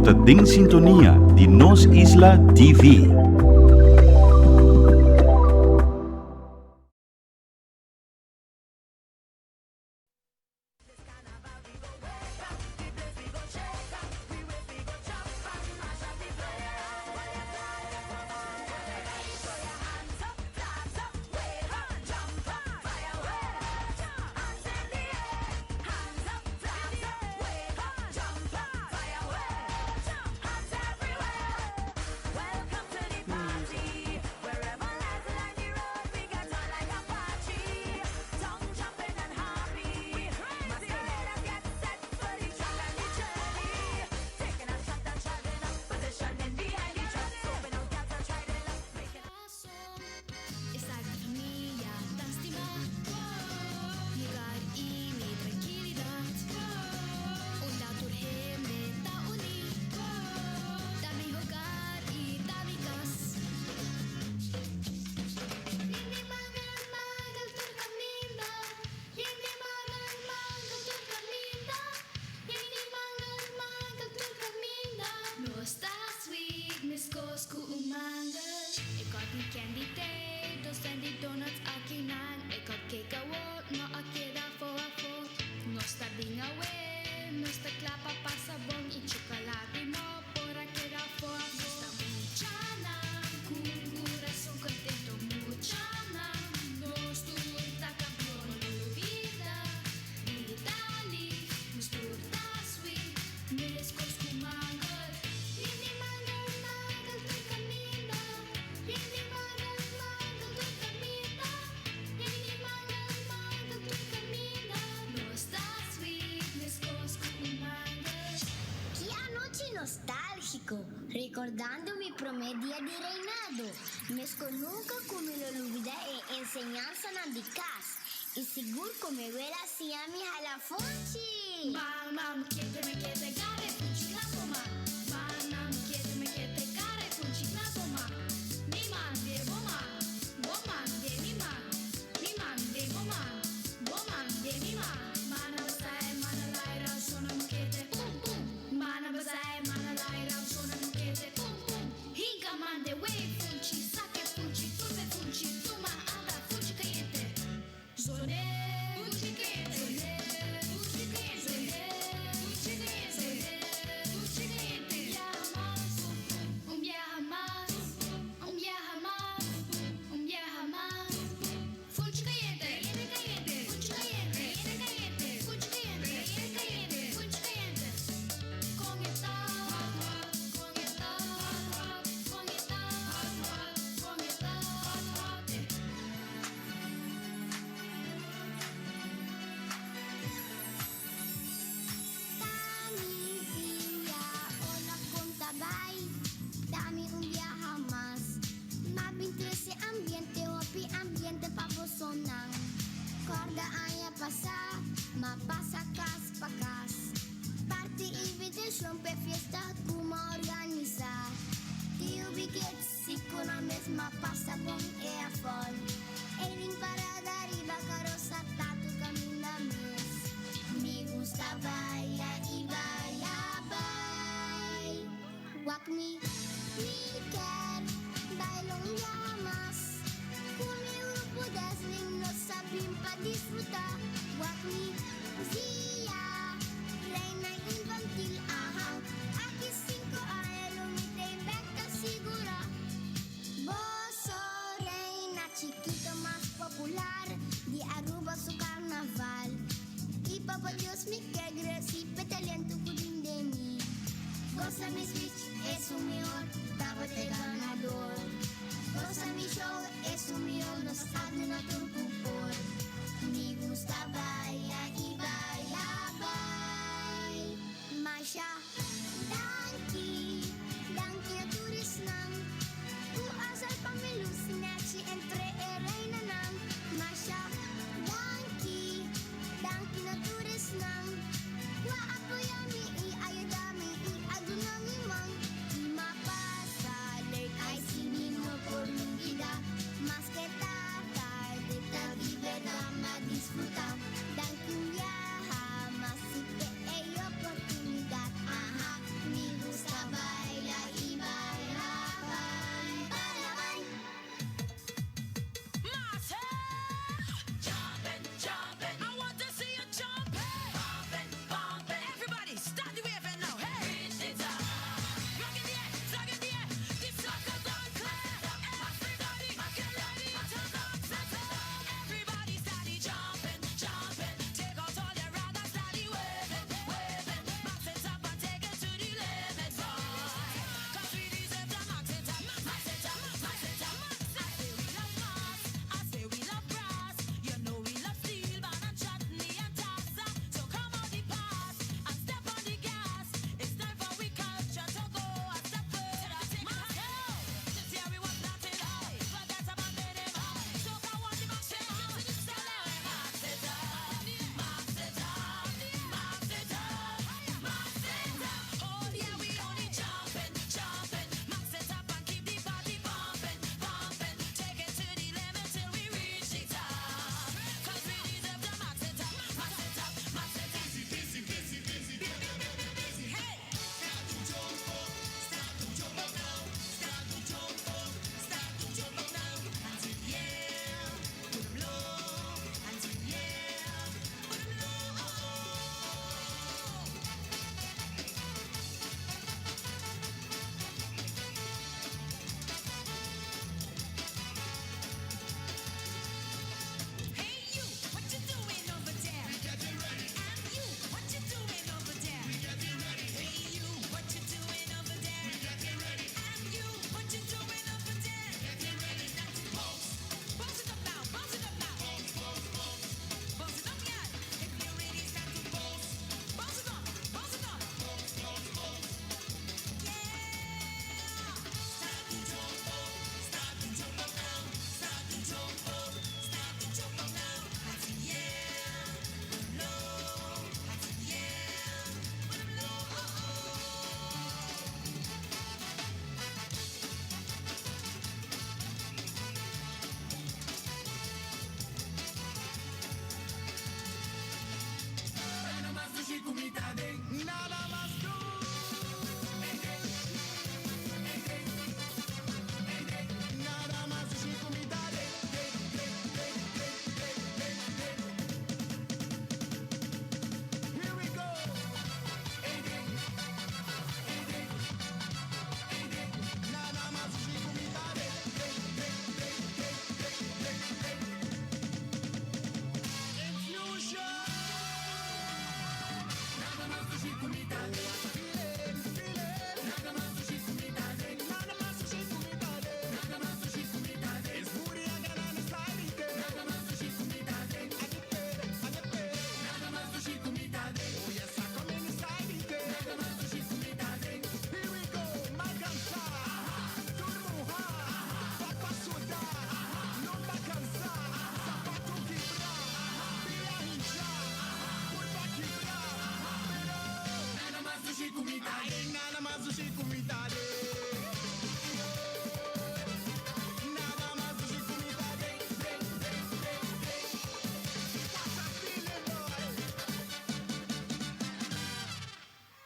Bo ta den sintonia di Nos Isla TV. Ki anochi nostálgiko, rekordando mi promé dia di reinado. Mesko nunka ku mi lo lubidá e enseñansanan di kas, i sigur ku mi wela siña mi hala funchi! Ta mi via, hola con ta bai? Dami un biaha mas. M'a bin trece ambiente, hopi ambiente pa bosonan. Corda aña pasa, m'a pasa cas pa cas. Parti invitacion p'e fiesta cu m'a organisa. Tio Biket si cu nan mes m'a pasa bon e afol. Eirin parada riba carosa tatu caminda mes. Mi gusta baila y baila bai. Wak mi, mi kier baila un biaha mas. Cu mi grupo Dazzling nos a bin pa disfruta. Wak mi, Zia, reina infantil, aha. Aki cinco aña lo mi t'ey bek ta sigura. Boso reina chikito mas popular di Aruba su carnaval. Y Papa Dios mi ke greci p'e talento cu tin den mi. Goza mi speech esun mihor tabata e ganador. Goza mi show esun mihor nos a duna tur cu por. Mi gusta baila y baila bai. Masha danki, danki na tur esnan ku a salpa mi lus nechi entre e reinanan. Masha danki, danki na tur esnan ku a apoya mi i a yuda mi i a duna mi man. I m'a pasa leuk, ai si mi no por lubida, maske ta tarde ta di berdad m'a disfruta.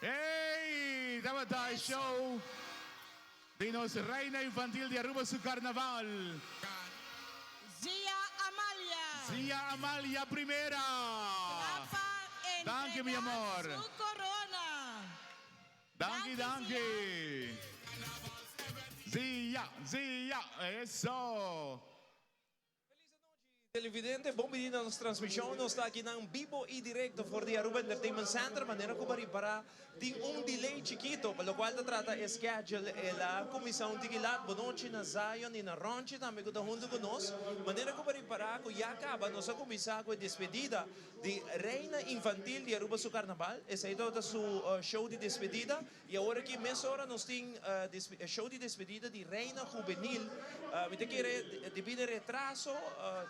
Hey! Tabata e show di nos Reina Infantil di Aruba su Carnaval. Zia Amalia. Zia Amalia Primera. Kla pa Danki, mi entrega amor. su corona. Danki, Danki, danki. Zia, Zia, eso. Televidente, bon bini na nos transmision. Nos ta aki na bibo y directo for di Aruba Entertainment Center. Manera cu para tin un delay chikito, pa locual ta trata e schedule el a cuminsa un tiki laat. Bon nochi na Zion y na Ronchi tambe cu ta hunto cu nos. Manera cu para cu ya caba, nos a cuminsa cu e despedida di Reina Infantil di Aruba su Carnaval. Esey ta su show di despedida. Y awor aki mesora nos tin show di despedida di Reina Juvenil. Mi ta kere debi na retraso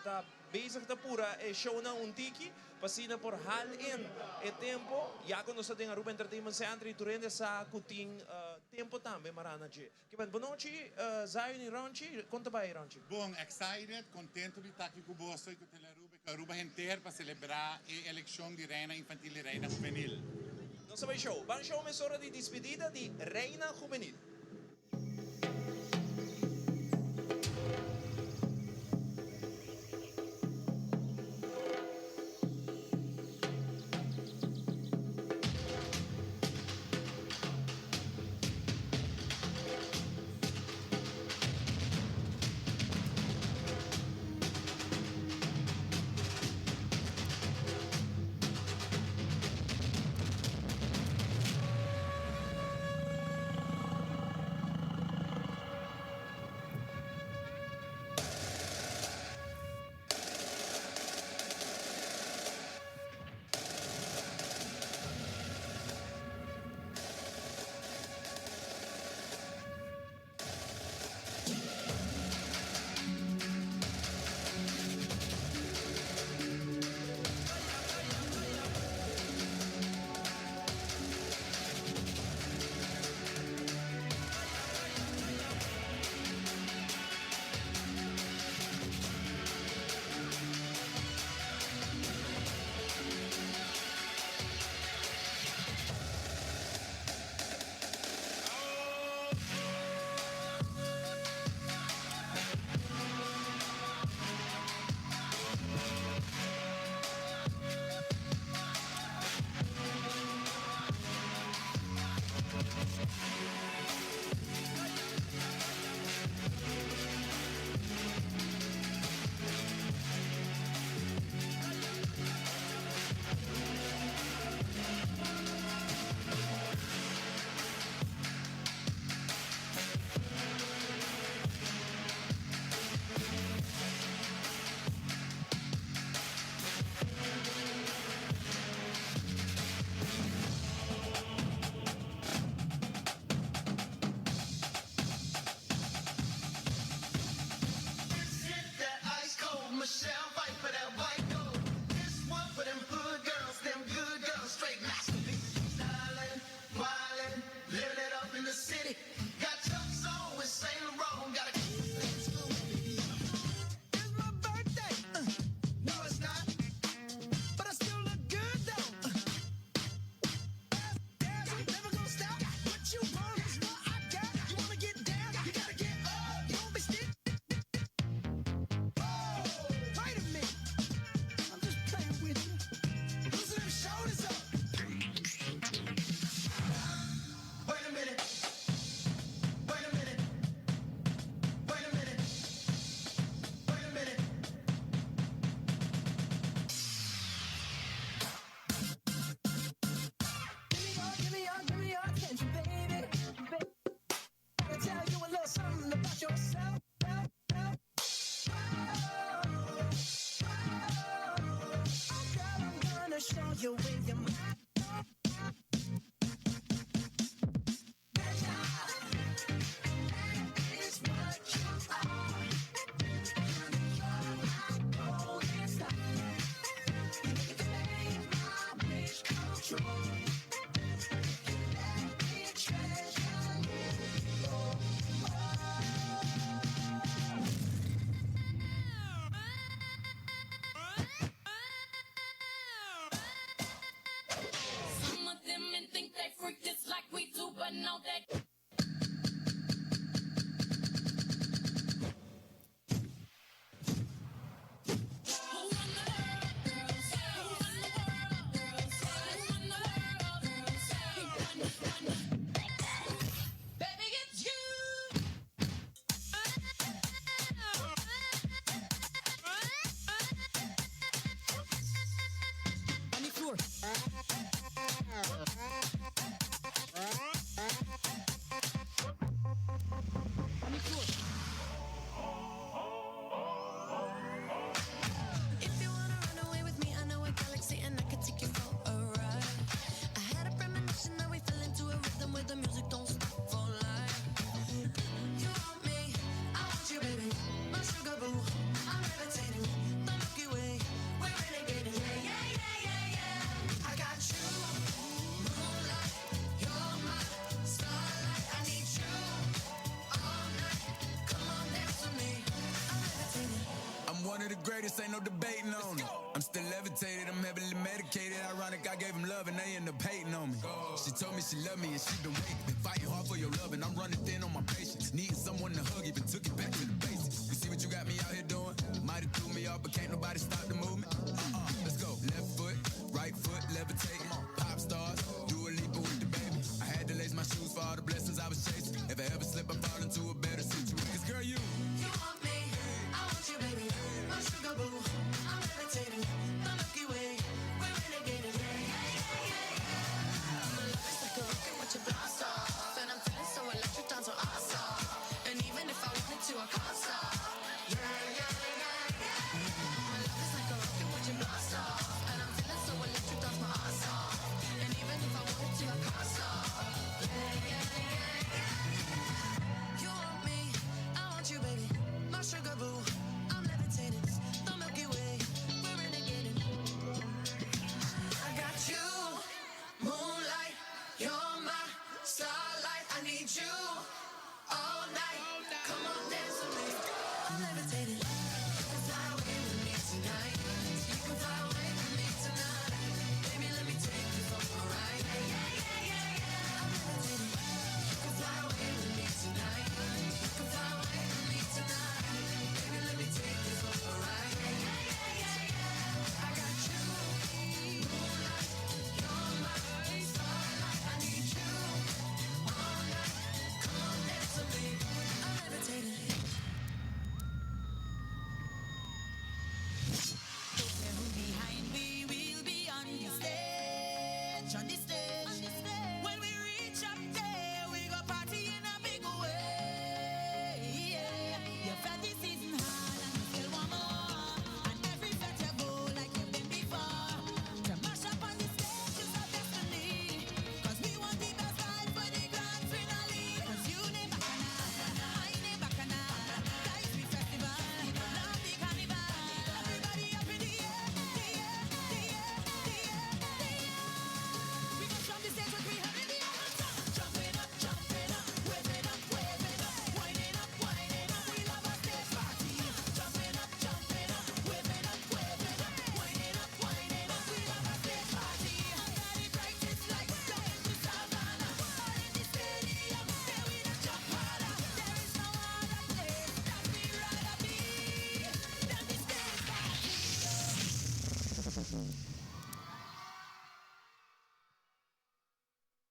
ta bezig ta pura e shownan un tiki pa asina por hal in e tempo ya cu nos ta den Aruba Entertainment Center y tur hende sa cu tin tempo tambe mara na dje. Kiben, bonochi Zion y Ronchi, con ta bay Ronchi? Bon, excited, contento di ta aki cu boso y cu Telearuba y cu Aruba henter pa celebra e eleccion di Reina Infantil y Reina Juvenil. Nos a bay show. Ban show mesora di dispedida di Reina Juvenil.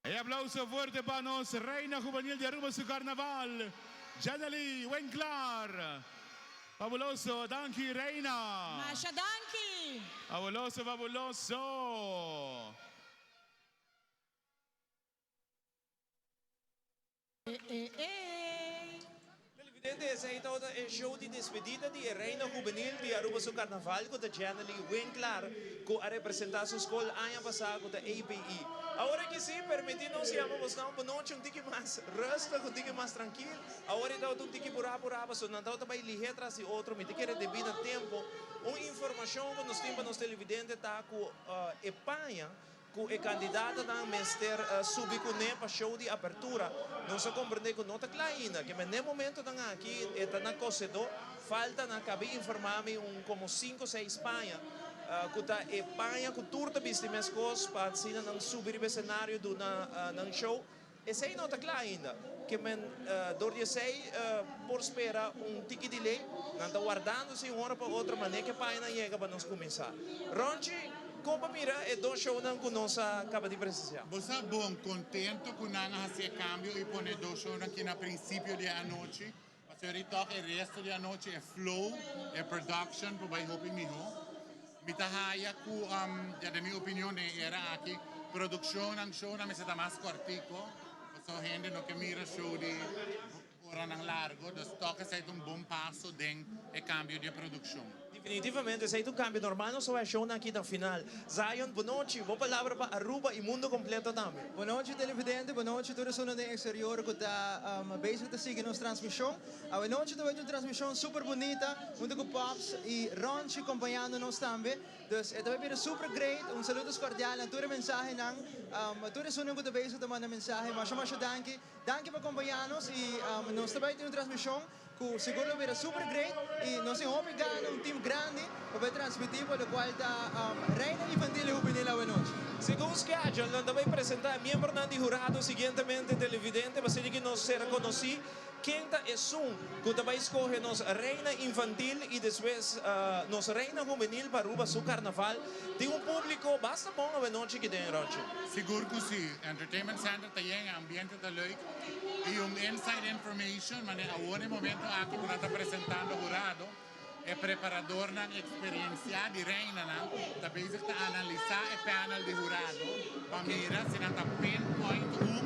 E aplauso fuerte pa nos Reina Juvenil di Aruba su Carnaval, Janely Winklaar. Fabuloso, danki Reina. Masha danki. Fabuloso, fabuloso. Eh, eh, eh. Televidente. Esey tabata e show di despedida di e Reina Hubenil di Aruba su Carnaval cu ta Jennely Winklaar cu a representa su scol aña pasa cu ta APE. Awor aki si, permiti nos yama bosnan un bonochi un tiki mas rustig, un tiki mas trankil. Awor e tabata un tiki pura pura pasobra nan tabata bay lihe tras di otro. Mi ta kere debi na tempo. Un informacion cu nos tin pa nos televidente ta cu e paña Ku e kandidatonan mester subi kuné pa show di apertura. Nos a komprendé ku no ta kla ainda, ke men n'e momentonan aki e ta na kosedó. Falta nan kabi informá mi un komo sinku seis paña ku ta e paña ku tur ta bisti meskos pa asina nan subi riba e senario duna nan show. Esei no ta kla ainda. Ke men dor di esei por spera un tiki delay. Nan ta wardando si un ora pa otro manera ke pañanan yega pa nos kuminsá. Ronchi, kon pa mira e dos shownan ku nos a kaba di presensiá? Bo sa bon kontento ku nan a hasi e kambio i pone e dos shownan aki na prinsipio di e anochi. Pasobra i tòg e resto di anochi e flow, e production por bai hopi mihó. Mi ta haya ku, ya den mi opinion den e era aki, produkshonnan, shownan mester ta mas kòrtiko, pasobra hende no ke mira show di oranan largo, dus tòg esei ta un bon paso den e kambio di e produkshon. Definitivamente esei ta un kambio normal, nos a wak shownan aki ta final. Zion, bonochi, bo palabra pa Aruba y mundo completo tambe. Bonochi televidente, bonochi tur esunnan den exterior cu ta bezig ta sigui nos transmision. Awe nochi ta wet un transmision super bunita hunto cu Pops y Ronchi compañando nos tambe. Dus e ta bay bira super great. Un saludos cordial na tur e mensahenan, tur esunnan cu ta bezig ta manda mensahe. Masha masha danki. Danki pa compaña nos y nos ta bay tin un transmision cu sigur lo bira super great y nos tin hopi gana un team grandi pa bay transmiti pa locual ta Reina Infantil y Hubenil awe nochi. Segun schedule nan ta bay presenta e miembronan di hurado siguientemente televidente pa asina ki nos ser conoci ken ta esun cu ta bay scoge nos Reina Infantil y despues nos Reina Hubenil pa Aruba su carnaval. Tin un publico basta bon awe nochi ki den Rochi. Sigur cu si. Entertainment Center ta yen, e ambiente ta leuk y un inside information manera awor na e momento aki cu nan ta presentando hurado, e preparadornan experiencia di reinanan ta bezig ta analisa e panel di hurado pa mira si nan ta pinpoint un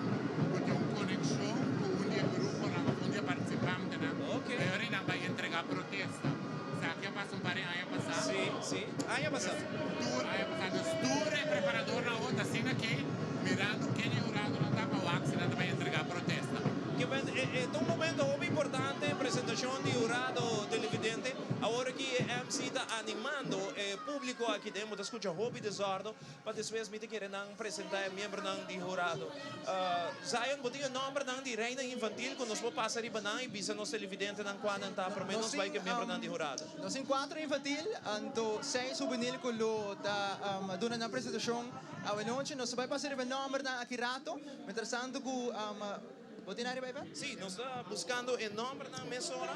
cu tin un conexion cu un di e gruponan of un di e participantenan pa e ora nan bay entrega protesta. Esaki a pasa un par di aña pasa. Sí, sí. Aña pasa. Tur aña pasa. Dus tur e preparadornan awor ta asina aki mirando ken e huradonan ta pa wak si nan ta bay entrega protesta. Ke men e ta un momento hopi importante presentacion di hurado televidente. Awor aki e MC ta animando e publico aki den. Bo ta scucha hopi desordo pa despues mi ta kere nan presenta e miembronan di hurado. Zion, bo tin e nombernan di Reina Infantil cu nos por pasa riba nan y bisa nos televidentenan cua nan ta prome nos bay cu e miembronan di hurado. Nos tin cuatro infantil, anto seis hubenil cu lo ta duna nan presentacion awenochi. Nos ta bay pasa riba e nombernan aki rato. Mientras tanto cu bo tin ariba Ivette? Sí, nos ta buscando e nombernan mesora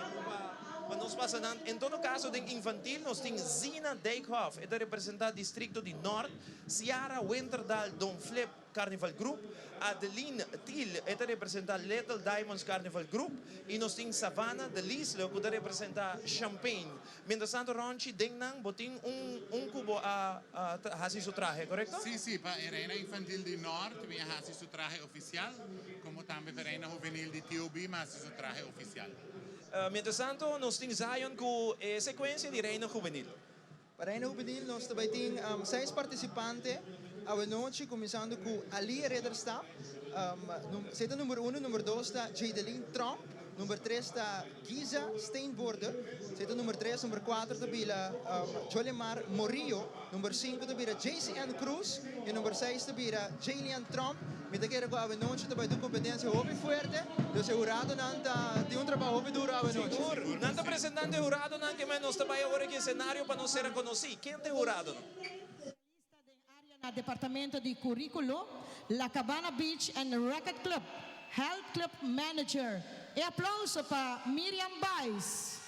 pa nos pasa nan. En todo caso den infantil nos tin Zina Dijkhoff, e ta representa districto di Noord, Ciara Winterdal, Don Flip Carnival Group, Adeline Thiel, e ta representa Little Diamonds Carnival Group y nos tin Savannah De Lisle cu ta representa Champagne. Mientras tanto Ronchi, den nan bo tin un un cu bo a haci su trahe, corecto? Sí, sí, pa e Reina Infantil di Noord mi a haci su trahe oficial, como tambe pa e Reina Juvenil di TOB mi a haci su trahe oficial. Mientras tanto nos tin Zion cu e secuencia di Reina Juvenil. Pa Reina Hubenil nos ta bai tin seis partisipante awenochi kuminsando ku Alia Ridderstap, esei ta number uno, number dos ta Jadeline Tromp, number tres ta Giza Steenvoorde, esei ta number tres, number kuater ta bira Jolimar Morillo, number sinku ta bira JCN Cruz i number seis ta bira Jaylian Tromp. Mi ta kere ku awenochi ta bai tin un kompetensia hopi fuerte, dus e huradonan ta tin un trabou hopi duro awenochi. Sigur, nan ta presentando e huradonan ke men nos ta bai awor aki esenario pa nos ser rekonosí. Ken ta e huradonan? Especialista den area na Departamento di Curriculo, La Cabana Beach and Racquet Club, Health Club Manager. E aplauso pa Miriam Baez.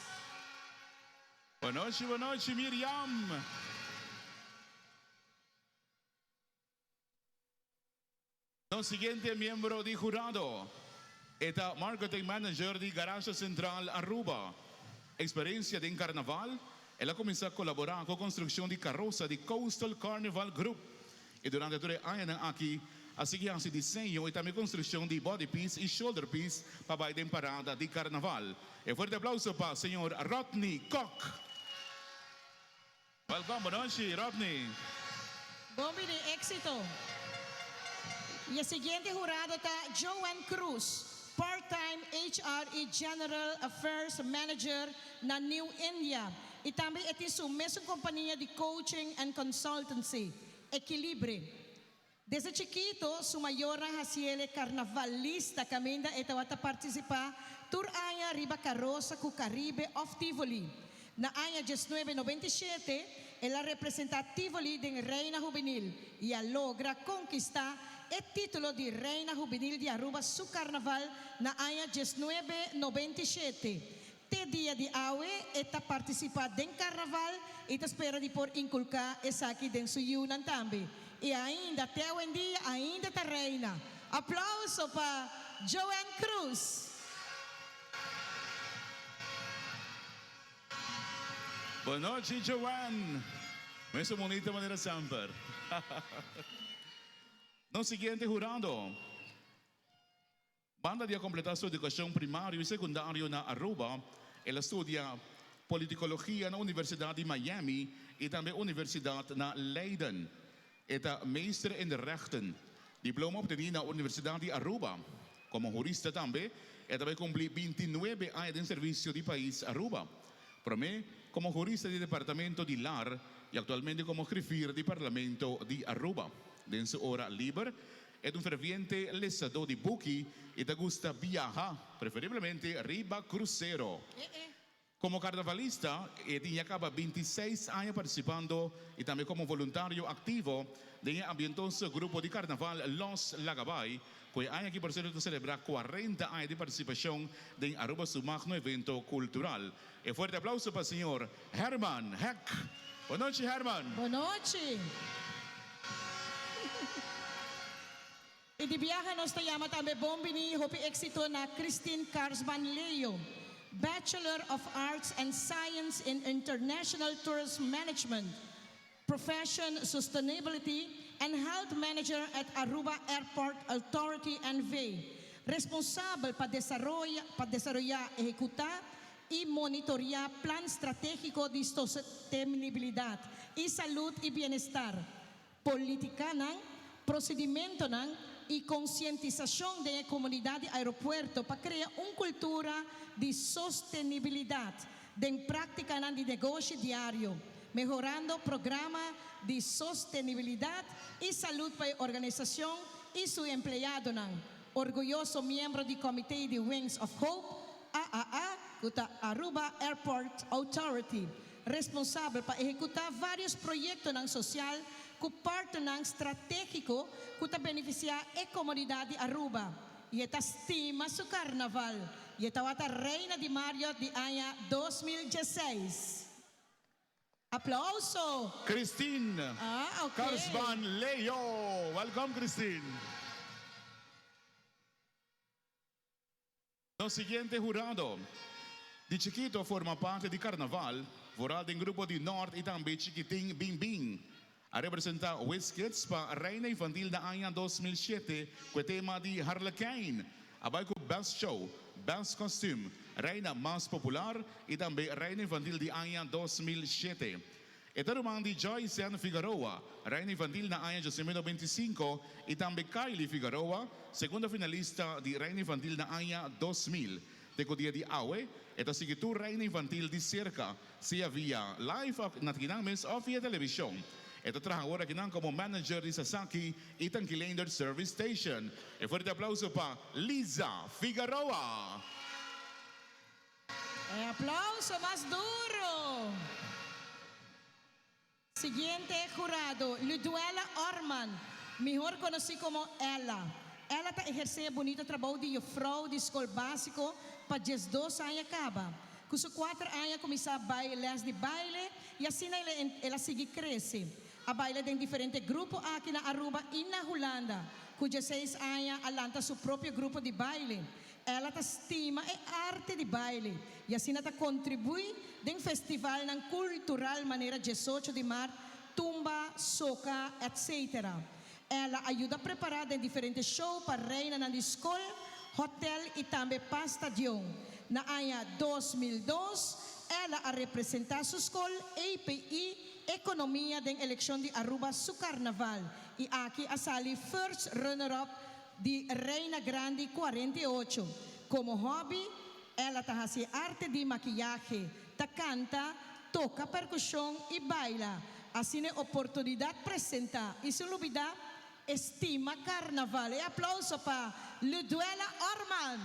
Bonochi, bonochi Miriam. Nos siguiente miembro di hurado e ta Marketing Manager di Garage Central Aruba. Experiencia den Carnaval, el a cuminsa colabora cu construccion di carosa di Coastal Carnival Group y durante tur e añanan aki A sigui hasi diseño y tambe construccion di body piece y shoulder piece pa bay den parada di carnaval. E fuerte aplauso pa señor Rodney Kock. Welcome, bonochi Rodney. Bon bini, éxito. Y e siguiente hurado ta Joanne Cruz, part-time HR y General Affairs Manager na New India. Y tambe e tin su mesun compania di coaching and consultancy, Equilibre. Desde chikito su mayornan haciele carnavalista caminda e tawata participa tur aña riba carosa cu Caribe of Tivoli. Na aña 1997 el a representa Tivoli den Reina Hubenil y a logra conquista e titulo di Reina Hubenil di Aruba su Carnaval na aña 1997. Te dia di awe e ta partisipá den karnaval i ta spera di por inkulká esaki den su yunan tambe. I ainda te awendia ainda ta reina. Aplauso pa Joanne Cruz. Bonochi Joanne. Mesun bunita manera semper. Nos siguiente hurado. Banda di a kompletá su edukashon primario i sekundario na Aruba, el a studia Politikologia na Universidat di Miami i tambe Universidat na Leiden. E ta Meester in de Rechten, diploma obtení na Universidat di Aruba. Komo hurista tambe, e ta bai kumpli 29 aña den servisio di pais Aruba. Promé komo hurista di Departamento di Lar i aktualmente komo griffier di Parlamento di Aruba. Den su ora liber, E ta un ferviente lesadó di buki i ta gusta biaha, preferiblemente riba krusero. Komo karnavalista e tin ya kaba 26 aña partisipando i tambe komo voluntario aktivo den e ambientoso grupo di karnaval Los Lagabay, ku e aña aki por sierto ta selebrá 40 aña di partisipashon den Aruba su magno evento kultural. E fuerte aplauso pa señor Herman Heck. Bonochi Herman. Bonochi. I di biaha nos ta yama tambe bon bini hopi éxito na Christine Karsban Leo, Bachelor of Arts and Science in International Tourism Management, Profession Sustainability and Health Manager at Aruba Airport Authority NV, responsabel pa desaroya pa desaroyá, ehekutá i monitoriá plan stratégiko di sostenibilidat i salud i bienestar, politikanan, prosedimentonan i konsientisashon den e komunidat di aeropuerto pa krea un kultura di sostenibilidat den práktikanan di negoshi diario, mehorando programa di sostenibilidat i salud pa e organisashon i su empleadonan. Orguyoso miembro di Comité di Wings of Hope, AAA, ku ta Aruba Airport Authority, responsabel pa ehekutá vários proyektonan sosial ku partnernan stratégiko ku ta benefisiá e komunidat di Aruba. I e ta stima su karnaval i e tawata Reina di Marriott di aña 2016. Aplauso! Christine Ah, ok. Karsban Leo. Welcome Christine. Nos siguiente hurado. Di chikito a forma parti di Carnaval, vooral den grupo di Noord y tambe Chikitin Bin Bin. A representa Wiz Kids pa Reina Infantil na aña 2007 cu e tema di Harlekijn. A bay cu Best Show, Best Costume, Reina Mas Popular y tambe Reina Infantil di aña 2007. E ta ruman di Joyceann Figaroa, Reina Infantil na aña 1995 y tambe Kylie Figaroa, segundo finalista di Reina Infantil na aña 2000. Te cu dia di awe, e ta sigui tur Reina Infantil di cerca, sea via live of na kinan mes of via television. E ta traha awor akinan como manager di Sasaki y Tankileender Service Station. E fuerte aplauso pa Liza Figaroa! E aplauso mas duro. Siguiente jurado, Luduela Orman, mihor conoci como Ella. Ella ta eherce e bunito trabou di juffrouw di scol basico pa 12 aña caba. Cu su 4 aña cuminsa bay les di baile y asina el a sigui crece. A baila den diferente grupo aki na Aruba y na Hulanda. Cu 16 aña a lanta su propio grupo di baile. Ela ta stima e arte di baile y asina ta contribui den festivalnan cultural manera 18 di maart, tumba, soca, etc. El a yuda prepara den diferente show pa reinanan di skol, hotel y tambe pa stadion. Na aña 2002, el a representa su skol EPI Economia den eleccion di Aruba su Carnaval y aki a sali first runner-up di Reina Grandi 48. Como hobby, el ta haci arte di makiyahe, ta canta, toca percusion y baila. Asina oportunidad presenta. Y sin lubida, stima Carnaval. E aplauso pa Luduela Orman.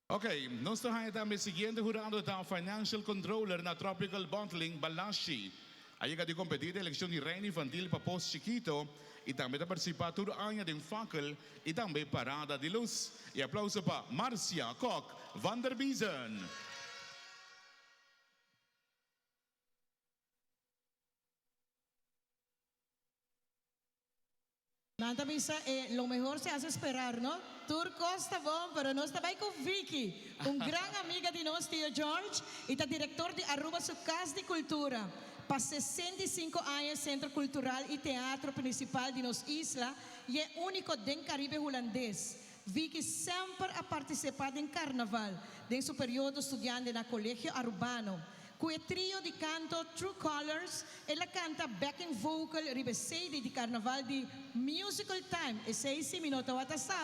Ok, nos ta tambe siguiente hurado ta Financial Controller na Tropical Bottling Balashi. A yega di competi den eleccion di Reina Infantil pa Pos Chiquito y tambe ta participa tur aña den Fakkel y tambe Parada di Luz. E aplauso pa Marcia Kok van der Biezen. Nan ta bisa, lo mehor se hace esperar, no? Tur cos ta bon, pero nos ta bay cu Vicky, un gran amiga di nos, Tio George, y ta director di Aruba su Cas di Cultura. Pa 65 aña Centro Cultural y Teatro principal di nos isla y e unico den Caribe Hulandes. Vicky semper a participa den carnaval, den su periodo studiante na Colegio Arubano. Cu e trio di canto True Colors, el a canta backing vocal riba CD di carnaval di Musical Time. Esey si mi no tabata sa.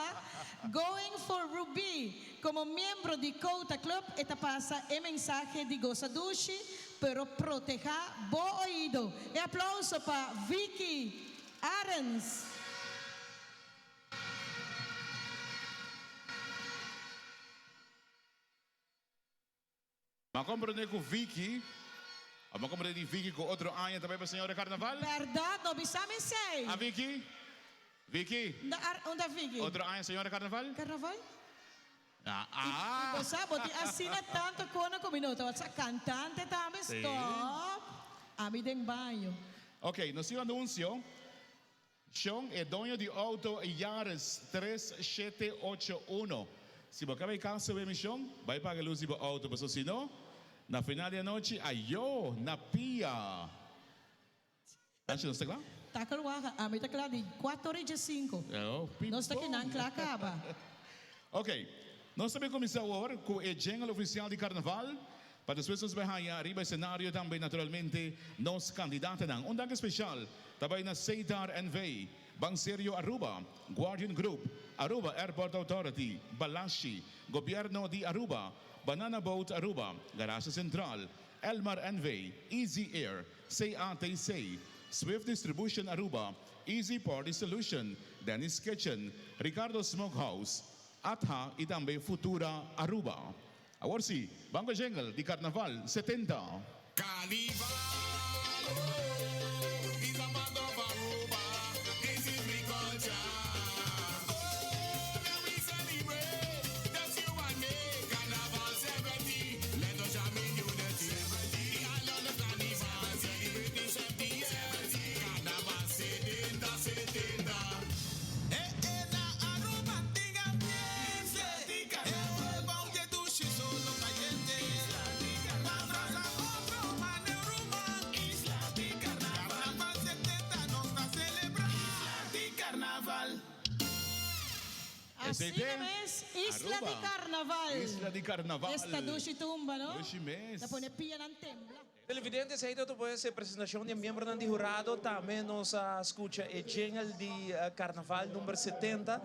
Going for Ruby. Como miembro di Cota Club, e ta pasa e mensahe di goza dushi, pero proteha bo oido. E aplauso pa Vicky Arens. Ma comprende cu Vicky, ma comprende di Vicky cu otro aña tambe pa señora Carnaval? Berdad, no bisa mi esey. Ah, Vicky? Vicky? Unda Vicky? Otro aña señora Carnaval? Carnaval? Ah, ah. Y bo sa, bo tin asina tanto cono cu mi no tabata sa cantante tambe, stop. Ami den baño. Ok, nos tin un anuncio. Shon e doño di auto Yaris 3781. Si bo caba e casa e mision, bay paga luz di bo auto, paso si no, na final di anochi, ayo, na pia. Anchi, nos ta cla? Ta cla, ami ta cla di 4 y 5. Oh, Nos ta kinan cla caba. Ok, nos tambe cuminsa awor cu e jingle oficial di Carnaval, pa despues nos bay riba escenario tambe naturalmente nos candidatonan. Un danki special tambe na Cedar NV, Banserio Aruba, Guardian Group, Aruba Airport Authority, Balashi, Gobierno di Aruba, Banana Boat Aruba, Garage Central, Elmar NV, Easy Air, CATC, Swift Distribution Aruba, Easy Party Solution, Dennis Kitchen, Ricardo Smokehouse, Atha y tambe Futura Aruba. Awor si, Banco Jingle di Carnaval 70. Carnival, oh, is a part of Aruba. This is we culture. Oh, now we celebrate. That's you and me. Carnival 70. Let us jam in unity. 70. The island of Carnival. Celebrating 70 years. Carnaval 70, 70. Eh, eh, na Aruba tin ambiente. E bou dushi solo cayente. Abraza otro mane ruman. Carnaval 70 nos ta celebra. Carnaval. Asina ST. mes, Isla Aruba. di Carnaval. Isla di Carnaval. Esta dushi tumba, no? Dushi mes. Ta pone pianan tembla. Televidentes, ey ta pues e presentacion di miembro di hurado. Tambe nos a scucha e jingle di Carnaval number 70.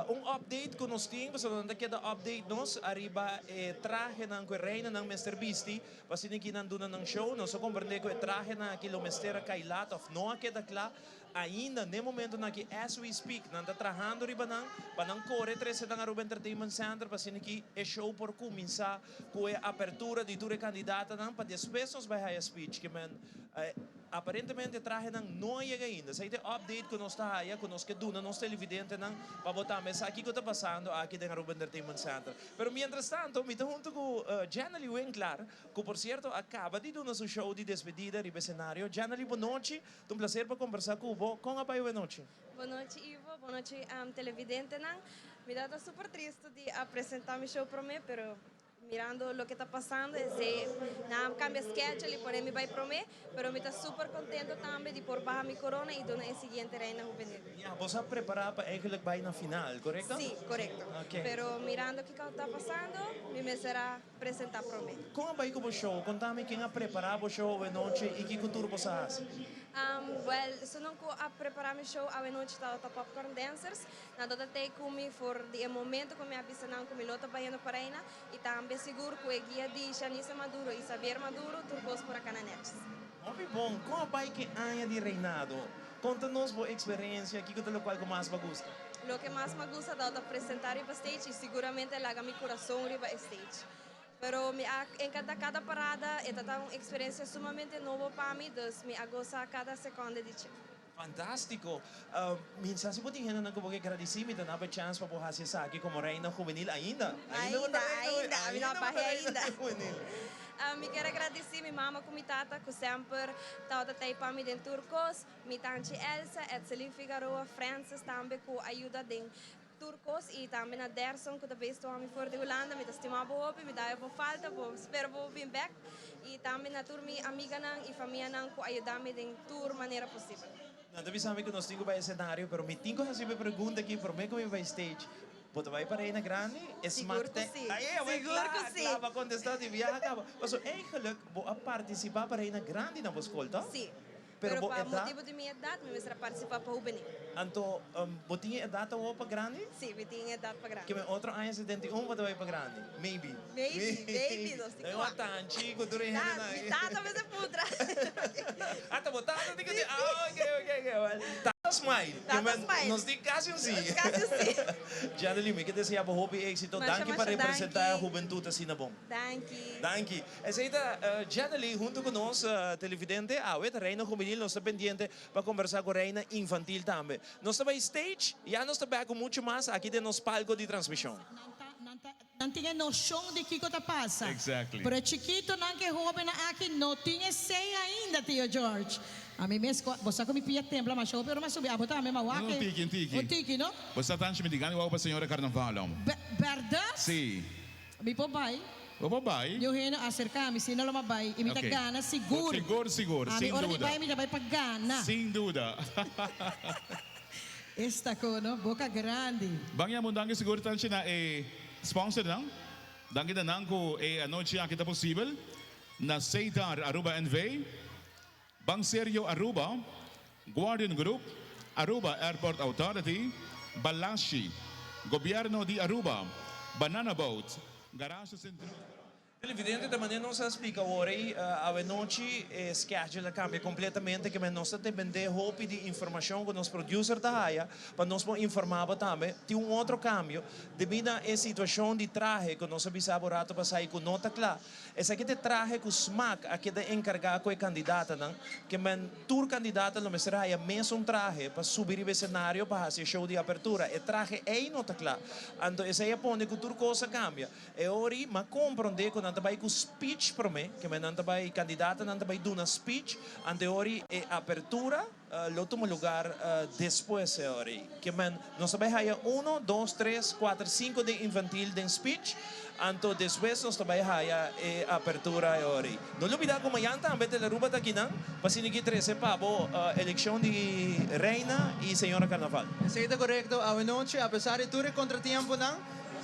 Un update cu nos tin, pasobra nan ta keda update nos ariba e trahenan cu reinanan mester bisti, pa asina cu nan duna nan show. Nos a comprende cu e trahenan aki lo mester a cay laat of no a keda cla ainda na momento nan aki as we speak, nan ta trahando riba nan, pa nan core trece nan Aruba Entertainment Center, pa asina cu e show por cuminsa cu e apertura di tur e candidatonan, pa despues nos bay haya speech, kiermen aparentemente trahenan no a yega ainda. Esey ta e update cu nos ta haya, cu nos ke duna nos televidentenan, pa bo tambe sa kico ta pasando aki den Aruba Entertainment Center. Pero mientras tanto, mi ta hunto cu Janely Winklar, cu por cierto a caba di duna su show di despedida riba escenario. Janely, bon nochi. Un placer pa combersa cu bo. Con a bay bon nochi? Bon nochi, Ivo. Bon nochi, televidentenan. Mi ta super tristo di a presenta mi show prome, pero Mirando loke ta pasando esey nan a cambia schedule y pone mi bay prome, pero mi ta super contento tambe di por baha mi corona y duna e siguiente reina juvenil. Ya, boso a prepara pa eigenlijk bay na final, corecto? Si, corecto. Ok. Pero mirando kico ta pasando, mi mester a presenta prome. Con a bay cu bo show? Contami ken a prepara bo show awenochi y kico tur boso a haci? Well, esunnan cu a prepara mi show awenochi tabata Popcorn Dancers. Nan ta tei ku mi for di e momento ku mi a bisa nan ku mi lo ta bayendo pa Reina i tambe sigur ku e guia di Shanisa Maduro i Xavier Maduro tur kos por a kana nètjes. Hopi bon! Kon a bai ke aña di reinado? Konta nos bo eksperensia, kiko ta lokual ku mas bo a gusta? Loke mas mi a gusta tabata presentá riba stage i siguramente laga mi kurason riba e stage. Pero mi a enkantá kada parada, e ta ta un eksperensia sumamente nobo pa mi, dus mi a gosa kada sekònde di dje. Fantástiko! Mi sa si bo tin hendenan ku bo ke gradisí, mi ta naba e chans pa bo hasi esaki komo Reina Juvenil ainda. Ainda, bo ta Reina ainda, mi no a Ainda bo ta bahe Reina ainda. Juvenil. Mi kier a gradisí mi mama ku mi tata ku semper tabata ta ei pa mi den tur kos, mi tanchi Elsa, Edselyn Figaroa, Francis tambe ku a yuda den Tur kos y tambe na Derson cu ta besto ami for di Hulanda, mi ta stima bo hopi, mi ta hayo bo falta, bo spero bo bin bek y tambe na tur mi amiganan y famianan cu a yuda mi den tur manera posibel. Nan ta bisa mi cu nos tin cu bay escenario, pero mi tin cu haci mi pregunta aki prome cu mi bay stage. Bo ta bay pa Reina Grandi? E Sigur smak cu te. si. Ay, awor Sigur kla, cu si. kla pa contesta di biaha caba. Pasobra eigenlijk bo a participa pa Reina Grandi na bo school, toch? Si. Pero Pero bo pa edat? motibu di mi edat mi mester a partisipá pa hubenil. Anto, bo tin e edat awor pa grandi? Sí, mi tin e edat pa grandi. Ke men otro aña 71 bo ta bai pa grandi? Maybe. Maybe, maybe, nos tin Nan ku wak. a tan chiku tur e hende nan. Mi tata mester putra. Ah, ta bo tata tin ku di, ah, ok, ok, ok. Well, tata smile. Tata Ke men smile. nos tin kasi un sí. Kasi un sí. Janaly, mi ke desea bo hopi éxito. Masha, Danki pa masha representá e danki. hubentut asina bon. Danki. Danki. Esey ta Janaly hunto cu nos televidente awe ta Reina Juvenil nos ta pendiente pa conversa cu Reina Infantil tambe. Nos ta bay stage ya nos ta back cu mucho mas aki den nos palco di transmision. Nan ta nan tin e nocion di kico ta pasa. Exactly. Pero e chikitonan cu e hobennan aki no tin esey ainda Tio George. Ami mes cu bo sa cu mi pia tembla masha hopi ora mi a subi abo tambe ma wak Un tiki, un tiki. Un tiki no? Bo sa tanchi mi di gana wou pa señora Carnaval. Berdad? Si. Mi por bai. Bo por bai. Niun hende a aserká mi, si no lo mi a bai. I mi ta Ok. gana sigur. Sigur, sigur, Ami sin ora mi duda. bai, mi ta bai pa gana. Sin duda. Esta ko, no? Boka grandi. Ban yama un danki sigur tanchi na e sponsornan. Danki na nan ku e anochi aki ta posibel. Na Setar Aruba NV. Ban Serio Aruba, Guardian Group, Aruba Airport Authority, Balashi, Gobierno di Aruba, Banana Boat, Garage Central. Televidente, ta manera nos a splica awor ei, awenochi e schedule a cambia completamente, ke men nos ta depende hopi di informacion cu nos producer ta haya pa nos por informa bo tambe. Tin un otro cambio, debi na e situacion di trahe cu nos a bisa bo rato pasa y cu no ta cla. Esaki ta e trahe ku smak a keda enkargá ku e kandidatanan, ke men tur kandidata lo mester haya mesun trahe pa subi riba e senario pa hasi e show di apertura. E trahe ei no ta kla. Anto esei a pone ku tur kos a kambia. E ori m'a komprondé ku nan ta bai ku speech promé, ke men nan ta bai, kandidatanan ta bai duna speech, anto e ori e apertura lo tuma lugar despues e ora ei. Ke men, nos ta bai haya uno, dos, tres, kuater, sinku den infantil den speech, anto despues nos ta bai haya e apertura e ora ei. No lubida ku mañan tambe Telearuba ta akinan pa asina ki trese pa bo elekshon di Reina i Señora Carnaval. Esei ta korekto. Awenochi, apesar di tur e kontratiemponan,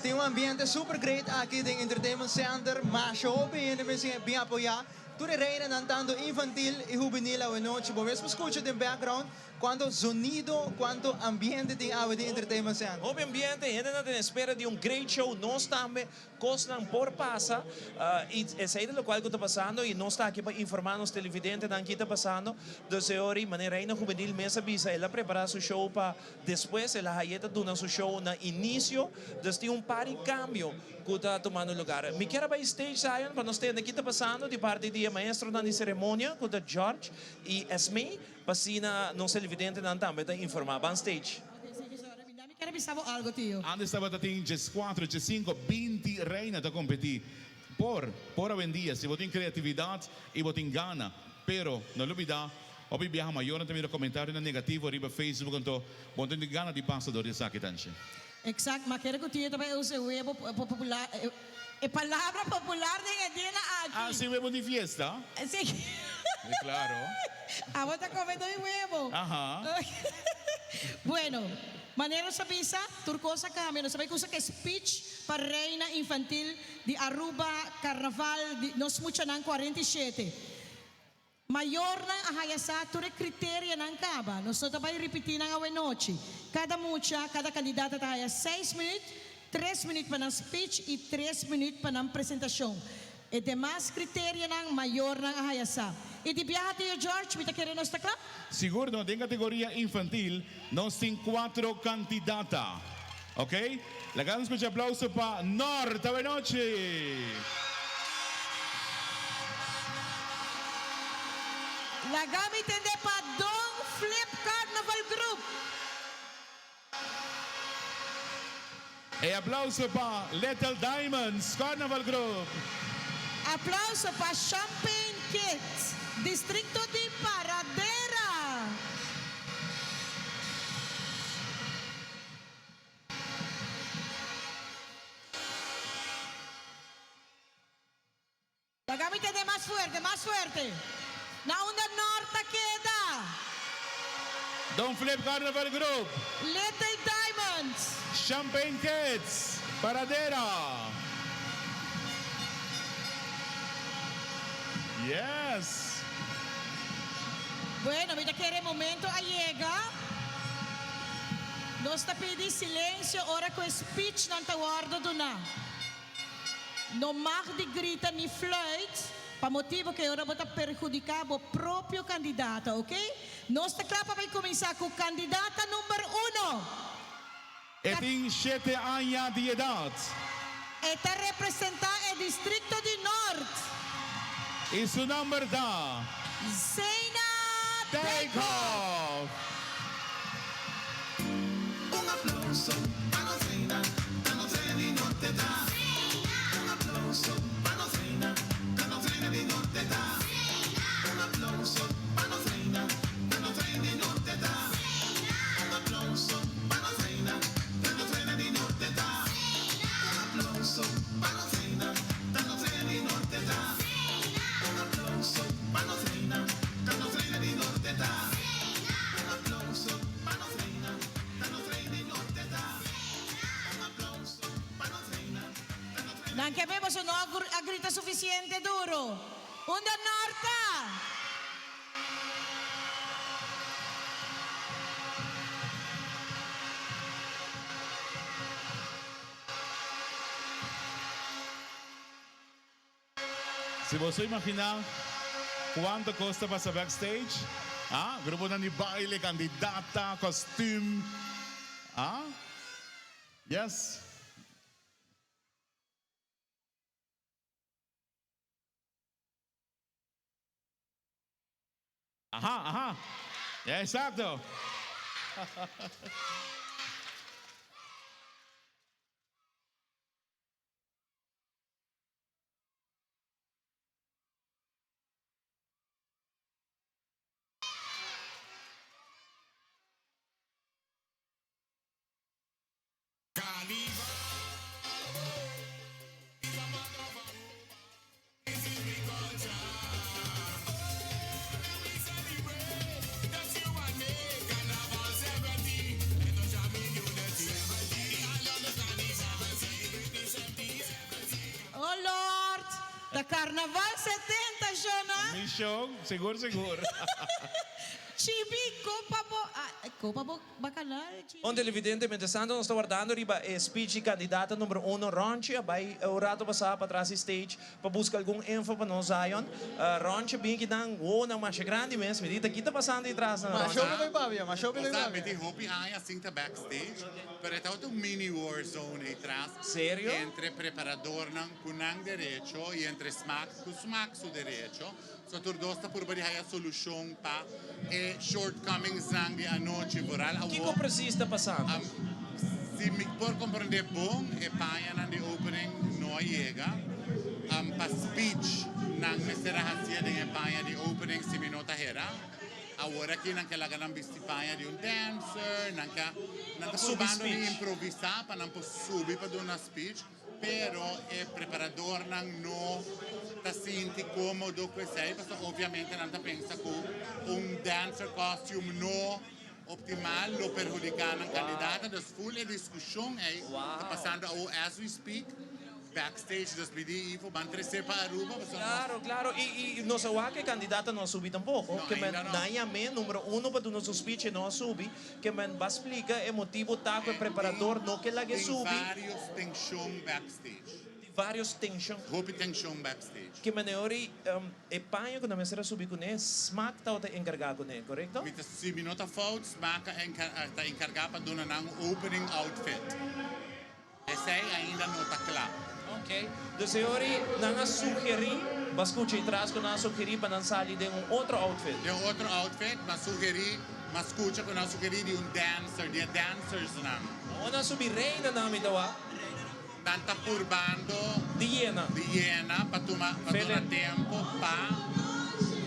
tin un ambiente super great aki den Entertainment Center. Masha hopi hende mester bin apoyá. Tur e reinanan tanto infantil y hubenil awenochi bo mes por scucha den background cuanto zonido, cuanto ambiente tin awe den Entertainment Center. Hopi ambiente, hendenan ta den espera di un great show, nos tambe, cosnan por pasa y esey ta locual cu ta pasando y nos ta aki pa informa nos televidentenan ki ta pasando. Dus e ora y manera Reina Hubenil mes a bisa el a prepara su show pa despues, el a haye ta duna su show na inicio, dus tin un par di cambio. Ku ta tumando lugar. Mi kier a bai stage Zion pa nos tende ki ta pasando di parti di e maestronan di ceremonia ku ta George i Esmee pa asina nos televidentenan tambe ta informa. Ban stage. Mi kier a bisa bo algo tio. Antes tabata tin dieskuater, diessinko, binti reina ta kompetí. Por, por awendia si bo tin kreatividat i bo tin gana. Pero, no lubidá, hopi biaha mayornan ta mira komentarionan negativo riba Facebook anto bo no tin gana di pasa dor di esaki tanchi. Exact, ma kere cu tin e ta bay usa e webo popular. E palabra popular den e dianan aki. Ah, sin webo di fiesta? Si. Claro. Abo ta come doi webo. Aha. Bueno, manera nos a bisa, tur cos a cambia. Nos a bay cusa cu e speech pa Reina Infantil di Aruba Carnaval di nos muchanan 47. Mayornan a haya sa tur e criterianan caba. Nos no ta bay ripiti nan awenochi. Cada mucha, cada candidata ta haya seis minuut, tres minuut pa nan speech y tres minuut pa nan presentacion. E demas criterianan mayornan a haya sa. Y di biaha Tio George, mi ta kere nos ta cla? Sigur no, den categoria infantil nos tin cuatro candidata. Ok, laga nos scucha aplauso pa Nort awenochi! Laga mi tende pa Don Flip Carnival Group. E aplauso pa Little Diamonds Carnival Group. Aplauso pa Champagne Kids, Districto di Paradera. Laga mi tende mas fuerte, mas fuerte. Na unda Nort ta keda? Don Flip Carnival Group. Little Diamonds. Champagne Kids, Paradera. Yes! Bueno, mi ta kere momento a yega. Nos ta pidi silencio ora cu e speechnan ta wordo duna. No mag di grita ni fluit pa motibo cu e ora bo ta perhudica bo propio candidata, ok? Nos ta cla pa bay cuminsa cu candidata number uno. E tin shete aña di edad. E ta representa e districto di Noord. Y su nomber ta. Zena Dijkhoff. Un aplauso pa nos reina, pa nos reina di norte ta. Un aplauso pa nos reina, pa nos reina di norte ta. Un aplauso pa nos reina, pa nos reina di norte ta. Un aplauso pa nos reina, pa nos reina di norte ta. Un aplauso pa nos reina, pa nos reina di norte ta. Un aplauso pa nos reina, pa nos reina di norte ta. Un aplauso pa nos reina, pa nos reina di norte ta. Un aplauso pa nos reina, pa nos reina. Nan ke bebo so no a grita suficiente duro. Unda Nort ta? Si boso imaginá cuanto cos ta pasa backstage, ah, gruponan di baile, candidata, kostuum, ah, yes. Aha, aha, exacto. Oh Lord, ta carnaval 70 shona. Mi show, sigur sigur. Chibi, copa bo, copa bo bacanal Chibi. Un televidente, mientrastanto nos ta wardando riba e speech di candidata numero uno, Ronchi a bay un rato pasa patras di stage pa busca algun info pa nos Zion. Ronchi a bin kinan wowonan masha grandi mes, mi di ta kita pasando di tras nan Masha Ronchi? hopi koe papia, masha hopi koe Bo sa, papia. mi tin hopi aña sin ta backstage, pero e tabata un mini war zone ei tras. Serio? Entre preparadornan cu nan derecho y entre Smaak cu Smaak su derecho. So tur dos ta purba di haya solucion pa e shortcomingsnan di anochi. Vooral awor. Kico precies ta pasando? Si mi por comprende bon, e pañanan di opening no a yega. Pa speech nan mester a hacia den e paña di opening si mi no ta hera. Awor aki nan ke laga nan bisti paña di un dancer, nan ke, nan ta Subi purbando di speech. improvisa pa nan por subi pa duna speech. Pero e preparadornan no ta sinti komodo ku esei, pasobra obviamente nan ta pensa ku un dancer costume no optimal lo perhudiká nan kandidata. Dus full e diskushon ei ta pasando awo as we speak backstage. Dus mi di Ivo ban tres'é pa Aruba pasobra nos. Claro, claro. Y y nos a wak e kandidata no a subi tampoco. No, Ke men ainda no. nan yam'é numero uno pa duna su speech e no a subi. Ke men ba splika e motibu ta ku e preparador no ke lag'é Tin subi. varios tenshon backstage. Tin varios tenshon. Hopi tenshon backstage. Ke men e ora e paña ku nan mester a subi kuné, Smaak tabata enkargá kuné, korekto? Mi ta, si mi no ta fout, Smaak a ta enkargá pa duna nan un opening outfit. Esei ainda no ta kla. Ok. Dus e ora nan a sugerí, bo a skucha ei tras ku nan a sugerí pa nan sali den un otro outfit. Den un otro outfit, m'a sugerí, m'a skucha ku nan a sugerí di un dancer, di e dancersnan. Awor nan a subi reinanan mi ta wak. Nan ta purbando. Di yena. Di yena pa tuma, pa duna tempu pa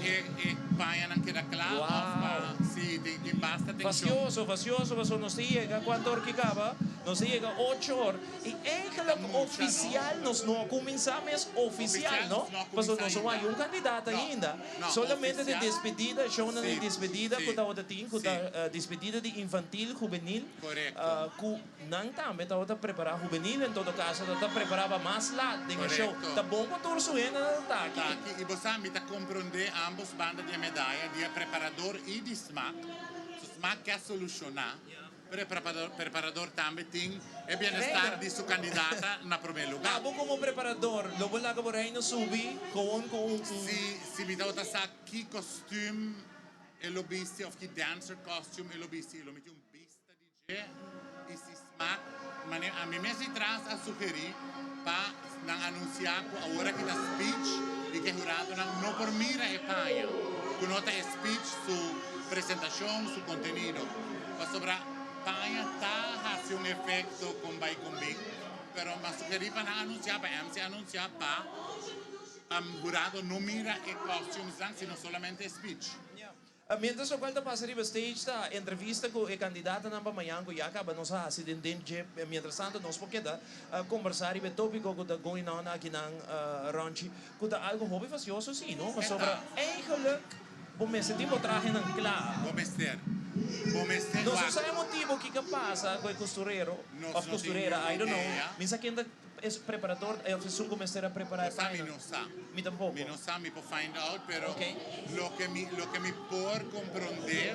e e pañanan keda kla òf pa, sí, tin tin basta tenshon. Fastioso, fastioso pasobra nos ta yega kuantu or ki kaba? Nos a yega ocho or y eigenlijk oficial nos no a cuminsa mes oficial no pasobra nos no hay un candidato ainda solamente de despedida shownan di despedida cu tabata tin cu ta despedida di infantil juvenil cu nan tambe tabata prepara juvenil en todo caso tabata prepara pa mas laat den e show ta bon cu tur su hendenan ta aki. Taki y bo sa mi ta comprende ambos banda di e medaya di e preparador y di smaak so smaak ke a soluciona. Pero e preparador tambe tin e bienestar di su kandidata na promé lugá. Abo komo preparador, lo bo laga bo reino subi kowon ku un. Si, si mi tabata sa ki kostüm e lo bisti òf ki dancer costume e lo bisti, e lo miti un bista di dje i si smak manera ami mes di tras a sugerí pa nan anunsiá ku awor aki ta speech i ku e huradonan no por mira e paña ku no ta e speech su presentashon, su kontenido. Pasobra paña ta hasi un efekto kon bai kon bin, pero m'a sugerí pa nan anunsiá, pa MC anunsiá pa hurado no mira e costumes-nan sino solamente e speech. Mientras locual ta pasa riba stage ta entrevista cu e candidatanan pa mañan cu ya caba nos a haci den den dje. Mientras tanto nos por keda combersa riba e topico cu ta going on akinan Ronchi cu ta algo hopi fastioso si no pasobra eigenlijk bo mester tin bo trahenan cla. Bo mester. Bo mester Nos no wak. sa e motibo kico a pasa cu e costurero Nos of no tin costurera niun I don't know idea. mi sa ken ta E preparador of esun ku mester a prepará e Bo sa mi paña? no sa. Mi tampoko. Mi no sa, mi por find out, pero Ok. loke mi loke mi por komprondé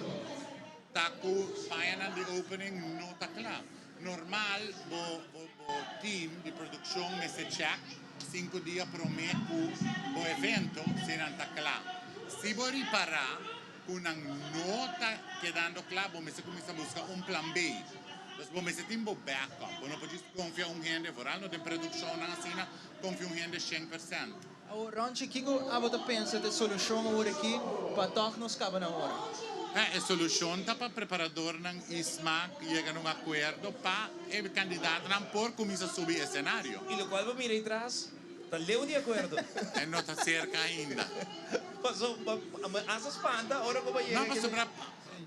ta ku pañanan di opening no ta kla. Normal bo bo bo team di produkshon mester check sinku dia promé ku bo evento si nan ta kla. Si bo ripará ku nan no ta kedando kla, bo mester kuminsá buska un plan B. Dus bo mester tin bo backup. Bo no por djis konfia un hende, vooral no den produkshonnan asina, konfia un hende 100%. Awor, Ronchi, kiko abo ta pensa ta e solushon awor aki pa tòg nos kaba na ora? E solushon ta pa preparadornan i smaak yega na un akuerdo pa e kandidatonan por kuminsá subi esenario. I lokual bo mira ei tras ta leu di akuerdo. E no ta serka ainda. Paso, mi asa spanta ora ku bo yega. No, pasobra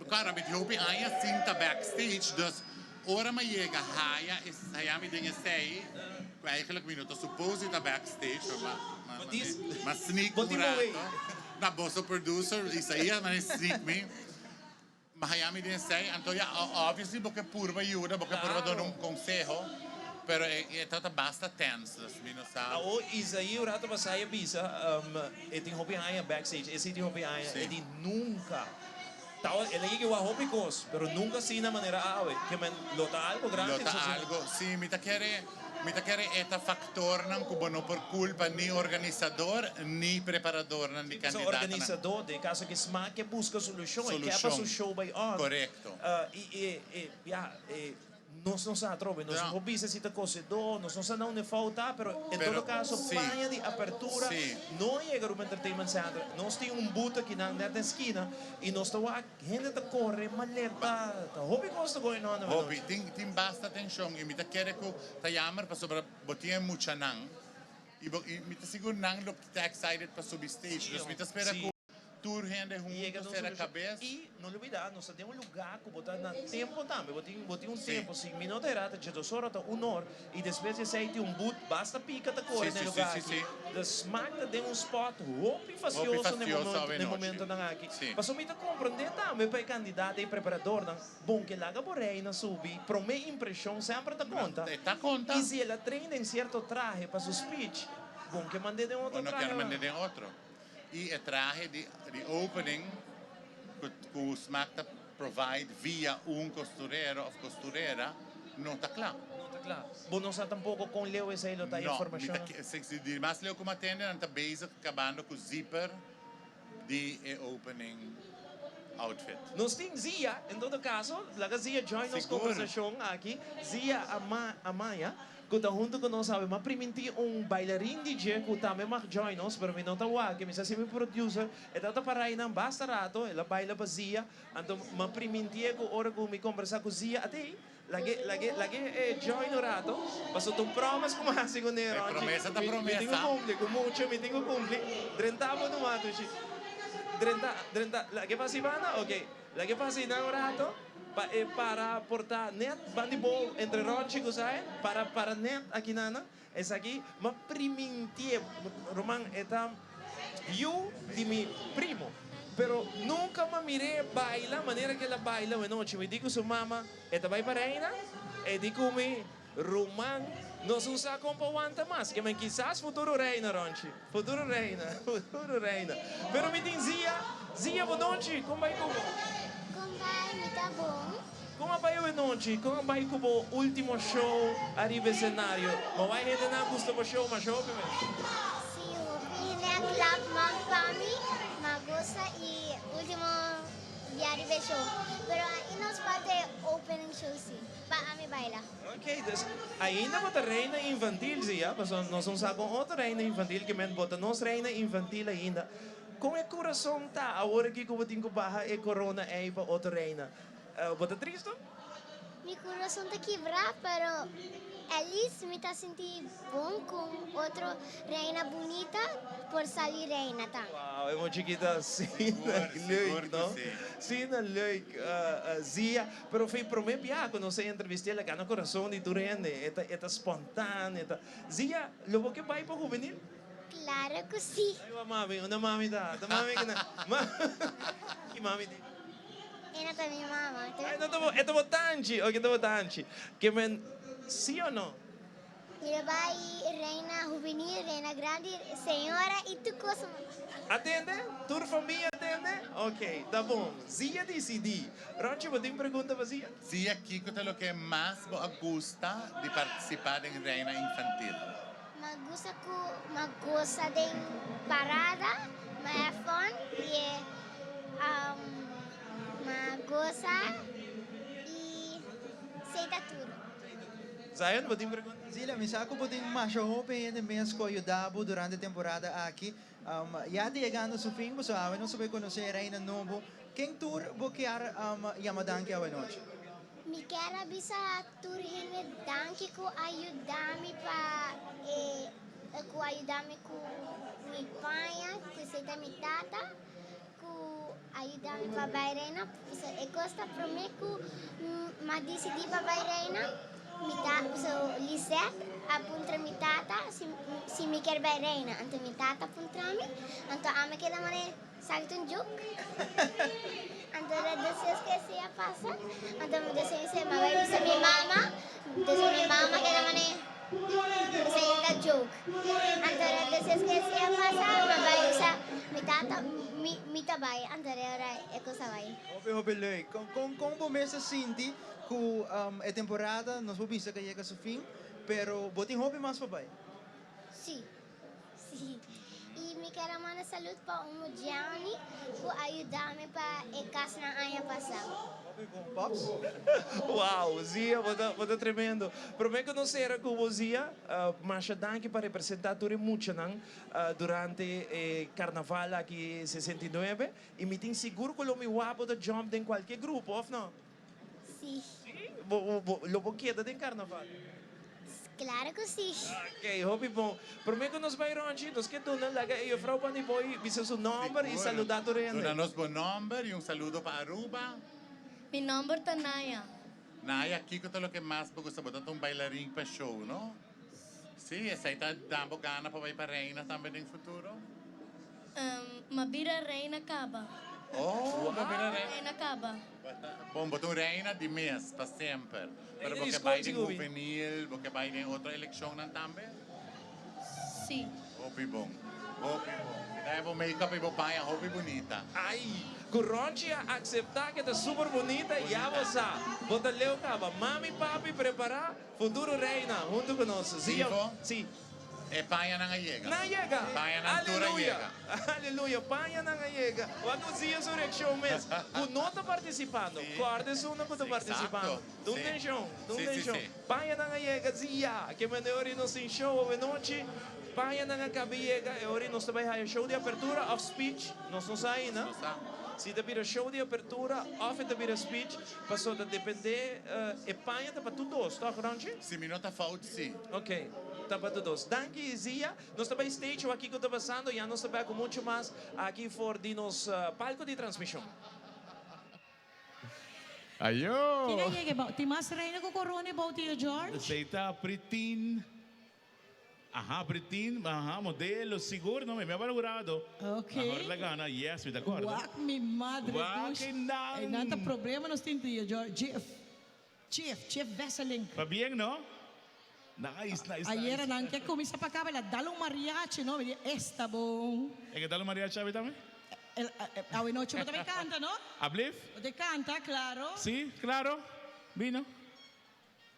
Claro, mi tin hopi aña sin ta backstage, dus ora mi yega haya e haya mi den esei, cu eigenlijk mi no ta suppose di ta backstage, pero ma, ma, ma, ma sneak un rato. Na boso producer, Isaías, ma sneak mi. Ma haya mi den esei, anto ya, obviously bo ke purba yuda, bo ke purba duna un conseho, pero e, e ta basta tense, dus mi no sa. Awo Isaí un rato pasá a bisa, e tin hopi aña backstage, esei tin hopi aña, e di nunca. Tawa el a yega wak hopi kos, pero nunca asina manera awe. Ke men lo ta algo grandi Lo ta so algo, si, mi ta kere, mi ta kere e ta factornan cu bo no por culpa ni organisador ni preparadornan di So candidatonan. organisador, den e caso aki smaak ke busca solucion, e ke pa su Solucion, show bay on. corecto. Y e, e, ya, e. Nos no sa atrobe, nos no por bisa si ta kosedó, nos no sa na unda e fout ta, pero en todo kaso paña di apertura no a yega Aruba Entertainment Center. Nos tin un booth akinan net na eskina i nos ta wak hende ta kore maleta, ta hopi kos ta going on awe Hopi, nochi. tin tin basta tenshon i mi ta kere ku ta yamer pasobra bo tin e muchanan i bo i mi ta sigur nan lo ta excited pa subi stage, dus mi ta spera ku. Tur hende Yega hunto na un sera solucion. cabes. Y no lubida, nos ta den un lugar cu bo ta na tempo tambe. Bo tin, bo tin un Sí. tempo. Si mi no ta erra, ta djedos ora, ta un or. Y despues di esey tin un boot basta pica ta core Sí, na e sí, sí, lugar sí, aki. sí. De Smack ta den un spot hopi Hopi fastioso na e fastioso momento, awe na e nochi. momentonan aki. Sí. Pasobra mi ta comprende tambe pa e candidato y preparadornan, bon ke laga bo reina subi, prome impresion semper ta conta. E ta conta. Y si el a train den cierto trahe pa su speech, bon ke mande den otro Bo no trahe. kier mande den otro. Y e trahe di di opening cu cu Smack ta provide via un costurero of costurera no ta cla. No ta cla. Bo no sa tampoco con leu esey lo ta e No, mi informacion? ta ke si di mas leu cu mi atende nan ta bezig cabando cu zipper di e opening outfit. Nos tin Zia, en todo caso, laga Zia join nos Sigur. conversacion aki. Zia Ama Amaya. Ku ta huntu ku nos awe. M'a primintí un bailarin di dje ku tambe mag join nos, pero mi no ta wak. Mi sa si mi producer, e tabata para einan basta rato, el a baila pa Zia. Anto m'a primintié ku ora ku mi kombersá ku Zia, atei, lag'é, lag'é, lag'é e join un rato, pasobra ta un promise ku m'a hasi kuné, E Ronchi. promesa ta Mi, mi tin ku promesa. kumpli, ku mucha mi tin ku kumpli. Drenta bo numa, Tushi. Drenta, drenta. Lag'é pasa Ivana? Oké. Lag'é pasa einan un rato. Pa e para por ta net bandi bo entre Ronchi cu Zion, para para net aki nana, esaki m'a primintie, ruman e ta yu di mi primo, pero nunca m'a mir'é baila manera cu el a baila awenochi, mi di cu su mama e ta bay pa Reina, e di cu mi ruman nos un sa con pa wanta mas, ke men kisas futuro Reina Ronchi, futuro Reina, futuro Reina, pero mi tin Zia, Zia bo nochi, con bay cu bo? Con bay mi ta bon. Con a bay awe nochi? Con a bay cu bo ultimo show ariba escenario? Bo bay hendenan gusta bo show masha hopi mes? Si, hopi hende a klap man pa mi, m'a gosa y ultimo dia ariba e show. Pero ainda nos falta e opening show si, pa ami baila. Ok, dus ainda bo ta reina infantil si ya, pasobra nos un sa con otro reina infantil ke men bo ta nos reina infantil ainda. Con e curason ta awor aki cu bo tin cu baha e corona ey pa otro reina? Bo ta tristo? Mi curason ta kibra, pero at least mi ta sinti bon cu otro reina bunita por sali reina ta. Wow, e mochikita asina leuk, no? Asina leuk, Zia. Pero fei prome bia cu nos a entrevist'é, el a gana corazon di tur hende. E ta, e ta spontan, e ta. Zia, lo bo ke bai pa hubenil? Claro cu si. Ay wa mami, unda mami ta? Ta mami ki na. Ki mami di? E no ta mi mama. Ay, no ta bo, e ta bo tanchi. Oke, ta bo tanchi. Ke men, si o no? Mi lo bai reina hubenil, reina grandi, señora y tur cosa. Atende? Tur famia atende? Ok, ta bon. Zia disidí. Ronchi, bo tin pregunta pa Zia? Zia, kiko ta loke mas bo a gusta di partisipá den Reina Infantil? M'a gusta ku m'a gosa den parada, m'a have fun y e m'a gosa y sei ta tur. Zion, bo tin pregunta? Zila, mi sa ku bo tin masha hopi hende mes ku a yuda bo durante e temporada aki. Ya ta yegando su fin, pasobra awe nos a bai konosé e reina nobo. Ken tur bo kier yama danki awe nochi? Mi kier a bisa tur hende danki ku a yuda mi pa e ku a yuda mi ku mi paña, ku esei ta mi tata. Ku a yuda mi pa bai Reina. Pasobra e kos ta promé ku mi a disidí pa bai Reina, mi ta, pasobra Lisette a puntra mi tata si si mi kier bai Reina. Anto mi tata a puntra mi, anto ami a keda manera esaki ta un joke. Anto despues ku esei a pasa, anto mi ta siña mi a bai bisa mi mama, despues mi mama a keda manera esei ta joke. Anto despues ku esei a pasa, mi a bai bisa mi tata, mi mi ta bai, anto e ora e kos a bai. Hopi hopi leuk. Kon kon kon bo mes a sinti ku e temporada nos por bisa ku a yega su fin, pero bo tin hopi mas pa bai? Sí, sí. I mi ker a manda salud pa un Gianni ku a yuda mi pa e kasnan aña pasá. Hopi bon, Pops. Wow, Zia, bo ta bo ta tremendo. Promé ku nos sera ku bo, Zia, masha danki pa representá tur e muchanan durante e karnaval aki 69. I mi tin sigur ku lo mi wak bo ta jump den kualke grupo, òf no? Sí. Sí? Bo bo lo bo keda den karnaval? Claro cu si. Ok, hopi bon. Prome cu nos bay Ronchi, nos ke duna laga e juffrouw Bunny Boy bisa su nomber y saluda tur hende. Duna nos bo nomber y un saludo pa Aruba. Mi nomber ta Naya. Naya, kico ta loke mas bo gusta? Bo ta un bailarin pa show, no? Si, esey ta da bo gana pa bay pa reina tambe den futuro? M'a bira reina caba. Oh, bo bira reina. Reina caba. Bon, bo ta un reina di mes, pa semper. Pero bo ke bai den huvenil, bo ke bai den otro eleccionnan tambe? Si. Hopi bon, hopi bon. Mi ta haña bo make-up y bo paña hopi bunita. Ay, cu Ronchi a acepta cu ta super bunita, ya bo sa. Bo ta leu caba. Mami, papi, prepara. Futuro reina hunto cu nos. Zia, Ivo, si. E pañanan a yega. Nan a yega. Pañanan tur a Aleluya. yega. Aleluya. Pañanan a yega. Wak cu Zia su reaccion mes. Cu no ta participando. Si. Corda esunnan cu ta Si, participando. exacto. Dun Si. tension. Dun Si, si, tension. si. Pañanan a yega. Zia. Ke mende ora nos tin show awenochi. Pañanan a caba yega. E ora nos ta bay haya show di apertura of speech. Nos no sa ainda. Nos no sa. Si ta bira show di apertura of e ta bira speech. Paso ta depende e paña ta pa tur dos, toch Ronchi? Si mi no ta fout, si. Ok, ta pa tur dos. Danki Zia. Nos ta bay stage wak kiko ta pasando, ya nos ta bek ku mucho mas aki for di nos palco di transmision. Ayo! Kin a yega e bou? Tin mas reina ku korona e bou, tio George? Esei ta Pritin. Aha, Britin, aha, modelo, sigur no, mi a wak hurado. Ok. Ahora la gana, yes, mi ta acorda. Wak mi madre Wak dushi. einan. Einan ta problema nos tin tio George. Jeff, Jeff, Jeff Wesselink. Pa bien no? Nice, nice, nice. Ayera nan ke cuminsa pa caba el a dal un mariachi no, mi di esta bon. E ke dal un mariachi awe tambe? El, awe nochi bo ta bay canta no? Ablief? Bo ta canta, claro. Si, claro. Bino.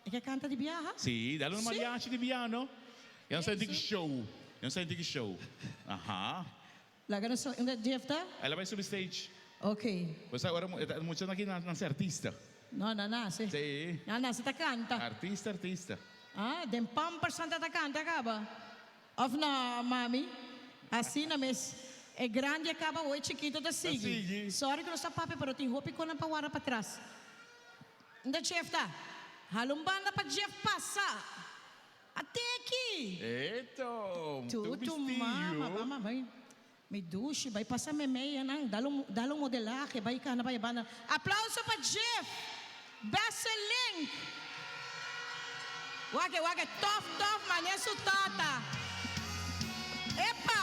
E ke kanta di biaha? Sí, dale un Sí. mariachi di biaha, no? Ya no sa di show. Ya no sa di show. Aha. Laga nos unda Jeff ta? El a bai subi stage. Ok. Bo sa ora muchanan aki nan si artista. No, nan nase. Sí. Nan nase ta kanta. Artista, artista. Ah, den pampers nan ta ta kanta kaba. Of no, mami? Asina mes. E grandi a kaba o e chikito ta sigui. Ta sigui. Sorry ku nos ta papia pero tin hopi konan pa wara patras. Unda Jeff ta? Hala un banda pa Jeff pasa. Ate aki! Eto! Tu Tu tu mama, bistiu. mama bai. Mi dushi, bai pasa memey anan. Dal un dal un modelahe, bai cana bai e banda. Aplauso pa Jeff! Besselink! Wak e wak e tof tof mane su tata. Epa!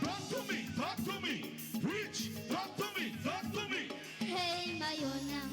Talk to me, talk to me, preach, talk to me, talk to me. Hey, mayonan.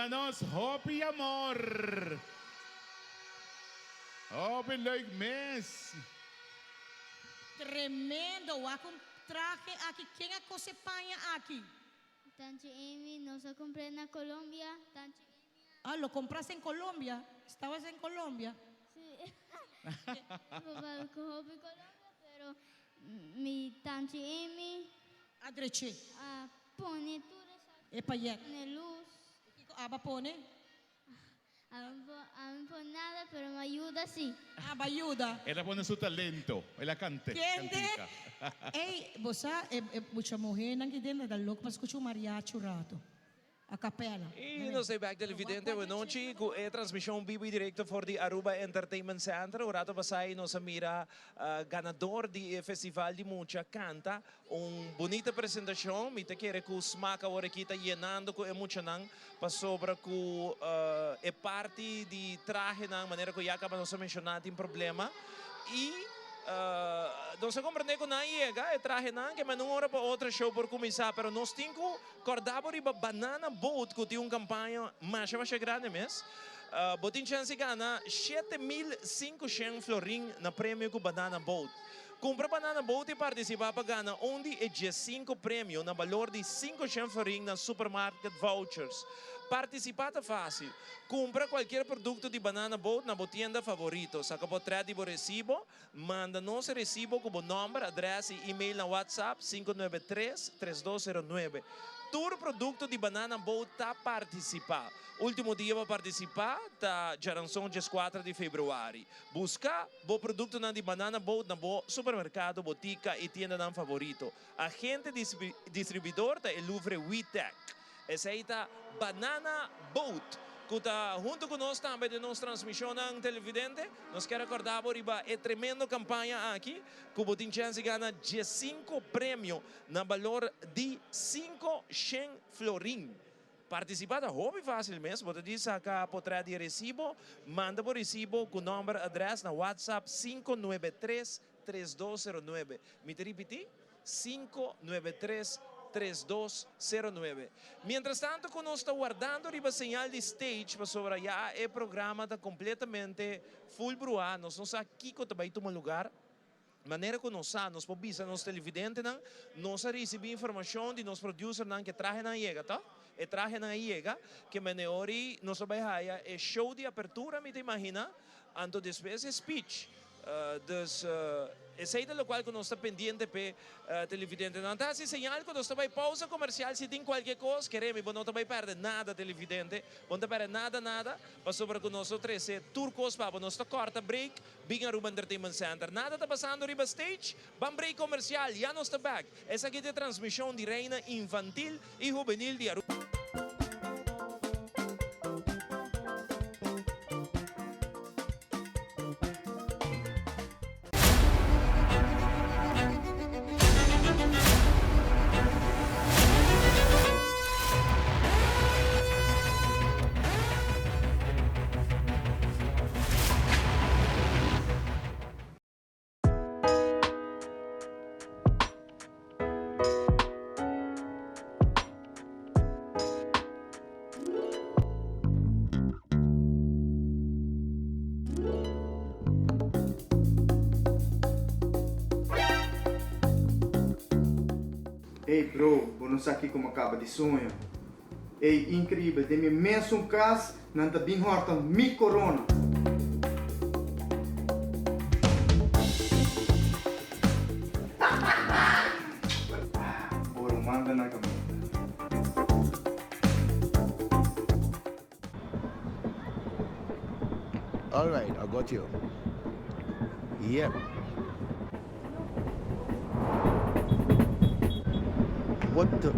Duna nos hopi amor. Hopi leuk mes. Tremendo, wak un trahe aki, ken a kose paña aki? Tanchi Amy, nos a compr'é na Colombia, Tanchi Amy a. Ah, lo compraste en Colombia? Estabas en Colombia? Sí. Papá cu hopi Colombia, pero mi Tanchi Amy. A dreché. A pone tur esaki. E payet. Pone luz. Kico aba pone? Ami no pone nada, pero mi a yuda si. Aba yuda. El a pone su talento, el a cante, Kende? cantica. Ey, bo sa, e e mucha muhernan ki den ta loco pa scucha un mariachi un rato. A capella. Y nos ta back televidente buenochi cu e transmision bibo y directo for di Aruba Entertainment Center. Un rato pasai nos a mira ganador di e festival di mucha canta un bunita presentacion. Mi ta kere cu smaak awor aki ta yenando cu e muchanan pasobra cu e parti di trahenan manera cu ya caba nos a menciona tin problema y nos a comprende cu nan a yega e trahenan ke men un ora pa otro e show por cuminsa pero nos tin cu Kòrda bo riba Banana Boat ku tin un kampaña masha masha grandi mes. Bo tin chèns di gana 7500 florin na premio ku Banana Boat. Kumpra Banana Boat i partisipá pa gana un di e diesinku premio na balor di 500 florin na supermarket vouchers. Partisipá ta fásil. Kumpra kualkier produkto di Banana Boat na bo tienda favorito. Saka potrèt di bo resibo. Manda nos e resibo ku bo nòmber, adrès i email na WhatsApp 593 3209. Tur produkto di Banana Boat ta partisipá. Último dia pa partisipá ta djaranson 14 di febrüari. Buska bo produktonan di Banana Boat na bo supermerkado, botika i tiendanan favorito. Agente distribuidor ta e Louvre Witec. Esei ta Banana Boat ku ta huntu ku nos tambe den nos transmishonnan televidente. Nos kier rekordá bo riba e tremendo kampaña aki ku bo tin chèns di gana 15 premio na balor di 500 florin. Partisipá ta hopi fásil mes, bo ta di saka potrèt di e resibo, manda bo resibo ku nòmber, adrès na WhatsApp 593 3209. Mi ta ripití, 593 3209. Mientras tanto ku nos ta wardando riba señal di stage pasobra ya e programa ta kompletamente full bruá, nos no sa kiko ta bai tuma lugar. Manera ku nos sa, nos por bisa nos televidentenan, nos a risibí informashon di nos producernan ku e trahenan a yega, tò? E trahenan a yega, ke meneori nos a bai haya e show di apertura, mi ta imaginá, Anto despues e speech. Dus esey ta locual cu nos ta pendiente p'e televidentenan. Ta haci señal cu nos ta bay pausa comercial si tin cualkier cos. Kere mi bo no ta bay perde nada televidente. Bo no ta perde nada nada pasobra cu nos lo trece tur cos pa bo. Nos ta corta break bin Aruba Entertainment Center. Nada ta pasando riba stage. Ban break comercial ya nos ta back. Esaki ta e transmision di Reina Infantil y Hubenil di Aruba. Ey bro, bo no sa kiko mi a kaba di soño. Ey increíbel, den mi mesun kas nan ta bin horta mi corona. Bo ruman ta na caminda. Alright, I got you. Yep. What the.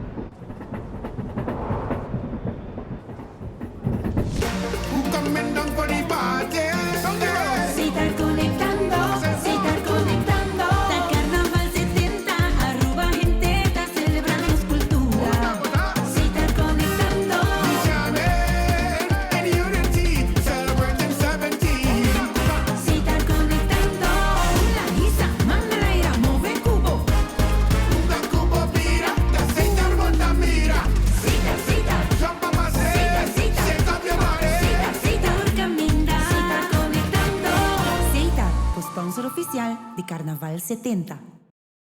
Carnaval 70.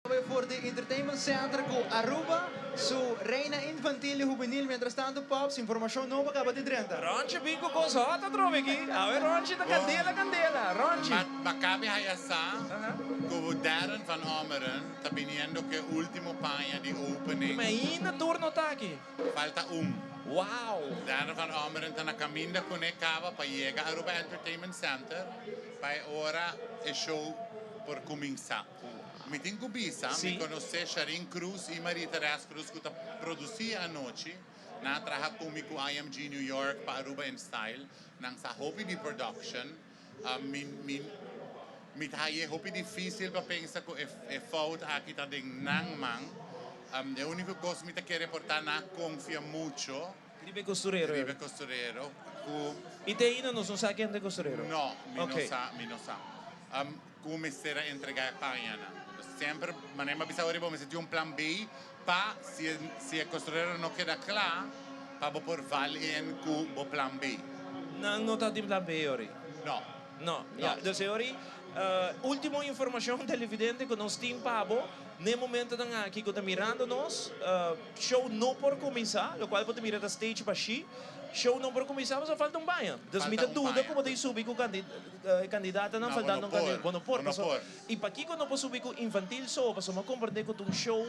Awe for di Entertainment Center cu Aruba su Reina Infantil y Hubenil. Mientras tanto Pops, informacion nobo caba di drenta. Ronchi bin cu cos hot atrobe aki. Awe Ronchi ta candela candela. Ronchi. Ma cabe haya sa cu Darren van Ommeren ta biniendo cu e ultimo paña di opening. Ma ainda tur no ta aki. Falta un. Wow! Darren van Ommeren ta na caminda cune caba pa yega Aruba Entertainment Center pa e ora e show por cuminsa. Mi tin cu bisa, mi conoce Sharin Cruz y Marie Therese Cruz cu ta produci e anochi. Nan a traha cu mi cu IMG New York pa Aruba in Style. Nan sa hopi di production. Mi mi mi ta haye hopi dificil pa pensa cu e e fout aki ta den nan man. E unico cos mi ta kere por ta nan a confia mucho. Riba e costurero. Riba e costurero cu. Y te ainda nos no sa ken ta e costurero? No, mi no sa, mi no sa. Cu mester a entrega e pañanan. Semper, manera mi a bisa ora, bo mester tin un plan B pa si e si e costurero no keda cla, pa bo por val in cu bo plan B. Nan no ta tin plan B ori? No. No. Ya, dus e ori, ultimo informacion televidente cu nos tin pa bo n'e momentonan aki cu ta mirando nos, Show no por cuminsa, locual bo ta mira ta stage bashi. Show no por cuminsa pasobra falta un baña. Dus mi ta duda cu bo ta subi cu e candidatanan faltando un candidata. Bo no por. Bo no por. Y pakico no por subi cu infantil so? Pasobra mi a comprende cu ta un show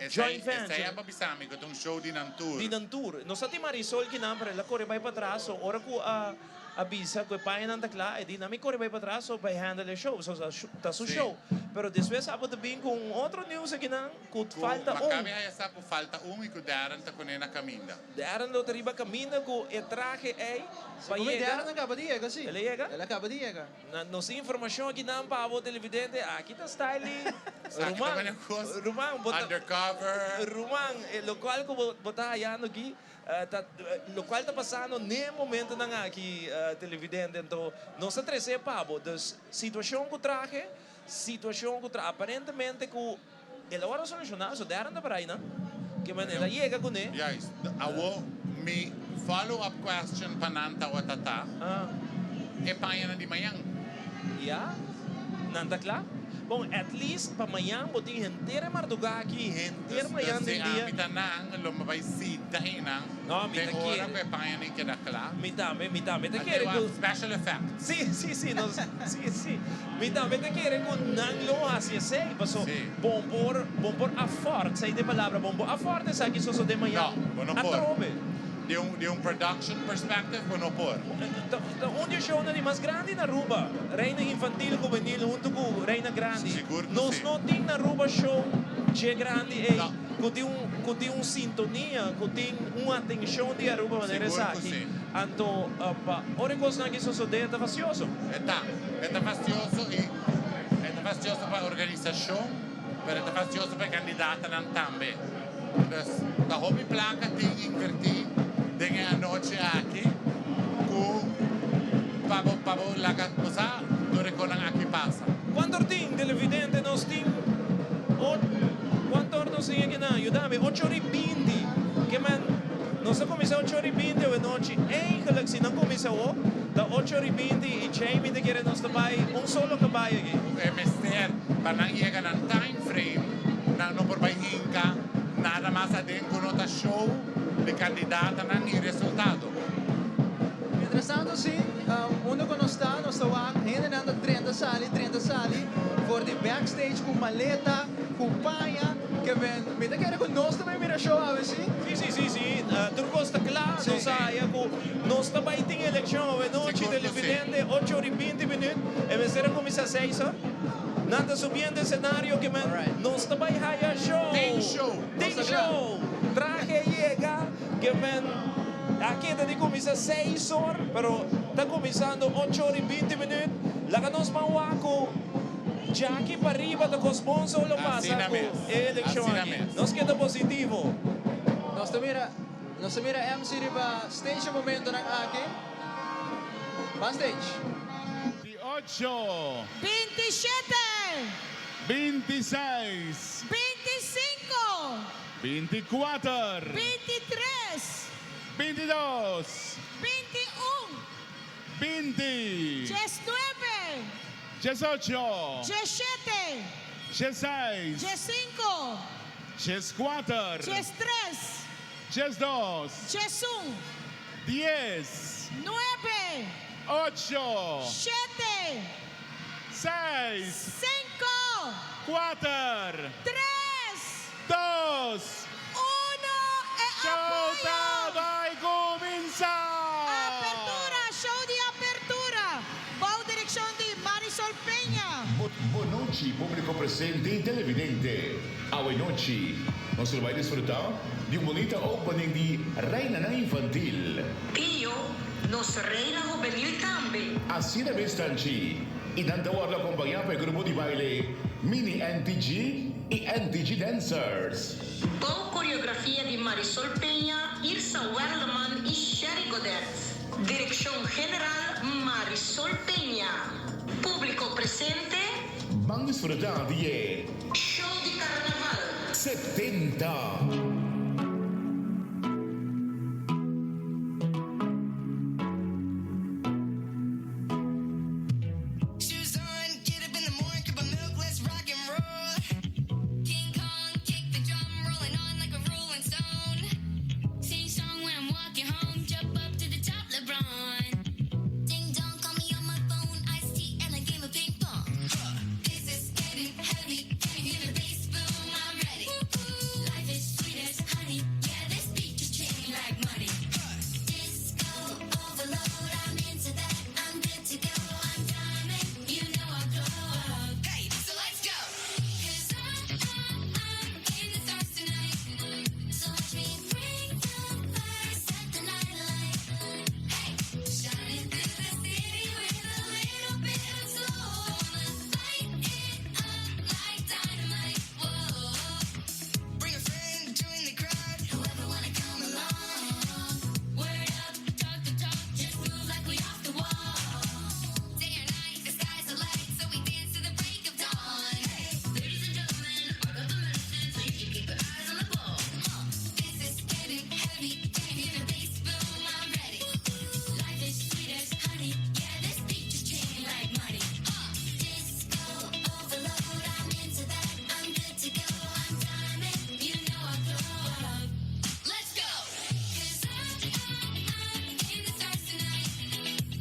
joint venture. Esey a bisa mi cu ta un show di nan tur. Di nan tur. Nos a tin Marisol kinan pero el a core bay patras so ora cu a a bisa cu e pañanan ta cla, e di nan mi core bay patras so bay handle e show. So ta su show. Pero despues abo ta bin cu un otro news akinan. Cu falta un. Makabe haya sa cu falta un y cu Darren ta cune na caminda. Darren lo ta riba caminda cu e trahe ey pa yega. Darren a caba di yega, si. El a yega? El a caba di yega. Na nos informacion aki nan pa abo televidente, aki ta style Ruman, Ruman, bo ta. Undercover. Ruman, e locual cu bo ta hayando aki ta locual ta pasando n'e momentonan aki televidente, anto nos ta trece pa bo. Dus situacion cu trahe, situacion cu trahe, aparentemente cu. El a wòrdu solushoná, so dèrn ta para einan. Ke manera el a yega kuné? Juist. Awo mi follow up question pa nan tawata ta, e pañanan di mañan? Ya, nan ta kla. Bon, at least pa mañan bo tin henter e mardugá aki, henter mañan den dia. Si ami ta nan, lo mi bai sinta einan te ora ku e pañanan keda kla. Mi tambe, mi tambe ta kere ku. Special effect. Si, si, si, nos, si, si. Mi tambe ta kere ku nan lo hasi esei, paso bon por bon por afòrt, esei ta e palabra, bon por afòrt esaki sosodé mañan No, bo no por. atrobe. Di un di un production perspective bo no por. Ta ta un di e shownan di mas grandi na Aruba, Reina Infantil Hubenil huntu ku Reina Grandi. Sigur ku Nos si. no tin na Aruba show dje grandi ei No. ku tin un ku tin un sintonia, ku tin un atenshon di Aruba manera Sigur ku esaki. si. Anto pa ora e kosnan aki sosodé ta fastioso. E ta. E ta fastioso y e ta fastioso pa organisacion, pero e ta fastioso pa e candidatanan tambe. Dus ta hopi placa tin inverti den e anochi aki cu pa bo pa bo laga bo sa tur e conan aki pasa. Cuanto or tin televidente nos tin o cuanto or nos tin akinan yuda mi ocho or y binti ke men Nos a kuminsá ocho ora i binti awe nochi. Eigenlijk si nan kuminsá awo, ta ocho ora i binti i Jamie ta kere nos ta bai un solo kabai aki. E mester pa nan yega nan time frame, nan no por bai hinka nada mas aden ku no ta show di kandidatanan i resultado. Mientrastanto si, unda ku nos ta, nos ta wak hendenan ta drenta sali, drenta sali for di backstage ku maleta, ku paña. Ke men, mi ta kere ku nos ta bai mira show awe, si? Si, si, si, si. Tur kos ta kla. Nos a haya ku nos ta bai tin elekshon awe nochi, televidente, ocho ora i binti minüt. E mester a kuminsá seis or. Nan ta subiendo esenario ke men nos ta bai haya show. Tin show. Tin show. Trahe a yega ke men a keda di kuminsá seis or, pero ta kuminsando ocho ora i binti minüt. Laga nos ban wak ku. Djaki pa riba ta cos bon so lo pasa cu e eleccion aki. Nos keda positivo. Nos ta mira nos ta mira MC riba stage e momentonan aki. Ban stage. 28. 27. 26. 25. 24. 23. 22. 21. 20. 19. 18, 17, 16, 15, 14, 13, 12, 11, 10, 9, 8, 7, 6, 5, 4, 3, 2, 1. E Show apoyo! ta bay cuminsa! Apertura, show di apertura. Bou direccion di Marisol Peña. Bon nochi, publico presente y televidente. Awe nochi, nos lo bay disfruta di un bunita opening di Reinanan Infantil. Pio, nos Reina Hubenil tambe. Asina mes tanchi y nan ta wordo acompaña pa e grupo di baile Mini NTG y NTG Dancers. Bou coreografia di Marisol Peña, Irsa Werleman y Sherry Godet. Direccion General Marisol Peña. Publico presente. Ban disfruta di e. Show di Carnaval. 70. Shoes on, get up in the morning, cup of milk, let's rock and roll. King Kong, kick the drum, rolling on like a rolling stone. Sing song when I'm walking home, jump up to the top, LeBron. Ding dong, call me on my phone, iced tea and a game of ping pong. This is getting heavy, can you hear the bass boom? I'm ready. Life is sweet as honey, yeah, this beat just treat me like money. Disco overload, I'm into that, I'm good to go, I'm diamond, you know I glow up. Hey, so let's go. 'Cause I'm in the stars tonight. So watch me bring the fire, set the night alight. Hey, shining through the city with a little bit of soul. Gonna light it up like dynamite. Whoa. Bring a friend, join the crowd. Whoever wanna come along. Word up, talk the talk, just move like we off the wall. Day or night, the sky's the light, so we dance to the break of dawn. Ladies and gentlemen, I got the medicine, so you should keep your eyes on the ball. This is getting heavy, can you hear the bass boom? I'm ready. Life is sweet as honey, yeah, this beat just treat me like money. Disco overload, I'm into that, I'm good to go, I'm diamond, you know I glow up. Let's go! 'Cause I'm in the stars tonight.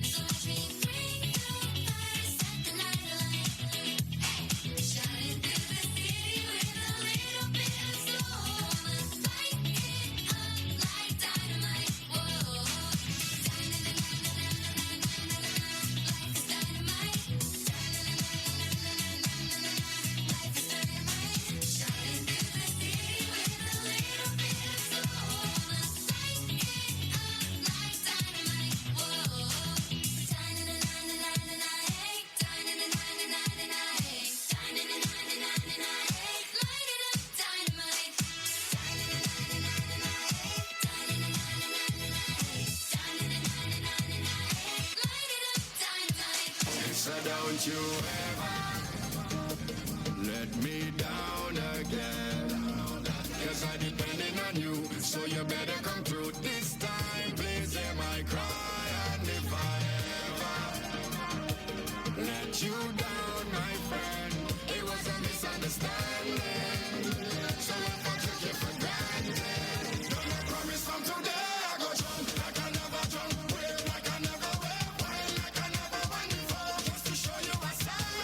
So watch me bring the fire, set the night alight. Hey, shining through the city with a little bit of soul. Gonna light it up like dynamite. Whoa. Life is dynamite. Life is dynamite. Shining through the city with a little bit of soul. Gonna light it up like dynamite. Whoa. Hey. Hey. Light it up, dynamite. Light it up, dynamite. So don't you ever let me down again. 'Cause I'm depending on you, so you better come through this time. Please hear my cry, and if I ever let you down, my friend, it was a misunderstanding. So if I took you for granted, don't I promise from today I go jump like I never jump, wave like I never wave, wine like I never went before, just to show you I said.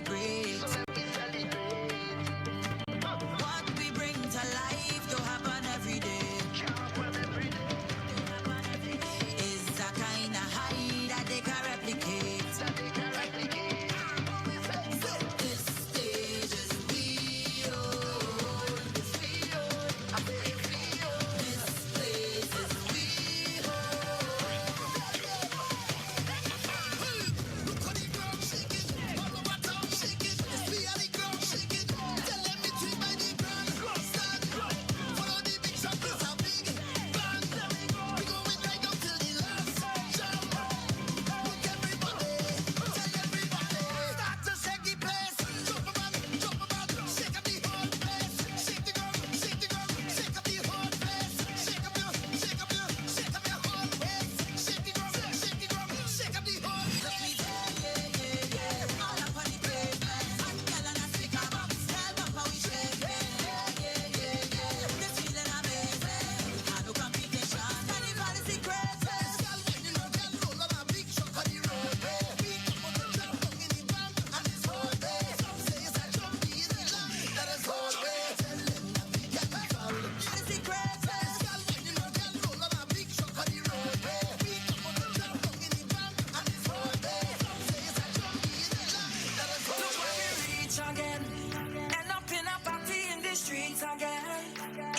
celebrate. What we bring to life don't happen every day. Is a kind of high that they can replicate. This stage is we own. This place is we Look how the ground shake it, all over town shake it. It's we are the ground shake it. Tell them it's we by the grand stand. Follow the big shot, it's a big band. We going right down till the last jam. Look everybody, tell everybody. Start to shake the place. Jump about, jump about, shake up the whole place. Shake the ground, shake the ground, shake up the whole place. Shake up your, shake up your, shake up your whole place. Shake the ground, shake the ground, shake up the whole place. All up on the pavement. Hot girl and a speaker box. Tell them how we shake it. Yeah, yeah, yeah, yeah. This feeling amazing. Got no competition. Carnival is the greatest. Girl, when you know, girl, roll on a big truck on the roadway. We come on the drop down in the van and it's whole day. Some say it's a drum beat in the land that is whole way. Tell them that we can foul. That is the greatest. Girl, when you know, girl, roll on a big truck on the roadway. We come on the drop down in the van and it's whole day. Some say it's a drum beat in the land that is whole Look where way. we reach again. End up in a party in the streets again.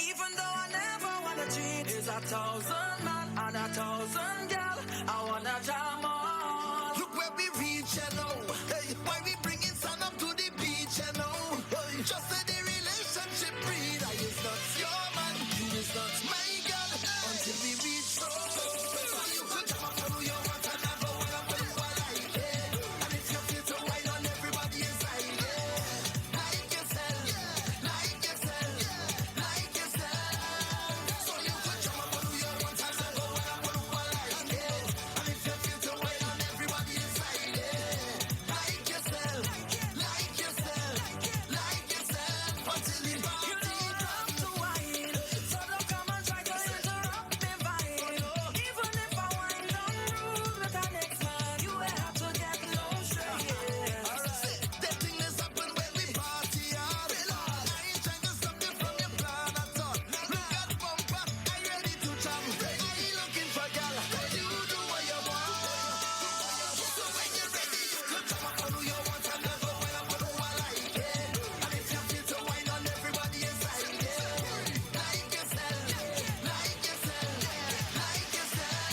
Even though I never wanna cheat, it's 1,000 man and 1,000 girl. I wanna jam on. Look where we reach, you know. Hey, why we bringing sun up to the beach, you know. Hey, just say the relationship breed. I is not your man, you is not my girl. Until we reach so. So you could jam up on who you want and I go and up on who I like, yeah. And if you feel to wine on everybody inside, yeah. Like yourself, like yourself, like yourself. So you could jam up on who you want and I go and up on who I like, yeah. And if you feel to wine on everybody inside, yeah. Like yourself, like yourself, like yourself. Until the You party know I love to wine, so don't come and try to interrupt me vibe. Even if I wind down rude with the next man, you will have to get no stress. That thing is happen when we party hard. I ain't trying to stop you from your plan at all. Look at bumper, I ready to jam. I ain't looking for gal. You do what you want. So when you're ready, you could jam up on who you want and never wine up on who I like. Yeah. And if you feel to wine on everybody inside, yeah. Like yourself, like yourself, like yourself.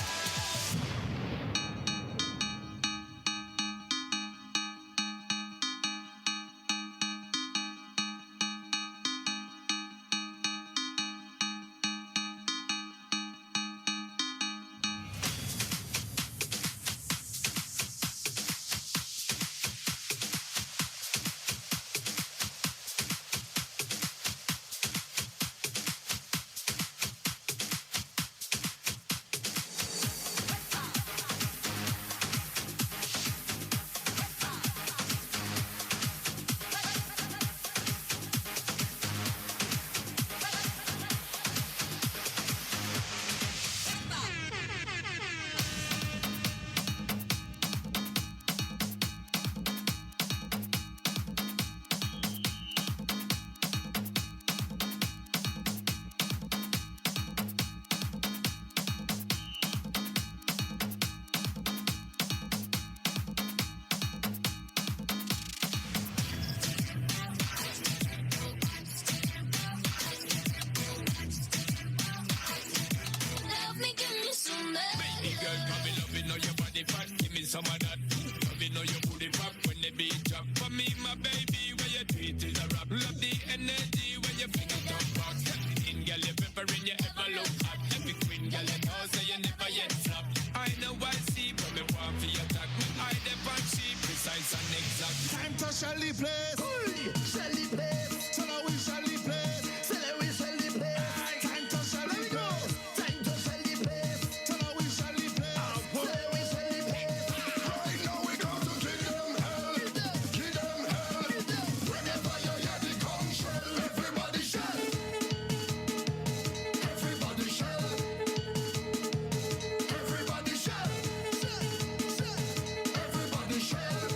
Love me, give me some love. Baby girl, come me loving all your body fat, give me some of that. Loving all your booty pop when the beat drop. For me, my baby, where you do it is a rap. Love the energy when you fling it up back. Step in, girl, you peppering, you ever look hot. Every queen, girl, you know, say you never yet flop. I know I see, but me want for your attack. Me eye them on she precise and exact. Time to shell the place. Shell the place. So now we shell the place. So now we shell the place. Time to shell the place. Time to shell the place. So now we shell the place. So now we shell the place. Right now we come to give them hell. Give them hell. Whenever you hear the gun shell, everybody shell. Everybody shell. Everybody shell. Everybody shell. Everybody shell.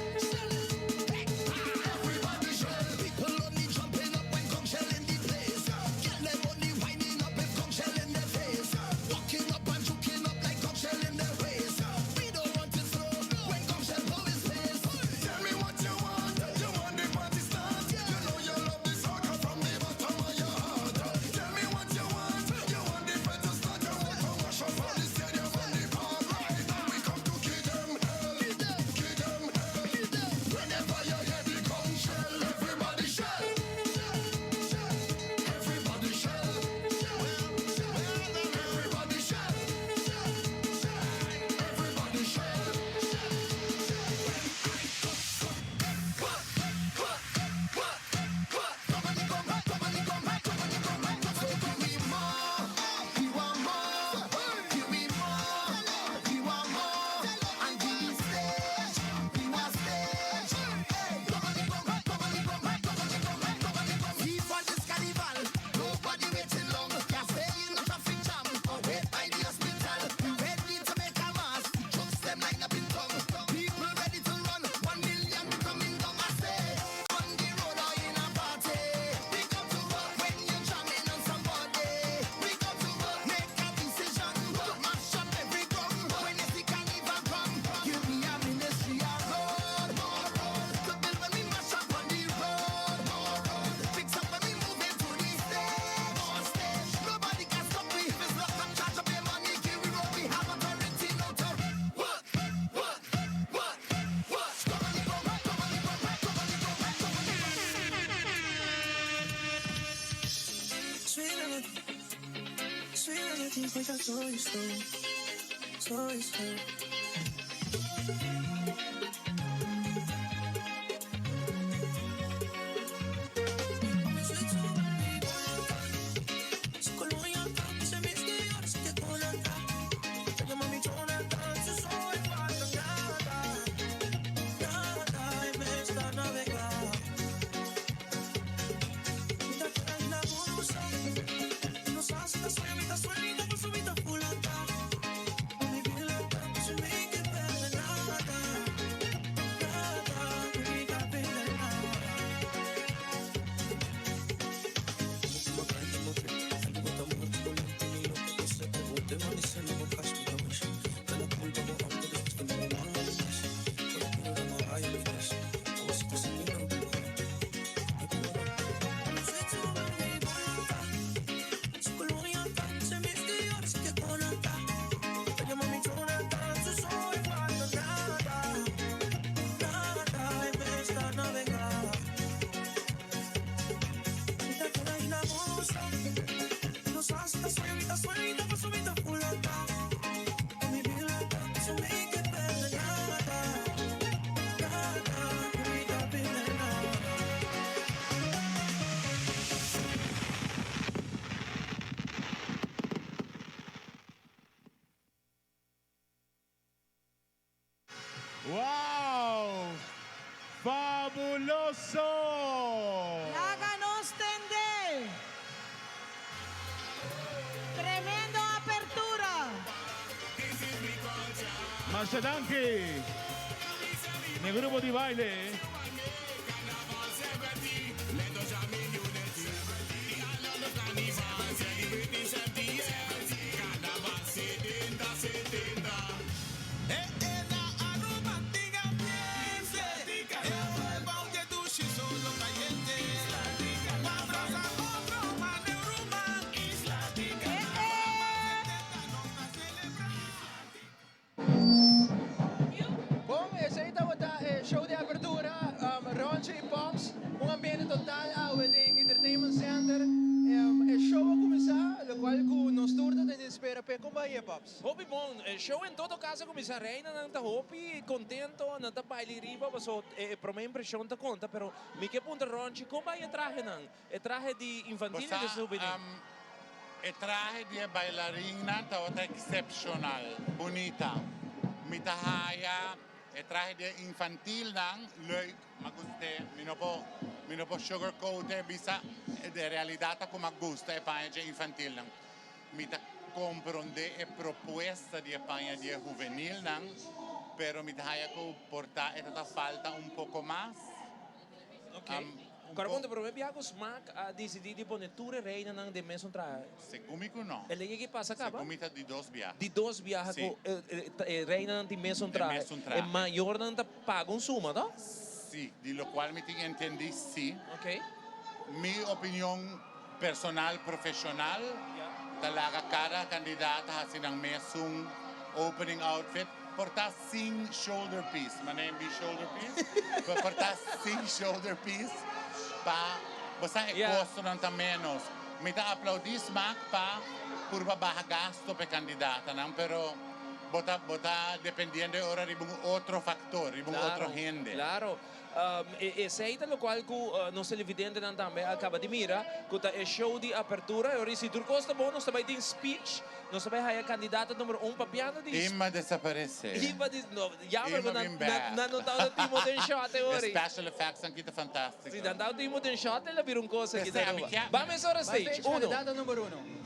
Wow! Fabuloso! Laga nos tende! Tremendo apertura! Masha danki! Mi grupo di baile. Bon, esey tabata e show di apertura, Ronchi y Pops, un ambiente total awe den Entertainment Center. E show a cuminsa, locual cu nos tur ta den espera p'e con bay e, Pops. Hopi bon, e show en todo caso a cuminsa, reinanan ta hopi contento, nan ta baila riba, paso e prome impresion ta conta, pero mi ke puntra Ronchi, con bay e trahenan? E trahe di infantil y di juvenil. E trahe di e bailarinnan tabata excepcional, bunita. Mi ta haya e trahe di e infantilnan leuk, m'a gust'é. Mi no por, mi no por sugarcoat e, bisa e realidad ta cu m'a gusta e paña dje infantilnan. Mi ta comprende e propuesta di e paña di e juvenilnan, pero mi ta haya cu por ta e ta ta falta un poco mas. Ok. Kòrda punto, promé biaha ku Smaak a disidí di pone tur e reinanan den mesun trahe? Segun mi ku no. E lei aki pasa kaba? Segun mi ta di dos biaha. Di dos biaha ku e reinanan tin mesun trahe. Den mesun trahe. E mayornan ta paga un suma, to? Sí, di lokual mi tin entendí, sí. Ok. Mi opinion personal, profeshonal, ta laga kada kandidata hasi nan mesun opening outfit. Por ta sin shoulder piece, manera bi shoulder piece, pero por ta sin shoulder piece pa bo sa e costonan ta menos. Mi ta aplaudi Smaak pa purba baha gasto pa e candidatanan, pero bo ta bo ta dependiendo e ora riba un otro factor, riba un otro hende. Claro, Esey ta locual cu nos televidentenan tambe a caba di mira, cu ta e show di apertura. E ora si tur cos ta bon, nos ta bay tin speech, nos ta bay haya candidato numero un papiando di. Ima desaparece. Ima di, no, jammer Ima cu nan, bin back. nan no tabata tin mo den shot e ora. E special effects nan kita fantastico. Si, nan tabata tin mo den shot, el a bira un cos aki P'esei na ami Aruba. kier. Bam es ora Ban stage, stage, uno. candidato numero uno.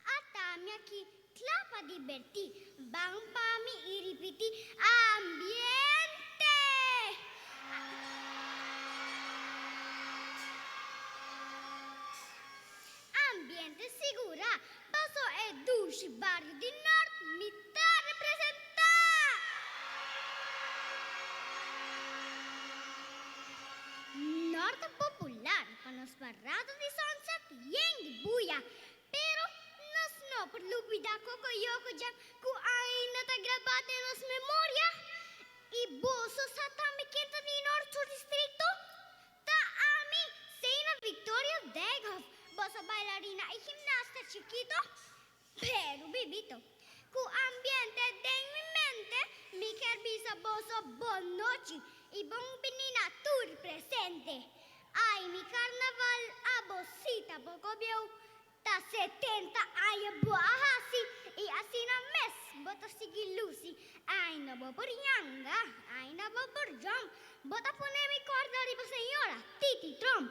Ata mi aki kla pa dibertí. Ban pa mi i ripití, Ambiente! Ambiente sigurá, paso e dushi bario di Nort mi ta representá! ta popular pa nos parada di sunset yen di buya, pero nos no por lubida Cocoyoco Jam cu ainda ta grabá den nos memoria. Y boso sa tambe ken ta di Noord su districto? Ta ami, Seina Victoria Dijkhoff, boso bailarina y gimnasta chikito, pero bibito. Cu ambiente den mi mente, mi kier bisa boso bon nochi y bon bini na tur presente. Ay, mi carnaval abo si ta poco bieu. Ta 70 aña bo a hasi y asina mes bo ta sigui luci. Ainda bo por yanga, ainda bo por jump. Bo ta pone mi corda riba señora Titi Tromp.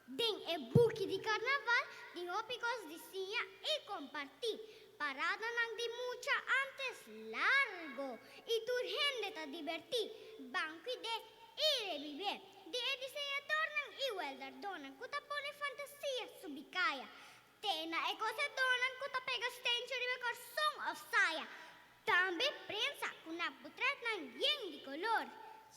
Den e buki di carnaval tin hopi cos di siña y comparti. Paradanan di mucha antes largo y tur hende ta diberti. Ban cuid'é y rebib'é. Di e diseñadornan y welderdonan cu ta pone fantasia subi caya. Te na e cosedornan cu ta pega stencho riba carson of saya. Tambe prensa cu na potretnan yen di color.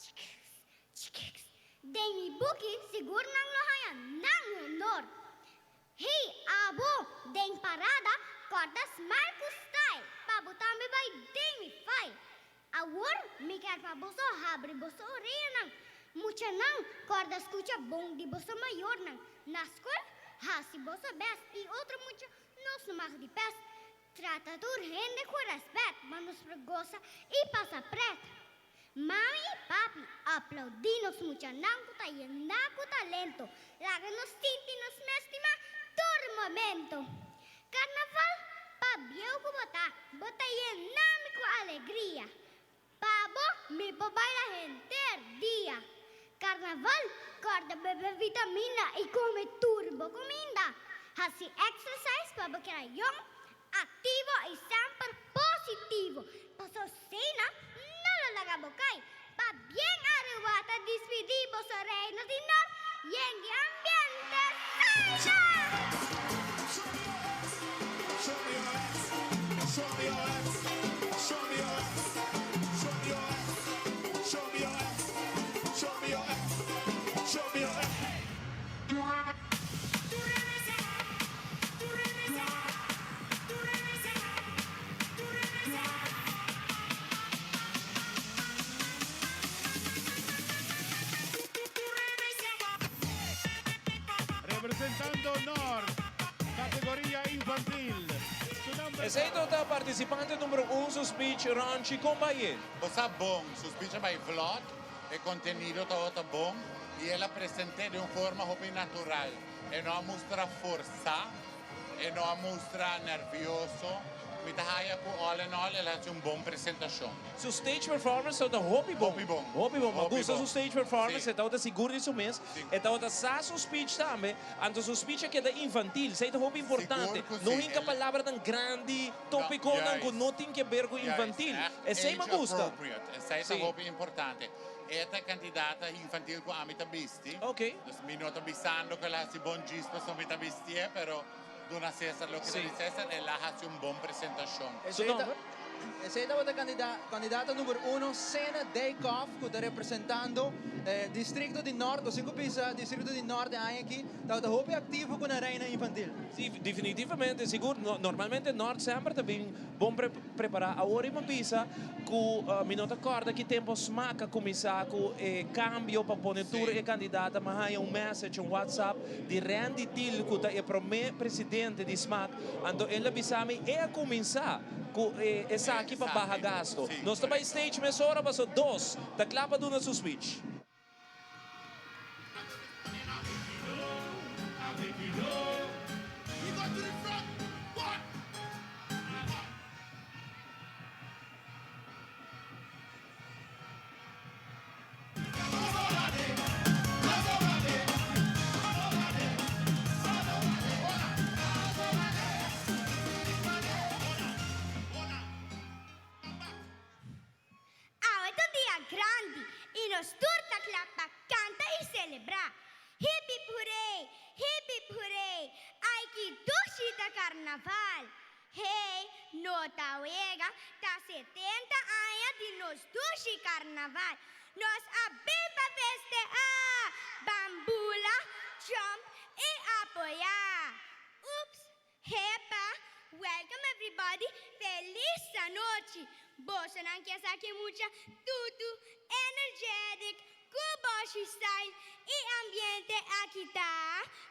Chikiks, chikiks. Den mi buki sigur nan lo haña nan honor. Hey abo den parada corda smile cu style pa bo tambe bay den mi file. Awor mi kier pa boso habri boso oreanan. Muchanan corda scucha bon di boso mayornan. Na scol haci boso best y otro mucha nos no mag di pest. Trata tur hende cu respet pa nos por gosa y pasa pret. Mami y papi aplaudí nos muchanan cu ta yena cu talento. Laga nos sinti nos mes stima tur momento. Carnaval, pa bieu cu bo ta, bo ta yena mi cu alegria. Pa bo mi por baila henter dia. Carnaval, corda bebe vitamina y come tur bo cuminda. Haci exercise pa bo keda yong, activo y semper positivo. Paso cena no lo laga bo cay. Pa bien Aruba ta dispidi boso Reino di Nort yen di ambiente Zaina! Representando Noord, categoria infantil. Su nomber Esey ta participante numero 1, su speech Ronchi con a bay. Bo bon, su speech a bay vlot, e contenido ta bon y el a presenta di un forma hopi natural. E no a mustra forsa, e no a mustra nervioso. Mi ta haya cu all in all, el a haci un bon presentacion. Su stage performance ta hopi bon. Hopi bon. Hopi bon. Hopi Gusta bon. su stage performance, e ta sigur di su mes. E ta sa su speech tambe. Anto su speech keda infantil. Esey ta hopi importante. Sigur cu No si. hinca palabra tan grandi, topico nan cu no tin cu ber cu infantil. Esey mi Age gusta. appropriate. Esey ta hopi importante. E ta candidata infantil cu ami ta bisti. Dus mi no ta bisando cu el a haci bon djis paso mi ta bisti, pero duna Cesar loke ta di Cesar, el a haci un bon presentacion. Esey ta candidata number 1, Sena Dijkhoff, cu ta representando districto di Noord, o cinco pisa districto di Noord aki, ta hopi activo cu e reina infantil. Si, definitivamente, sigur. No, normalmente Noord semper ta bin bon prepara. Awor mi bisa cu mi no ta corda ki tempo SMAC a cuminsa cu cambio pa pone tur e candidata, mas hay un message, un WhatsApp di Randy Thiel, cu ta e prome presidente di SMAC. Anto el a bisami e a cuminsa cu esaki pa baha gasto. Nos ta bay stage mesora paso dos, ta cla pa duna su speech. We go to the front. One. Awe ta un dia grandi y nos tur ta cla pa canta y celebra. Hip hip hurray, hip hip hurray, ay ki dushi ta carnaval. Hey, no ta wega, ta 70 aña di nos dushi carnaval. Nos a bin pa festeha, ban bula. jump i apoyá! Oops! Hepa! Welcome everybody! Felis anochi! Bosonan ke sa ki mucha tutu, energetic, ku boshi style i ambiente aki ta?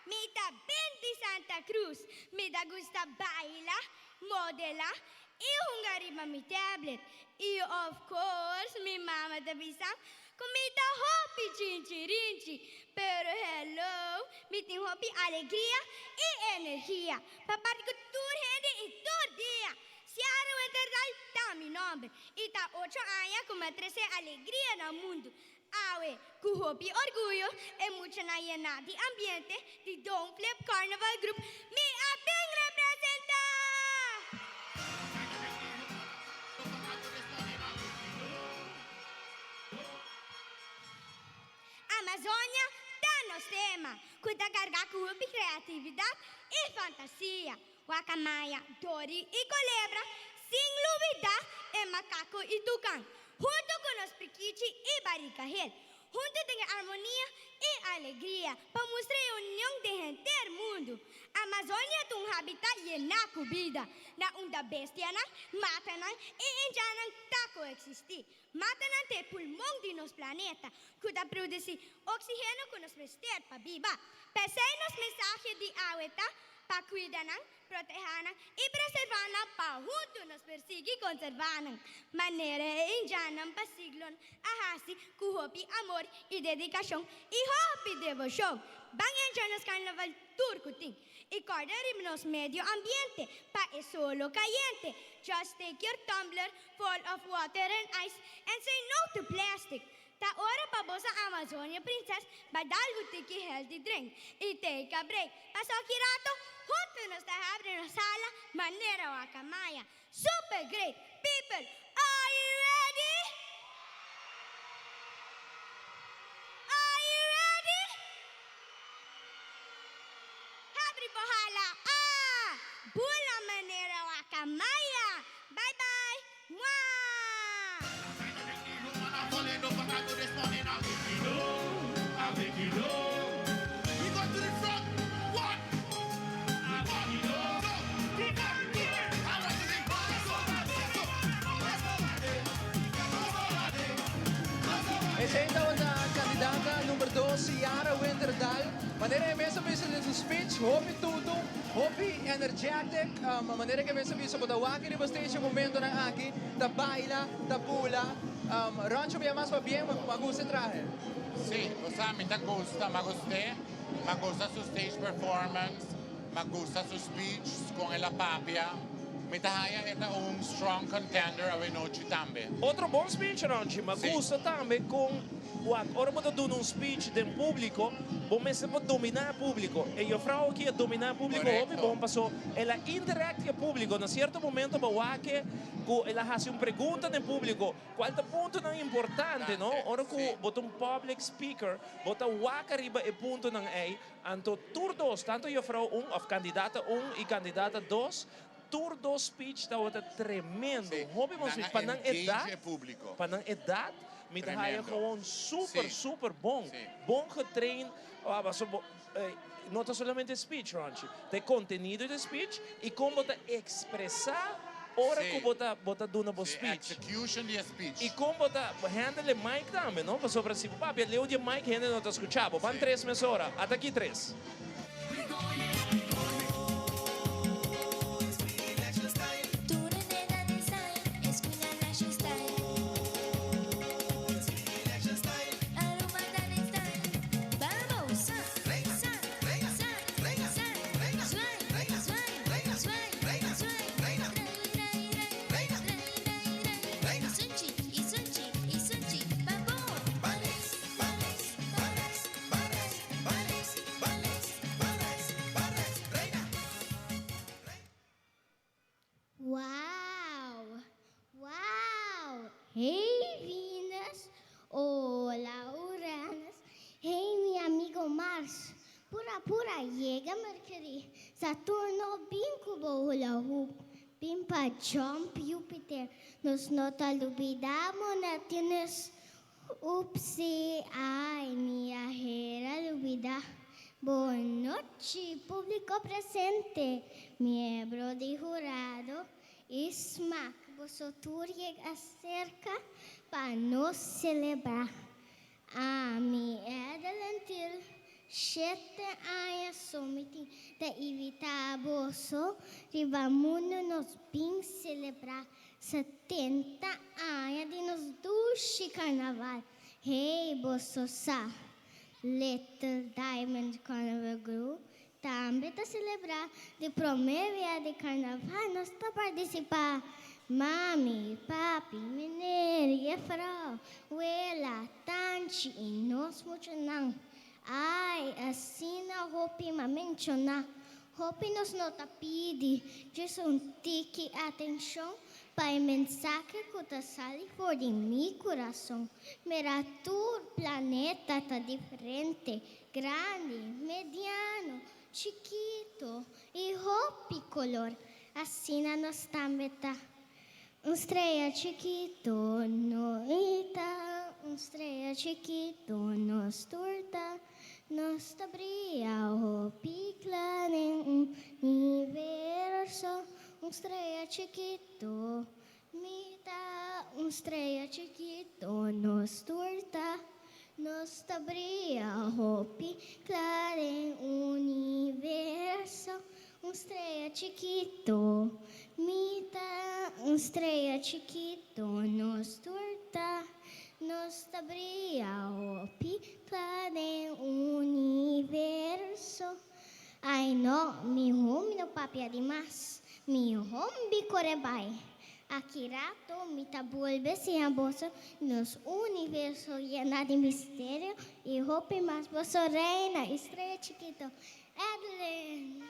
Mi ta bin di Santa Cruz. Mi ta gusta baila, modela i hunga riba mi tablet. I of course mi mama ta bisa ku mi ta hopi chinchirinchi. Pero hello, mi tin hopi alegria i energia pa parti ku tur hende i tur dia. Ciara Winterdal ta mi nomber i ta ocho aña ku mi a trese alegria na mundu. Awe, ku hopi orguyo, e muchanan yená di ambiente di Don't Flip Carnival Group mi a bin representá! Amazonia ta nos tema, ku ta kargá ku hopi kreatividat i fantasia. Guacamaya, dori i kolebra, sin lubidá e makako i tukan, huntu ku nos prikichi i barikahel, huntu den armonia i alegria pa mustra e union den henter mundu. Amazonia ta un habitat yená ku bida, na unda bestianan, matanan i indjannan ta koeksistí. Matanan ta e pulmon di nos planeta, ku ta produsí oksígeno ku nos mester pa biba. P'esei nos mensahe di awe ta pa kuida nan, protehá nan i preservá nan pa huntu nos por sigui konservá nan, manera e indjannan pa siglonan a hasi ku hopi amor i dedikashon i hopi devoshon. Ban enjoy nos karnaval tur ku tin i kòrda riba nos medio ambiente pa e solo kayente. Just take your tumbler full of water and ice and say no to plastic. Ta ora pa bo sa Amazonia Princess bai dal bo tiki healthy drink y take a break. Paso ki rato hunto nos ta habri nos sala manera Guacamaya. Super great! People, are you ready? Are you ready? Habri bo hala, ah! Bula manera Guacamaya! Bye bye! Mwah! Esei tabata kandidata number dos Ciara Winterdal. Manera e mes a bisa den su speech, hopi tutu, hopi energetic. Manera ku e mes a bisa bo ta wak riba stage e momentonan aki, ta baila, ta bula. Roncho bia mas pabien, mi a gusta e trahe. Sí, bo sa mi ta gusta, mi a gust'é, mi a gusta su stage performance, mi a gusta su speech con el a papia. Mi ta haya e ta un strong contender awenochi tambe. Otro bon speech Ronchi, mi a gusta tambe con wak ora bo ta duna un speech den publico bo mester por domina e publico. E juffrouw aki a domina e publico hopi bon paso el a interact cu e publico. Na cierto momento bo wak cu el a haci un pregunta den publico cual ta puntonan importante no. Ora cu bo ta un public speaker bo ta wak ariba e puntonan ey. Anto tur dos, tanto juffrouw un of candidata un y candidata dos, tur dos speech tabata tremendo. Hopi bon speech. Pa nan edad, pa nan edad mi ta haya gewoon super, super bon. Bon getrain. Pasobra bo no ta solamente speech, Ronchi. Ta e contenido di e speech y con bo ta expresa ora cu bo ta bo ta duna bo speech. Execution di e speech. Y con bo ta handle e mic tambe, no? Pasobra si bo papia leu di e mic hende no ta scucha bo. Ban tres mesora. Ata aki tres. Wow! Wow! Hey Venus! Hola Uranus! Hey mi amigo Mars! Pura pura yega Mercury! Saturno bin ku bo hula hoop! Bin pa jump Jupiter! Nos no ta lubida bo Neptunus! Oepsie, ai mi a hera lubida! Bon nochi, publico presente, miembro di hurado y smaak. Boso tur yega acerca pa nos celebra. Ami Edeline Thiel, shete aña so mi tin ta invita boso riba mundo nos bin celebra 70 aña di nos dushi carnaval. Hey, boso sa, Little Diamond Carnival Group tambe ta celebra di prome bia di carnaval nos ta participa. Mami, papi, meneer, juffrouw, wela, tanchi y nos muchanan. Ay, asina hopi m'a menciona. Hopi nos no ta pidi, djis un tiki atencion pa e mensahe cu ta sali for di mi curason. Mira tur planeta ta diferente, grandi, mediano, chikito y hopi color. Asina nos tambe ta. Un strea chikito no ta, un strea chikito nos tur ta. Nos ta briya hopi cla den universo. Un strea chikito mi ta, un strea chikito nos tur ta. Nos ta briya hopi cla den universo. Un strea chikito mi ta, un strea chikito nos tur ta. Nos ta briya hopi cla den universo. Ay no, miho mi no papia di mas. Miho mi core bay. Aki rato mi ta bolbe siña boso nos universo yena di misterio y hopi mas. Boso reina y strea chikito, Edeline.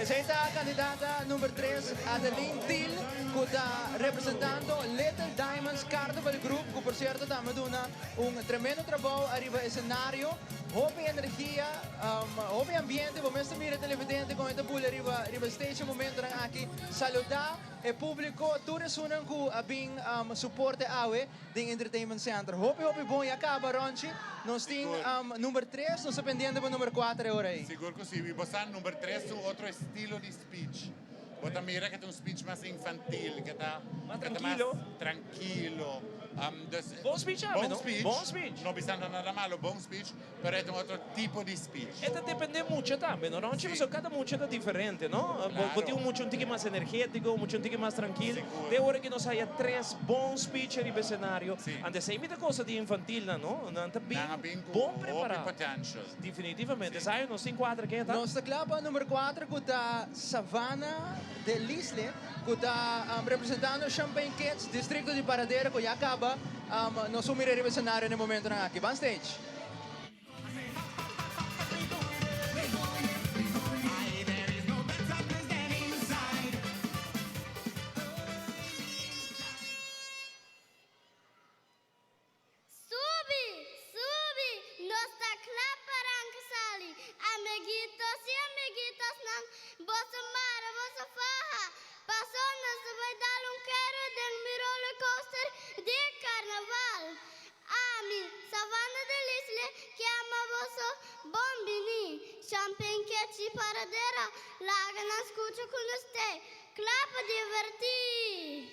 Esey ta candidata number 3, Adeline Thiel, cu ta representando Little Diamonds Carnival Group, cu por cierto tambe duna un tremendo trabou ariba escenario. Hopi energia, hopi ambiente, bo mes ta mira televidente con e ta bula riba riba stage e momentonan aki. Saluda e publico, tur esunnan cu a bin suporte awe den Entertainment Center. Hopi hopi bon ya caba Ronchi. Nos tin number 3, nos ta pendiente pa number 4 e ora ey. Sigur cu si. Bo sa number 3 su otro estilo di speech. Bo ta mira cu ta un speech mas infantil, cu ta Mas trankilo. Mas trankilo. Dus, Bon speech awe, bon no? speech. Bon speech. No bisando nada malo, bon speech, pero e ta un otro tipo di speech. E ta depende mucha tambe, no? Ronchi, pasobra cada mucha ta diferente, no? Bo tin un mucha un tiki mas energetico, un mucha un tiki mas trankil. Sigur. Te ora ki nos haya tres bon speech ariba escenario, antes esei mi ta cosa di infantilnan, no? Nan ta bin Nan a bin cu bon hopi prepara. potential. Definitivamente. Esaki nos tin cuater ke ta? Nos ta kla pa number cuater cu ta Savannah de Lisle cu ta representando Champagne Kids, districto di Paradera cu ya caba nos un mira riba escenario na e momentonan aki. Ban stage. Subi, subi, nos ta kla pa ranka sali. Amiguitos i amiguitasnan, boso mara boso faha, paso nos ta bai dal un kero den mi roller coaster di e karnaval. Ami, Savannah de Lisle, ke ama boso bon bini. Champagne Ketchi Paradera, laga nan skucha ku nos te kla pa divertí!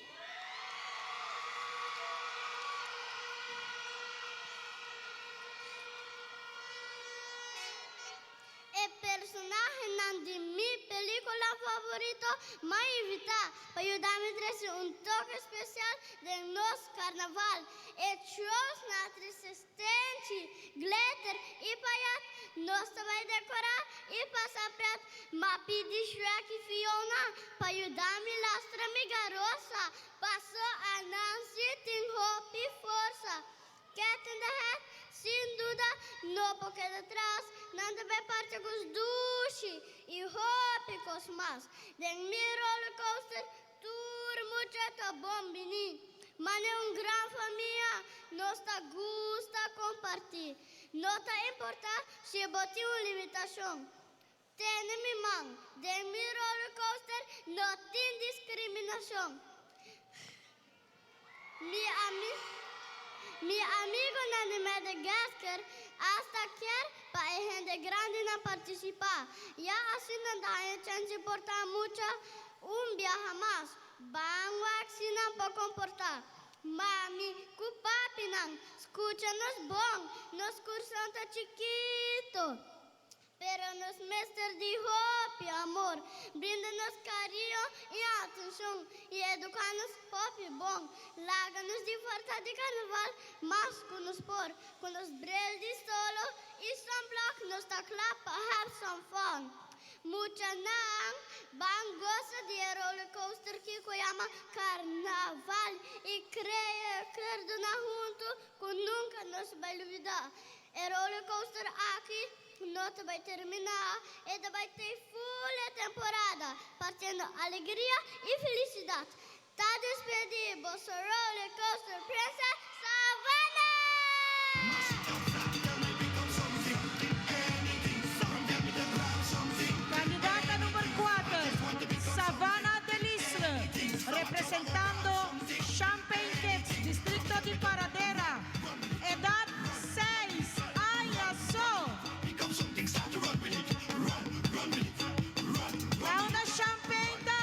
E personahenan di mi pelicula favorito m'a invita pa yuda mi trece un toke special den nos carnaval. E shows na trece stenchi, glitter y payat. Nos ta bay decora y pasa pret. M'a pidi Shrek y Fiona pa yuda mi lastra mi garosa. Paso Anansi tin hopi forsa. Cat in the Hat. Sin duda no por keda tras, nan ta bai parti kos dushi i hopi kos mas. Den mi roller coaster tur mucha ta bon bini. Mane un gran famia nos ta gusta kompartí. No ta importá si bo tin un limitashon. Tene mi man, den mi roller coaster no tin discriminacion. Mi ami mi amigonan di Madagascar hasta kier pa e hende grandinan participa, ya asina nan ta haña chance di por ta mucha un biaha mas. Ban wak si nan por comporta. Mami cu papinan, scucha nos bon, nos curson ta chikito. Pero nos mester di hopi amor, brinda nos cariño y atencion y educa nos hopi bon. Laga nos disfruta di carnaval mas cu nos por. Cu nos bril di solo y sunblock nos ta cla pa have some fun. Muchanan ban goza di e roller coaster ki cu yama carnaval y crea recuerdonan hunto cu nunca nos bay lubida. E roller coaster aki no ta bai terminá, e ta bai tei ful e temporada, partiendo alegria i felisidat. Ta despedí boso roller coaster princess Savannah! Kandidata number kuater, Savannah Delisle, representando Champagne Kids, distrikto di Paradera. Edat seis aña so. Na unda champagne ta?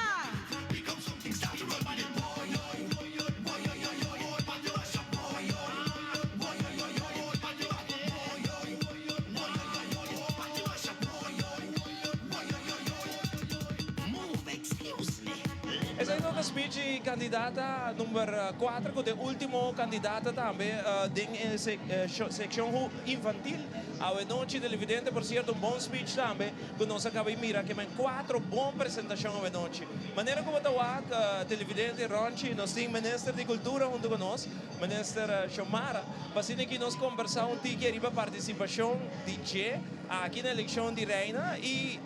Esaki ta speech di candidata number cuater cu ta e ultimo candidata tambe den e seccion infantil awe nochi. Televidente, por cierto un bon speech tambe cu nos a caba di mira kimen cuatro bon presentacion awe nochi. Manera cu bo ta wak, televidente, Ronchi, nos tin Minister di Cultura hunto cu nos, Minister Xiomara, pa asina aki nos combersa un tiki ariba participacion di dje aki na eleccion di Reina y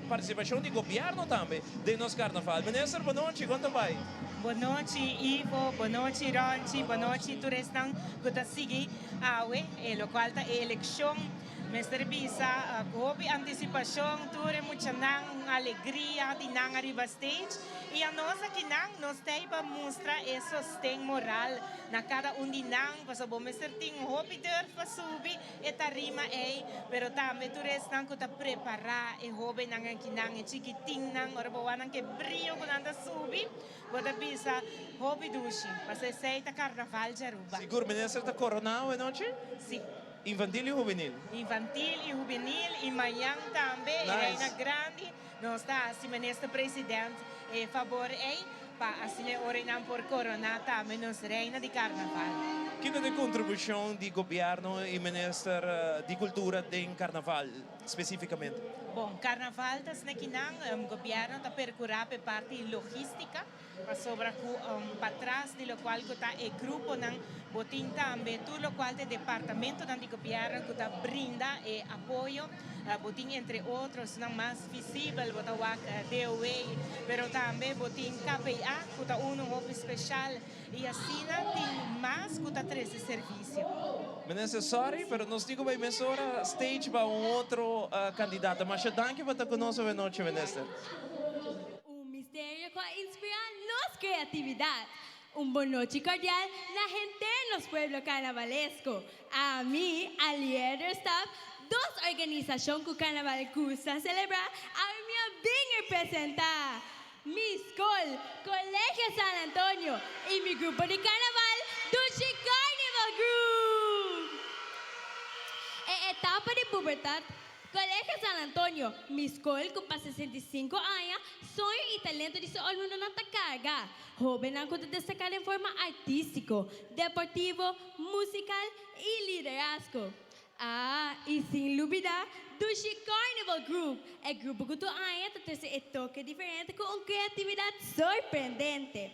participacion di gobierno tambe den nos carnaval. Minister, bonochi, con ta bay? Bonochi Ivo, bonochi Ronchi, bonochi tur esnan cu ta sigui awe e locual ta e eleccion. Mester bisa cu hopi anticipacion tur e muchanan un alegria di nan ariba stage y anos akinan nos ta ey pa mustra e sosten moral na cada un di nan pasobra bo mester tin hopi durf pa subi e tarima ey pero tambe tur esnan cu ta prepara e hobennan akinan e chikitinnan ora bo wak nan ke brio cu nan ta subi bo ta bisa hopi dushi pasobra esey ta carnaval di Aruba. Sigur minister ta corona awe nochi? Si. Infantil y hubenil. Infantil y hubenil y mañan tambe e Reina Grandi nos ta haci Minister President e fabor ey pa asina e ora nan por corona tambe nos Reina di Carnaval. Kiko ta e contribucion di Gobierno y Minister di Cultura den Carnaval specificamente? Bon, Carnaval ta asina kinan Gobierno ta percura pa e parti logistica. Pasobra cu patras di locual cu ta e gruponan, bo tin tambe tur locual ta e departamentonan di gobierno cu ta brinda e apoyo. Bo tin entre otro esnan mas visibel, bo ta wak DOW, pero tambe bo tin KPA cu ta uno hopi special y asina tin mas cu ta trece servicio. Minister, sorry, pero nos tin cu bay mesora stage pa un otro candidata. Masha danki pa ta cu nos awenochi, Minister. Un misterio cu a inspira nos creatividad. Un bonochi cordial na henter nos pueblo carnavalesco. Ami, Alier Staff, dos organisacion cu Carnaval gusta celebra, awe mi a bin representa. Mi scol, Colegio San Antonio, y mi grupo di carnaval, Dushi Carnival Group! E etapa di pubertad Colegio San Antonio, mi skol ku pa 65 aña, soño i talento di su alumnonan ta karga. Hóbennan ku ta destaká den forma artístiko, deportivo, musikal i liderazgo. Ah, i sin lubidá Dushi Carnival Group, e grupo ku tur aña ta trese e toke diferente ku un kreatividat sorprendente.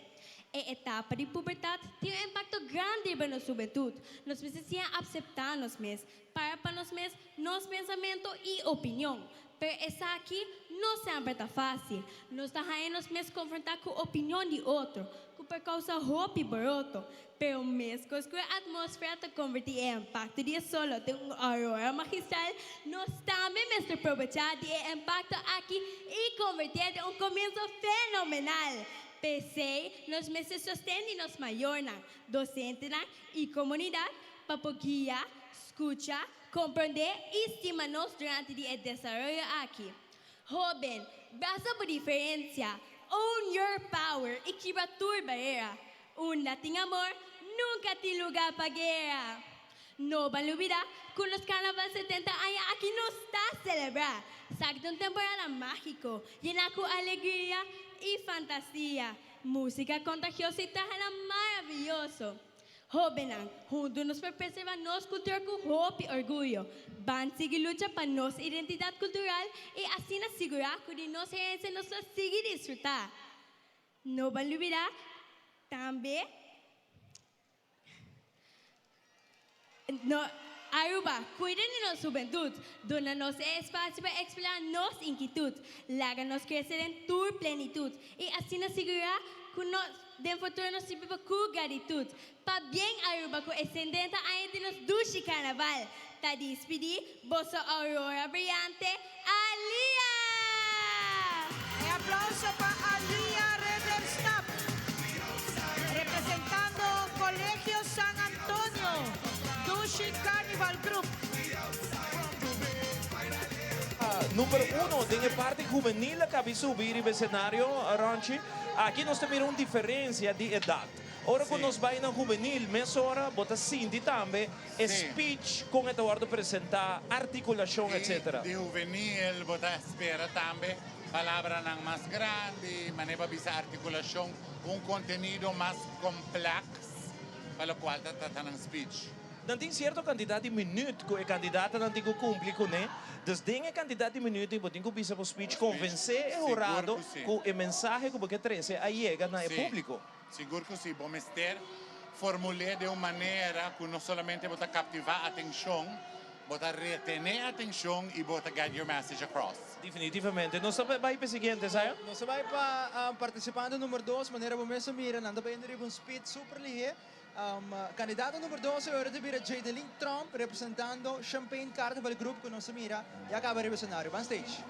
E etapa di pubertat tin un impakto grandi riba nos hubentut. Nos mester siña apseptá nos mes, para pa nos mes nos pensamentu i opinion. Pero esaki no semper ta fásil. Nos ta haña nos mes konfrontá ku opinion di otro, ku por kousa hopi boroto. Pero meskos ku e atmósfera ta konvertí e impakto di e solo den un aurora magistral, nos tambe mester probechá di e impakto aki i konvertié den un komienso fenomenal. P'esei, nos mester sosten di nos mayornan, dosentenan i komunidat pa por guia, skucha, komprondé i stima nos durante di e desaroyo aki. Hóben, brasa bo diferensia, own your power i kibra tur barera. Unda tin amor, nunka tin lugá pa guera. No ban lubidá ku nos Karnaval 70 aña aki nos ta selebrá. Esaki ta un temporada mágiko, yená ku alegria i fantasia, músika kontagioso i trahenan maravioso. Hóbennan, huntu nos por preservá nos kultura ku hopi orguyo. Ban sigui lucha pa nos identidat kultural i asina sigurá ku di nos herensia nos lo sigui disfrutá. No ban lubidá tambe no Aruba, cuida di nos hubentud, duna nos e espacio pa explora nos inquitud, laga nos crece den tur plenitud y asina sigura cu nos den futuro nos tin biba cu gratitud. Pabien Aruba cu e 70 aña di nos dushi carnaval. Ta dispidi boso Aurora Brillante, Alia! E aplauso pa Alia Ridderstap, representando Colegio San Antonio, Dushi Carnival Group. Number uno den e parti hubenil a cabi subi riba e scenario, Ronchi. Aki nos ta mira un diferencia di edad. Ora cu nos bay na hubenil, mesora bo ta sinti tambe E speech con e ta wordo presenta, articulacion etc. Di huvenil bo ta spera tambe palabranan mas grandi, manera bo a bisa articulacion, un contenido mas complex pa locual ta trata nan speech. Nan tin cierto cantidad di minuut cu e candidatanan tin cu cumpli cune. Dus den e cantidad di minuut ei bo tin cu bisa bo speech, convence e hurado cu e mensahe cu bo ke trece a yega na e publico. Sigur ku si, bo mester formul'é den un manera ku no solamente bo ta kaptivá atenshon, bo ta retené atenshon i bo ta get your message across. Definitivamente. Nos ta bai pa e siguiente, Zion? Nos ta bai pa partisipante number dos. Manera bo mes a mira, nan ta bayendo riba un speed super lihé. Kandidato number dos e ora ta bira Jadeline Tromp representando Champagne Carnival Group ku nos a mira ya kaba riba esenario. Ban stage.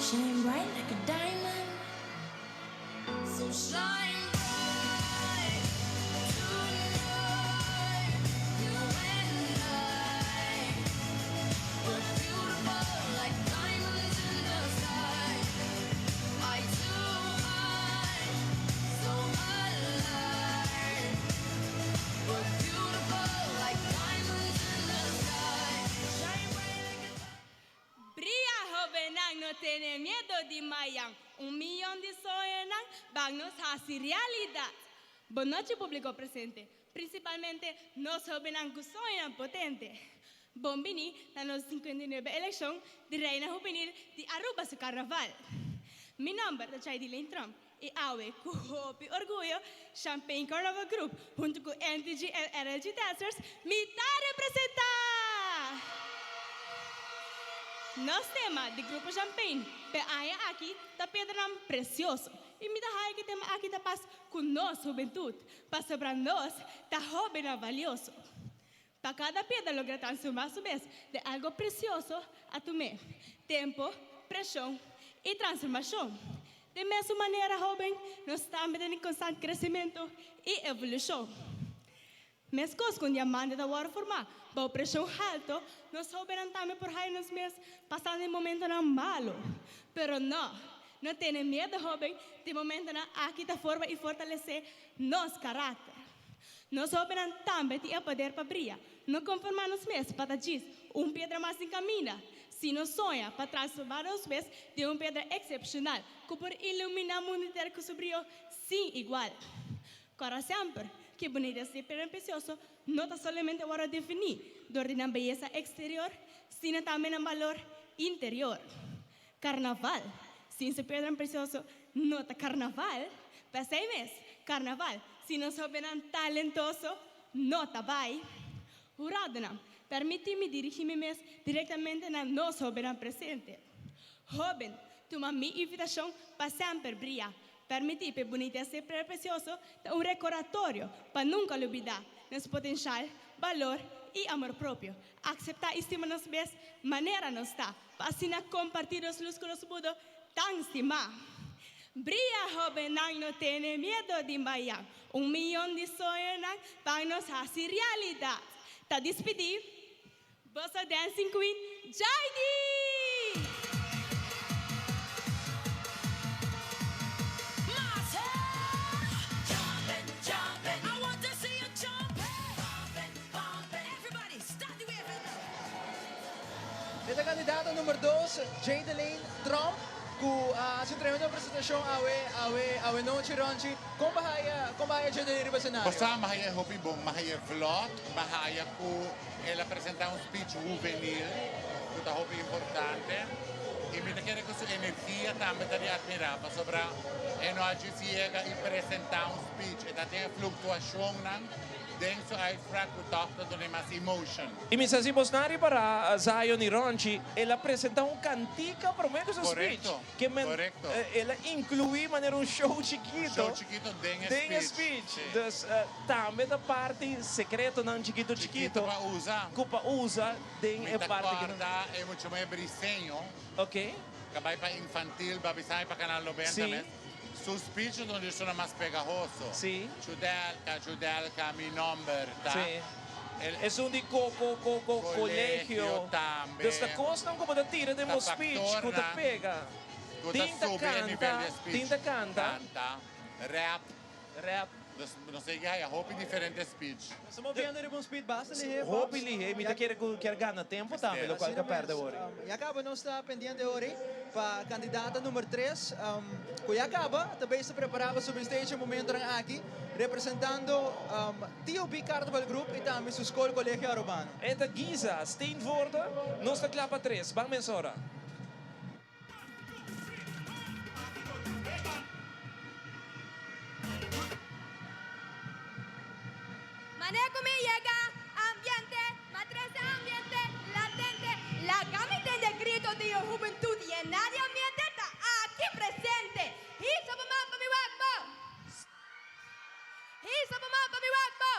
Shine bright like a diamond. So shine bright tonight. You and I, we're beautiful like diamonds in the sky. Eye to eye, so alive. We're beautiful like diamonds in the sky. Shine bright like a Bria hobennan no tene miedo di mayan un miyon di soñonan ban nos hasi realidad. Bon nochi publico presente, principalmente nos hobennan cu soñonan potente. Bon bini na nos 59 eleccion di Reina Hubenil di Aruba su Carnaval. Mi nomber ta Chaidileen Tromp y awe cu hopi orguyo Champagne Carnaval Group hunto cu NTG en RLG Dancers mi ta representa! Nos tema di Grupo Champagne p'e aña aki ta Piedranan Precioso y mi ta haya cu e tema aki ta pas cu nos hubentud pasobra nos ta hobennan valioso. Pa kada piedra logra transformá su mes den algo presioso a tum'é tempo, preshon i transformashon. Den mesun manera, hóben, nos tambe ta den konstant kresimentu i evolushon. Meskos ku un diamante ta wòrdu formá bou preshon haltu, nos hóbennan tambe por haña nos mes pasando den momentonan malu. Pero nò, no tene miedu, hóben, di momentonan aki ta forma i fortalesé nos karakter. Nos hóbennan tambe tin e poder pa bria. No konformá nos mes pa ta djis un piedra mas den kaminda, sino soña pa transformá nos mes den un piedra eksepshonal ku por iluminá mundu henter ku su brio sin igual. Kòrda semper ku e bonites di e piedra presioso no ta solamente wòrdu definí dor di nan beyesa eksterior, sino tambe nan balor interior. Karnaval. Sin su piedra precioso no ta carnaval. P'esei mes, carnaval sin nos hobennan talentoso no ta bai. Huradonan, permiti mi dirigi mi mes directamente na nos hobennan presente. Hoben, tuma mi invitacion pa semper bria. Permiti p'e bunitesa e piedra precioso ta un recordatorio pa nunca lubida nos potencial, balor y amor propio. Acepta y stima nos mes manera nos ta, pa asina comparti nos luz cu nos mundo tan stima. Bria hobennan no tene miedo di mayan, un miyon di soñonan pa nos haci realidad. Ta dispidi boso dancing queen Jaidi! E ta kandidata number dos, Jadelaine Tromp, ku a hasi un tremendo presentashon awe awe awe nochi Ronchi. Kon bo haya kon bo haya Jadelaine riba esenario? Bo sa, mi haya e hopi bon, mi haya e vlot, mi haya ku el a presenta un speech huvenil ku ta hopi importante i mi ta kere ku su energia tambe ta di admira pasobra e no a djis yega i presenta un speech, e ta tin e fluktuashonnan Den su uitspraak ku tòg ta duna e mas emotion. I mi sa si bosnan ripará, Zion i Ronchi, el a presentá un kantika promé ku su speech. Korekto, Ke men, korekto. el a inkluí manera un show chikito Show chikito den e den e speech. speech. Sí. Dus tambe ta parti sekretonan chikito Chikito chikito pa usa. ku pa usa den Mi e ta parti ku nan. kòrda e mucha muhé briseño. Oké. Ka bai pa infantil, babisai pa Canal 90 Sí. mes. Su speech ta un persona mas pegahoso. Sí. Judelka, Judelka, mi nomber ta. Sí. El Esun di co, co, co, co, Colegio colegio. tambe. Dus ta cosnan cu bo ta tira den Ta bo speech cu ta factornan pega. cu ta Tin ta subi e nivel canta, di e speech. tin ta canta. Canta, rap. Rap. Dus nos a yega haya hopi diferente speech. Nos ta moviendo riba un speed basta lihé, Pops. Hopi lihé, mi ta kere cu kier gana tempo tambe, locual Asina ta perde mes. awor. Ya caba nos ta pendiente ori pa candidata number tres, cu ya caba ta bezig ta prepara pa subi stage e momentonan aki, representando TOB Carnaval Group y tambe su school Colegio Arubano. E ta Giza Steenvoorde, nos ta cla pa tres, ban mensora. Mane ku mi yega ambiente, ma trese ambiente latente. Laga mi tende grito di e hubentut yená di ambiente ta aki presente. Hisa bo man pa mi wak bo! Hisa bo man pa mi wak bo!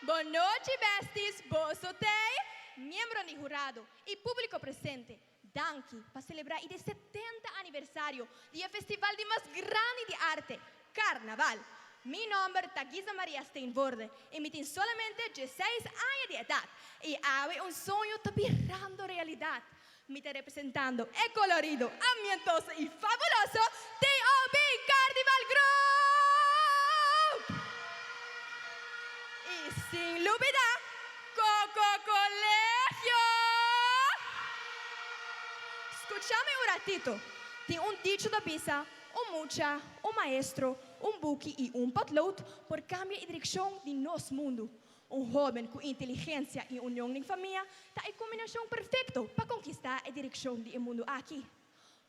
Bon nochi besties, boso t'ei? Miembro di hurado i públiko presente, Danki pa selebrá i de 70 aniversario di e festival di mas grandi di arte, Carnaval. Mi nomber ta Giza Maria Steenvoorde i mi tin solamente dieseis aña di edat i awe un soño ta birando realidat. Mi ta representando e kolorido, ambientoso i fabuloso TOB Carnival Group! I sin lubidá Coco Colegio! Skuchami un ratito. Tin un dicho ta bisa, Un mucha, un maestro, un buki i un potlood por kambia e direkshon di nos mundu. Un hóben ku inteligensia i union den famia ta e kombinashon perfekto pa konkistá e direkshon di e mundu aki.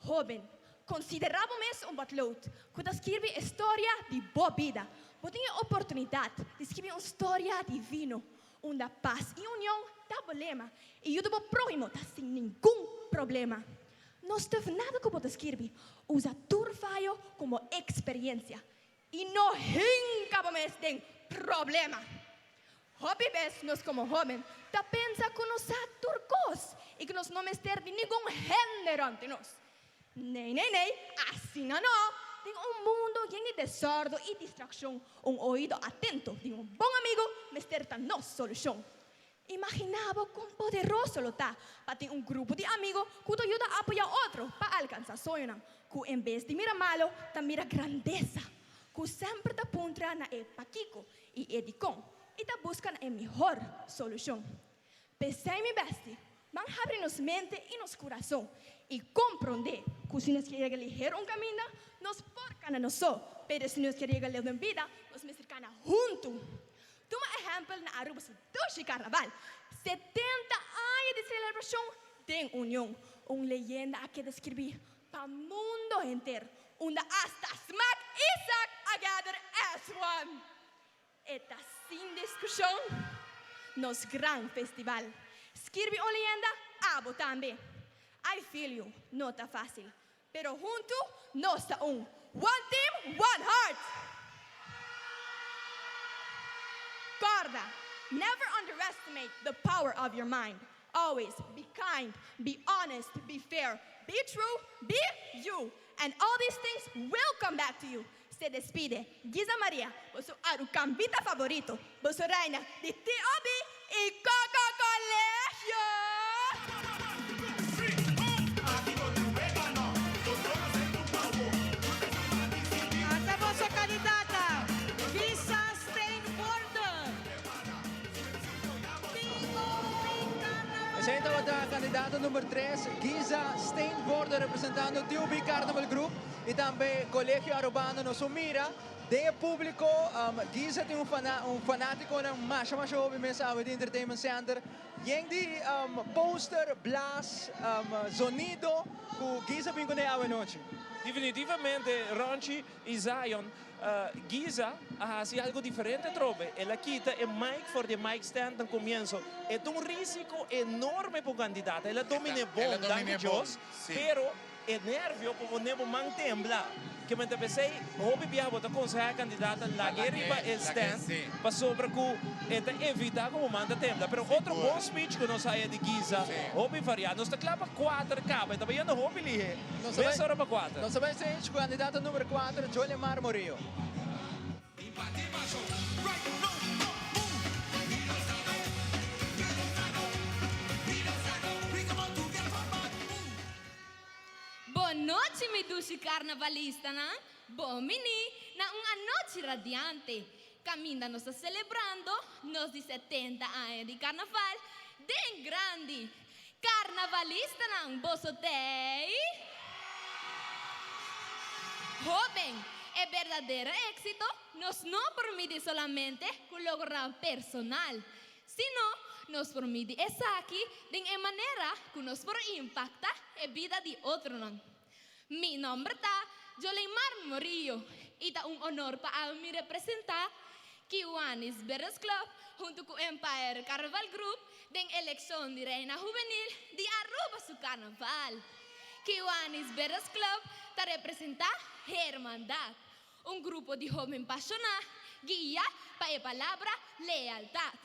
Hóben, konsiderá bo mes un potlood ku ta skirbi e storia di bo bida. Bo tin e oportunidat di skirbi un storia divino, unda pas i union ta bo lema i yuda bo próhimo ta sin ningun problema. No stuf nada ku bo ta skirbi, usa tur fayo komo eksperensia I no hinka bo mes den problema. Hopi bes nos komo hóben ta pensa ku nos sa tur kos i ku nos no mester di ningun hende rònt di nos. Nee, nee, nee, asina no! Den un mundu yen di desòrdu i distrakshon, un oido atento di un bon amigu mester ta nos solushon. Imaginá bo kon poderoso lo ta pa tin un grupo di amigo ku ta yuda apoyá otro pa alkansá soñonan, ku en bes di mira malo ta mira grandesa, ku semper ta puntra na e pakiko i e dikon i ta buska na e mihor solushon. P'esei mi bèsti, ban habri nos mente i nos kurason i komprondé ku si nos ke yega liher un kaminda, nos por kana nos so, pero si nos ke yega leu den bida, nos mester kana huntu. Tuma ehèmpel na Aruba su dushi karnaval, 70 aña di selebrashon den union. Un leyenda a keda skirbí. Pa mundo henter, unda hasta Smack y Zack a gather as one. E ta sin discusion nos gran festival. Skirbi un leyenda, abo tambe. I feel you, no ta facil. Pero hunto nos ta un. One team, one heart! Corda, never underestimate the power of your mind. Always be kind, be honest, be fair, be true, be you. And all these things will come back to you. Se despide Giza Maria, boso Arucambita favorito, boso reina di TOB y Coco Colegio! Ata boso candidata, Giza Steenvoorde. Esey tabata candidato number 3, Giza Steenvoorde, representando TUB Carnival Group y tambe Colegio Arubano. Nos a mira den e publico, Giza tin un fana un fanaticonan masha masha hopi mes awe di Entertainment Center. Yen di poster, blaas, zonido cu Giza bin cune awe nochi. Definitivamente Ronchi y Zion, Giza a haci algo diferente atrobe. El a kita e mic for di e mic stand na comienzo. E ta un risico enorme pa un candidata. El a domine bon, danki Dios, pero e nervio por pone bo man tembla. Ke men ta pesey, hopi biaha bo ta conseha e candidata lag'e riba e stand pasobra cu e ta evita cu bo man ta tembla. Pero otro bon speech cu nos haya di Giza, hopi varia. Nos ta cla pa cuater caba, e ta bayendo hopi lihe. Mes ora pa cuater. Nos ta bay stage cu candidato number cuater, Jolemar Morillo. Bon nochi mi dushi karnavalistanan, bon bini na un anochi radiante kaminda nos ta selebrando nos di 70 aña di karnaval den grandi. Karnavalistanan boso t'ei? Hoben, e berdadero éksito nos no por midi solamente ku logronan personal. Sino, nos por midi esaki den e manera ku nos por impakta e bida di otronan. Mi nòmber ta Joleymar Morillo i ta un onor pa ami representá Kiwanis Birds Club huntu ku Empire Carnival Group den elekshon di Reina Hubenil di Aruba su Karnaval. Kiwanis Birds Club ta representá hermandat, Un grupo di hoben pashoná guia pa e palabra lealtat.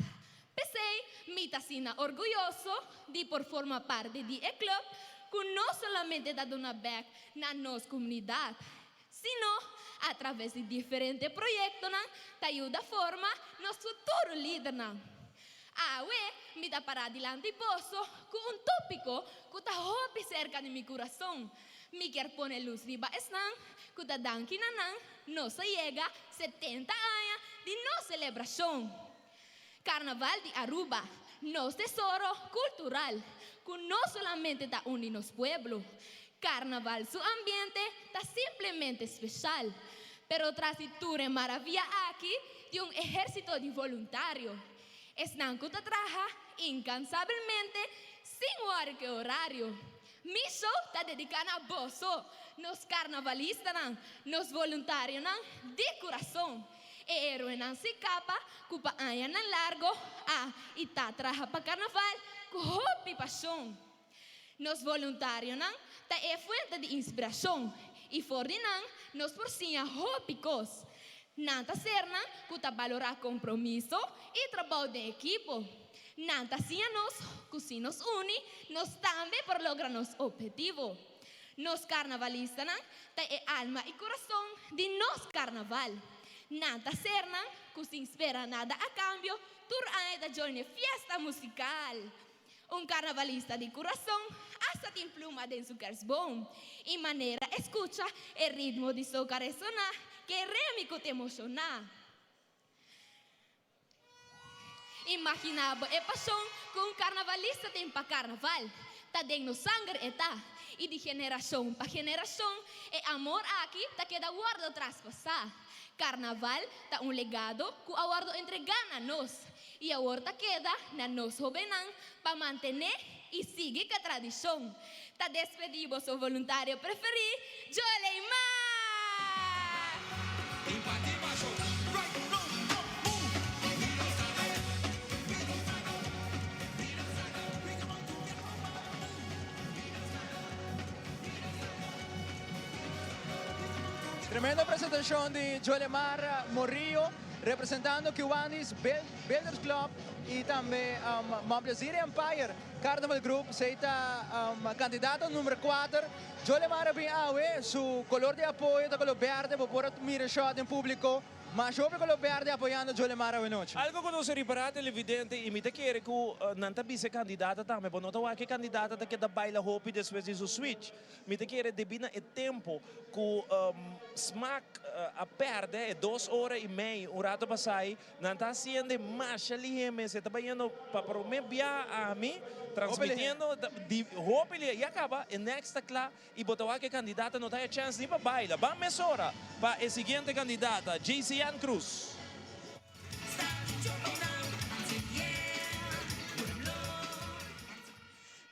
P'esei mi ta asina orguyoso di por forma parti di e club ku no solamente ta duna bèk na nos komunidat, sino a traves di diferente proyektonan ta yuda forma nos futuro lidernan. Awe mi ta pará dilanti boso ku un tópiko ku ta hopi serka di mi kurason, Mi kier pone lus riba esnan ku ta danki na nan nos a yega 70 aña di nos selebrashon. Karnaval di Aruba, nos tesoro kultural ku no solamente ta uni nos pueblo. Karnaval su ambiente ta simplemente speshal. Pero tras di tur e maravia aki tin un ehérsito di voluntario. Esnan ku ta traha inkansabelmente sin wòri ku e orario. Mi show ta dediká na boso, nos karnavalistanan, nos voluntarionan di kurason, e héroenan sin kapa ku pa añanan largo a i ta traha pa karnaval ku hopi pashon. Nos voluntarionan ta e fuente di inspirashon i for di nan nos por siña hopi kos. Nan ta sernan ku ta balorá kompromiso i trabou den ekipo. Nan ta siña nos ku si nos uni, nos tambe por logra nos ophetivo. Nos karnavalistanan ta e alma i kurason di nos karnaval. Nan ta sernan ku sin spera nada a kambio tur aña ta join e fiesta musikal. Un karnavalista di kurason asta tin pluma den su kersboom i manera e skucha e ritmo di soka resoná ke remi ku ta emoshoná. Imaginá bo e pashon ku un karnavalista tin pa karnaval. Ta den nos sanger e ta, i di generashon pa generashon e amor aki ta keda wòrdu traspasá. Karnaval ta un legado ku a wòrdu entregá na nos, i awor ta keda na nos hóbennan pa mantené i sigui ku e tradishon. Ta despedí boso voluntario preferí, Joleymar! Tremendo presentacion di Jolemar Morillo representando Kiwanis Builders Club y tambe Montplaisir Empire Carnival Group. Esey ta candidato number 4. Jolemar a bin awe, su color di apoyo ta color berde, bo por a mira shot den publico. Mas hopi color berde apoyando Jolemar awe nochi. Algo cu nos a ripara televidente y mi ta kere cu nan ta bisa e candidata tambe, bo no ta wak e candidata ta keda baila hopi despues di su switch. Mi ta kere debi na e tempo cu Smaak a perde e dos ora y mei un rato pasai, nan ta haciende masha lihe mes. E ta bayendo pa prome bia ami transmitiendo di hopi lihe. Ya caba e next ta cla y bo ta wak e candidata no ta haya chance ni pa baila. Ban mesora pa e siguiente candidata, JCN Cruz.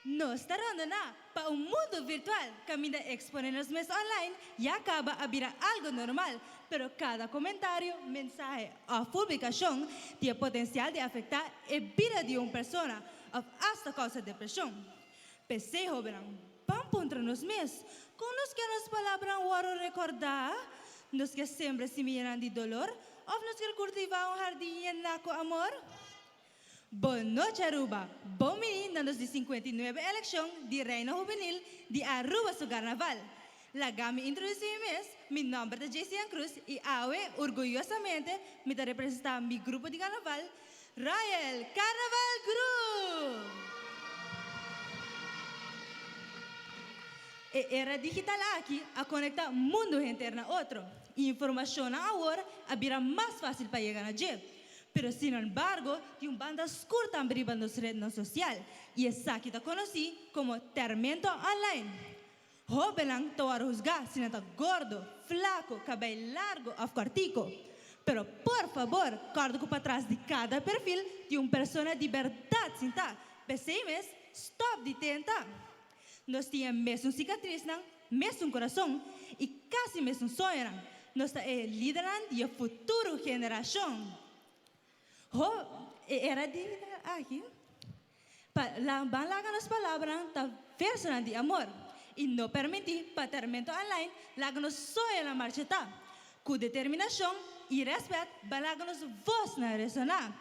Nos ta rondoná pa un mundu virtual kaminda eksponé nos mes online ya kaba a bira algu normal, pero kada komentario, mensahe òf publikashon tin e potensial di afektá e bida di un persona òf asta kousa depreshon. P'esei, hóbennan, ban puntra nos mes, Kon nos ke nos palabranan wòrdu rekordá? Nos ke sembra simianan di dolor òf nos kier kultivá un hardin yená ku amor? Bon nochi Aruba! Bon bini na nos di 59 eleccion di Reina Hubenil di Aruba su Carnaval. Laga mi introduci mi mes, mi nomber ta Jaycean Cruz y awe orguyosamente mi ta representa mi grupo di Carnaval, Royal Carnaval Group! E era digital aki a conecta mundo henter na otro y informacionnan awor a bira mas facil pa yega na dje. Pero sin embargo, tin un banda skur tambe riba nos rednan sosial i esaki ta konosí komo termento online. Hóbennan ta wòrdu husgá si nan ta gordo, flako, kabei largu òf kòrtiku. Pero por fabor, kòrda ku patras di kada perfil tin un persona di bèrdat sintá. P'esei mes, stòp di tenta! Nos tin e mesun sikatrisnan, mesun kurason i kasi mesun soñonan. Nos ta e lidernan di e futuro generashon. Ho, e era di aki, pa la ban laga nos palabranan ta versonan di amor i no permití pa termento online laga nos soñonan marchitá. Ku determinashon i rèspèt ban laga nos vosnan resoná.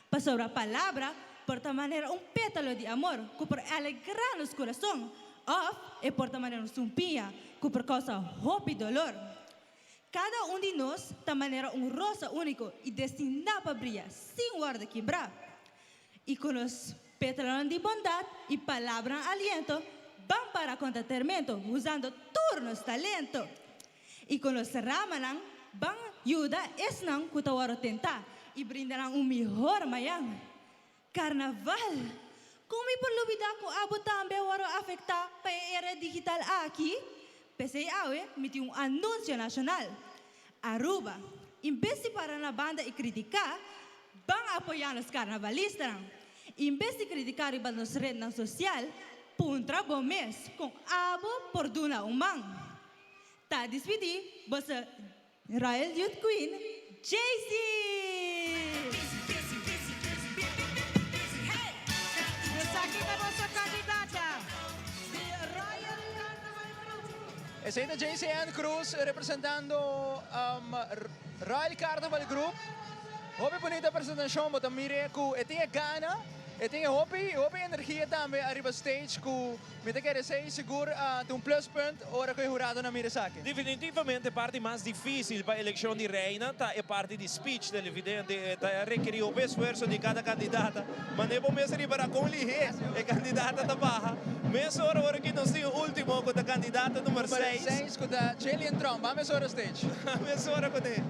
Pasobra palabra por ta manera un pétalo di amor ku por alegrá nos kurason, òf e por ta manera un sumpiña ku por kousa hopi dolor. Kada un di nos ta manera un rosa úniko i destiná pa bria sin wòrdu kibrá. I ku nos pétalonan di bondat i palabranan aliento, ban para kontra termento usando tur nos talento. I ku nos ramanan ban yuda esnan ku ta wòrdu tentá i brinda nan un mihor mañan. Karnaval! Kon mi por lubidá ku abo tambe a wòrdu afektá pa e era digital aki? P'esei awe mi tin un anunsio nashonal. Aruba, in bes di para na banda i kritiká, ban apoyá nos karnavalistanan. In bes di kritiká riba nos retnan sosial, puntra bo mes kon abo por duna un man. Ta dispidí boso Royal Youth Queen, Jaycee! Esaki ta boso kandidata di Royal Carnaval Group. Esei ta Jaycee Ann Cruz representando Royal Carnaval Group. Hopi bunita presentacion, bo ta mira cu e tin e gana, e tin e hopi hopi energia tambe ariba stage cu Mi ta kere esei sigur ta un pluspunt ora ku e huradonan mira esaki. Definitivamente e parti mas dificil pa eleccion di reina ta e parti di speech televidente. E ta rekeri hopi esfuerso di cada candidata. Mane bo mes ripara con lihe e candidata ta baha. Mesora ora ki nos tin e ultimo cu ta candidata number Number seis. seis cu ta Jillian Tromp. Ban mesora stage. Ban mesora cu ne.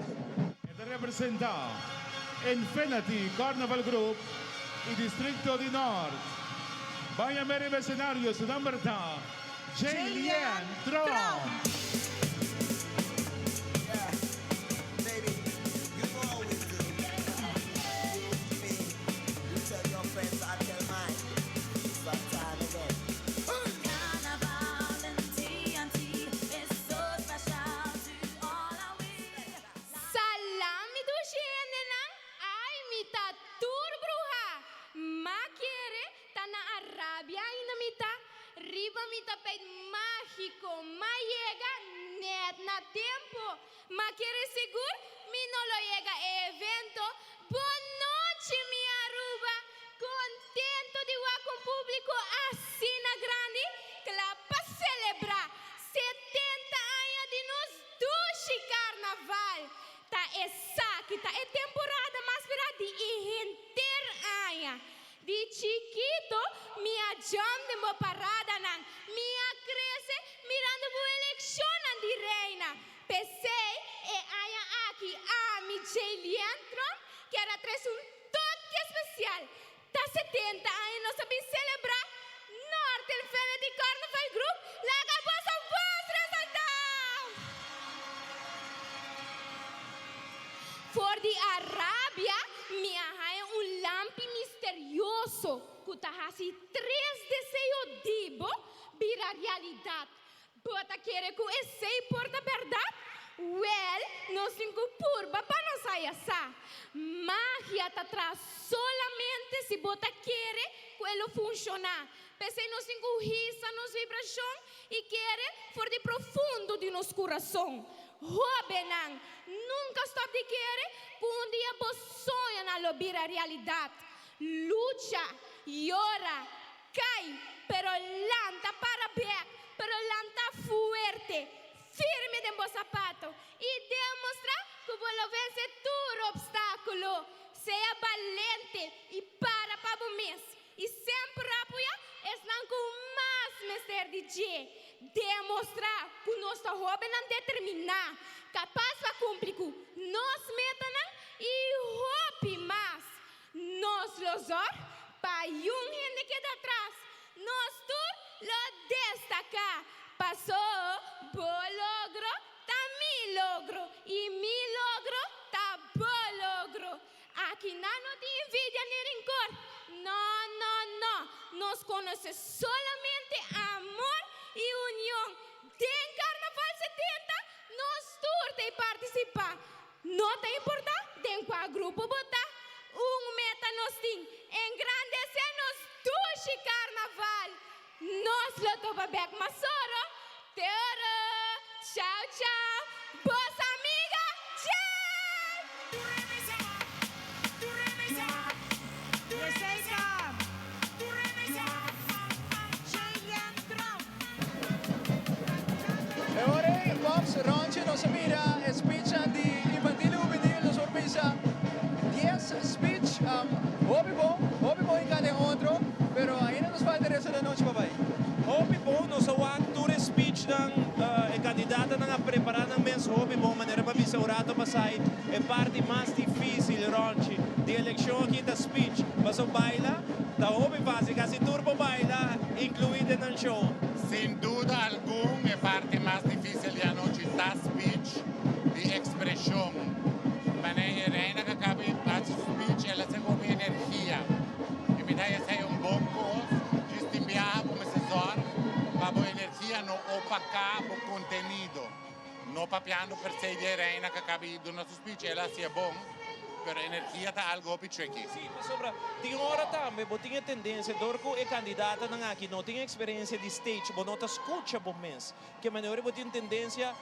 E ta representa Infinity Carnival Group y Districto di Noord. Baña me riba escenario, su nomber ta Jaylian Tromp. Fanatico, m'a yega net na tempo. M'a kere sigur mi no lo yega e evento. Bon nochi mi Aruba! Contento di wak un publico asina grandi cla pa celebra 70 aña di nos dushi Carnaval. Ta esaki ta e temporada mas spera di e henter aña. Di chikito mi a jump den bo paradanan, mi a crece mirando bo eleccionnan di reina. P'esey e aña aki ami, Jaylian Tromp, kier a trece un toque especial. Ta 70 aña nos a bin celebra North Infinity Carnival Group, laga boso voz resalta! For di Arabia mi a haña un lampi misterioso ku ta hasi tres deseo di bo bira realidat. Bo ta kere ku esei por ta bèrdat? Wèl, nos tin ku purba pa nos haya sa. Magia ta traha solamente si bo ta kere ku e lo funshoná. P'esei nos tin ku hisa nos vibrashon i kere for di profundo di nos kurason. Hóbennan, nunka stòp di kere ku un dia bo soñonan lo bira realidat. Lucha, yora, kai, pero lanta para bèk, pero lanta fuerte, firme den bo sapato i demostrá ku bo lo vense tur opstákulo. Sea balente i para pa bo mes. I semper apoyá esnan ku mas mester di dje. Demostrá ku nos ta hóbennan determiná, kapas pa kumpli ku nos metanan i hopi mas. Nos lo zòrg pa yun hende keda atras. Nos tur lo destaká. Pasó bo logro ta mi logro i mi logro ta bo logro. Aki nan no tin envidia ni rincor. No, no, no. Nos conoce solamente amor y union. Den Carnaval 70 nos tur ta e participa. No ta importa den cua grupo bo ta, un meta nos tin, engrandece nos dushi Carnaval. Nos lo topa bek mas oro. Te oro! Chao chao! Bos amiga Jen! E ora ei, Pops, Ronchi, nos a mira e speechnan di Infantil y Hubenil. Nos por bisa dies speech, hopi bon, hopi bon hinká den otro, pero ainda nos falta e resto di anochi pa bai. Hopi bon, nos a wak tur e speechnan, e kandidatonan a prepará nan mes hopi bon, manera pa bisa un rato pasai e parti mas difícil, Ronchi, di elekshon aki ta speech, pasobra baila ta hopi fácil, kasi tur por baila, inkluí den nan show. Sin duda algun e parti mas difícil di anochi ta speech di expresion. Manera e reina ka caba di haci su speech el a haci hopi energia y mi ta haya esey un bon cos. Djis tin biaha bo mester zorg pa bo energia no opaca bo contenido. No papiando per se di e reina ka caba di duna su speech, el a haci'e bon, pero energia ta algo hopi tricky. Sí, pasobra tin ora tambe bo tin e tendencia dor cu e candidatanan aki no tin experiencia di stage, bo no ta scucha bo mes. Ke manera ora bo tin tendencia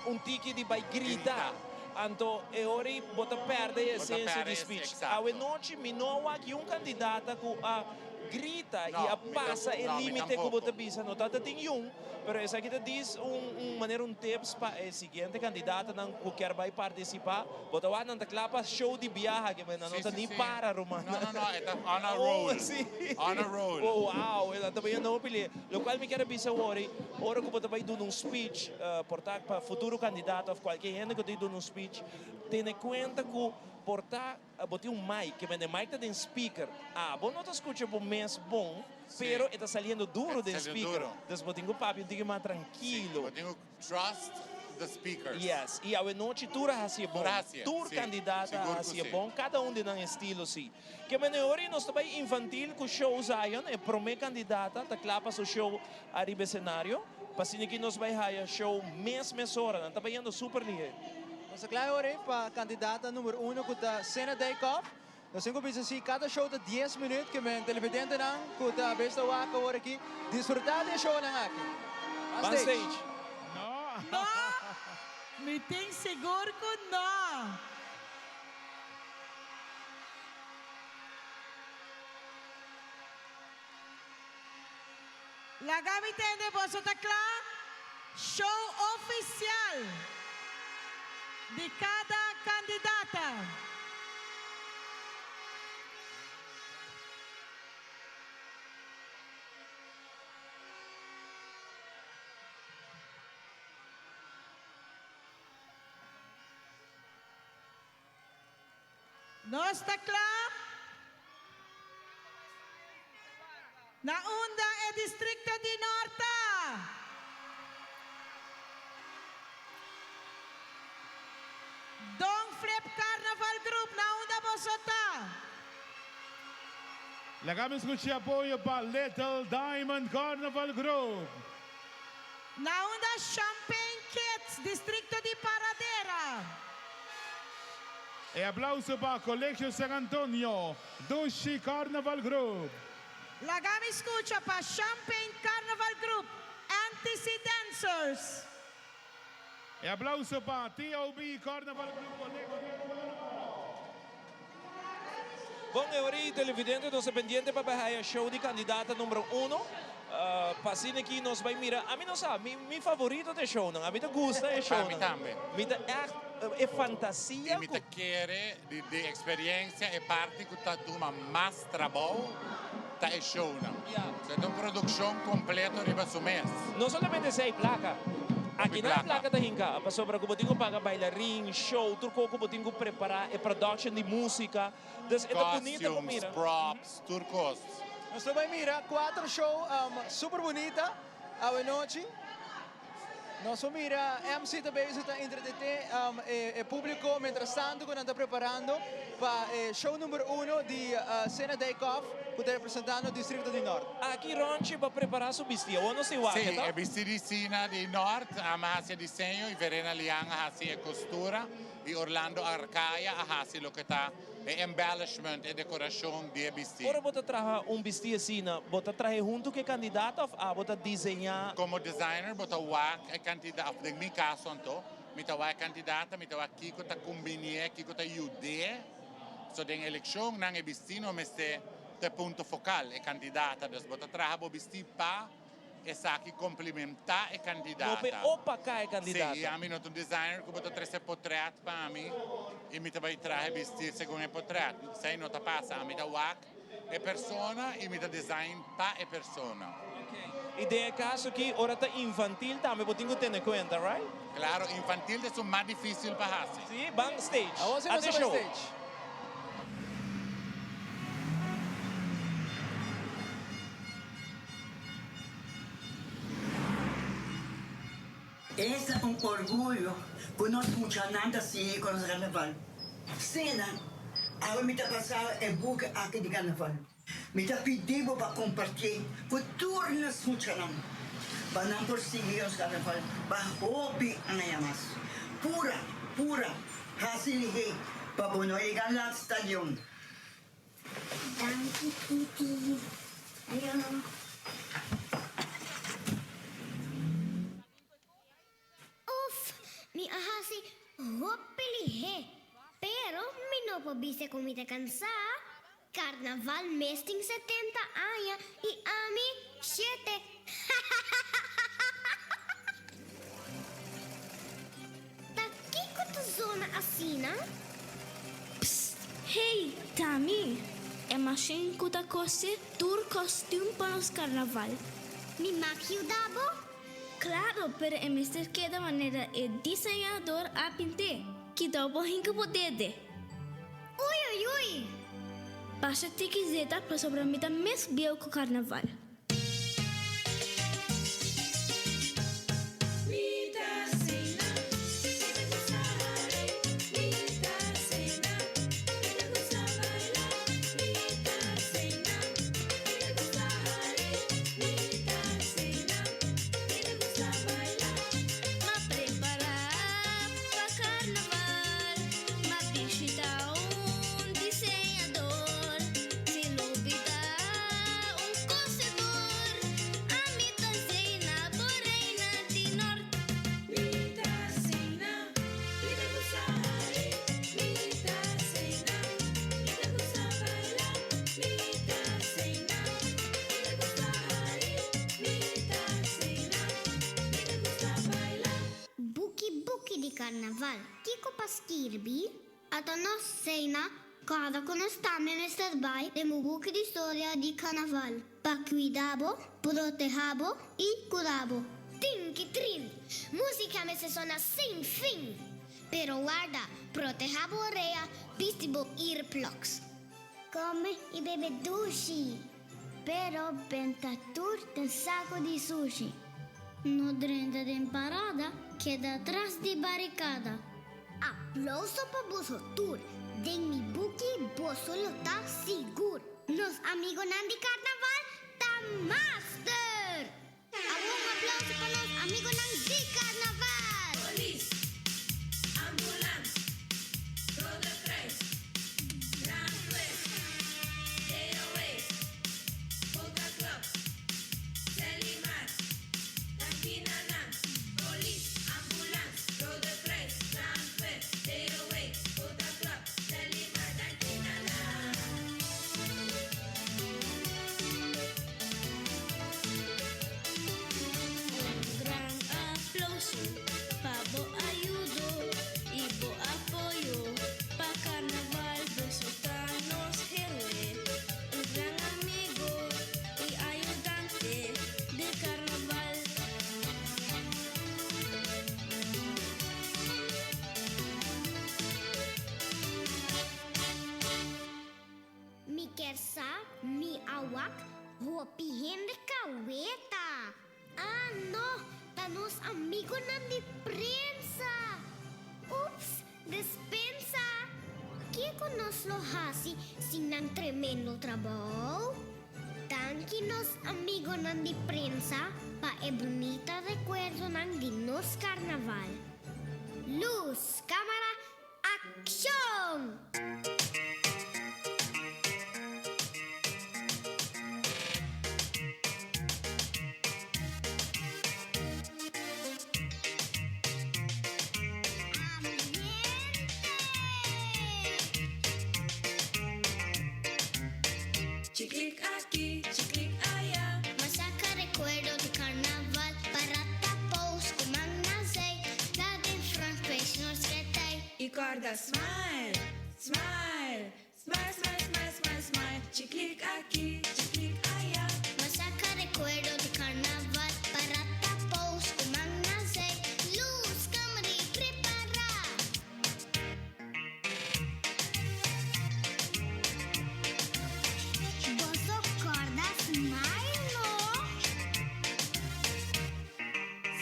un tiki di bay grita, anto e ora ey bo ta perde e esencia di speech. Awe nochi mi no a wak un candidata cu a grita y a pasa e limite cu bo ta bisa, no ta ta tin yun. Pero esaki ta dis un un manera un tips pa e siguiente candidatonan cu kier bay participa. Bo ta wak nan ta cla pa show di biaha ke men nan no ta ni para ruman. No no no e ta on a roll. Oh si. On a roll. Oh wow e nan ta bay no pili. Locual mi kier a bisa awor ey ora cu bo ta bay duna un speech por ta pa futuro candidato of cualkier hende cu ta duna un speech tene cuenta cu por ta Bo tin un mic, ke mende mic ta den speaker. Abo no ta scucha bo mes bon, pero e ta saliendo duro den speaker. Dus bo tin cu papia un tiki mas trankilo. Bo tin cu trust the speakers. Yes, y awe nochi tur a haci e bon. Tur candidato a haci e bon, cada un di nan estilo si. Ke mende ora nos ta bay infantil cu show Zion, e prome candidata ta cla pa su show ariba escenario. Pa asina ki nos bay haya show mes mesora. Nan ta bayendo super lihe. Nos ta kla e ora ei pa kandidata number uno ku ta Sena Dijkhoff. Nos tin ku bisa si kada show ta dies minüt ke men televidentenan ku ta bes ta wak awor aki disfrutá di e shownan aki. Ban stage. No! Mi tin sigur ku no! Laga mi tende boso ta kla? Show ofisial di kada kandidata. Nos ta kla? Na unda e districto di Noord ta? Don Flip Carnaval Group, na unda boso ta? Laga mi scucha apoyo pa Little Diamond Carnaval Group. Na unda Champagne Kids, districto di Paradera? E aplauso pa Colegio San Antonio, Dushi Carnaval Group. Laga mi scucha pa Champagne Carnaval Group, NTC Dancers. E aplauso pa TOB Carnaval Group Colegio Nord. Bon e ora ei televidente nos ta pendiente pa bai haya show di candidata numero uno. Pa asina aki nos bai mira, ami no sa, mi mi favorito ta e shownan, ami ta gusta e shownan. Ami tambe. Mi ta echt e fantasia I mi ta kere di di experiencia e parti cu ta tuma mas trabou ta e shownan. So e ta un produccion completo riba su mes. No solamente esei, placa. Aki nan e placa ta hinca, pasobra cu bo tin cu paga bailarin, show, tur co cu bo tin cu prepara, e production di musica. Dus e ta bunita pa mira. Costumes, props, tur cos. Nos lo bay mira cuatro show super bunita awe nochi. Nos por mira MC ta bezig ta entretene e publico mientras tanto cu nan ta preparando pa e show number uno di Sena Dijkhoff cu ta representando Districto di Noord. Aki Ronchi pa prepara su bisti. Awor nos tin wak, Sí, ta? e bisti di Sina di Noord ama haci e diseño y Verena Liang a haci e costura y Orlando Arcaya a haci loke ta E embellishment, e dekorashon di e bistí. Ora bo ta traha un bistí asina, bo ta traha e huntu ku e kandidato òf abo ta diseñá? Komo designer bo ta wak e kandidat, òf den mi kaso anto, mi ta wak e kandidata, mi ta wak kiko ta kumbinié, kiko ta yud'é. So den elekshonnan e bistí no mester ta e punto fokal, e kandidata. Dus bo ta traha bo bistí pa. Esaki komplimentá e kandidata. No pe opaká e kandidata. Sí, ami no ta un designer ku bo ta trese potrèt pa mi i mi ta bai traha e bistir segun e potrèt. Esei no ta pasa. Ami ta wak e persona i mi ta design pa e persona. I den e kaso aki ora ta infantil tambe bo tin ku tene kuenta, right? Klaro, infantil ta esun mas difísil pa hasi. Sí, ban stage. Awor si nos ta bai stage. Esta un orguyo cu nos muchanan ta sigui cu nos carnaval. Sena, awe mi ta pasa e buki aki di carnaval. Mi ta pidi bo pa compartié cu tur nos muchanan pa nan por sigui nos carnaval pa hopi aña mas. Pura, pura, haci lihé pa bo no yega laat stadion. Danki Kitty. Ayo. Uf, mi a hasi hopi lihé, pero mi no por bisa ku mi ta kansá. Karnaval mes tin 70 aña i ami shete. Ta kiko ta zona asina? Psst! Hey, ta mi! E mashin ku ta kose tur kòstüm pa nos karnaval. Mi mag yuda bo? Klaro, pero e mester keda manera e diseñador a pint'é. Kidou bo hinka bo dede. Ui, ui, ui! Pasa tiki zeta pasobra mi ta mes bieu ku karnaval. carnaval. Kico pa skirbi? Ata nos cena, cada cu nos tambe mester bay den bo buki di storia di carnaval pa cuida bo, proteha bo y cura bo. Tin ki trin! Musica mester sona sin fin! Pero warda, proteha bo orea, bisti bo earplugs. Come y bebe dushi, pero benta tur den saco di sushi. No drenta den parada, keda tras di baricada. Aplauso pa boso tur, den mi buki boso lo ta sigur. Nos amigonan di carnaval ta master! Awor un aplauso pa nos amigonan di carnaval! Polis, ambulans, Rode Kruis, Brandweer, DOW, Polka Club, Celimar, Cantina Nan. Polis, ambulans, Rode Kruis, Brandweer, DOW, Polka Club, Celimar, Cantina Nan. Un gran aplauso pa bo ayudo y bo apoyo pa carnaval boso ta nos heroe. Un gran amigo y ayudante di carnaval. Mi kier sa, mi a wak hopi hende kaweta. Ah no, ta nos amigonan di prensa! Ups, despensa! Kiko nos lo hasi sin nan tremendo trabou? Danki nos amigonan di prensa pa e bunita rekuerdonan di nos karnaval. Luz, kamara, akshon! Chiklik aki, chiklik aya. M'a saca recuerdo di carnaval. Barata pose cu man na zij. Daar den front page nos retij. Y corda smile, smile, smile, smile, smile, smile, smile. Chiklik aki, chiklik aya. M'a saca recuerdo di carnaval. Barata pose cu man na zij. Luz, camera y prepara. Boso corda smile, no?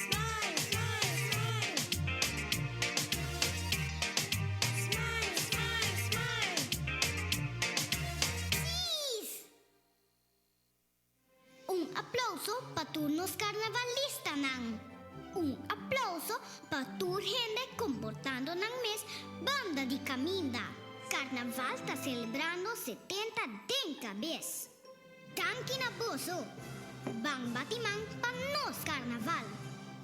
Smile, smile, smile. Smile, smile, smile. Cheese! Un aplauso pa tur nos carnavalistanan. Un aplauso pa tur hende comportando nan mes banda di caminda. Carnaval ta celebrando 70 den cabes. Danki na boso. Ban bati man pa nos carnaval.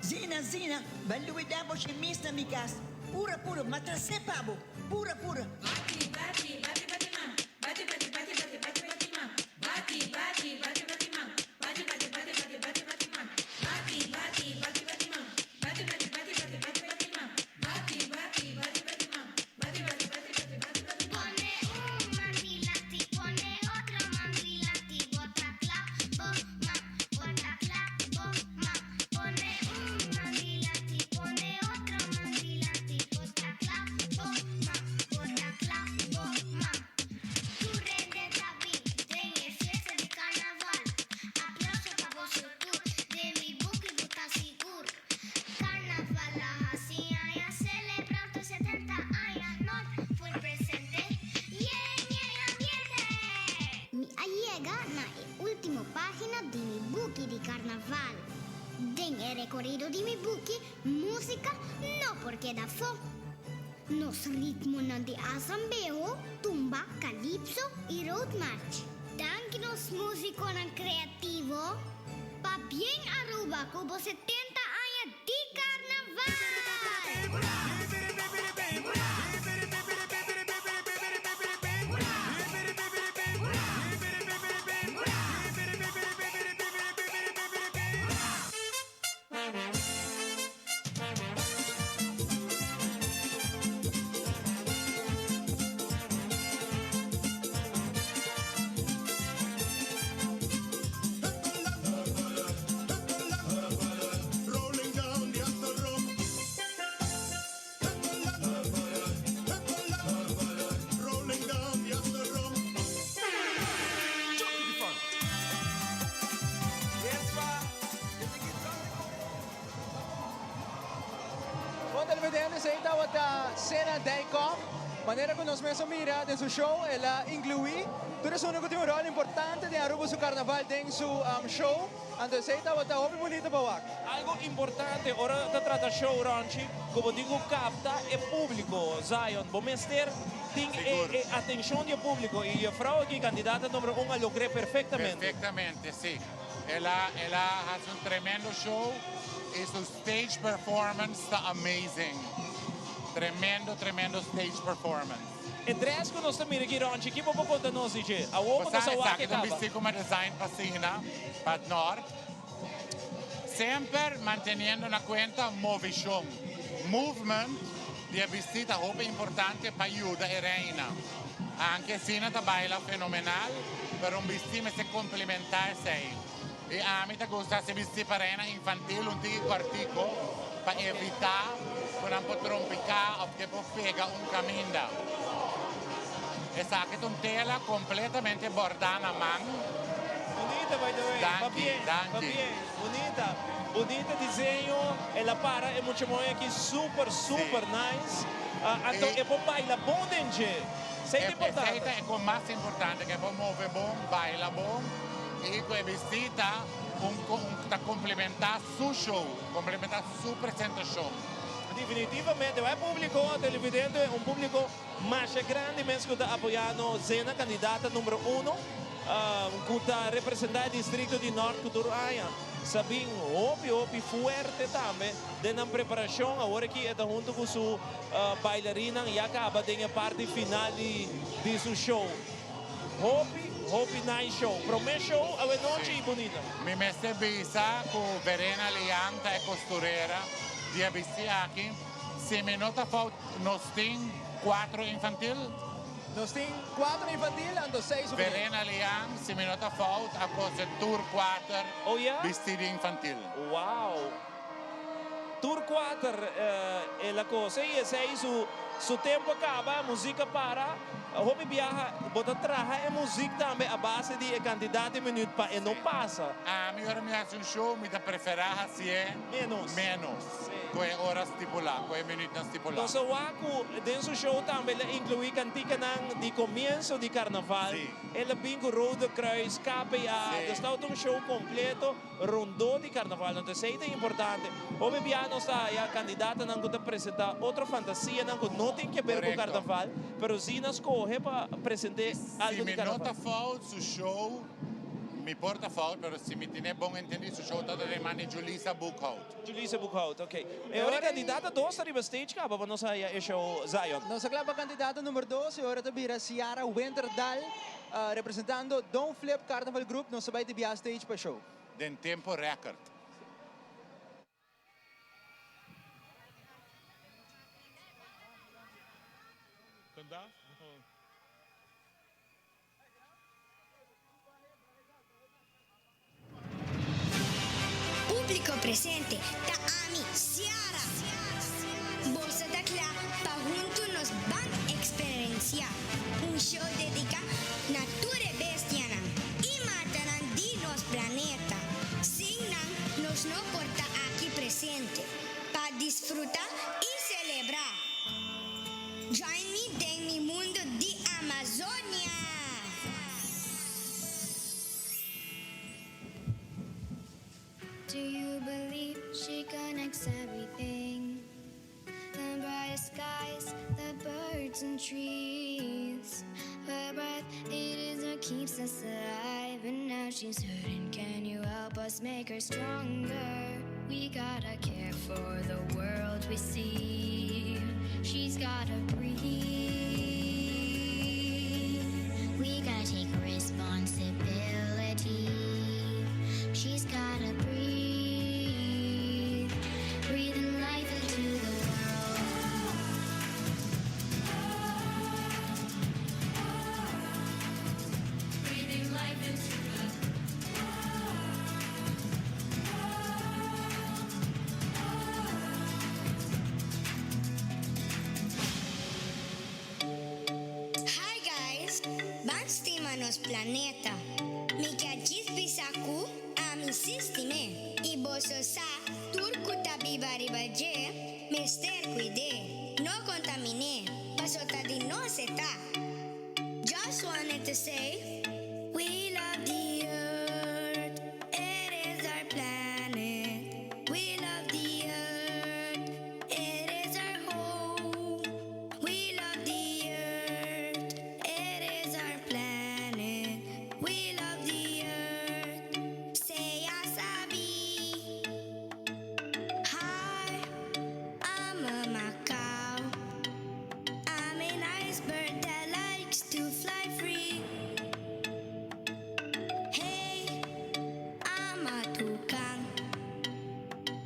Zina, Zina, b'a lubida bo shimis na mi cas. Pura, pura, m'a trece pa bo. Pura, pura. Bati, bati, bati, bati man. Bati, bati, bati, bati, bati, bati man. Bati, bati, bati, bati man. Bati, bati, bati, bati, bati, bati man. Bati, bati, bati, bati man. Bati, bati, bati, bati, bati, bati man. Bati, bati, bati, bati man. Bati, bati, bati, bati, bati, bati man. Pone un man dilanti, pone otro man dilanti, bota clap, bo man, bota clap, bo man. Pone un man dilanti, pone otro man dilanti, bota clap, bo man, bota clap, bo man. Tur hende ta bin den e fiesta di carnaval. Aplauso pa boso tur, den mi buki bo ta sigur. Carnaval a hasi aña, celebrando 70 aña, nos full presente, yen yen ambiente. Mi a yega na e ultimo pagina di mi buki di carnaval. Den e recorido di mi buki, musica no por keda afo. Nos ritmonan di asambeho, tumba, calypso y road march. Danki nos musiconan creativo. Pabien Aruba cu bo 70 aña di carnaval! televidente, esey tabata Sena Dijkhoff. Manera cu nos mes a mira den su show, el a inclui tur esun cu tin un rol importante den Aruba su carnaval den su show. Anto esey tabata hopi bunita pa wak. Algo importante ora ta trata show, Ronchi, cu bo tin cu capta e publico, Zion. Bo mester tin e atencion di e publico y juffrouw aki, candidata numero un, a logr'e perfectamente. Perfectamente, si. El a el a haci un tremendo show y su stage performance ta amazing. Tremendo, tremendo stage performance. E dress cu nos ta mira aki, Ronchi, ki bo por conta nos di dje? Awor cu nos a wak e Esaki ta un caba. bisti cu mi a design pa Sina, pa Nort. Semper manteniendo na cuenta movicion. Movement di e bisti ta hopi importante pa yuda e reina. Anke Sina ta baila fenomenal, pero un bisti mester complementa esey. Y ami ta gusta haci bisti pa reina infantil un tiki cortico pa evita cu nan por trompica of ke por pega un caminda. Esaki ta un tela completamente borda na man. Bunita by the way. Danki, Pabien, danki. pabien. Bunita. Bunita diseño. El a para e mucha moe aki super, super nice. Anto e por baila bon den dje. Esey ta importante. Esey ta e con mas importante, cu e por move bon, baila bon y cu e bisti ta un ta complementa su show, complementa su presentacion. Definitivamente. Bai publico, televidente, un publico Masha grandi mes cu ta apoya nos Zena candidata numero uno cu ta representa e districto di Nort cu tur aña sa bin hopi hopi fuerte tambe den nan preparacion. Awor aki e ta hunto cu su bailarinnan ya caba den e parti final di su show. Hopi hopi nice show. Prome show awe nochi y bunita. Mi mester bisa cu Verena Liang ta e costurera di e bisti aki. Si mi no ta fout Nos tin cuatro infantil. Nos tin cuatro infantil anto seis juvenil. Verena Liang, si mi no ta fout, a cose tur cuater Oh ya? bisti di infantil. Wow! Tur cuater el a cose y esey su su tempo a caba, muziek a para. Hopi biaha bo ta traha e muziek tambe a base di e cantidad di minuut pa e no pasa. Ami ora mi haci un show mi ta prefera hacié Menos. menos cu e ora stipula, cu e minuutnan stipula. Nos a wak cu den su show tambe el a inclui canticanan di comienzo di carnaval. El a bin cu Rode Kruis, KPA, dus ta un show completo rondó di carnaval. Entonces esey ta importante. Hopi bia nos ta haya candidatonan cu ta presenta otro fantasianan cu no tin ke ber cu carnaval, pero si nan scoge pa presente algo di Si mi no carnaval. ta fout su show, mi por ta fout, pero si mi tene bon entendi su show ta ta den man di Julisa Boekhout. Julisa Boekhout, ok. E ora e kandidata dos ta riba stage kaba pa nos haya e show Zion. Nos a kla pa kandidata number dos y ora ta bira Ciara Winterdal representando Don't Flip Carnival Group. Nos ta bai di bia stage pa show. Den tempo record. Públiko presente, ta ami, Ciara! Boso ta kla pa huntu nos ban eksperensiá un show dediká na tur e bestianan i matanan di nos planeta. Sin nan nos no por ta aki presente pa disfrutá i selebrá. Join mi den mi mundu di Amazonia! Do you believe she connects everything? The brightest skies, the birds and trees. Her breath, it is what keeps us alive. And now she's hurting. Can you help us make her stronger? We gotta care for the world we see. She's gotta breathe. We gotta take responsibility. She's gotta breathe, breathing life into the world. Breathing life into the Hi guys! Ban stima nos planeta. Mi ke djis bisa ku ami sí stim'é. I boso sa tur ku ta biba riba dje. Mester cuid'e, no contamin'e, paso ta di nos e ta. Just wanted to say, we love the earth, it is our planet. We love the earth, it is our home. We love the earth, it is our planet. We love the earth. Sea sabi. Hi, I'm a macaw. I'm a nice bird that likes to fly free. Hey, I'm a toucan.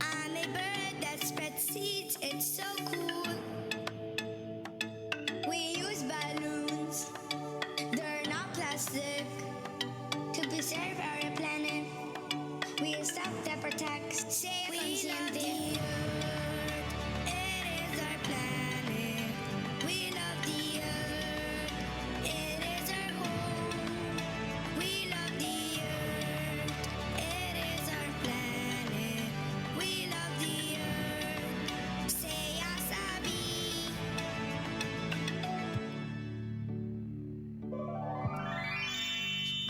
I'm a bird that spreads seeds. It's so cool. We use balloons. They're not plastic. To preserve our planet, we stop that protects. Sea consciente. It is our planet. We love the earth. It is our home. We love the earth. It is our planet. We love the earth. Sea sabi.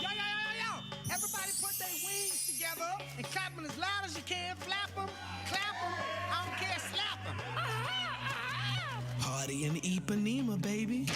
Yo, yo, yo, yo, yo! Everybody put their wings together and clap them as loud as you can. Flap them, clap them, I don't care, slap them. Party in Ipanema, baby.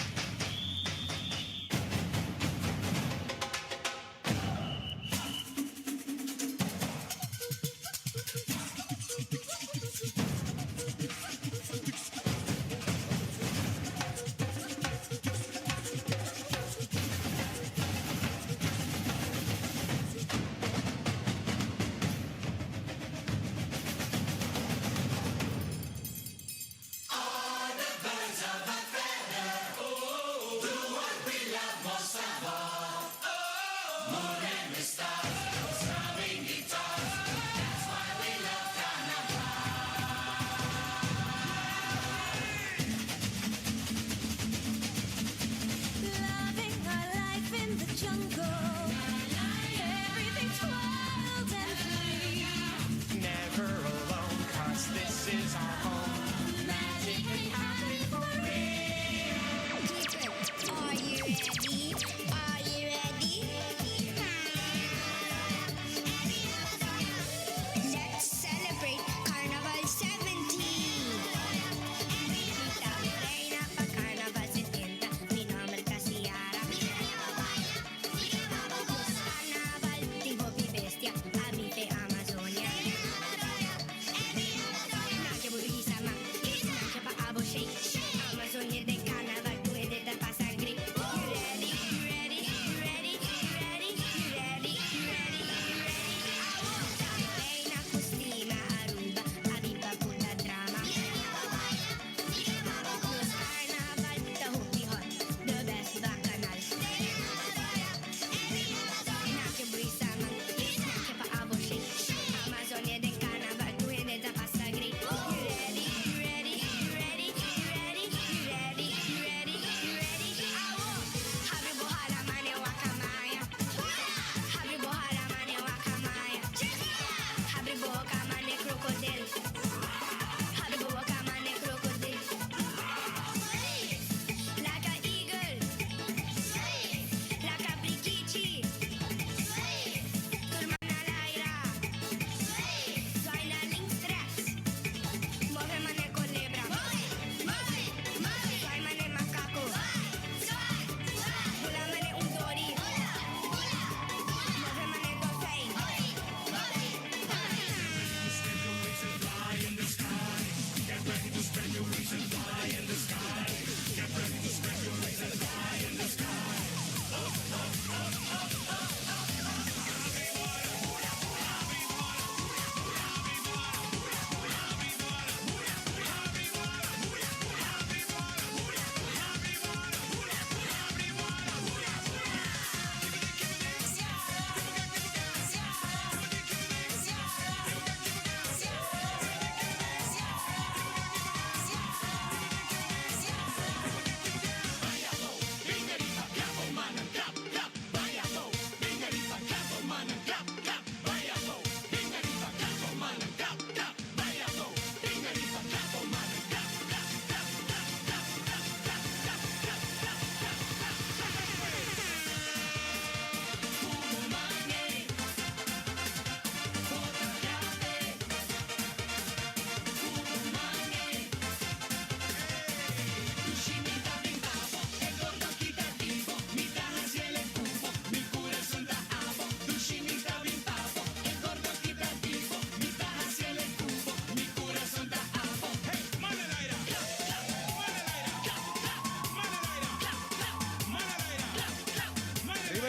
All the birds of a feather.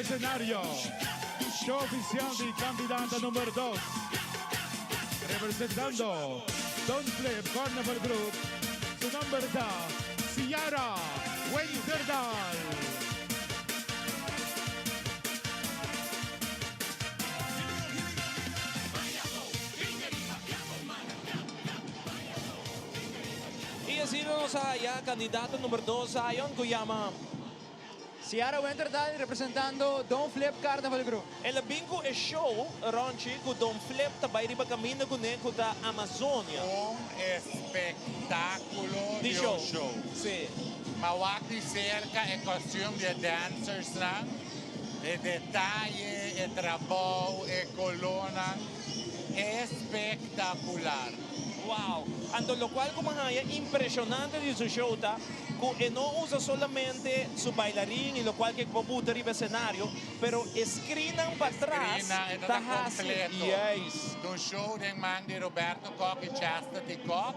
escenario, show oficial di candidata number 2. Representando Don't Flip Carnival Group, su nomber ta Ciara Winterdal. Y asina nos a haya candidato number 2 Zion cu yama. Ciara Winterdal representando Don Flip Carnival Group. El a bin cu e show, Ronchi, cu Don Flip ta bay riba caminda cu ne cu ta Amazonia. Un espectaculo Di di show. un show. Si. Ma wak di cerca e costume di e dancersnan, e detaye, e trabou, e colornan. Espectacular. Wow! Anto locual cu mi haya impresionante di su show ta cu e no usa solamente su bailarin y locual cu e por buta riba escenario, pero e screennan pa tras Screennan, e ta ta ta haci. completo. Juist. Ta un show den man di Roberto Kok y Chastity Kok,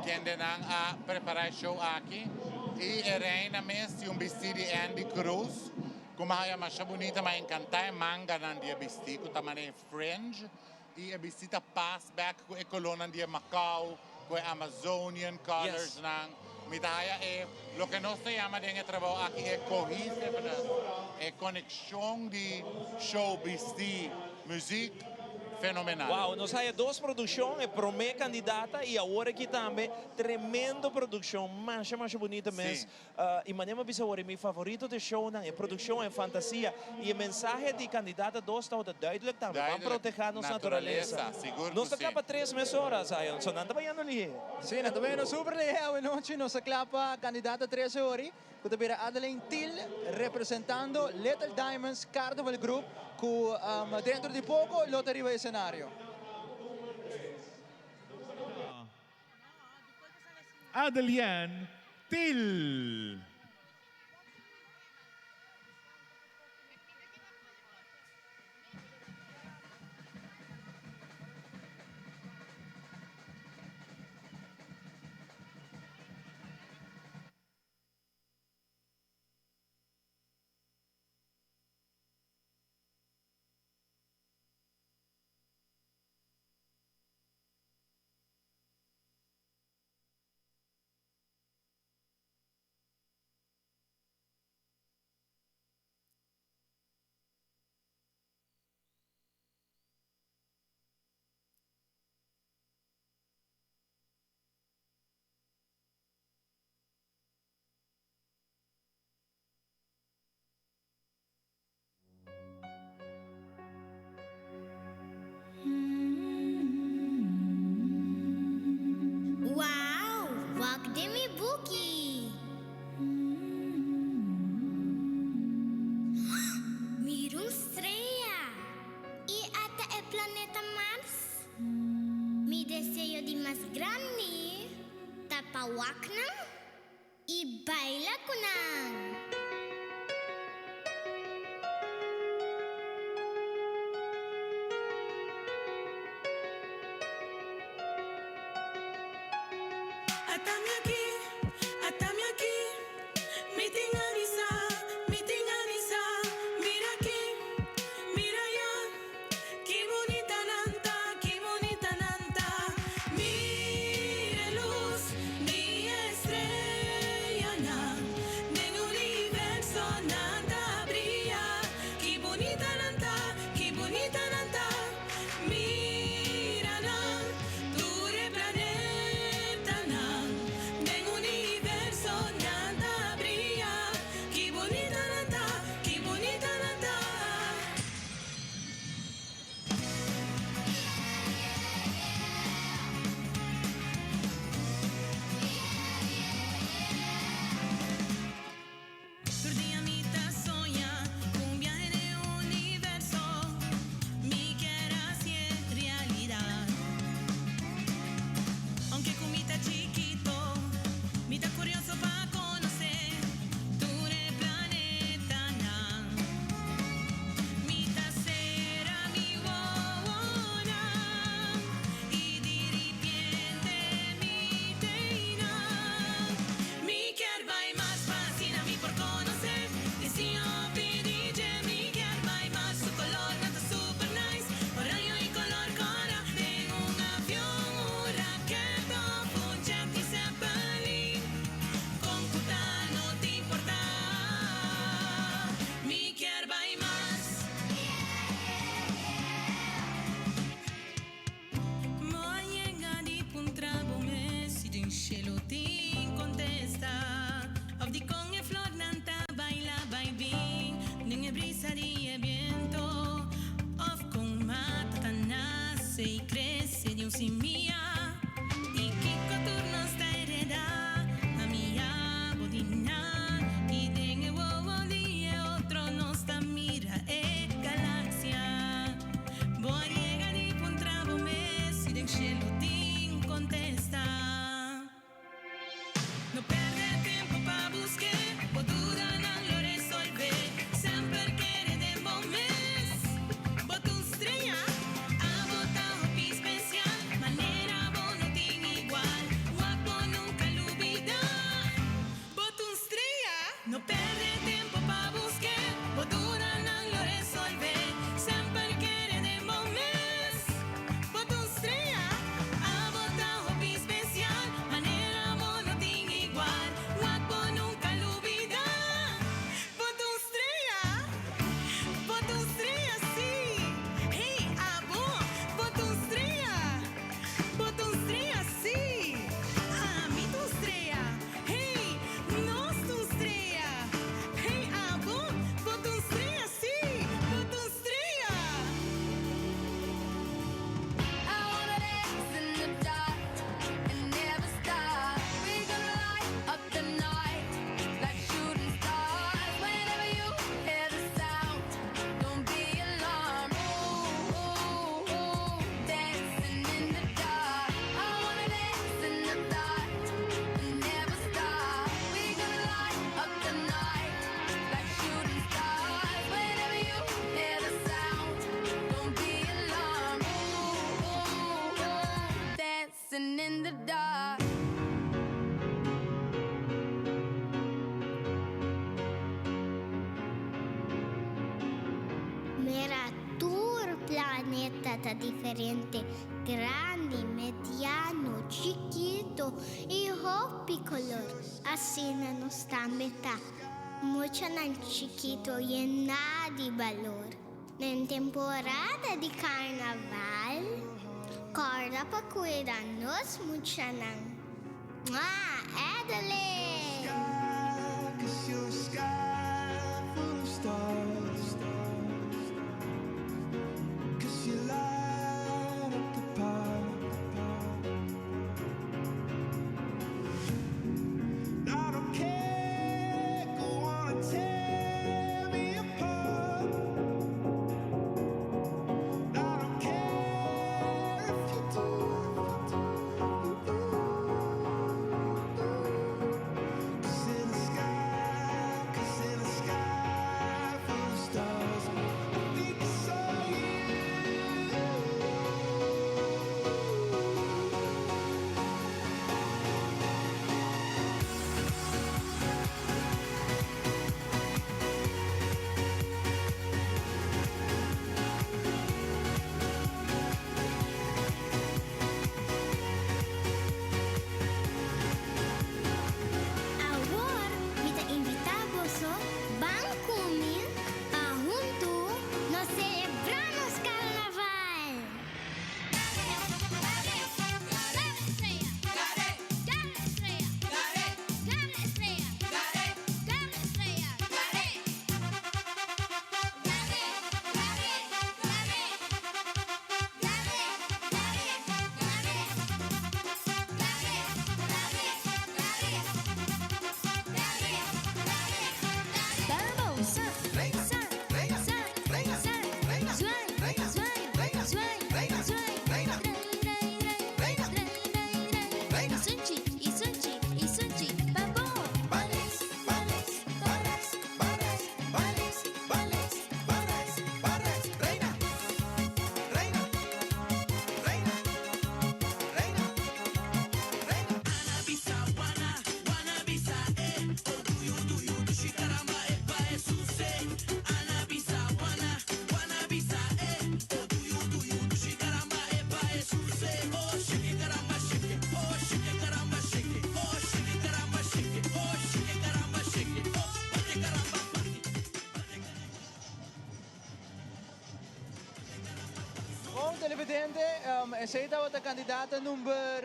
kendenan a prepara e show aki. Y e reina mes tin un bisti di Andy Cruz, cu mi haya masha bunita, mi a encanta e manganan di e bisti, cu ta manera fringe. Y e bisti ta pas back cu e colornan di e Macau, cu e Amazonian colors nan. Mi ta haya e loke nos ta yama den e trabou aki e cohesiveness, e conexion di show, bisti, muziek, fenomenal. Wow, nos haya dos produccion, e prome candidata y awor aki tambe tremendo produccion, masha masha bunita mes. Y manera mi a bisa awor, mi favorito di shownan, e produccion, e fantasia y e mensahe di candidata dos tabata duidelijk tambe. Ban Duidelijk. proteha nos naturalesa. Naturalesa, sigur Nos cu ta si. cla pa tres mes ora, Zion, so nan ta bayendo lihe. Si, nan ta bayendo super lihe. Awe nochi nos ta cla pa candidata tres ori, cu ta bira Adeline Thiel representando Little Diamonds Carnival Group, cu dentro di poco lo ta riba escenario. Adelien Thiel. Wow! Wak den mi buki! Mira un strea! I ata e planeta Mars! Mi deseo di mas grandi ta pa wak nan I baila ku nan! Ata mi aki, ata mi aki, mi tin anisa, mi tin anisa, mira aki, mira aya. Ki bunita nan ta, ki bunita nan ta. Mira e luz di e estrellanan den universo. ta diferente, grandi, mediano, chikito y hopi color. Asina nos tambe ta, muchanan chikito yená di balor. Den temporada di carnaval, corda pa cuida nos muchanan. Mwah! Adeline! Awor mi ta invitá boso ban ku mi pa huntu nos selebrá nos Karnaval! Bon televidente, esey tabata candidata number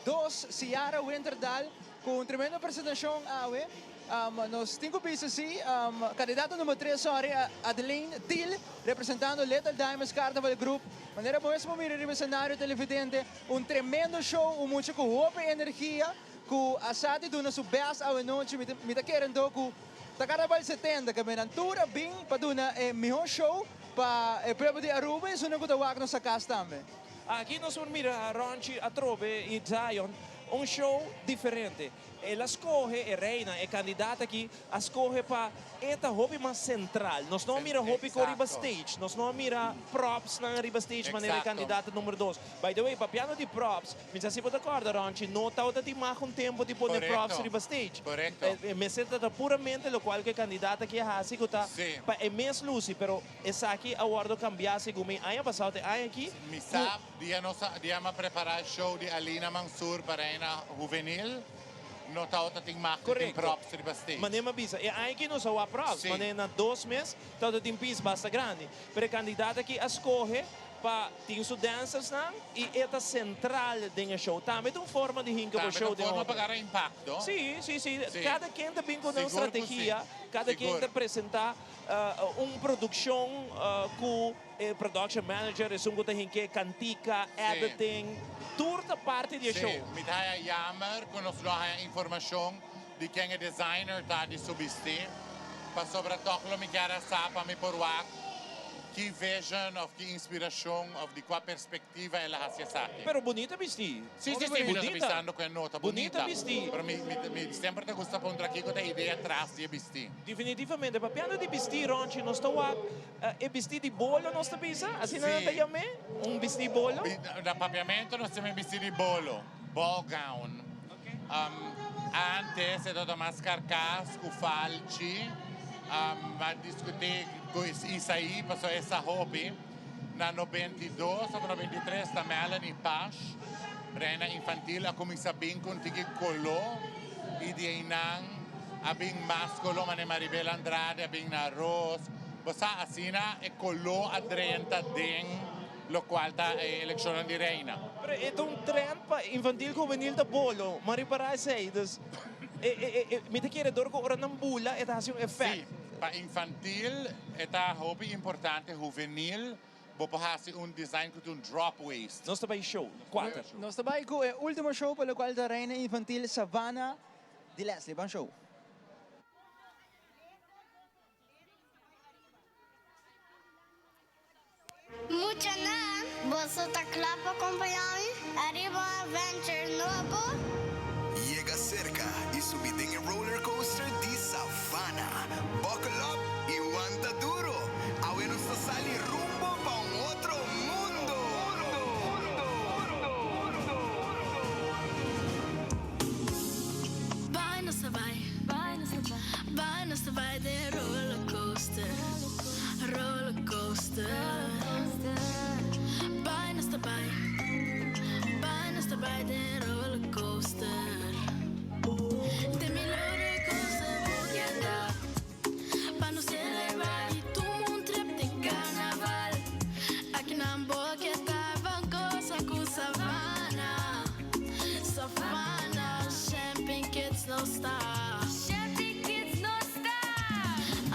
dos, Ciara Winterdal, cu un tremendo presentacion awe. Nos tin cu bisa si, candidato number tres, sorry, Adeline Thiel, representando Little Diamonds Carnival Group. Manera bo mes por mira riba escenario televidente, un tremendo show, un mucha cu hopi energia, cu a sa di duna su best awe nochi. Mi ta kere anto cu ta Carnaval 70, ke menan tur a bin pa duna e miho show pa e pueblo di Aruba y esunnan cu ta wak nos cas tambe. Aki nos por mira Ronchi atrobe y Zion, un show diferente. El a scoge, e reina, e candidata aki, a scoge pa e ta hopi mas central. Nos no a mira hopi cu riba stage, nos no a mira propsnan riba stage manera e candidata numero dos. By the way, papiando di props, mi sa si bo ta corda Ronchi, no tabata tin mag un tempo di pone props riba stage. E mester ta ta puramente locual cu e candidata aki a haci cu ta pa e mes luci, pero esaki a wordo cambia segun mi aña pasado te aña aki. Mi sa Dia nos a dia m'a prepara e show di Alina Mansur pa Reina Juvenil, no tabata tin mag di tin props riba stage. Manera m'a bisa, e aña aki nos a wak props, manera na dos mes tabata tin pis basta grandi. Pero e kandidat aki a skohe pa tin su dancersnan y e ta central den e show. Tambe ta un forma di hinka bo show den otro. Tambe ta un forma pa gara impacto. Si, si, si. Cada ken ta bin cu nan strategia, cada ken ta presenta un produccion cu. E production manager, esun ku ta hinke kantika, editing, tur ta parti di e show. Sí, mi ta haya jammer ku nos lo haya informashon di ken e designer ta di su bisti, pasobra tòg lo mi kier a sa pa mi por wak ki vision òf ki inspirashon òf di kua perspektiva el a hasi esaki. Pero bunita bisti. Sí, sí, sí, mi no ta bisando ku e no ta bunita. Bunita bisti. Pero mi mi semper ta gusta puntra kiko ta e idea tras di e bisti. Definitivamente, papiando di bisti, Ronchi, nos ta wak E bistí di bolo nos ta bisa? Asina nan ta yam'é? Un bistí bolo? Na papiamento nos ta yam'é bistí di bolo, ball gown. Antes e tabata mas karkas ku falchi. M'a diskutí ku Isaí pasobra e sa hopi. Na 92 of 93 ta Melanie Pash, reina infantil a cuminsa bin cu un tiki colo y di eynan a bin mas colo mane Maribel Andrade a bin na ros. Bo sa asina e colo a drenta den locual ta e eleccionnan di reina. Pero e ta un trend pa infantil juvenil ta bolo. M'a ripara esey. Dus e e e mi ta kere dor cu ora nan bula e ta haci un effect. Sí, pa infantil e ta hopi importante, juvenil bo por haci un design cu ta un drop waist. Nos ta bay show cuater. Nos ta bay cu e ultimo show pa locual ta Reina Infantil Savannah di Leslie. Ban show. Muchanan, boso ta kla pa kompañá mi ariba un adventure nobo? Yega serka i subi den e roller coaster di Savannah. Buckle up i wanta duro! Awe nos ta sali rumbo pa un otro mundo! Bai nos ta bai, bai nos ta bai, bai nos ta bai den roller coaster, roller coaster. Bai nos ta bai, bai nos ta bai den roller coaster. Den mi roller coaster bo keda, pa nos celebra y tuma un trip den carnaval. Aki nan bo keda ban goza cu Savannah. Savannah, Champagne Kids no sta. Champagne Kids no sta.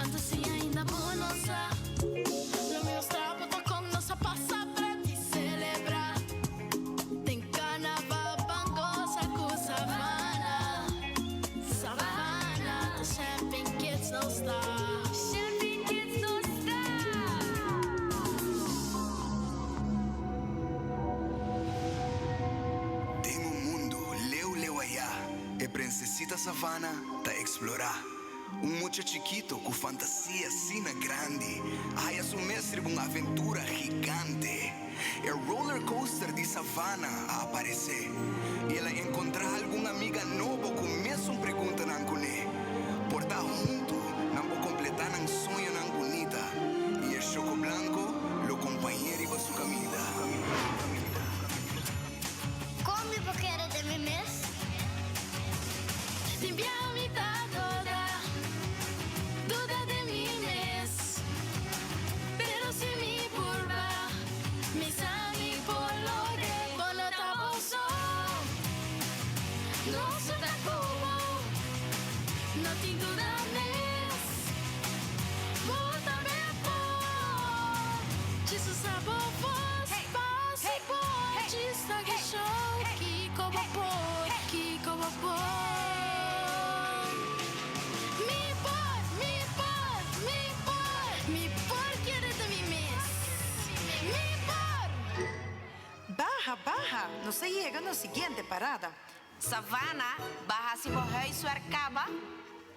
Anto si ainda bo no sa, lo mi mustra bo ta con nos a pasa pret y celebra. Den carnaval ban goza cu Savannah. Savannah, Champagne Kids no sta. Champagne Kids no sta. Den un mundu leu leu ayá, e prinsesita Savannah ta eksplorá. Un mucha chikitu ku fantasia asina grandi a haya su mes riba un aventura gigante. E roller coaster di Savannah a aparesé i el a enkontrá algun amiga nobo ku mesun preguntanan kuné. Por ta huntu nan por kompletá nan soñonan bunita i e Choco Blanco lo kompañ'é riba su kaminda. Kon mi por kere den mi mes? Tin bia mi ta duda, duda den mi mes. Pero si mi purba, mi sa mi por logr'é. Bo no ta bo so, nos ta ku bo. No tin duda mes, bo tambe por. Jesus sa bo voz, pasa por. Djis ta show, kiko bo por, kiko bo por. Mi por, mi por, mi por, mi por kere den mi mes. Mi por! Baha, baha, nos a yega nos siguiente parada. Savannah, b'a hasi bo huiswerk kaba?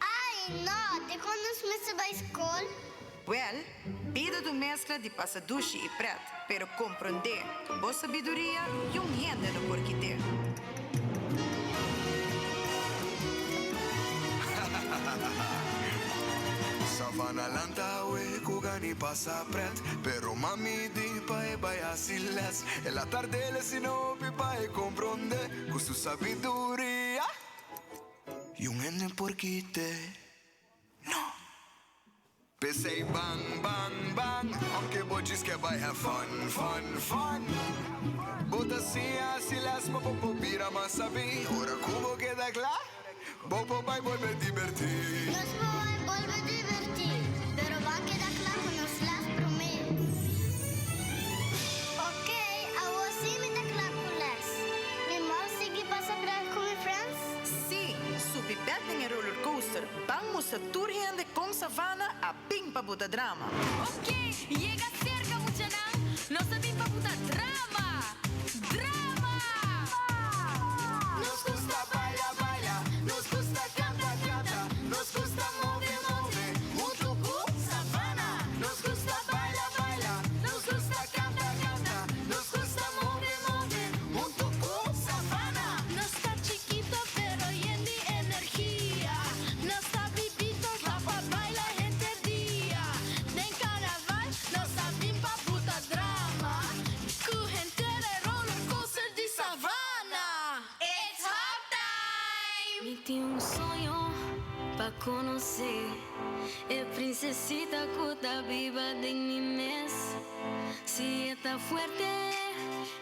Ai, no, dikon nos mester bai skol? Wèl, bida ta un meskla di pasa dushi i prèt, pero komprondé, bo sabiduria yun hende no por kit'é. Savannah lanta awe ku gani pasa prèt, pero mami di pa e bai hasi lès. El a tard'é lesi hopi pa e komprondé ku su sabiduria yun hende por kit'é. No! P'esei ban, ban, ban, aunke bo djis ke bai have fun, fun, fun. Bo ta siña hasi les pa bo por bira mas sabí. Ora ku bo keda kla, bo por bai bolbe dibertí. Nos por bai bolbe dibertí, pero ban keda kla ku nos les promé. Okey, awor sí mi ta kla ku les. Mi mor sigui pasa pret ku mi friends? Sí, subi bek den e roller coaster. Ban mustra tur hende kon Savannah a bin pa buta drama. Ok, yega serka muchanan, nos a bin pa buta drama! Drama! Nos gusta baila, baila, nos gusta canta, canta, nos gusta move, move, hunto cu Savannah. Nos gusta baila, baila, nos gusta canta, canta, nos gusta move, move, hunto cu Savannah. Nos ta chikito pero yen di energia. Nos ta bibito kla pa baila henter dia. Den carnaval nos a bin pa buta drama. Mi tin un soño pa conoce e princesita cu ta biba den mi mes. Si e ta fuerte,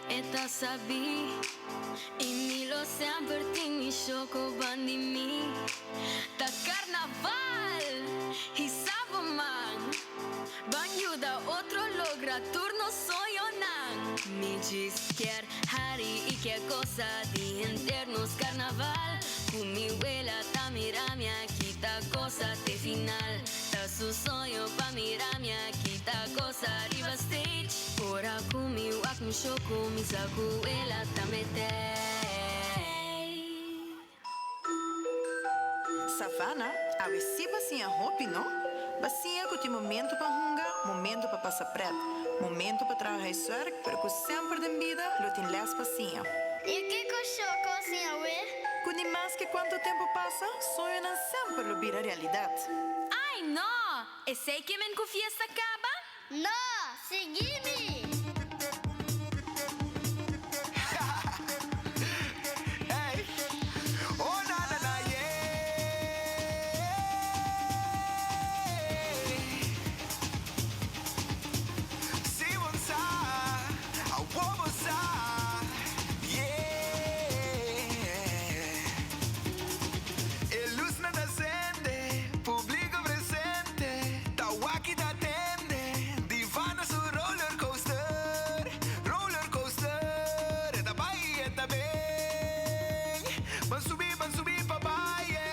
e ta sabi y mi lo semper tin mi shoco bandi mi. Ta carnaval! Hisa bo man! Ban yuda otro logra tur nos soñonan. Mi djis kier hari y kier goza di henter nos carnaval. Cu mi wela ta mira mi aki ta goza te final. Ta su soño pa mira mi aki ta goza riba stage. Ora cu mi wak mi show cu mi sa cu wela ta mete. Savannah, awe sí bo a siña hopi, no? Bo a siña ku tin momento pa hunga, momento pa pasa pret, momento pa traha huiswerk, pero ku semper den bida lo tin les pa siña. I kiko Shoko a siña awe? Ku ni maske kuantu tempu pasa, soñonan semper lo bira realidat. Ai no! Esei ke men ku fiesta kaba? No! Sigui mi! Hey, oh na na na yeah. Si bo sa, awo bo sa, yeah. E luznan ta sende, publico presente, ta wak y ta tende, Divana su roller coaster, roller coaster, e ta bai y e ta ben, ban subi, ban subi pa baye,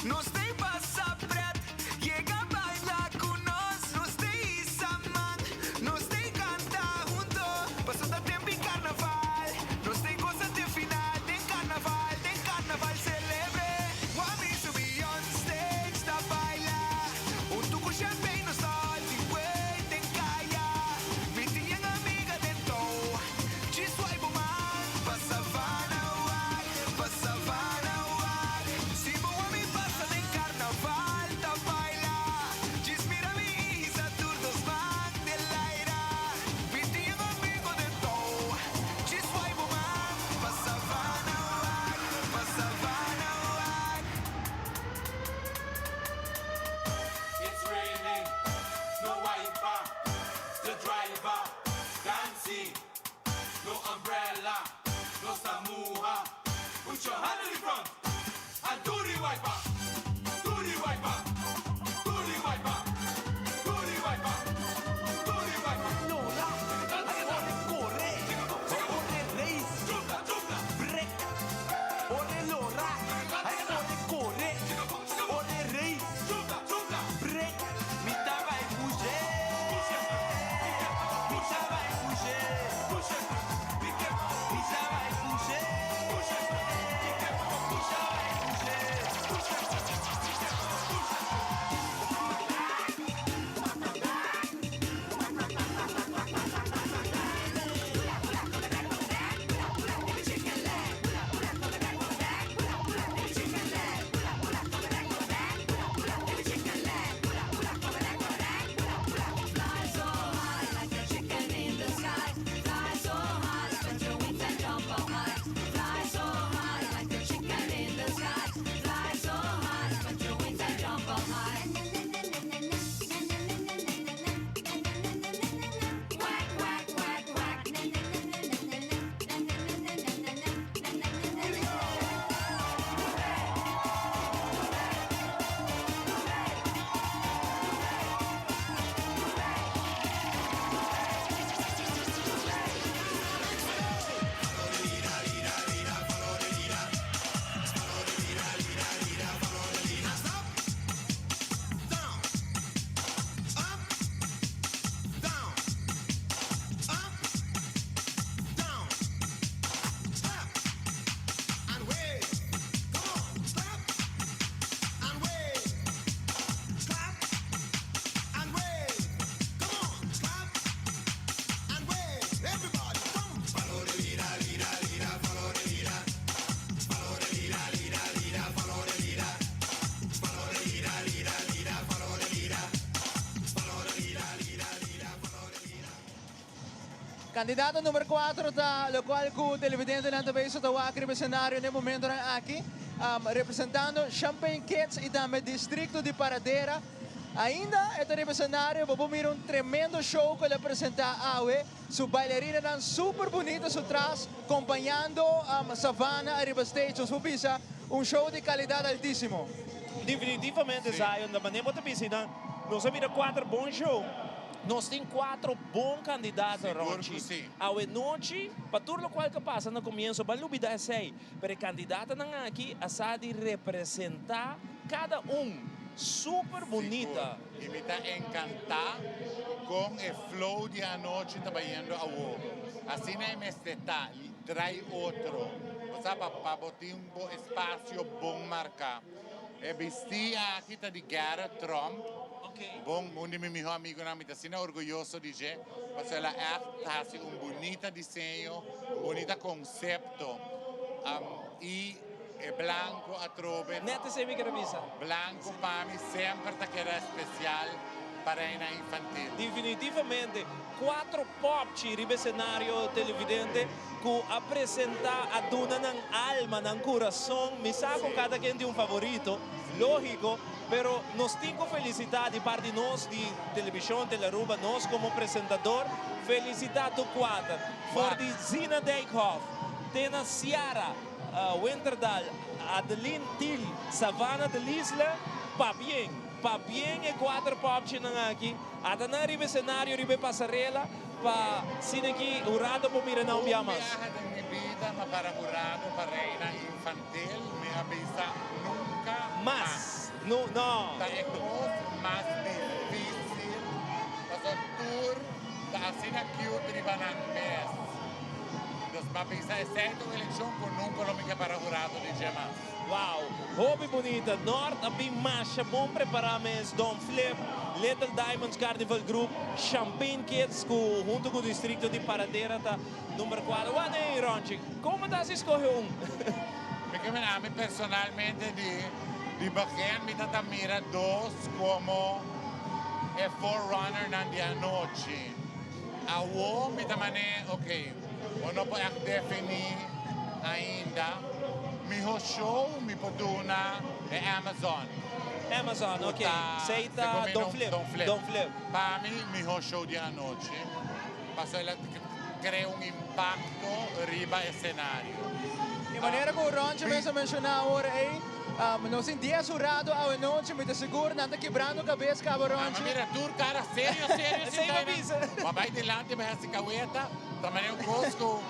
nos t'ey pasa pret, yega baila cu nos, nos t'ey hisa man, nos t'ey canta hunto, paso ta tempo di carnaval, nos t'ey goza te final, den carnaval, den carnaval celebre, Wami subi on stage ta baila, hunto cu champagne nos ta di wey den caya, mi tin yen amiga den tou, djis swai bo man, pa Savannah wak, pa Savannah wak, si bo wami pasa den carnaval ta baila, djis mira mi hisa tur dos man den laira, mi tin yen amigo den tou, djis swai bo man, pa Savannah wak, pa Savannah wak. It's raining, no wiper, the driver can't see. No umbrella, no samuha. Put your hand in the front and do the wiper, do the wiper, do the wiper, do the wiper, do the wiper. No, la, core, ore race, break, ore lora, ore core, ore race, break. Mi ta bai pushe, mi ta bai pushe, mi ta bai pushe, mi ta bai pushe. Candidato number 4 ta locual cu televidentenan ta bezig ta wak riba escenario n'e momentonan aki. um, representando Champagne Kids y tambe Districto di Paradera. Ainda e ta riba escenario, bo por mira un tremendo show cu el a presenta awe. Su bailarinanan super bunita su tras, compañando um, Savannah ariba stage. Nos por bisa un show di calidad altisimo. Definitivamente, Zion, da manera bo ta bisa nan, nos a mira cuater bon show. Nos tin cuatro bon candidato, Sigur Ronchi. cu si. Awe nochi, pa tur locual cu pasa na comienzo, ban lubida esey. Pero e candidatonan aki a sa di representa cada un super bunita. Sigur. Y mi ta encanta con e flow di anochi ta bayendo awo. Asina e mester ta, draai otro. Bo sa pa pa bo tin bo espacio bon marca. E bisti aki ta di Garrett Tromp. Bon, un di mi miho amigonan, mi ta asina orguyoso di dje, pasobra el a echt haci un bunita diseño, un bunita concepto. Y e blanco atrobe. Net esey mi ker a bisa. Blanco pa mi semper ta keda especial pa Reina Infantil. Definitivamente, cuatro popchi riba escenario televidente cu a presenta, a duna nan alma, nan curason. Mi sa cu cada ken tin un favorito, logico, pero nos tin cu felicita di parti nos di Television Telearuba, nos como presentador, felicita tur cuater. For di Zina Dijkhoff, te na Ciara Winterdal, Adeline Thiel, Savannah de Lisle, pabien, pabien e cuater popchinan aki. Ata nan riba e scenario, riba e pasarela, pa asina ki hurado por mira nan un bia Un mas. biaha den mi bida m'a para hurado pa Reina Infantil, mi a bisa nunca Mas. mas. No, no. Ta e cos mas dificil, pasobra tur ta asina cute riba nan mes. Dus m'a bisa esey ta un eleccion cu nunca lo mi ke para hurado di dje mas. Wow, hopi bunita. Nort a bin masha bon prepara mes. Don Flip, Little Diamonds Carnival Group, Champagne Kids cu hunto cu Districto di Paradera ta number cuatro. Wak nee Ronchi, como ta si scoge un? Mi ke mira, ami personalmente di di begin mi ta ta mira dos como e forerunnernan di anochi. Awo mi ta mane, ok, bo no por echt defini ainda. Miho show mi por duna e Amazon. Amazon, Cu ok. ta, Esey ta segun mi Don nom, Flip. Don Flip. Don Flip. Pa mi, miho show di anochi. Pasobra el a crea un impacto riba escenario. E manera cu Ronchi mes a menciona awor ey, nos tin dies hurado awe nochi, mi ta sigur nan ta kibrando cabes caba Ronchi. Ma mira tur cara serio serio Esey sinta mi eynan. bisa. Ma bay dilanti bay haci caweta, ta manera un cos cu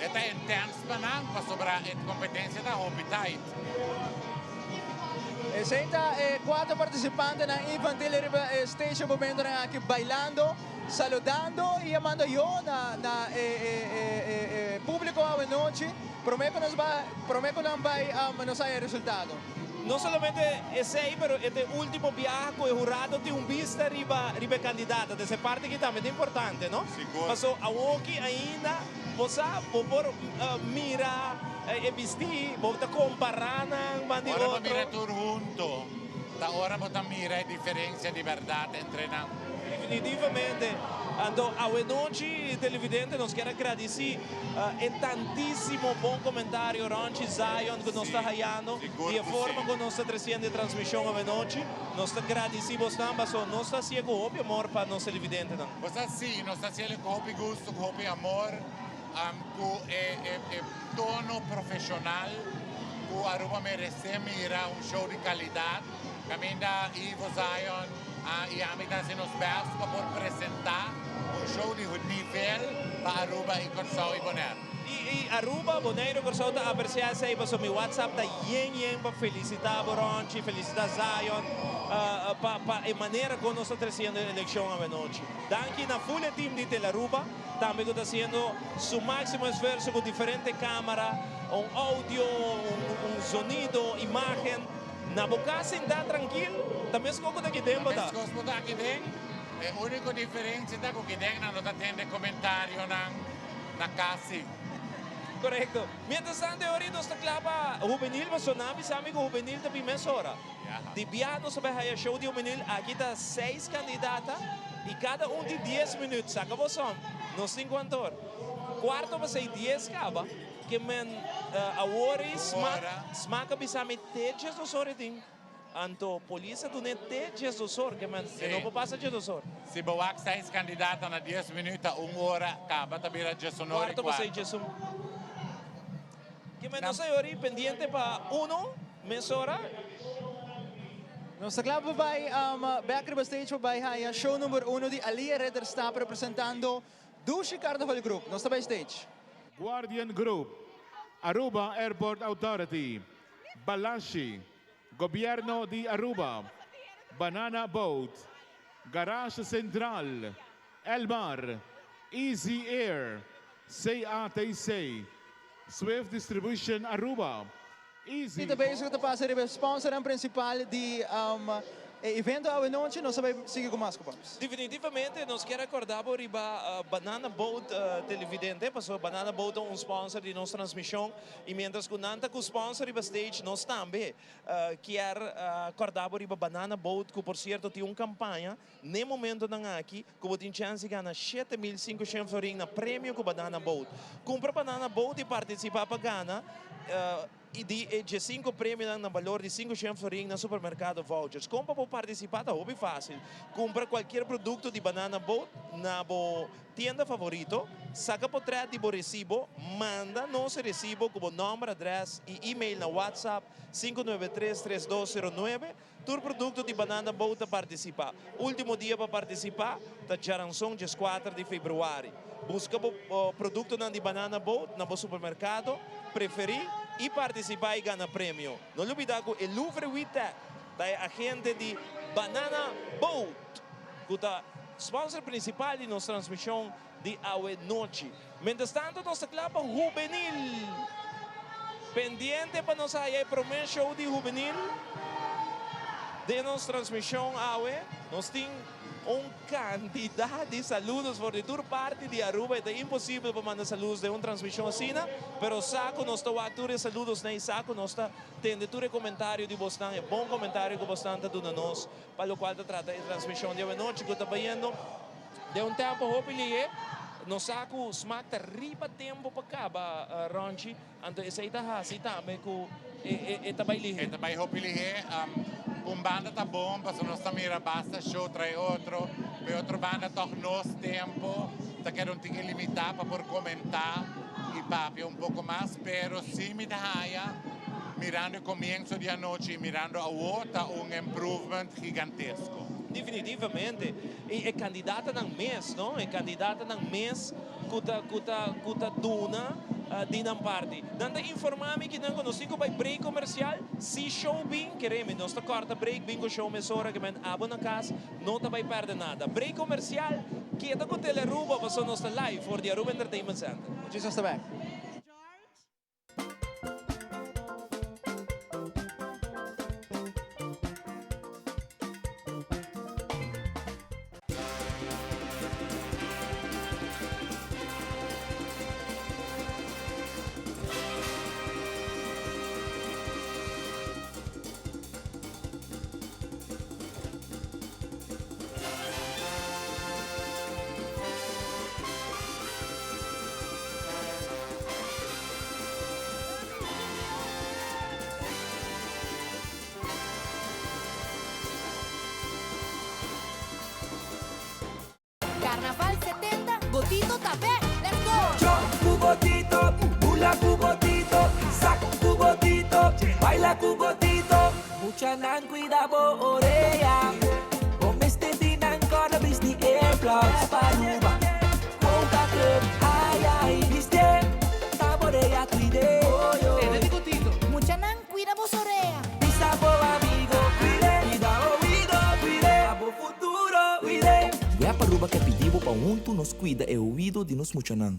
e ta intens pa nan pasobra e competencia ta hopi tight. Esey ta e cuatro participantenan infantil riba e stage e momentonan aki bailando. Saludando y yamando yo na na e e e e e publico awe nochi prome cu nos ba prome cu nan bay nos haya e resultado. No solamente esey pero e ta e ultimo biaha cu e hurado tin un bista riba riba e candidato. Entonces e parti aki tambe ta importante no. Sigur. Paso awoki ainda bo sa bo por mira e bisti bo ta compara nan ban di Ora bo otro. mira tur hunto ta ora bo ta mira e diferencia di berdad entre nan. Definitivamente. Anto awe nochi televidente nos kier a gradici e tantisimo bon comentario Ronchi Zion cu nos ta hayando di e forma cu nos ta treciendo e transmision awe nochi. Nos ta gradici bosnan paso nos ta haci'e cu hopi amor pa nos televidentenan. Bo sa si, nos ta haci'e cu hopi gusto, cu hopi amor, cu e tono profesional cu Aruba merece mira un show di calidad. Caminda Ivo Zion y ami ta haci nos best pa por presenta un show di nivel pa Aruba y Corsou y Bonaire. Y Aruba, Bonaire y Corsou ta aprecia esey pasobra mi WhatsApp ta yen yen pa felicita bo Ronchi, felicita Zion pa pa e manera con nos ta treciendo e eleccion awenochi. Danki na full e team di Telaruba tambe cu ta haciendo su maximo esfuerzo cu diferente camara, un audio, un zonido, imagen. Na bo cas sintá trankil, ta mescos cu ta aki den bo ta. Ta mescos cu ta aki den, e unico diferencia ta cu kiden nan no ta tende comentarionan na cas si. Corecto. Mientras tanto e ora nos ta cla pa Juvenil, pasobra nan a bisa mi cu Juvenil ta bin mesora. Di bia nos ta bay haya show di Juvenil, aki ta seis candidata y cada un tin dies minuut. Saca bo som, nos tin cuanto ora? Cuarto pa seis, dies caba. Ke men awor ei smak, smak a bisa mi te djesdosor e tin. Anto polis a dun'é te djesdosor, ke men e no por pasa djesdosor. Si bo wak seis kandidata na dies minuut ta un ora, kaba ta bira djesonor i Kuarto pa kuarto. seis djesun. Ke men nos a yori pendiente pa uno mesora. Nos ta kla pa bai bek riba stage pa bai haya show number uno di Alia Ridderstap representando Dushi Carnaval Group. Nos ta bai stage. Guardian Group, Aruba Airport Authority, Balashi, Gobierno di Aruba, Banana Boat, Garage Central, Elmar, Easy Air, CATC, Swift Distribution Aruba, Easy. Y ta bezig ta pasa riba e sponsornan principal di e evento awe nochi. Nos ta bay sigui cu mas cu Pops. Definitivamente nos kier acorda bo riba Banana Boat televidente, pasobra Banana Boat ta un sponsor di nos transmision y mientras cu nan ta cu sponsor riba stage nos tambe kier acorda bo riba Banana Boat cu por cierto tin un campaña n'e momentonan aki cu bo tin chance di gana 7500 florin na premio cu Banana Boat. Cumpra Banana Boat y participa pa gana y di e diescinco premionan na balor di 500 florin na supermercado vouchers. Con pa bo participa ta hopi facil. Cumpra cualkier producto di Banana Boat na bo tienda favorito, saca potret di bo recibo, manda nos e recibo cu bo nomber, adres y email na WhatsApp 593 3209. Tur produkto di Banana Boat ta partisipá. Último dia pa partisipá ta djaranson dieskuater di februari. Buska bo produktonan di Banana Boat na bo supermerkado preferí i partisipá i gana premio. No lubidá ku e Louvre Witek ta e agente di Banana Boat ku ta sponsor prinsipal di nos transmishon di awe nochi. Mientras tanto nos ta kla pa Hubenil. Pendiente pa nos haya e prome show di Hubenil den nos transmision awe. Nos tin un cantidad di saludos for di tur parti di Aruba. E ta imposibel pa manda saludos den un transmision asina, pero sa cu nos ta wak tur e saludosnan y sa cu nos ta tende tur e comentario di bosnan, e bon comentario cu bosnan ta duna nos pa locual ta trata e transmision di awe nochi cu ta bayendo. Den un tempo hopi lihe, nos sa cu smaak ta riba tempo pa caba, Ronchi, anto esey ta haci tambe cu e ta bay lihe. E ta bay hopi lihe. Un banda ta bon pasobra nos ta mira basta show trae otro, pero e otro banda toch nos tempo ta keda un tiki limita pa por comenta y papia un poco mas, pero si mi ta haya mirando e comienzo di anochi y mirando awo ta un improvement gigantesco. Definitivamente. Y e candidatanan mes, no? E candidatanan mes cu ta, cu ta, cu ta duna di nan parti. Nan ta informa mi ki nan cu nos tin cu bay break comercial. Si show bin, keremi, nos ta corta break, bin cu show mesora, ke men abo na cas no ta bay perde nada. Break comercial, keda cu Telearuba pasobra nos ta live for di Aruba Entertainment Center. Muchis ta back. Carnaval 70, Botito ta bek! Let's go! Jump ku Botito, bula ku Botito, sak ku Botito, baila ku Botito. Muchanan cuida bo orea, bo mester di nan corda bisti earplugs pa Aruba. Coca Club, ay ay, bistié, ta borea cuidé. Tene di Botito. Muchanan cuida bo orea. Bisa bo amigo cuidé, cuida oido cuidé, pa bo futuro cuidé. Web Aruba ke pidi bo pa huntu nos cuida e oido di nos muchanan.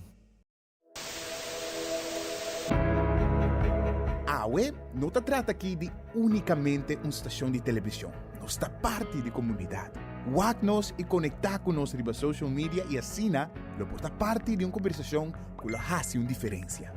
Awe no ta trata aki di únikamente un stashon di televishon. Nos ta parti di komunidat. Wak nos i konektá ku nos riba social media i asina lo por ta parti di un kombersashon ku lo hasi un diferensia.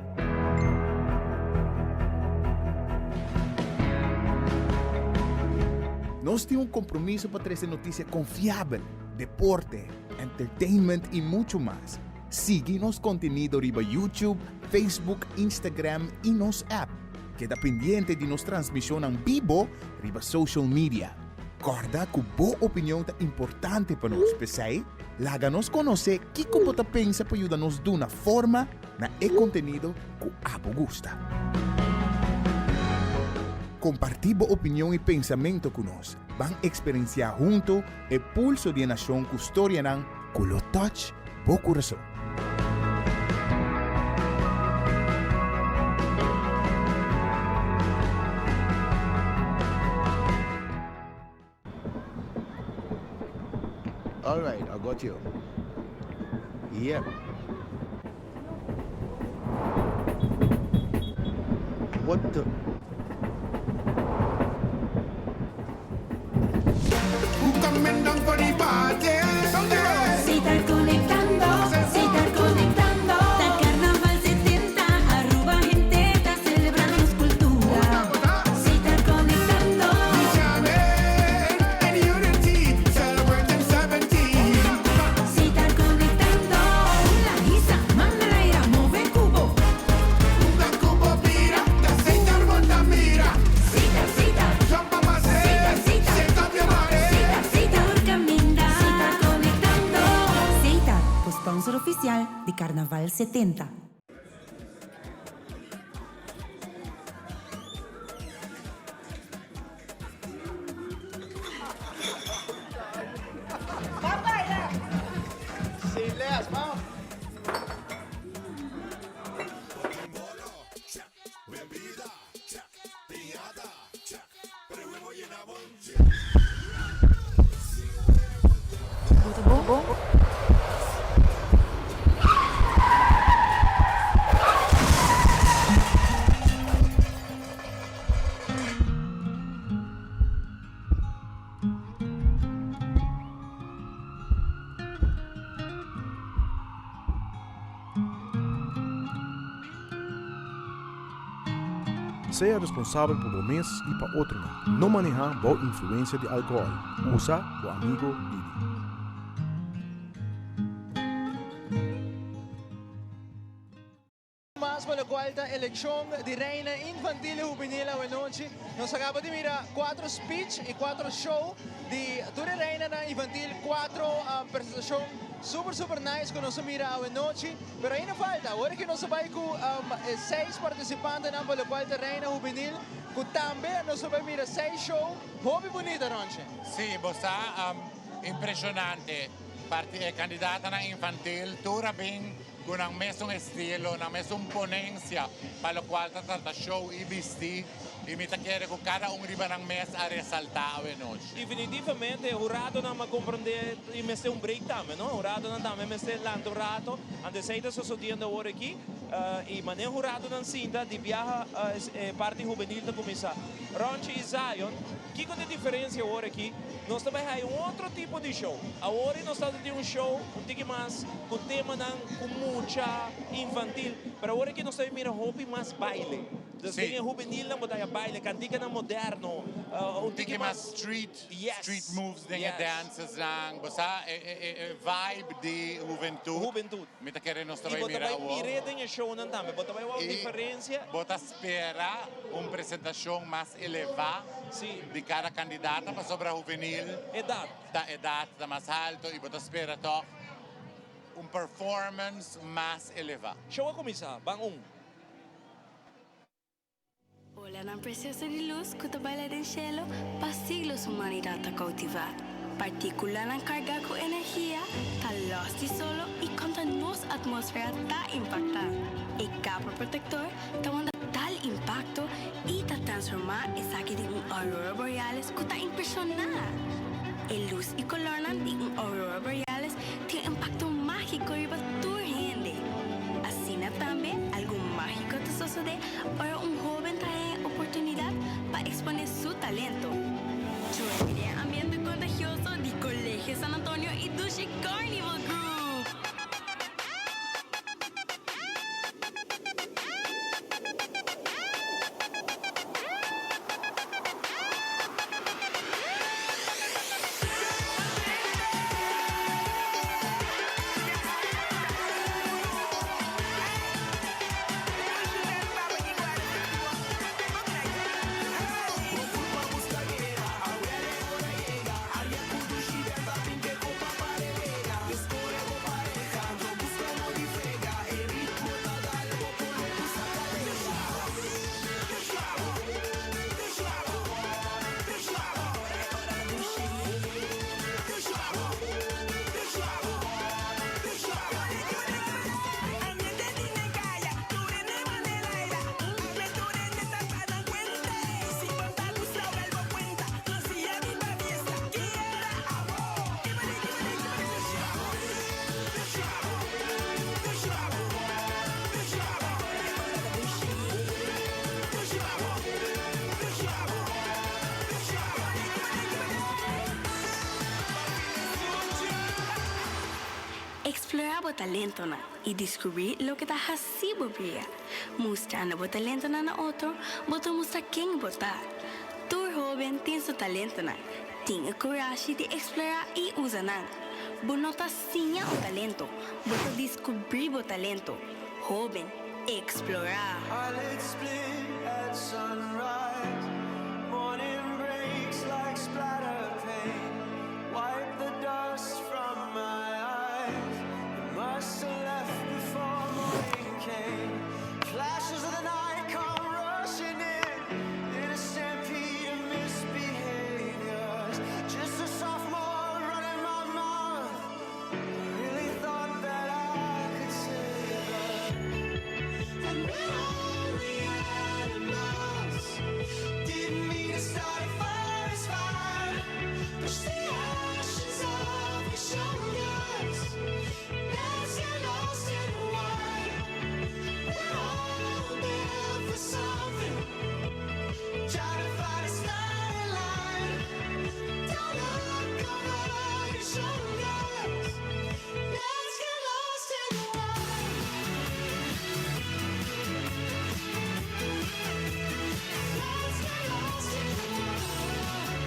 Nos tin un kompromiso pa trese notisia konfiabel, deporte, entertainment i muchu mas. Sigui nos kontenido riba YouTube. Facebook, Instagram i nos app. Keda pendiente di nos transmishonnan bibo riba social media. Kòrda ku bo opinion ta importante pa nos, p'esei laga nos konosé kiko bo ta pensa pa yuda nos duna forma na e kontenido ku abo gusta. Kompartí bo opinion i pensamentu ku nos. Ban eksperensiá huntu e pulso di e nashon ku storianan ku lo touch bo kurason. All right, I got you. Yep. What the? Sitar conectando, sitar conectando. Ta Carnaval 70, Aruba hende ta celebra nos cultura. Sitar conectando. Sitar conectando. La hisa, manda la ira, move cubo. Sitar, sitar. Sitar, sitar. Sitar, sitar. Caminda. Sitar conectando. Setar, bo sponsor oficial di Carnaval 70. Sin les, vamos. Sea responsabel pa bo mes y pa otronan. No maneha bou influencia di alcohol. Usa bo amigo Didi. Mas pa locual ta eleccion di Reina Infantil y Hubenil awenochi. Nos a caba di mira cuatro speech y cuatro show di tur e Reinanan Infantil, cuatro presentacion super super nice cu nos a mira awenochi. Pero ainda falta, awor cu nos a bay cu e seis participantenan pa locual ta Reina Hubenil, cu tambe nos a bay mira seis show hopi bunita, Ronchi. Sí, bo sa, impresionante. Parti e candidatanan infantil tur a bin cu nan mesun estilo, nan mesun ponencia pa locual ta trata show y bisti. Y mi ta kere cu cada un riba nan mes a resalta awe nochi. Definitivamente e huradonan a comprende y mester un break tambe, no? Huradonan tambe mester lanta un rato. Anto esey ta sosodiendo awor aki. Y manera huradonan sinta di biaha e parti hubenil ta cuminsa. Ronchi y Zion, kico ta e diferencia awor aki? Nos ta bay haya un otro tipo di show. Awor nos ta tin un show un tiki mas cu temanan cu mucha infantil. Pero awor aki nos ta bay mira hopi mas baile. Dus den e hubenilnan bo ta haya baile, kantikanan moderno, un tiki mas. Street, street moves den e dancesnan. Bo sa e e vibe di hubentud. Hubentud. Mi ta kere nos ta bai mira I bo ta awor. bai mir'é den e shownan tambe. Bo ta bai wou diferensia. Bo ta spera un presentashon mas elevá di kada kandidata pasobra hubenil. Edat. Ta edat ta mas alto i bo ta spera tòg un performance mas elevá. Show a kuminsá. Ban un. Olanan precioso di luz cu ta baila den cielo pa siglos humanidad ta cautiva. Particulanan carga cu energia ta los di solo y contra nos atmosfera ta impacta. E capa protector ta wanta tal impacto y ta transforma esaki den un aurora borealis cu ta impresiona. E luz y colornan di un aurora borealis tin un impacto magico riba tur hende. Asina tambe algun mágiko ta sosodé ora un hóben ta haña e oportunidat pa eksponé su talento. Join den e ambiente kontagioso di Colegio San Antonio i Dushi Carnival Group! Eksplorá bo talentonan i diskubrí loke ta hasi bo bria. Mustrando bo talentonan na otro, bo ta mustra ken bo ta. Tur hóben tin su talentonan. Tin e kurashi di eksplorá i usa nan. Bo no ta siña un talento, bo ta diskubrí bo talento. Hóben, eksplorá! Eyelids split at sunrise. Morning breaks like splatter paint. Wipe the dust from my eyes. You must have left before morning came. Flashes of the night come rushing in. In a stampede of misbehaviors. Just a sophomore running my mouth. Really thought that I could save her. And we're only animals. Didn't mean to start a forest fire. Push the ashes off your shoulders. Let's get lost in the wild. We're all built for something. Try to find a starting line. Don't look over your shoulders. Let's get lost in the wild. Let's get lost in the wild.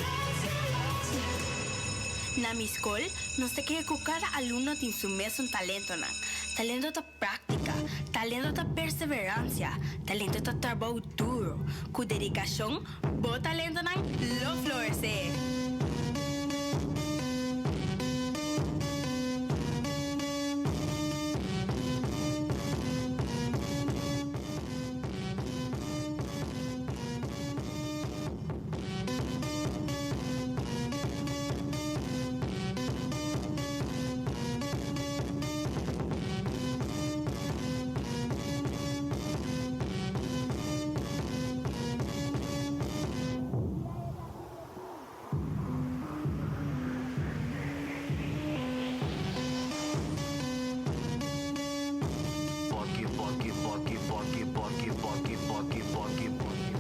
Let's get lost in Na mi skol, nos ta kere ku kada alumno tin su mesun talentonan. Talento ta práktika, talento ta perseveransia, talento ta trabou duru. Ku dedikashon, bo talentonan lo floresé. Buggy, buggy, buggy, buggy, buggy, buggy, buggy, buggy, buggy.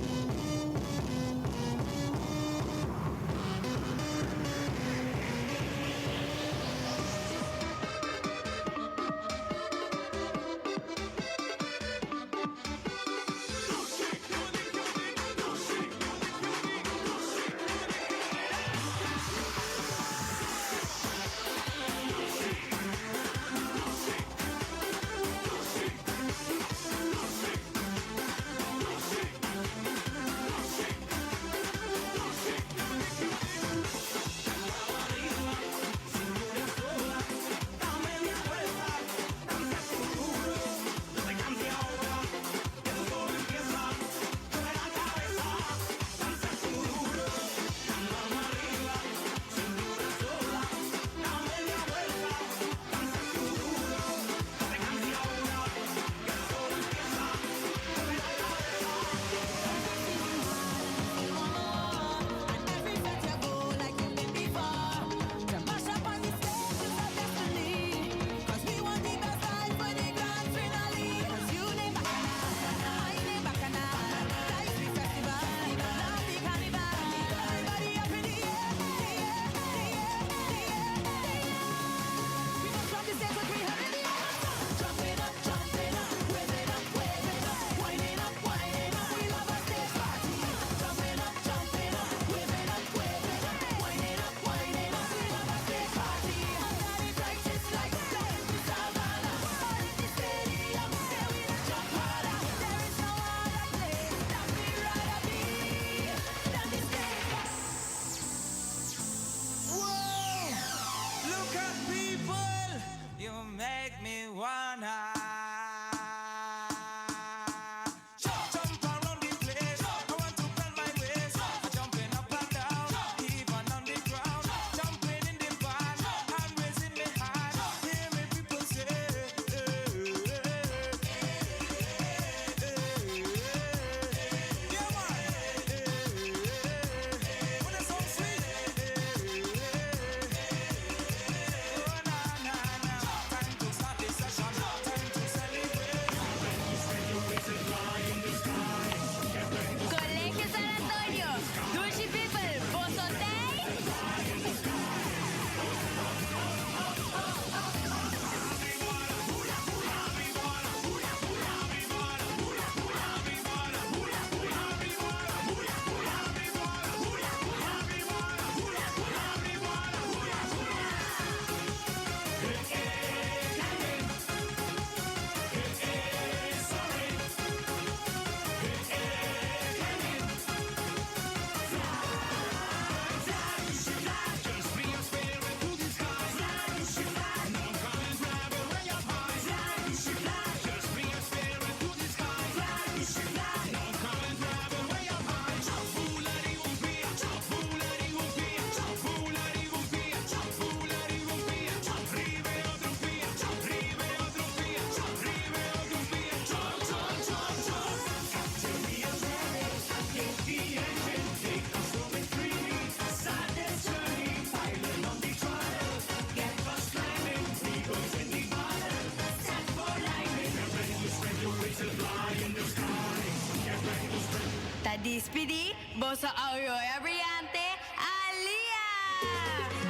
dispidi, boso Aurora Brillante, Aaliyah!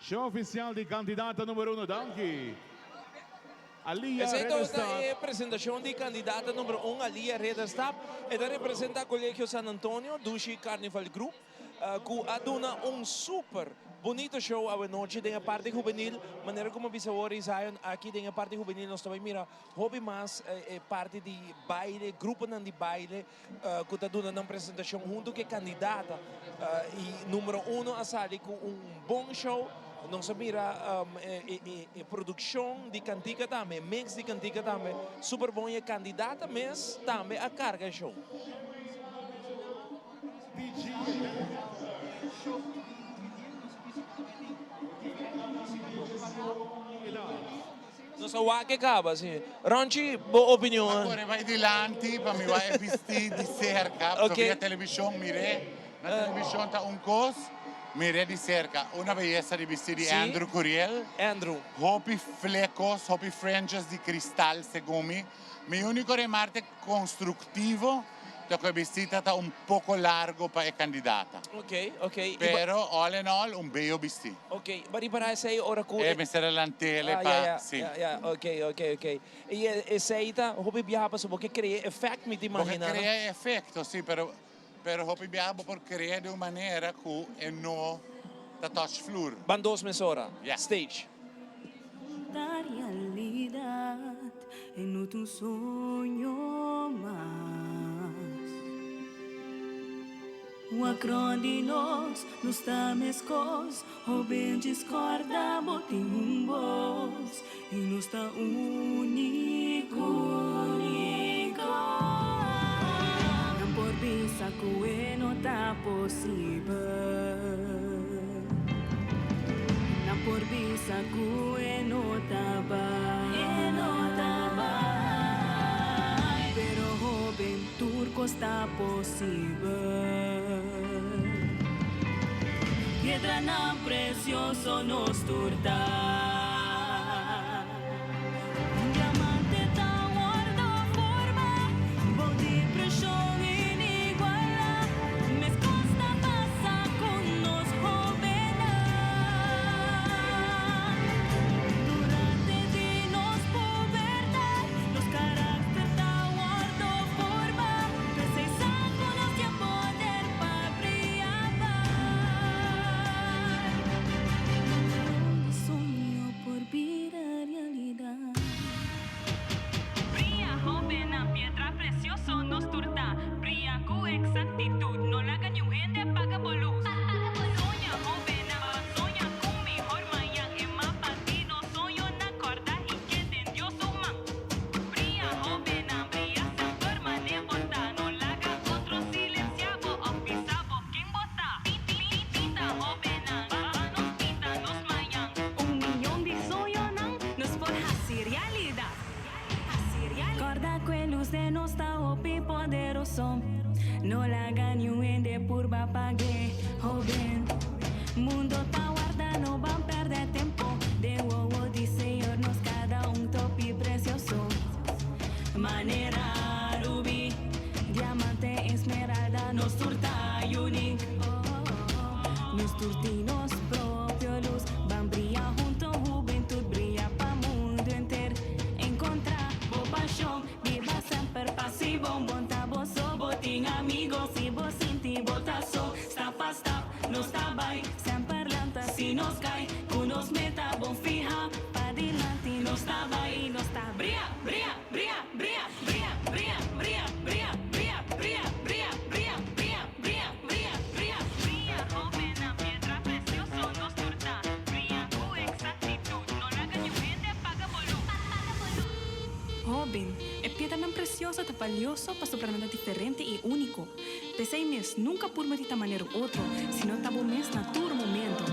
Show oficial di candidata numero uno, danki. Alia Esey tabata Ridderstap. e presentacion di candidata numero un, Alia Ridderstap. E ta representa Colegio San Antonio, Dushi Carnival Group, cu a duna un super bunito show awenochi den e parti hubenil. Manera como bisa awor Zion, aki den e parti hubenil nos ta bay mira hopi mas e parti di baile, gruponan di baile cu ta duna nan presentacion hunto cu e candidata. Y numero uno a sali cu un bon show. Nos a mira e produccion di cantica tambe, e mix di cantica tambe super bon y e candidata mes tambe a carga e show. Nos a wak e caba, si. Ronchi, bo opinion? A core bay dilanti pa mi wak e bisti di cerca, pasobra via television mir'é, na television ta un cos, mir'é di cerca. Una beyesa di bisti di Andrew Curiel. Andrew. Hopi flecos, hopi fringes di cristal segun mi. Mi unico remarte constructivo ta cu e bistita ta un poco largo pa e candidata. Ok, ok. Pero all in all un bello bisti. Ok, ba ripara esey ora cu. E mester a lantele Ah, pa, ya, ya, si. ya, ya, ok, ok, ok. Y esey ta hopi biaha pasobra bo ke crea effect mi ta Bo ke imagina, no? crea e efecto, si, pero, pero hopi biaha bo por crea di un manera cu e no ta touch flur. Ban dos mesora, Ya. stage. Ta realidad e no ta un soño mas. Wak rond di nos, nos ta meskos, hoben discorda bo tin un bos y nos ta unico. Nan por bisa cu e no ta posibel. Nan por bisa cu e no ta bai. E no ta bai. Pero hoben tur cos ta posibel. Piedranan precioso nos tur ta. Un diamante ta wordo forma bou di presion iniguala. Mescos ta pasa cu nos hobennan. Durante di nos pubertad, nos caracter ta wordo forma. P'esei sa cu nos tin poder pa bria bai. Un soño por bira realidad. Bria, hobennan, piedra precioso nos tur ta. Bria cu exactitud, no laga niun hende paga bo luz. Soña, hobennan, pa soña cu mihor mañan. E mapa di nos soñonan corda y kende den Dios su man. Bria, hobennan, bria semper mane bo ta. No laga otro silencia bo of bisa bo ken bo ta. Pinta, hobennan, pa nos pinta nos mañan. Un miyon di soñonan nos por haci realidad. Corda cu e luz den nos ta hopi poderoso. No laga niun hende purba pague, hoben. Mundo ta warda, no ban perde tempo. Den wowo di Señor nos cada un ta hopi precioso. Manera rubi, diamante, esmeralda, nos tur ta unique. Nos tur tin nos propio luz, ban bria hunto, hubentud bria pa mundo enter. Encontra bo pasion, biba semper pasivo, monta bo so, bo tin amigo, si bo sinti bo ta so, stap pa stap, nos ta bay, semper lanta si nos cay, cu nos meta bon fiha, padilanti nos ta bay, nos ta bria, bria, bria, bria, bria, bria, bria, bria, bria, bria, bria, bria, bria, bria, bria, bria, bria, hobennan, piedra precioso nos tur ta, bria. precioso ta valioso pasobra nan ta diferente y unico. P'esey mes, nunca purba di ta manera un otro, sino ta bo mes na tur momento.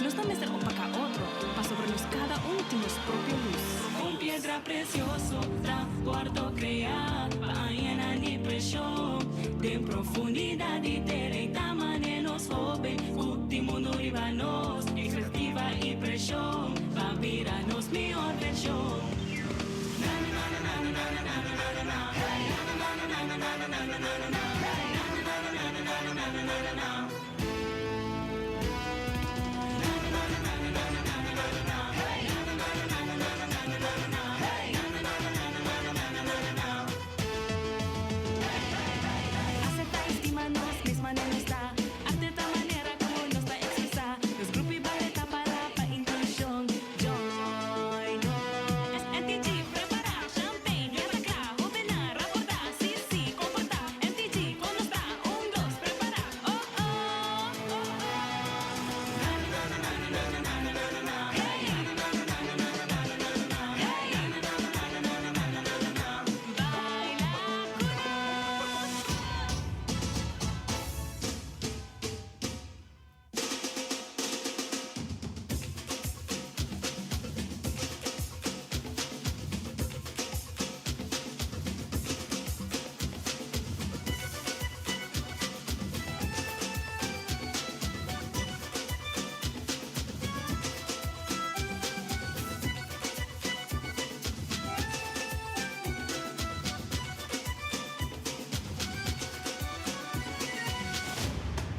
Nos no mester opaca otro, pasobra nos cada un tin nos propio luz. Un piedra precioso ta wordo crea pa añanan di presion. Den profundidad di tera y ta mane nos hoben cu tin mundo riba nos. Expectiva y presion pa bira nos mihor version. Acepta y stima nos mes manera nos ta. Arte ta manera cu nos ta expresa. Nos grupo y baile ta para pa inclusion. Join nos. NTG, prepara. Champagne, ya ta cla. Hobennan, raporta. Si, si, comporta. NTG, con nos ta. Un, dos, prepara. Oh, oh.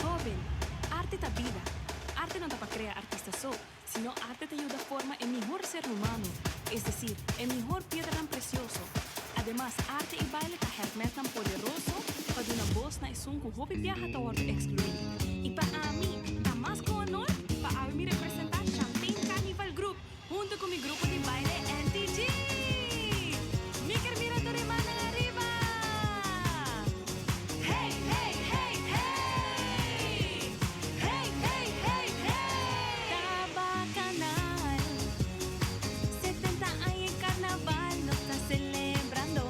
Hoben, arte ta bida. Arte no ta pa crea artista so, sino arte ta yuda forma e mihor ser humano, es decir, e mihor piedranan precioso. Ademas, arte y baile ta hermentnan poderoso pa duna bos na esun cu hopi biaha ta wordo exclui. Y pa ami, ta mas cu honor pa awe mi representa Champagne Carnival Group hunto cu mi grupo di baile NTG! Mi kier mira tur e mannan ariba! Hey, hey, hey, hey! Hey, hey, hey, hey! Tabacanal, 70 aña di carnaval nos ta celebrando.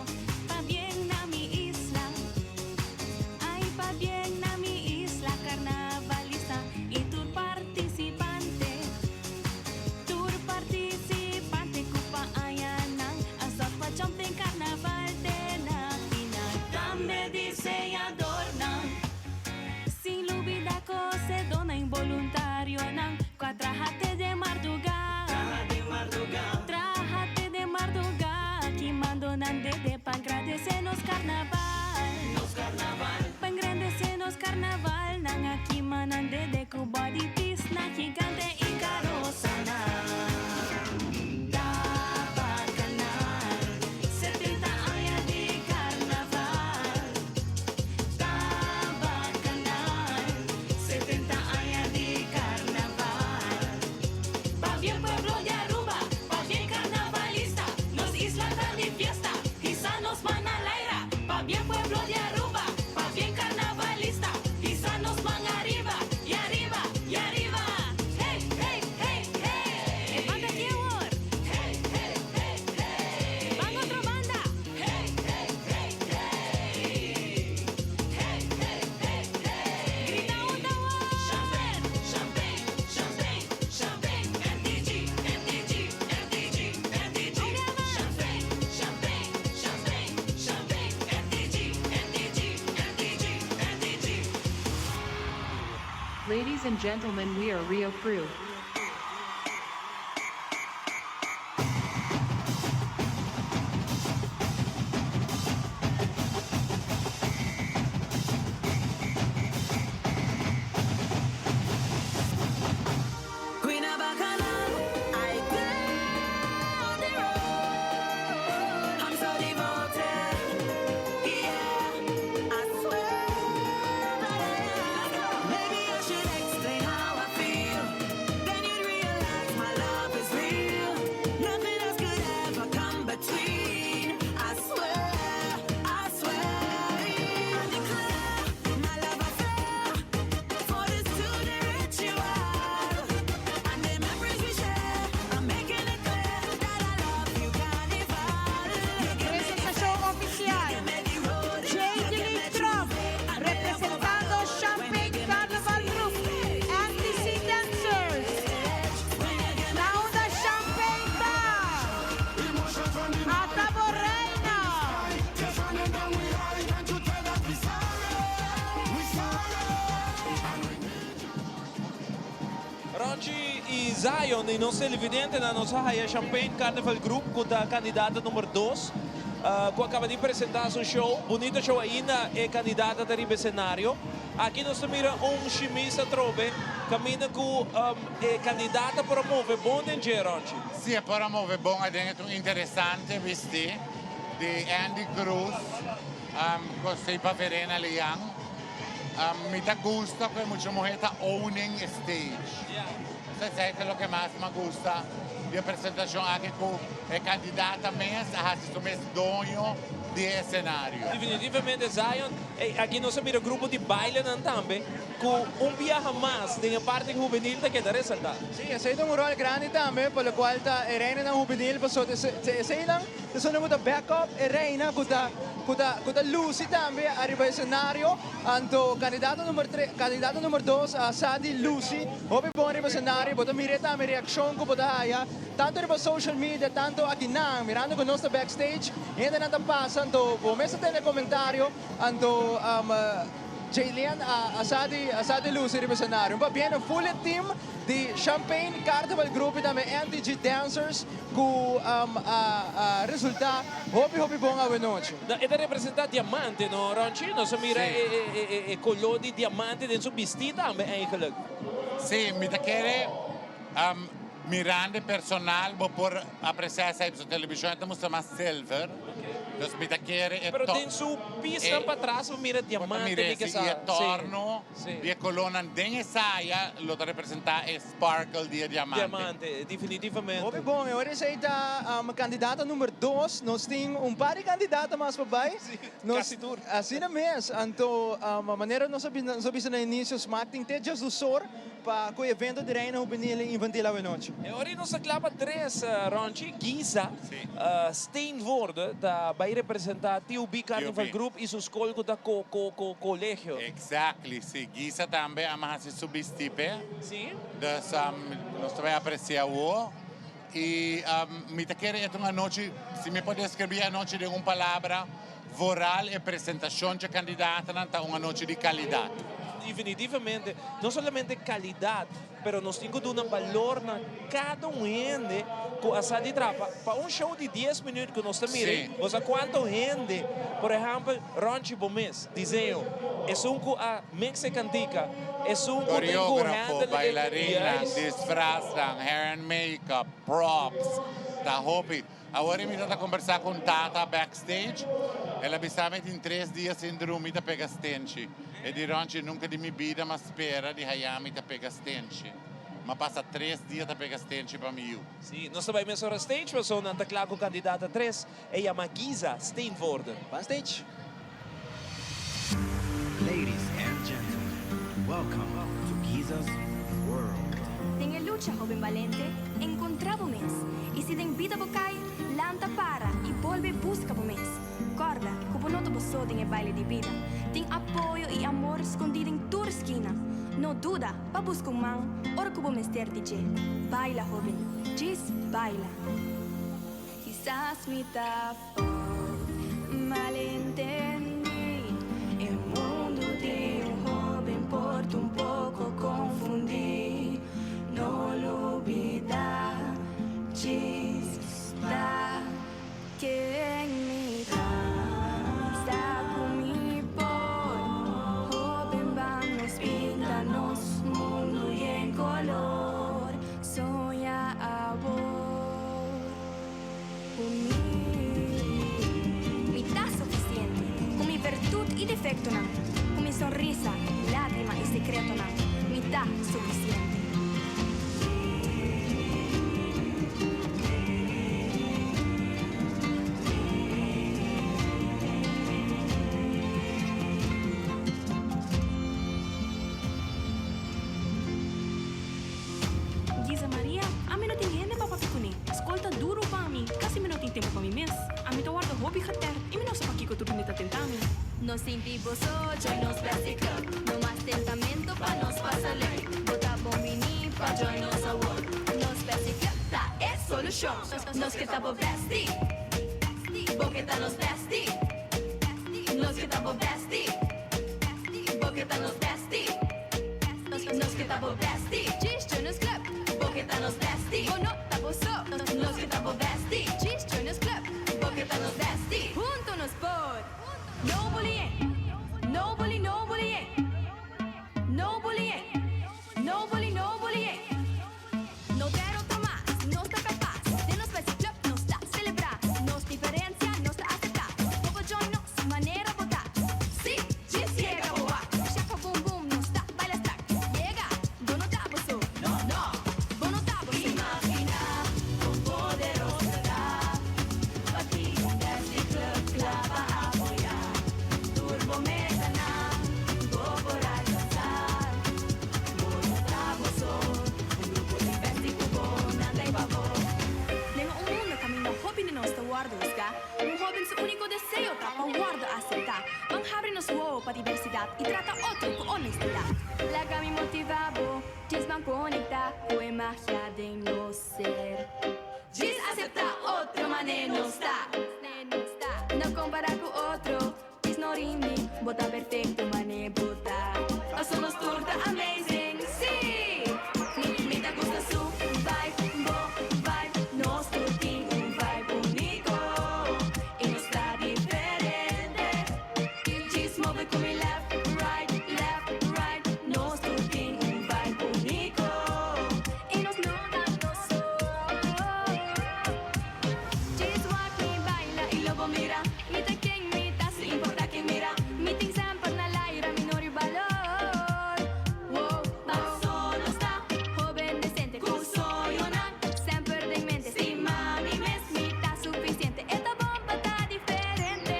Pabien na mi isla, ay pabien na mi isla carnavalista y tur participante. Tur participante cu pa añanan a pa jump den carnaval te na final. Tambe diseñadornan, sin lubida cosedornan y voluntarionan, cu a traha te den marduga. Traha den marduga. Traha te den marduga, kimando nan dede pa engrandece nos carnaval. Nos carnaval. Pa engrandece nos carnaval, nan a kima nan dede cu body piece na gigante y carosanan. Tabacanal, 70 aña di carnaval. Tabacanal, 70 aña di carnaval. Pabien pueblo di Aruba, pabien carnavalista, nos isla ta di fiesta, hisa nos man na laira. Pabien pueblo di Aruba, pabien carnavalista, hisa nos man ariba, y ariba, y ariba. Hey, hey, hey, hey. E banda aki awor. Hey, hey, hey, hey. Ban otro banda. Hey, hey, hey, hey. Hey, hey, hey, hey. Grita un awor. Champagne, champagne, champagne, champagne, NTG, NTG, NTG, NTG. Champagne, champagne, champagne, champagne, NTG, NTG, NTG, NTG. Ladies and gentlemen, we are Rio Crew. Queen of Bacchanal, I down the road. I'm so devoted, yeah. I swear that I am. Maybe I should explain how I feel. Ronchi y Zion y nos televidentenan nos a haya Champagne Carnival Group cu ta candidata number dos cu a caba di presenta su show. Bunito show ainda e candidata ta riba escenario. Aki nos ta mira un shimis atrobe caminda cu e candidata por a move bon den dje, Ronchi. Si e por a move bon aden e ta un interesante bisti di Andy Cruz cu si pa Verena Liang. Mi ta gusta cu e mucha muher ta owning e stage. Esey ta loke mas mi a gusta di e presentacion aki cu e candidata mes a haci su mes doño di e escenario. Definitivamente Zion, aki nos a mira grupo di bailenan tambe cu un biaha mas den e parti hubenil ta keda resalta. Si, esey ta un rol grandi tambe pa locual ta e reinanan hubenil pasobra eseynan ta esnan cu ta back up e reina cu ta cu ta cu ta luci tambe ariba escenario. Anto candidato number tres candidato number dos a sa di luci hopi bon riba escenario. Bo ta mira tambe reaccion cu bo ta haya tanto riba social media tanto akinan mirando cu nos ta backstage hendenan ta pasa anto bo mes ta tende comentario anto Jaylen a sa di a sa di luci riba escenario. Un pabien na full e team di Champagne Carnival Group y tambe NTG Dancers cu a resulta hopi hopi bon awenochi. No, e ta representa diamante no Ronchi? Nos a mira e e color di diamante den su bisti tambe eigenlijk. Sí, mi ta kere mirando e personal bo por aprecia esey pasobra television e ta mustra mas silver. Dus mi ta kere e Pero den su pisnan patras bo mira diamante mi ke sa. I e torno di e colornan den e saya lo ta representa e sparkle di e diamante. Diamante, definitivamente. Hopi bon, e ora esey ta candidata number dos. Nos tin un par di candidata mas pa bay. Casi tur. Asina mes. Anto manera nos a bisa na inicio Smaak tin te djesdusor Pa cu evento di Reina Hubenil y Infantil awenochi. E ora nos ta cla pa tres, Ronchi, Giza, Steenvoorde ta bay representa TUB Carnival Group y su scol cu ta Colegio. Exactly, si. Giza tambe a haci su bisti p'e. Dus nos ta bay aprecia awo. Y mi ta kere e ta un anochi, si mi por describi e anochi den un palabra, vooral e presentacion dje candidatonan ta un anochi di calidad. Definitivamente, no solamente calidad, pero nos tin cu duna balor na cada un hende cu a sa di traha. Pa un show di dies minuut cu nos ta mira, bo sa cuanto hende, por ehempel, Ronchi Bomes, diseño, esun cu a mix e cantica, esun cu tin cu Coreografo, handle e. bailarinnan, disfraznan, hair and makeup, props, ta hopi. Awor mi ta ta combersa cu un tata backstage, el a bisa mi tin tres dia sin drumi ta pega stenchi. E di Ronchi, nunca di mi bida m'a spera di haya mi ta pega stenchi. M'a pasa tres dia ta pega stenchi pa mi yu. Si, nos ta bai mesora stage pasobra nan ta cla cu candidata tres, e yama Giza Steenvoorde. Ban stage. Ladies and gentlemen, welcome to Giza's World. Den e lucha, hoben balente, encontra bo mes. Y si den bida bo cay, lanta para y bolbe busca bo mes. Corda cu bo no ta bo so den e baile di bida. Tin apoyo y amor scondi den tur skina. No duda pa busca un man ora cu bo mester di dje. Baila, hoben, djis baila. Kisas mi ta Malentendí e mundu di un hóben por ta un poko konfundí. No lubidá djis ta ken mi ta. Sa ku mi por. Hóben ban nos pinta nos mundu yen kolor. Soña awor. Ku mi. Mi ta sufisiente. Ku mi virtut i defektonan. Ku mi sonrisa, lágrima i sekretonan. Mi ta sufisiente. Giza Maria, Ami no tin hende pa papia kuné. Skol ta duru pa mi, kasi mi no tin tempu pa mi mes. Ami ta warda hopi getèr i mi no sa pakiko tur hende ta tenta mi. No sinti bo so, join nos Bestie Club. No mas tentamento pa nos pasa leuk. Bo ta bon bini pa join nos awor. Nos Bestie Club ta e solushon. Nos ke ta bo bestie. Bo ke ta nos bestie. Nos ke ta bo bestie. Bo ke ta nos bestie. Nos ke ta bo bestie. Djis join nos club. nasty. Bo no ta bo so, nos ke ta bo bestie. Djis join nos club, bo ke ta nos bestie. Hunto nos por! No bullying, no bully, no bullying. No bullying, no bully, no bullying. No derota mas, nos ta capas. Den nos Bestie Club nos ta celebra. Nos diferencia nos ta acepta. Bo por join nos, manera bo ta. Si, djis yega bo wak. Shaka boom boom, nos ta baila strak. Yega, bo no ta bo so. No, no, bo no ta bo so. Imagina con poderoso ta. Pa ti, Bestie Club cla pa apoya. Tur bo metanan, bo por alcansa. Bo no ta bo so. Un grupo di bestie cu bo, nan t'ey pa bo. Den un mundo caminda hopi di nos ta wordo husga, un hoben su unico deseo ta pa wordo acepta. Ban habri nos wowo pa diversidad y trata otro cu honestidad. Laga mi motiva bo, djis ban conecta cu e magia den nos ser. Djis acepta otro mane nos ta. No compara cu otro, djis no rindi, bo ta perfecto mane bo ta. Paso nos tur ta amazing, si! Mi ta gusta su vibe, bo vibe, nos tur tin un vibe unico y nos ta diferente. Djis move cu mi left, right, left, right, nos tur tin un vibe unico y nos no ta nos so. Djis wak mi baila y lo bo mira, mi ta ken mi ta sin importa ken mira, mi tin semper na laira mi no riba balor. Wow, paso nos ta hoben decente cu soñonan semper den mente. Stima mi mes, mi ta suficiente, e ta bon pa ta diferente.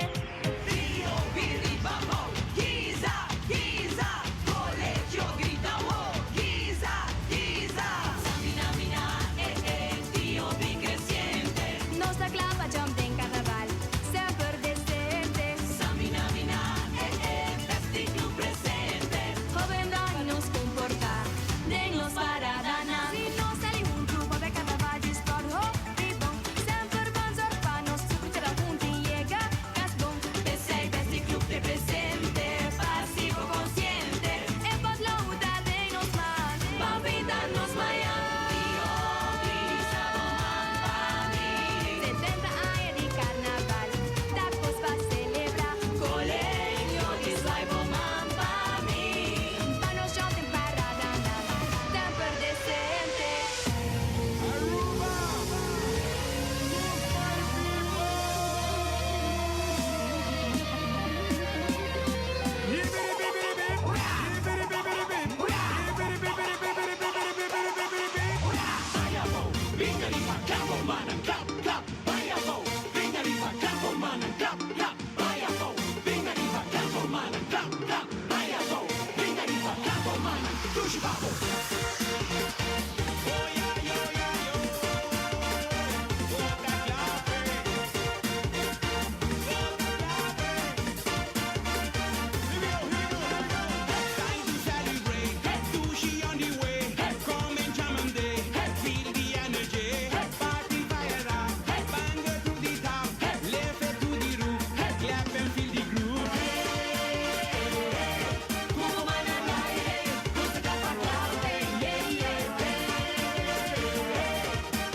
Trio Biriba Mo, Giza, Giza, Colegio grita wo, Giza, Giza, Samina mina, eh eh, Tio B creciente. Nos ta cla pa jump den carnaval, semper decente. Samina mina, eh eh, Bestie Club presente. Hoben dan nos comporta, den nos paradanan. Si nos sali hunto pa bay carnaval, djis por hopi bon. Semper ban zorg pa nos tur keda hunto y yega cas bon. P'esey Bestie Club ta presente, pasivo consciente. E potlood ta den nos man, ban pinta nos mañan. Tio hisa bo man pa mi. 70 aña di carnaval, ta cos pa celebra. Colegio di zwaai bo man pa mi. Pa nos jump den paradanan, semper decente. Aruba! Move my people! Time to celebrate. Dushi on the way. Come and jam and day. Feel the energy. Party fire up. Banger to the top. Lift it to the roof. Clap and feel the groove.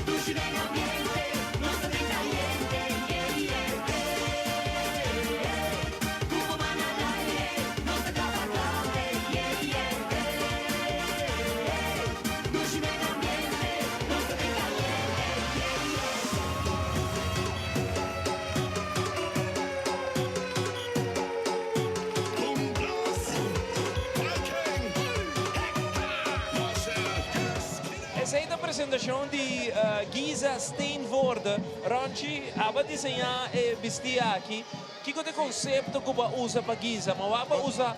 Dushi den ambiente, nos ta caliente, yeah, yeah, Nos ta yeah, yeah, Dushi den ambiente, nos ta caliente, yeah, yeah. Esey ta e presentacion di Giza Steenvoorde. Ronchi, abo a diseña e bisti aki. Kico ta e concepto cu bo a usa pa Giza? Ma bo a usa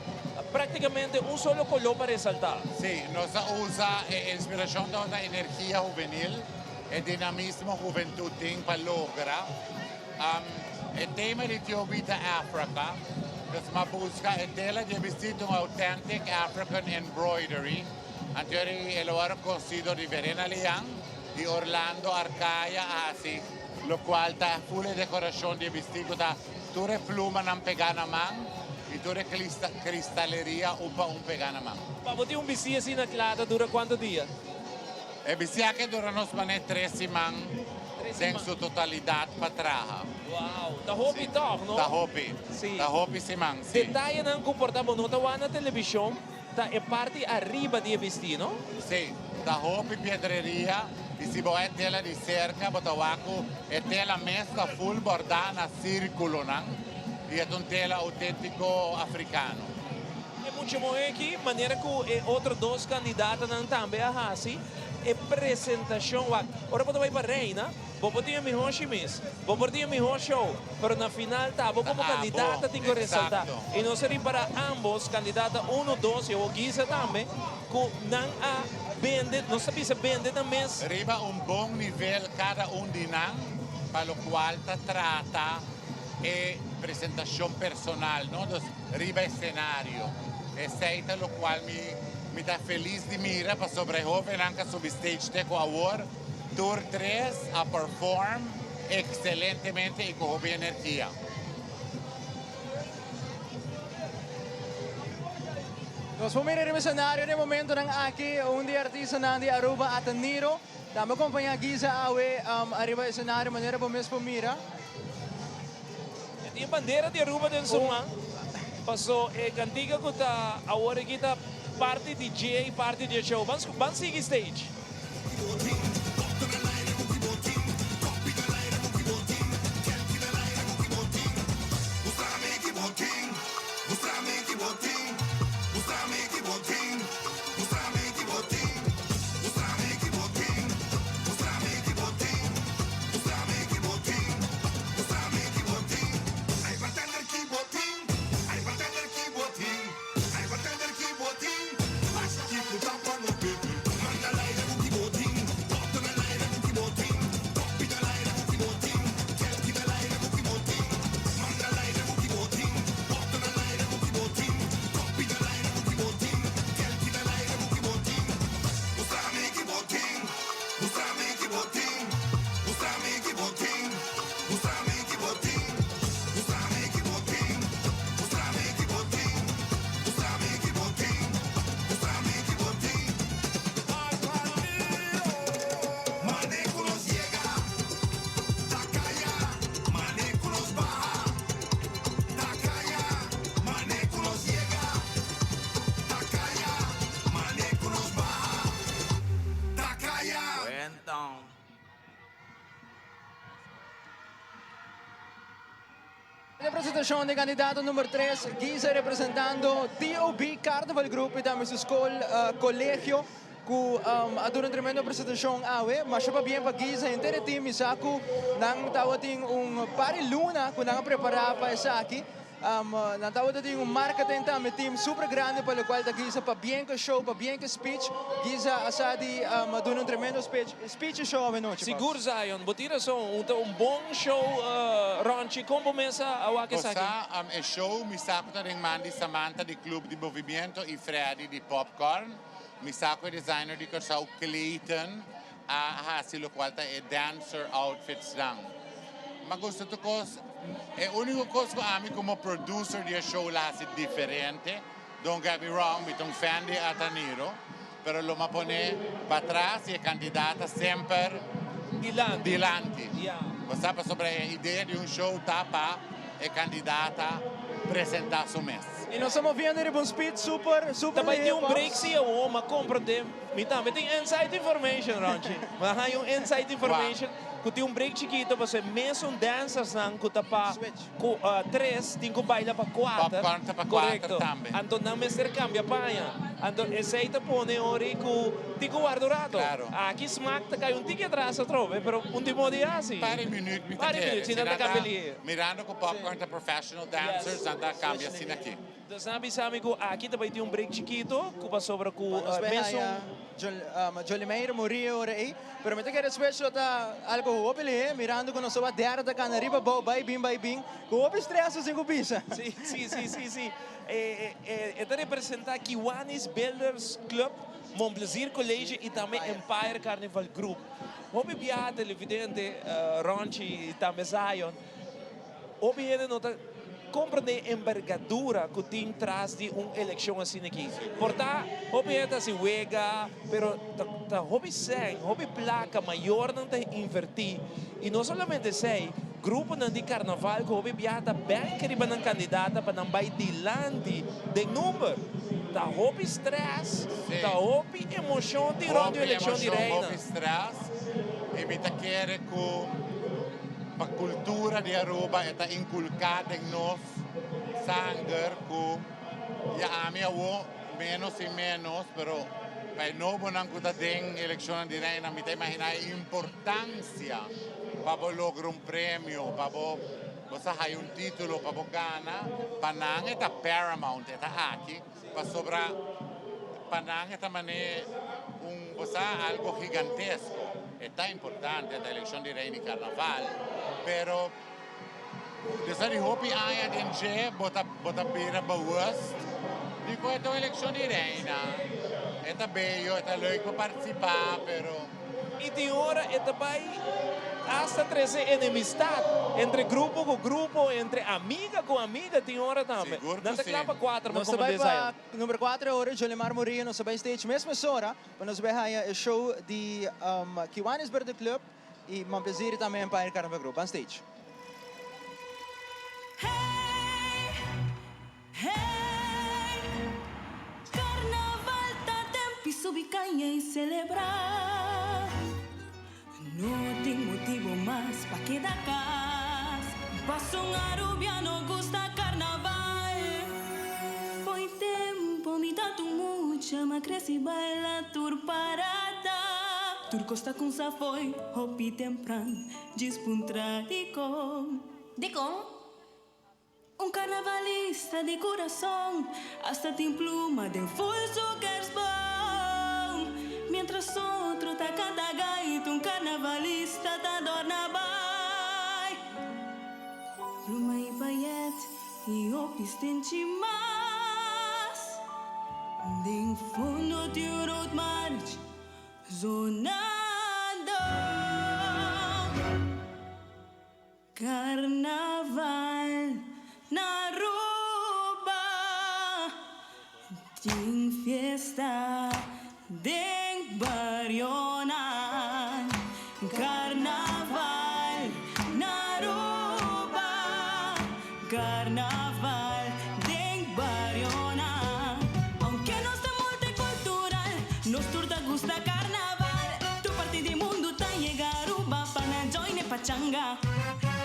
practicamente un solo color pa resalta. Si, nos a usa e inspiracion di energia hubenil, e dinamismo hubentud tin pa logra. E tema di TOB ta Africa. Dus m'a busca e tela di bisti un authentic African embroidery. Anto el a wordo cosi di Verena Liang y Orlando Arcaya asina, lo cual ta full decoracion di bisti ta tur plumanan pega na man y tur cristaleria un pa un pega na man. Pa bo tin un bisti asina cla, ta dura cuanto dia? E bisti aki dura nos manera 3 siman den su totalidat pa traha. Wow, ta hopi tòg, no? Ta hopi. Sí. Ta hopi siman, sí. Detayenan ku por ta bo no ta wak na televishon ta e parti ariba di e bisti, no? Sí, ta hopi piedreria i si bo e tela di serka bo ta wak ku e tela mes ta full bordá na sírkulonan i e ta un tela outéntiko afrikano. E mucha muhé aki, manera ku e otro dos kandidatonan tambe a hasi e presentashon, wak, ora bo ta bai pa Reina, bo por tin e mihó shimis, bo por tin e mihó show, pero na final ta abo komo kandidata tin ku resaltá. I nos a ripará ámbos, kandidata uno, dos i awor Giza tambe, ku nan a bende, nos ta bisa bende nan mes. Riba un bon nivel kada un di nan, pa lokual ta trata e presentashon personal, no? Dus riba escenario. Esey ta locual mi mi ta feliz di mira pasobra e hobennan ca subi stage te cu awor tur tres a perform excelentemente y cu hopi energia. Nos por mira riba escenario den momentonan aki un di e artistanan di Aruba Ataniro tambe acompaña Giza awe ariba escenario manera bo mes por mira. E tin bandera di Aruba den su man. Paso e cantica cu ta awor aki ta parti di dje y parti di e show. Ban ban sigui stage. Den presentacion di candidato number 3, Giza representando TOB Carnival Group y tambe su school colegio cu a duna un tremendo presentacion awe. Masha pabien pa Giza henter e team y sa cu nan tabatin un par di luna cu nan a prepara pa esaki. Nan tabata tin un marketing tambe team super grandi pa locual ta Giza pabien cu e show, pabien cu e speech. Giza a sa di duna un tremendo speech speech y show awenochi. Sigur Zion, bo tin rason, un ta un bon show Ronchi, con bo mes a wak esaki? Bo sa, e show mi sa cu ta den man di Samantha di Club di Movimiento y Freddy di Popcorn. Mi sa cu e designer di Curaçao Clayton a haci locual ta e dancer outfits nan. Ma gusta tur cos, e unico cos cu ami como producer di e show la haci diferente, don't get me wrong, mi ta un fan di Ataniro, pero lo mi a pone patras y e candidata semper dilanti. Bo sa pasobra e idea di un show ta pa e candidata presenta su mes. Y nos ta moviendo riba un speed super, super Ta bai tin un lihé, break Pops. si awor, m'a comprende. Mi tambe tin inside information, Ronchi. Mi a haña un inside information ku tin un break chikito pasobra e mesun dancersnan ku ta pa ku tres tin ku baila pa kuater. Popcorn ta pa kuater Korekto. tambe. Anto nan mester kambia paña. Anto esei ta pone ori ku tin ku warda un rato. Klaro. Aki smak ta kai un tiki atras atrobe, pero un tin modo di hasi. Par di minuut mi ta Par di kere. minuut, si Si nan ta nan ta kambia lihe. mirando ku Popcorn ta professional dancers, nan ta kambia asina aki. Dus nan a bisa mi ku aki ta bai tin un break chikito ku pasobra ku Nos bai mesun. haya Jolimeir muri e ora ei, pero mi ta kere switch lo ta algo hopi lihé, mirando ku nos ta wak dèrda ta kana riba bou bai bin bai bin, ku hopi stress sin ku bisa. Sí, sí, sí, sí, sí. E e ta representá Kiwanis Builders Club, Mon Plaisir College i tambe Empire Carnival Group. Hopi biaha televidente, Ronchi i tambe Zion, hopi hende no ta. comprende envergadura cu tin tras di un eleccion asina aki. Por ta hopi hende ta haci wega, pero ta ta hopi sèn, hopi placa mayornan ta inverti. Y no solamente esey, gruponan di carnaval cu hopi biaha ta bank riba nan candidata pa nan bay dilanti den number. Ta hopi stress, ta hopi emocion tin rond di un Hopi eleccion di emocion, reina. hopi stress. Y mi ta kere cu pa cultura di Aruba e ta inculca den nos sanger cu ya ami awo menos y menos, pero pa e nobonan cu ta den eleccionnan di reina mi ta imagina e importancia pa bo logra un premio, pa bo bo sa haya un titulo, pa bo gana, pa nan e ta paramount, e ta aki pasobra pa nan e ta mane un bo sa algo gigantesco. E ta importante ta eleccion di reina y carnaval, pero despues di hopi aña den dje bo ta bo ta bira bewust di cu e ta un eleccion di reina. E ta bello, e ta leuk pa participa, pero. Y tin ora e ta bay hasta trece enemistad entre grupo cu grupo, entre amiga cu amiga tin ora tambe. Sigur cu Nan ta si. cla pa cuatro, Nos ta como bay desaya. pa number cuatro ahora, Jolimar Murillo nos ta bay stage mes mesora pa nos bay haya e show di Kiwanis Birthday Club y Mon Plaisir y tambe Empire Carnival Group. Ban stage. Hey, carnaval ta tempi subi caña y celebra. No tin motibo mas pa keda cas. Paso un arubiano gusta carnaval. Fo'i tempo mi ta mucha, m'a crece baila tur parada. Tur cos ta cuminsa fo'i hopi tempran, djis puntra dicon. Dicon? Un carnavalista di curason, hasta tin pluma den full su kerstboom. Mientras otro ta canta gaita, un carnavalista ta dorna bay. Pluma y payet y hopi stenchi mas. Den fondo di un roadmarch zonando. Carnaval na Aruba tin fiesta den barionan. Carnaval na Aruba, Carnaval den barionan. Aunke nos ta multicultural, nos tur ta gusta carnaval. Tur parti di mundo ta yega Aruba pa nan join e pachanga.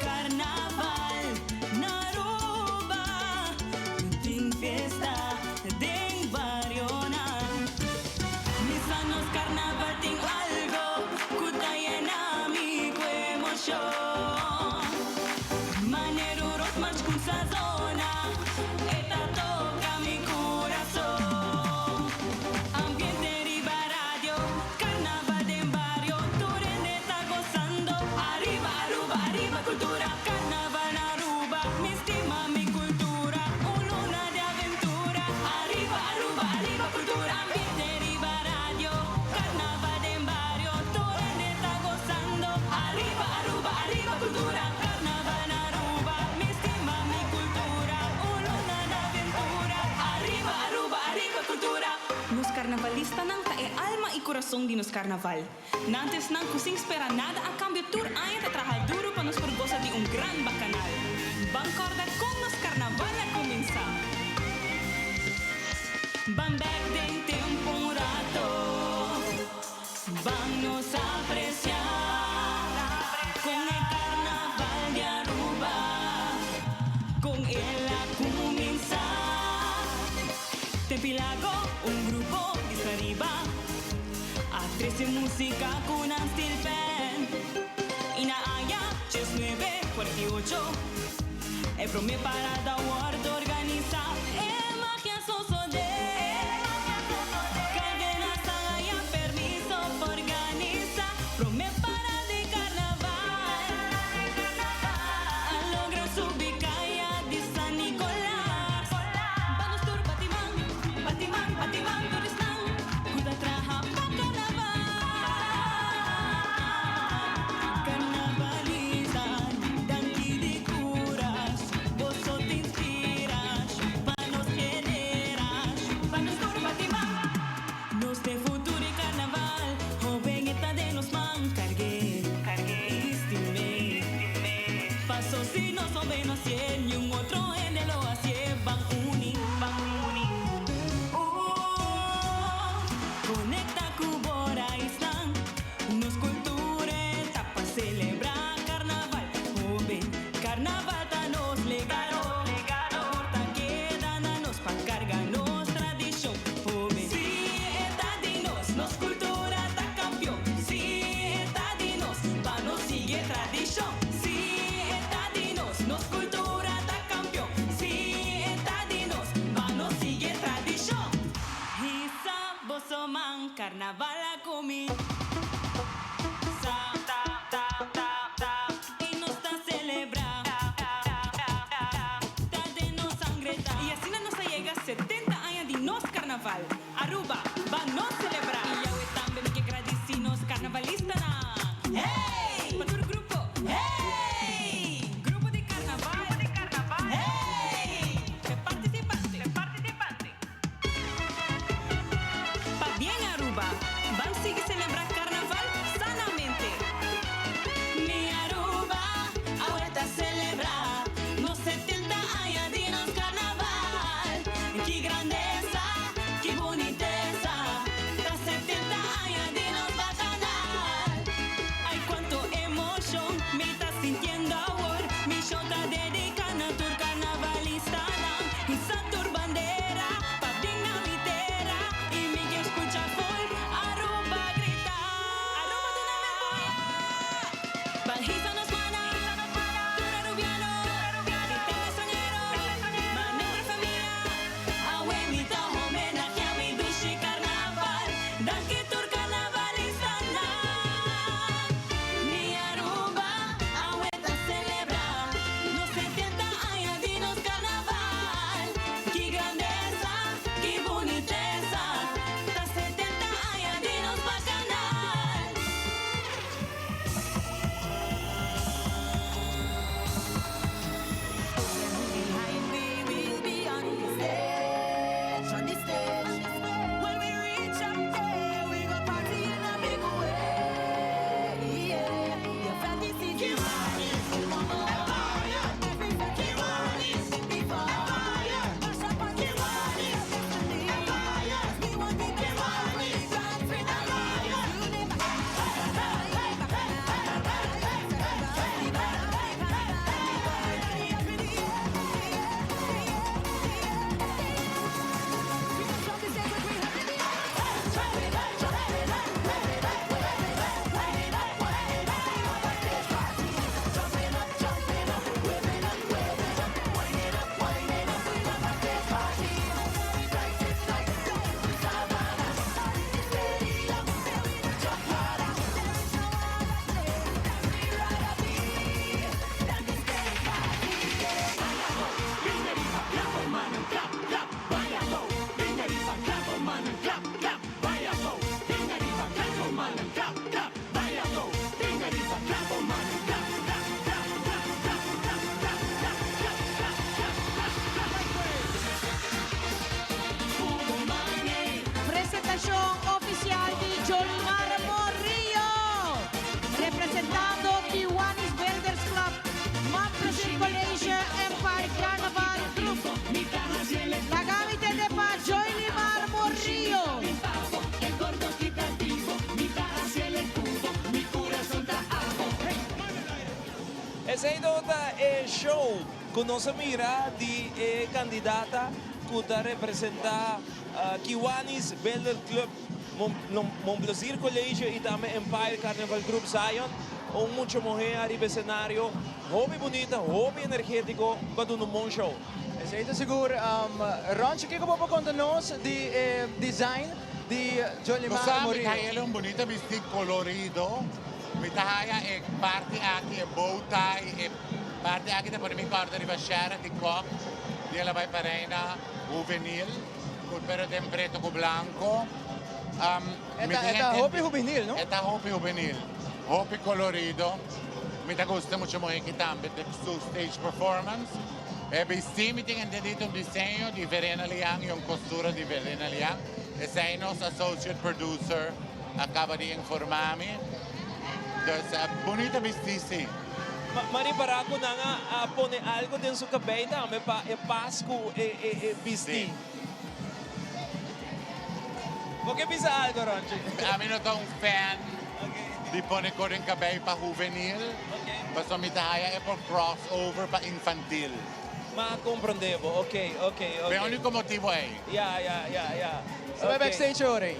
Carnaval na Aruba, tin fiesta den barionan. Misa nos carnaval tin algo cu ta yena mi cu emocion. Manera roadmarch cu sa zona, e ta toca mi curason. Ambiente riba radio, carnaval den bario, tur hende ta gozando. Ariba Aruba, ariba cultura, carnaval na Aruba, mi stima mi cultura, un luna di aventura. Ariba Aruba, ariba cultura, ambiente riba radio, carnaval den bario, tur hende ta gozando. Ariba Aruba, ariba cultura, carnaval na Aruba, mi stima mi cultura, un luna di aventura. Ariba Aruba, ariba cultura. Nos carnavalistanan ta e alma y curason di nos carnaval. Nan ta esnan cu sin spera nada a cambio tur aña ta traha duro pa nos por goza di un gran bacanal. Ban corda con nos carnaval a cuminsa. Ban back den tempo un rato. Ban nos aprecia con e carnaval di Aruba. Con el a cuminsa. Tempi Lago, un grupo di Sariba. A trece musica cu un steel pan. Y na aña 1948, e prome parada a wordo organisa. E magia sosode. Cardenas haya permiso pa organisa. Prome parada di carnaval. A logra subi caya di San Nicolas. Ban nos tur bati man, bati man, bati man, tur esnan. Cu ta traha pa carnaval. Carnavalista, danki di curason, boso tin Paso si nos hoben no hacié, ni un otro hende lo hacié. Ban uni, ban uni. Oh, conecta cu bo raiznan. Nos cultura ta pa celebra carnaval. Hoben, carnaval ta nos legado. Amor ta keda na nos pa carga nos tradicion. Hoben, si e ta di nos, nos cultura ta campeon. Si e ta di nos, pa nos sigui tradicion. Si e ta di nos, nos cultura ta campeon. Si e ta di nos, pa nos sigui tradicion. Hisa boso man, carnaval a cuminsa. Ta, ta, ta, ta, y nos ta celebra. Ta den nos sangre ta. Y asina nos a yega 70 aña di nos carnaval. Aruba, ban nos celebra. Y awe tambe mi ke gradici nos carnavalistanan. Hey! Pa tur grupo. Hey! Grupo di carnaval. Hey! E participante. Participante. Pabien Aruba, ban sigui celebra carnaval sanamente. Mi Aruba, awor ta celebra nos 70 aña di nos carnaval. Ki grandeza, ki buniteza, ta 70 aña di nos bacanal. Ay, cuanto emocion mi ta sintiendo awor. Mi show ta dedica na tur carnavalistanan. Hisa tur bandera, pabien na mi tera. Y mi ke scucha full Aruba grita. Aruba duna mi apoyo. Ban hisa nos mannan, tur arubiano, y extranhero, manera famia. Awe mi ta homenagea mi dushi carnaval. Danki tur carnavalistanan. Mi Aruba, awe ta celebra nos 70 aña di nos carnaval. Ki grandeza, ki buniteza, ta 70 aña di nos bacanal. Behind we will be on the stage, on the stage. When we reach up there, we go party in a big way. Yeah, your fantasy Kiwanis, Empire, Kiwanis, Empire, Kiwanis, Empire. We want the Kiwanis, dance with the lion. Presentacion oficial di Jolimar Morillo, representando Kiwanis Builders Club, Montplaisir College, Empire Carnival Group. Laga mi tende pa Jolimar Morillo. El gordo quita vivo, mi ta hacia el escudo, mi corazón está ajo. Esey ta e show cu nos a mira di e candidata cu ta representa Kiwanis Builder Club, Mon Plaisir College y tambe Empire Carnival Group Zion. Un mucha muhe ariba escenario, hopi bunita, hopi energetico, pa duna un bon show. Esey ta sigur. Ronchi, kico bo por conta nos di e design di Jolimar Sabi Morillo? cu e ta un bunita bisti colorido. Mi ta haya e parti aki, e bow tie, e parti aki ta pone mi corda riba Charity Kock, di el a bay pa Reina Juvenil, pero den preto cu blanco. E ta hopi juvenil, no? E ta hopi juvenil, hopi colorido. Mi ta gusta mucho mucho aki tambe di su stage performance. E bisti mi tin entendido un diseño di Verena Liang y un costura di Verena Liang. Esey nos associate producer a caba di informa mi. Dus bunita bisti, si. M'a ripará ku nan a pone algu den su kabei tambe pa e pas ku e bisti. Bo ke bisa algu, Ronchi? Ami no ta un fan di pone kor den kabei pa huvenil, pasobra mi ta haya e por cross over pa infantil. M'a komprondé bo. Ok, ok, ok. P'e úniko motibu ei. Ya, ya, ya, ya. Sa bai backstage ora ei.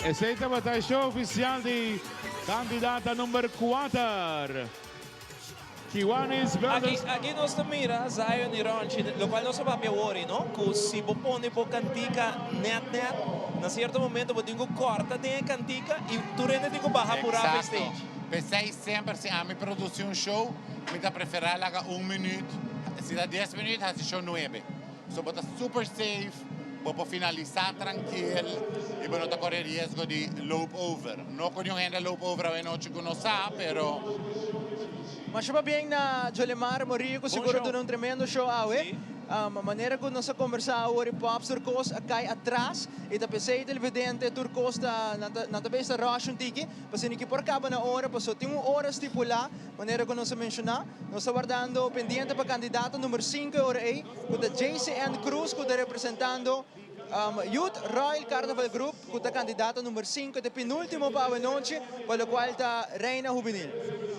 Esey tabata e show oficial di candidata number kuater, Kiwanis Aki, Brothers. aki nos ta mira Zion y Ronchi, locual nos a papia awor, no? Cu si bo pone bo cantica net net, na cierto momento bo tin cu corta den e cantica y tur hende tin cu baha pura pa e Exacto. stage. P'esey semper si ami produci un show, mi ta prefera laga un minuut, si ta dies minuut haci show nuebe. So bo ta super safe, bo por finalisa trankil y bo no ta core riesgo di loop over. No cu niun hende a loop over awe nochi cu no sa, pero. Masha pabien na Jolemar Morillo cu sigur a duna un tremendo show awe. Manera cu nos a conversa awor y Pops tur cos a cay atras y ta pesey televidente tur cos ta nan ta bes ta rush un tiki pasobra ki por caba na ora pasobra tin un ora stipula manera cu nos a menciona. Nos ta wardando pendiente pa candidato number cinco e ora ey. Ku ta JCN Cruz ku ta representando Youth Royal Carnival Group ku ta kandidato number sinku te penultimo pa awenochi pa lokual ta Reina Hubenil.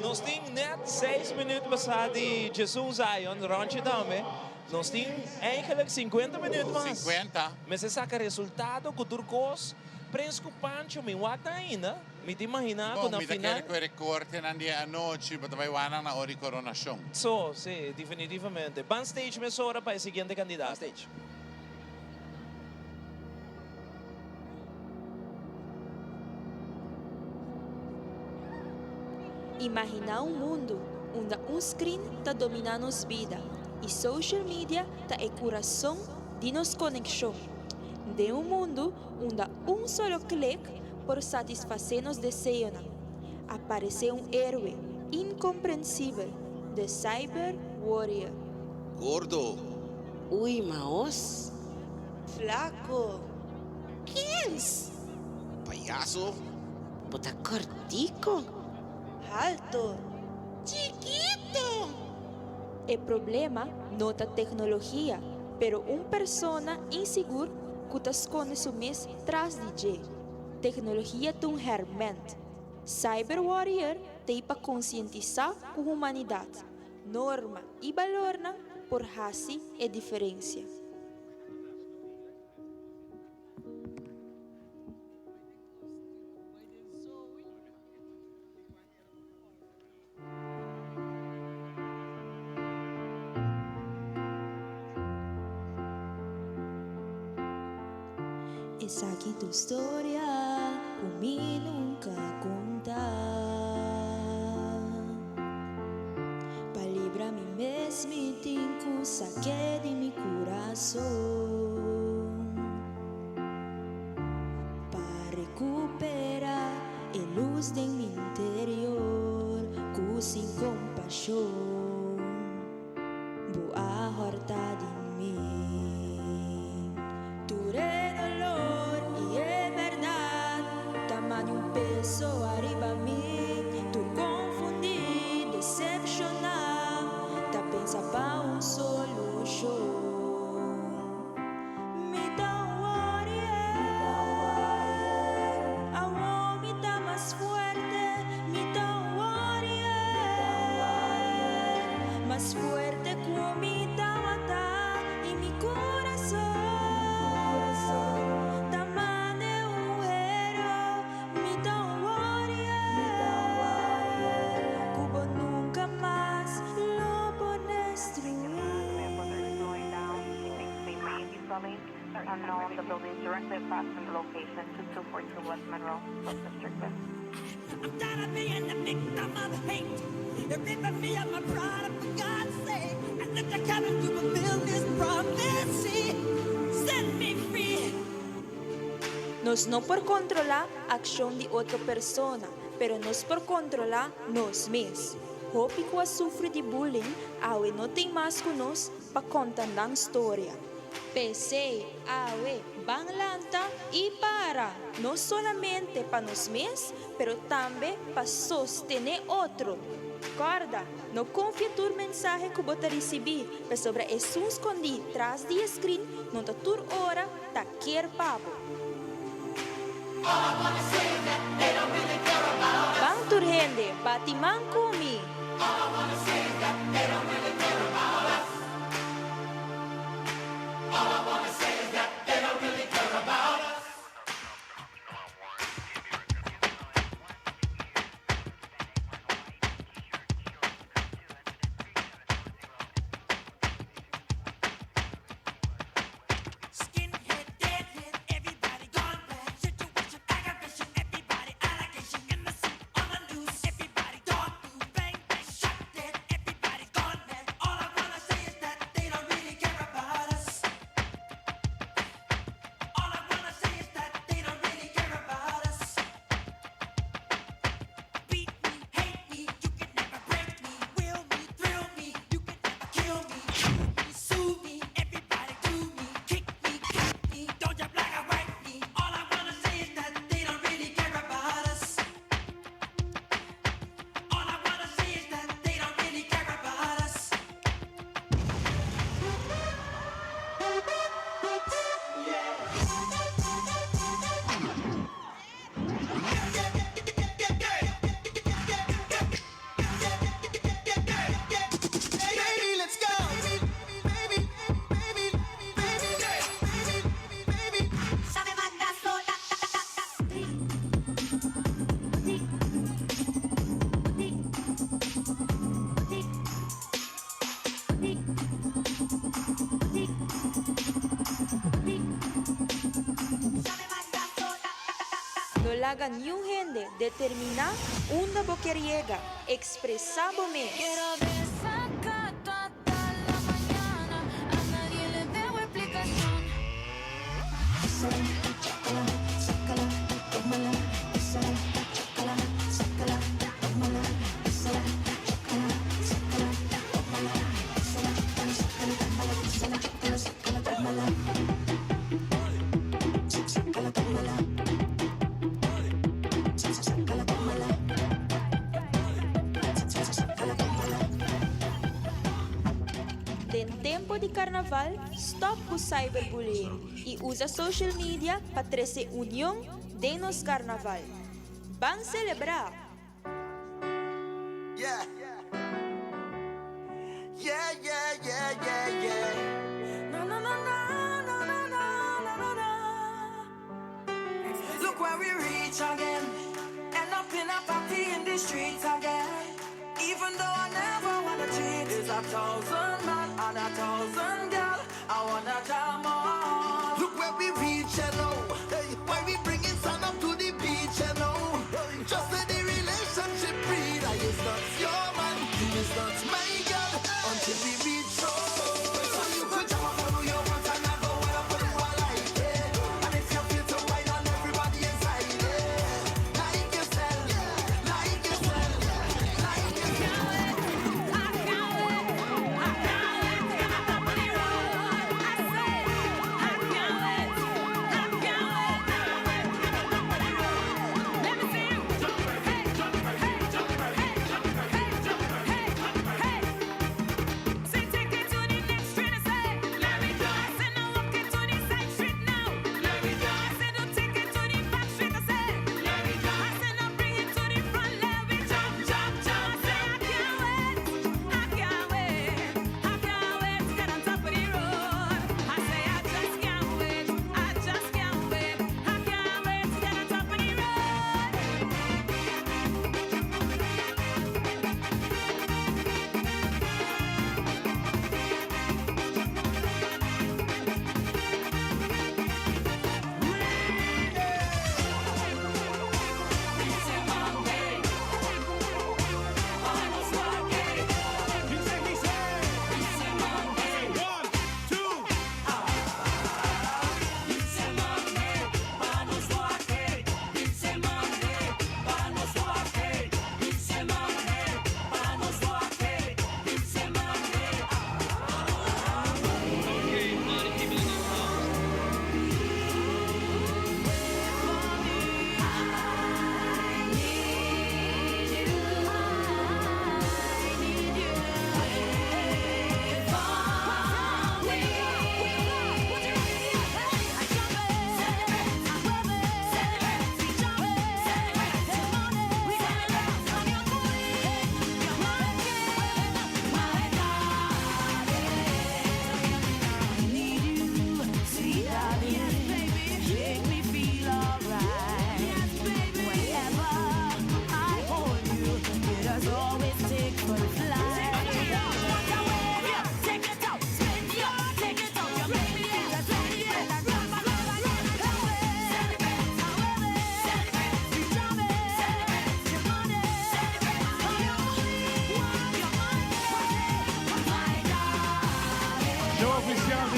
Nos tin net seis minuut pasá di Djesun Zion, Ronchi tambe. Nos tin eigenlijk sinkuenta minuut mas. Sinkuenta. Mester saka resultado ku tur kos. Prins ku Pancho mi wak nan ainda. Mi ta imaginá ku Bon, na mi ta final. kere ku e rekortenan di e anochi bo ta bai wak nan na ora di koronashon. So, si, definitivamente. Ban stage mesora pa e siguiente kandidato. Ban stage. Imaginá un mundu unda un screen ta dominá nos bida i social media ta e kurason di nos konekshon. Den un mundu unda un solo klik por satisfasé nos deseonan, aparesé un héroe inkomprensibel, The Cyber Warrior. Gordo. Uy, maos. Flaco. Kens. Payaso. Bo ta cortico. Alto. Chiquito. E problema no ta tecnologia, pero un persona insigur cu ta sconde su mes tras di dje. Tecnologia ta un herment. Cyber Warrior t'ei pa concientisa cu humanidad, norma y balornan por haci e diferencia. Esaki tu storia ku mi nunka konta. Pa libra mi mes mi tin ku sak'é di mi kurason. Pa rekuperá E lus den mi interior ku sin kompashon bo a hòrta di mi. Tur e dolor i e bèrdat ta mani un peso ariba mi. Tur konfundí, desepshoná, ta pensa pa un solushon. Mi ta un warrior, awo mi ta mas fuerte. Mi ta un warrior, mas fuerte ku mi tawata. I mi kurason ta mane un hero. Mi ta un warrior, ku bo nunka mas lo por destruí. Prophecy set me free. Nos no por kontrolá akshon di otro persona, pero nos por kontrolá nos mes. Hopi ku a sufri di bullying awe no tin mas ku nos pa konta nan storia. P'esei, awe ban lanta i para, no solamente pa nos mes, pero tambe pa sostené otro. Kòrda, no konfia tur mensahe ku bo ta risibí, pasobra esun skondí tras di e skrin no ta tur ora ta kier pa bo. Ban tur hende, bati man ku mi! No laga niun hende determiná unda bo kier yega, ekspresá bo mes. Den tempo di karnaval, stòp ku cyberbullying i usa social media pa trese union den nos karnaval. Ban selebrá! Yeah. Yeah, yeah, yeah, yeah, yeah. Na na na na na na na na na na. Look where we reach again. End up in a party in the streets again. Even though I never wanna cheat, it's a thousand man and a thousand girl. I wanna jam on. Look where we reach, you know. Hey, why we bringing sun up to the beach, you know. Just say the relationship breed. I is not your man, you is not my girl. Until we reach home. So you could jam up on who you want and I go what up on who I like, yeah. And if you feel to wine on everybody inside, yeah. Like yourself, like yourself, like yourself.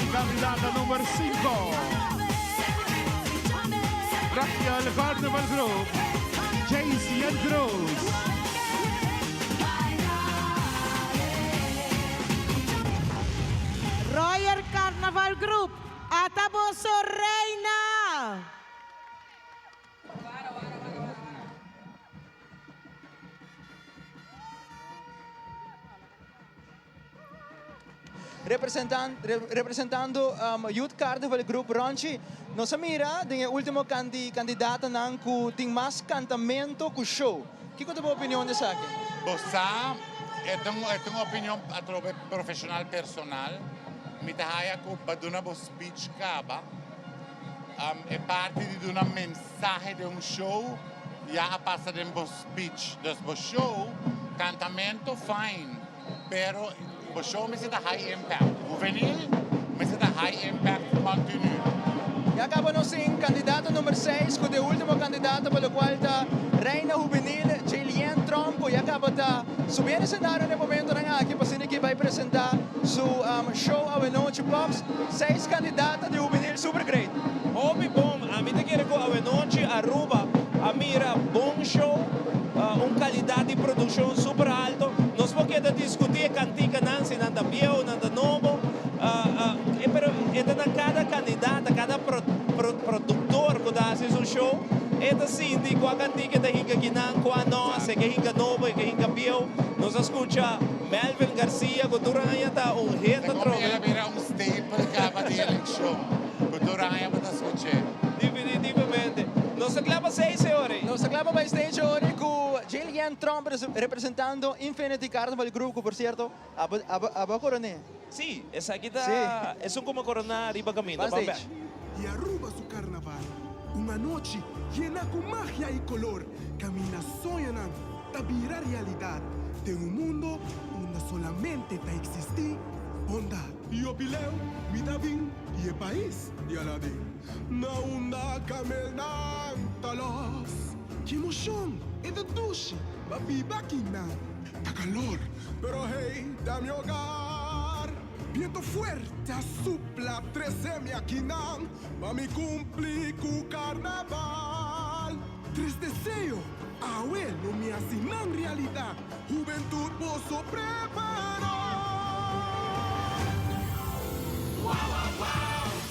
Candidata y candidata number 5. Royal Carnival Group, JCN Cruz. Royal Carnaval Group, ata boso reina! Representan, representando um, Youth Carnival Group Ronchi, nos a mira den e ultimo candi, candidatanan cu tin mas cantamento cu show. Kico ta bo opinion di esaki? Bo sa, e ta un, e ta un opinion atrobe profesional personal. Mi ta haya cu pa duna bo speech caba, um, e parti di duna mensahe den un show ya a pasa den bo speech. Dus bo show, cantamento, fine. Pero bo show mester ta high impact. Juvenil mester ta high impact continu. Ya caba nos tin candidato number 6 cu ta e ultimo candidato pa locual ta Reina Juvenil Jaylien Tromp cu ya caba ta subiendo escenario na e momentonan aki pa asina ki bay presenta su show awenochi. Pops, 6 candidata di Juvenil super great. Hopi bon, ami ta kere cu awenochi Aruba a mira bon show, un calidad di produccion super alto. Nos por keda discuti e canticanan, si nan ta bieu, nan ta nobo, pero e ta na cada candidata, cada productor cu ta haci su show, e ta sinti cua cantica e ta hinca kinan, cua no, si e ke hinca nobo, e ke hinca bieu. Nos a scucha Melvin Garcia cu tur aña ta un hit atrobe. El a bira un staple caba di eleccion, cu tur aña bo ta scuch'e. Definitivamente. Nos ta cla pa seis e ora ei. Nos ta cla pa bai stage ora cu Jillian Tromp representando Infinity Carnival Group cu por cierto abo abo a coroné. Sí, esaki ta esun cu mi a coroná riba caminda. Ban stage. Di Aruba su carnaval, un anochi yena cu magia y color caminda soñonan ta bira realidad den un mundo unda solamente ta existi bondad. Yobileo mi ta bin di e pais di Aladin, na unda kamelnan ta los. Ki emoshon e ta dushi pa biba akinan. Ta kalor, pero hey ta mi hogar. Biento fuerte a supla trese mi akinan pa mi kumpli ku karnaval. Tres deseo, awe lo mi hasi nan realidat. Hubentud boso prepará.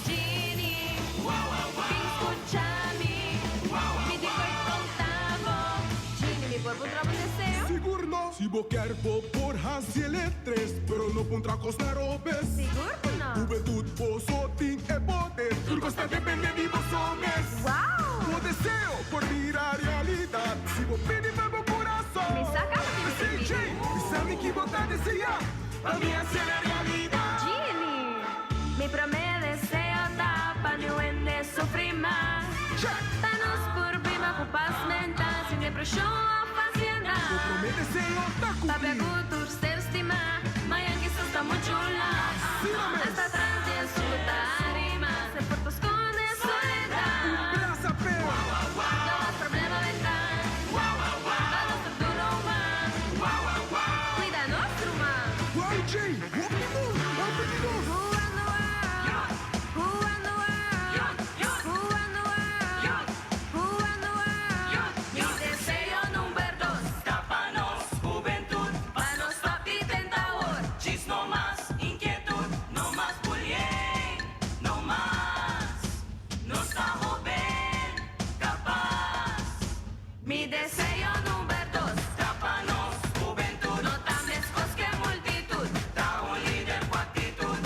Genie, bin scucha mi, mi di koe conta bo. Genie, mi por puntra bo un deseo? Sigur no! Si bo kier bo por haci el e tres, pero no puntra cos na robes. Sigur cu no! Hubentud boso tin e poder, tur cos ta depende di boso mes. Wow! Bo deseo por bira realidad, si bo pidi pa bo curason. Mi sa caba di mi P'esey pidi. Jay, bisa mi ki bo ta desea, pa mi haci el e realidad. Genie, mi prome deseo ta pa niun hende sufri mas. Check! Pa nos por biba cu pas mental, sin depresion of ansiedad. Bo prome deseo ta cumpli. Papia cu tur ser stima, mañan kisas ta mucho laat. Asina mes. Hasta tras di e su tarima, se por ta sconde soledad. Un brasa p'e. No mas problema mental. Pa nos tur duro man. Cuida nos ruman. Wow Jay, hopi bon, hopi di nos. Jugando out, jugando out, jugando out, jugando out. Mi deseo number dos ta pa nos hubentud, pa nos papi tentador. Chis no mas inquietud, no mas bullying, no mas. Nos ta hoben, capaz. Mi deseo number dos ta pa nos hubentud, no ta mescos cu multitud, ta un lider cu actitud.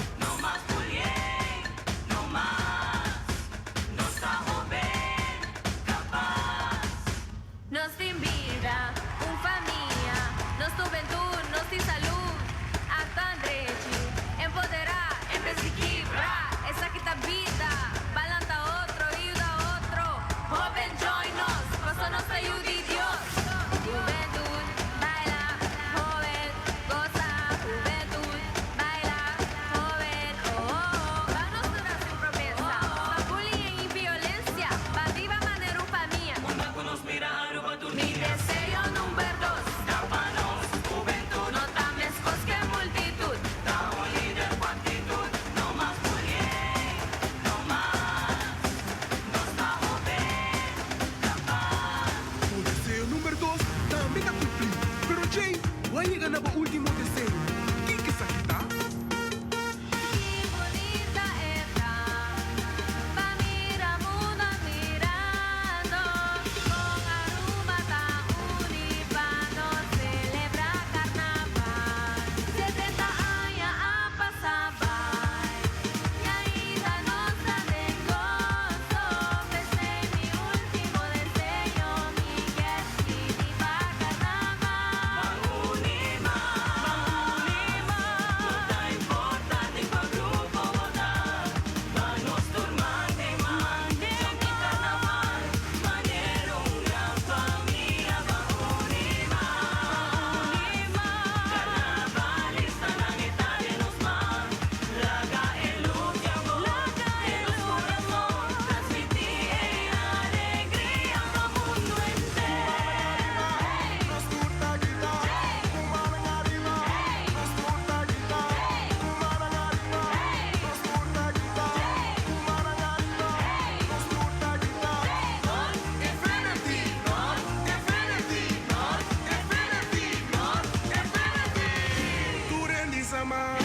hisa man,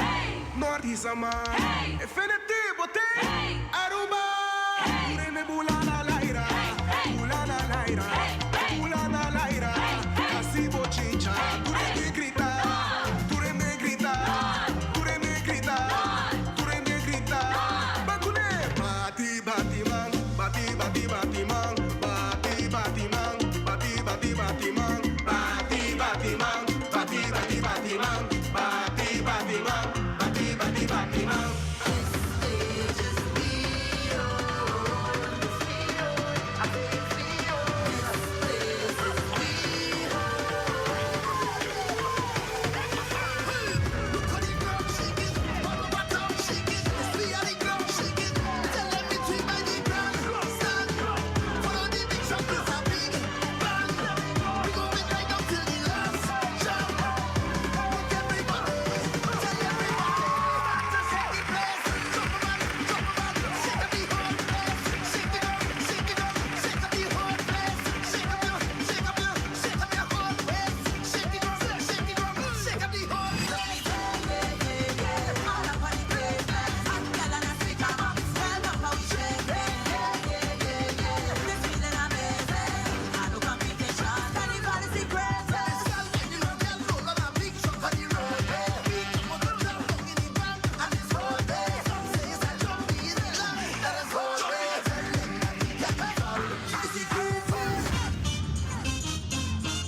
Noord hisa man, Infinity bo tin, Aruba! Tur hende bula na laira, bula na laira, bula na laira, hasi bo chincha, tur hende grita, tur hende grita, tur hende grita, tur hende grita, ban kuné! Bati bati man, bati bati bati man, bati bati man, bati bati bati man, bati bati man, bati bati bati man, bati bati man, bati bati bati man.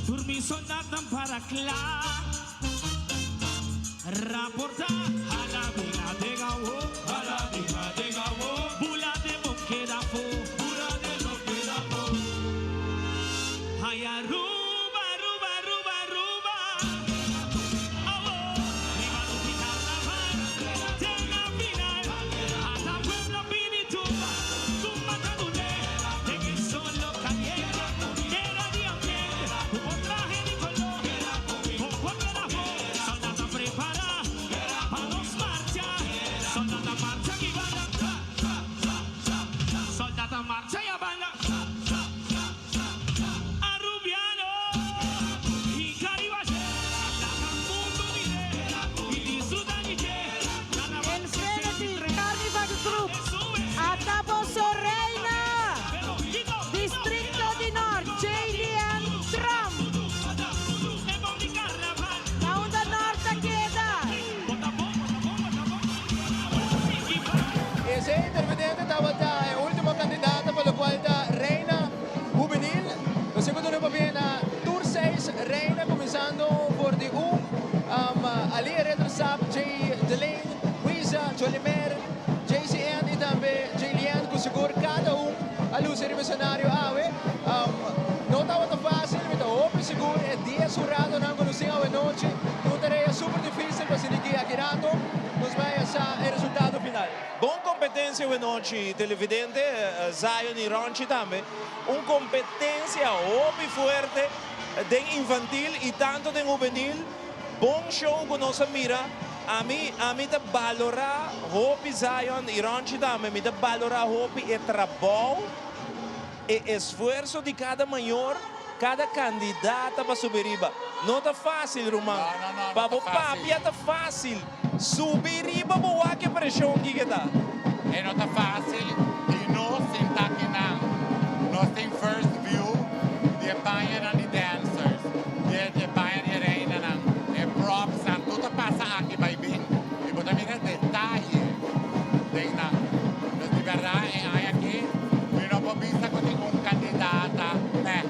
Tur mi soldatnan para kla Raporta Hala bin adega awo Hala bin adega awo Bula den bo keda afo Bula den bo keda afo Hay Aruba Aruba Aruba Aruba Awo Riba nos di carnaval Te na final Ata pueblo bini tumba Tumba ta dune Den e solo caliente Era di ambiente Cu bo trahe di color Con pueblo na for Soldat a prepara Pa nos marcha Soldat a marcha y banda Soldat a marcha y a banda Arubiano y Caribache Laga mundo mir'é y disfruta di dje Carnaval Infinity Carnival Group, ata boso reina! Districto di Noord, Jaylian Trump. Na unda Noord ta keda? Esey intervidente tabata e ultimo candidata pa locual ta Reina Hubenil. Nos tin cu duna pabien na tur seis reina cuminsando for di un Ali Retro Sap, Jay Delaine, Wiza, Jolimer, JCN y tambe Jaylian cu sigur cada un a luci riba escenario awe. No tabata facil, mi ta hopi sigur e dies huradonan cu nos tin awe nochi tin un tarea super dificil pa asina ki aki rato nos bay a sa e resultado final. Bon competencia awe nochi televidente, Zion y Ronchi tambe. Un competencia hopi fuerte den infantil y tanto den hubenil. Bon show cu nos a mira. Ami ami ta balora hopi Zion y Ronchi tambe, mi ta balora hopi e trabou, e esfuerso di cada mayor, cada candidata pa subi riba. No ta facil ruman. Pa bo papia ta facil. Subi riba bo wak e presion kiko ta. E no ta facil y nos sinta akinan nos tin first view di e pañanan di dancers, di e paña di e reinanan, e propsnan, tur ta pasa aki bay bin y bo ta mira detaye den nan. Dus di berdad e aña aki mi no por bisa cu tin un candidata meh,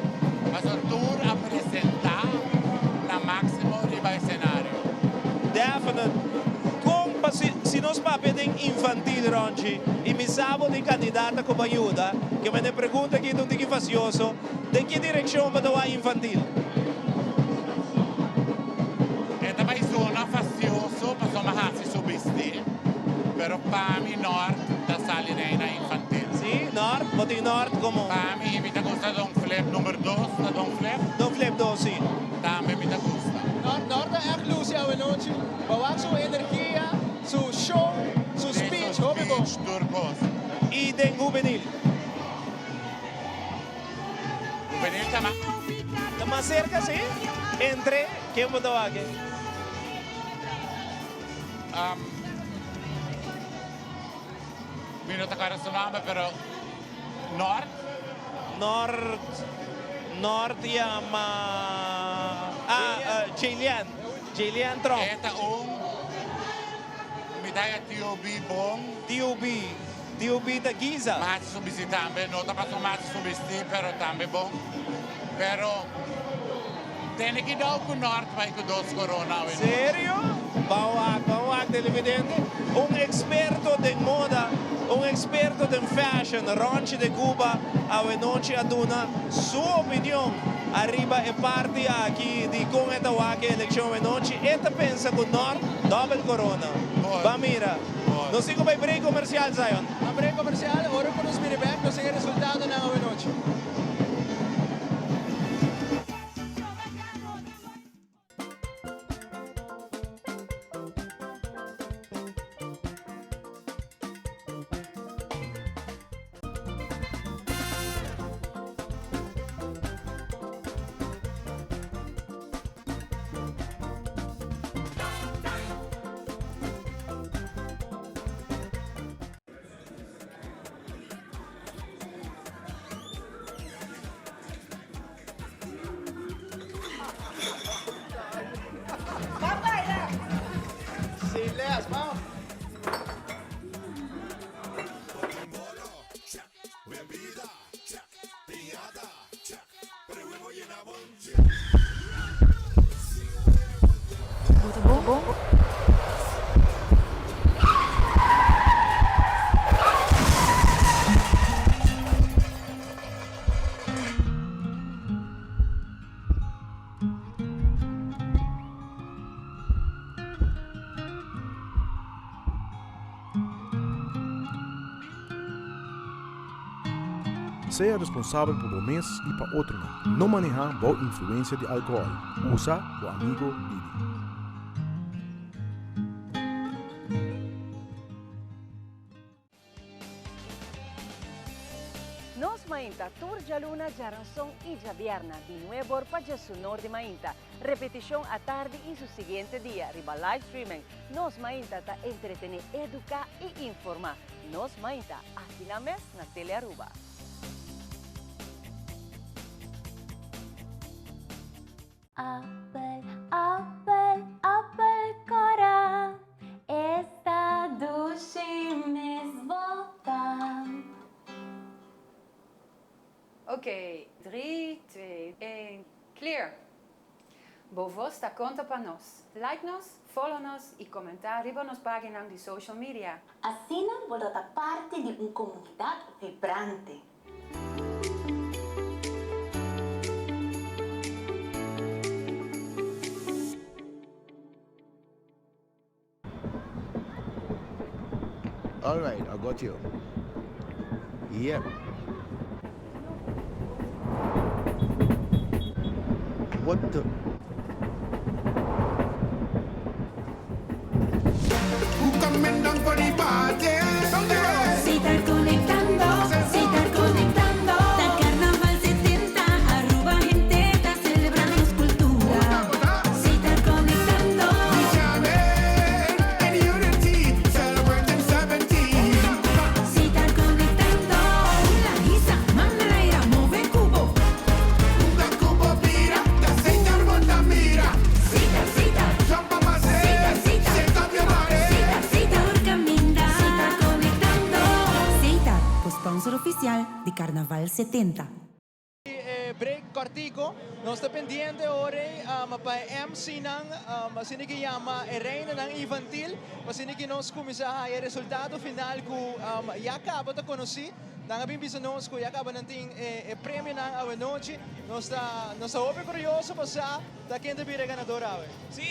pasobra tur a presenta na maximo riba escenario. Definite. Kon pa si si nos papia den infantil Ronchi y mi sa bo tin candidata cu bo ayuda, ke mende pregunta aki ta un tiki facioso, den ki direccion bo ta wak infantil? E ta bay zona facioso pasobra haci su bisti, pero pa mi Nort ta sali reina infantil. Si, Nort, bo tin Nort como? Pa mi, mi ta gusta Don Flip number dos, ta Don Flip? Don Flip dos, si. Tambe mi ta gusta. Nort Nort ta echt luci awenochi. Bo wak su energia, su show, su speech, hopi bon. Speech tur cos. Y den hubenil. Hubenil ta mas. Ta mas cerca si. Entre, ken bo ta wak? Um, mi no ta kòrda su nòmber, pero Nort. Nort, Nort yama, ah, Jaylian, Jaylian Tromp. E ta un, mi ta haya TOB bon. TOB, TOB ta Giza. M'a haci su bisti tambe, no ta pasobra m'a haci su bisti, pero tambe bon. Pero tene kidou cu Nort bai cu dos corona awe nochi. Serio? Ban wak, ban wak televidente. Un experto den moda, un experto den fashion, Ronchi de Cuba, awe nochi a duna su opinion ariba e parti aki di con e ta wak e eleccion awe nochi. E ta pensa cu Nort dobel corona. Ban mira. Nos tin cu bai break comercial, Zion. Ban break comercial, ora cu nos bini bek nos tin e resultadonan awe nochi. Ban baila! Sin les, ban! Bo ta bon? Sea responsabel pa bo mes i pa otronan. No manehá bou influensia di alkohòl. Usa bo amigo Didi. Nos Mainta tur djaluna, djaranson i djabierna di nuebor pa djesunor di mainta. Repetishon atardi i su siguiente dia riba live streaming. Nos Mainta ta entretene, eduka i informa. Nos Mainta, aki na mes na Telearuba. Appel, appel, appel cora, esta dushi mes bota. Oké, 3, 2, 1, clear! Bo voz ta konta pa nos. Like nos, follow nos i komentá riba nos paginan di social media. Asina bo lo ta parti di un komunidat vibrante. All right, I got you. Yep. What the? Sitar conectando, sitar conectando. Ta Carnaval 70, Aruba hende ta celebra nos cultura. Sitar conectando. Sitar conectando. La hisa, manera, move cubo. Sitar, sitar. Sitar, sitar. Sitar, sitar. Caminda. Sitar conectando. Setar, bo sponsor oficial di Carnaval 70. E break cortico, nos ta pendiente ora ei pa e MC nan, asina ki yama e reinanan infantil, pa asina ki nos cuminsa haya e resultado final cu ya caba ta conoci. Nan a bin bisa nos cu ya caba nan tin e premionan awenochi. Nos ta nos ta hopi curioso pa sa ta ken ta bira e ganador awe. Sí,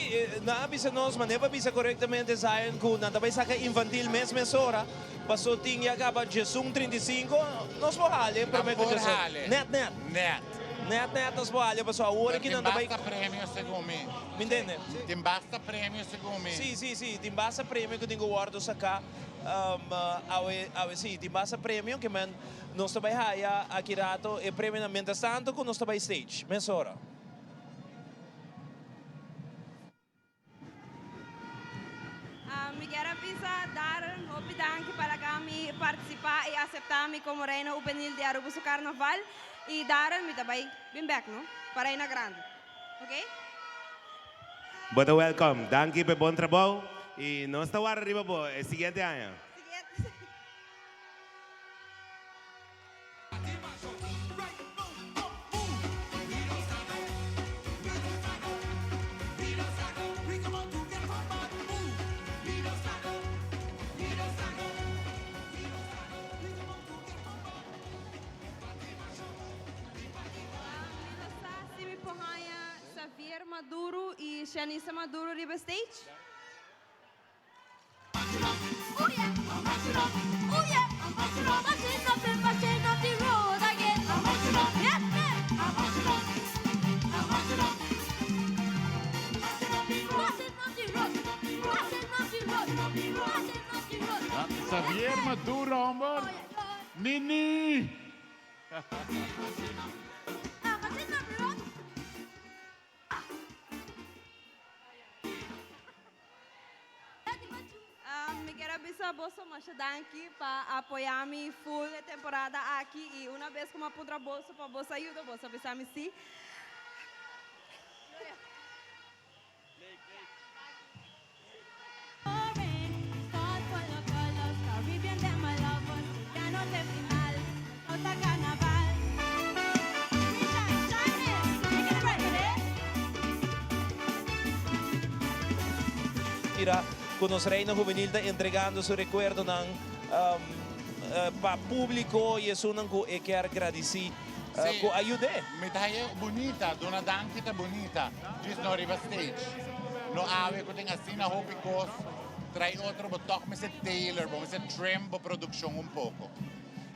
nan a bisa nos, manera pa bisa corectamente Zion, cu nan ta bay saca infantil mes mesora, paso tin ya caba djesun 35, nos por hale prome cu djesun. Net net. Net. Net net nos por hale, paso awor aki nan ta bay. Tin basta premio segun mi. Mi ntende? Tin basta premio segun mi. Sí, sí, sí, tin basta premio cu tin cu wordo saca. Awe awe si tin basta premio ke men nos ta bai haya aki rato e premionan mientras tanto ku nos ta bai stage mesora. Mi kier a bisa Darren hopi danki pa laga mi participa y acepta mi como Reina Hubenil di Aruba su Carnaval y Darren mi ta bay bin bek no pa Reina Grandi ok. Bo ta welcome. Danki pa e bon trabou y nos ta warda riba bo e siguiente aña. Si mi por haña Xavier Maduro y Shanisa Maduro riba stage. Xavier Maduro homber. Nini! Mi kier a bisa boso masha danki pa apoya mi full e temporada aki y una bes cu mi a puntra boso pa boso ayuda boso a bisa mi si. Mira cu nos Reina Juvenil ta entregando su recuerdonan pa publico y esunnan cu e kier gradici cu a yud'e. Mi ta haye bunita, duna danki ta bunita, djis no riba stage. No awe cu tin asina hopi cos, trae otro bo toch mester tailor, bo mester trim bo produccion un poco.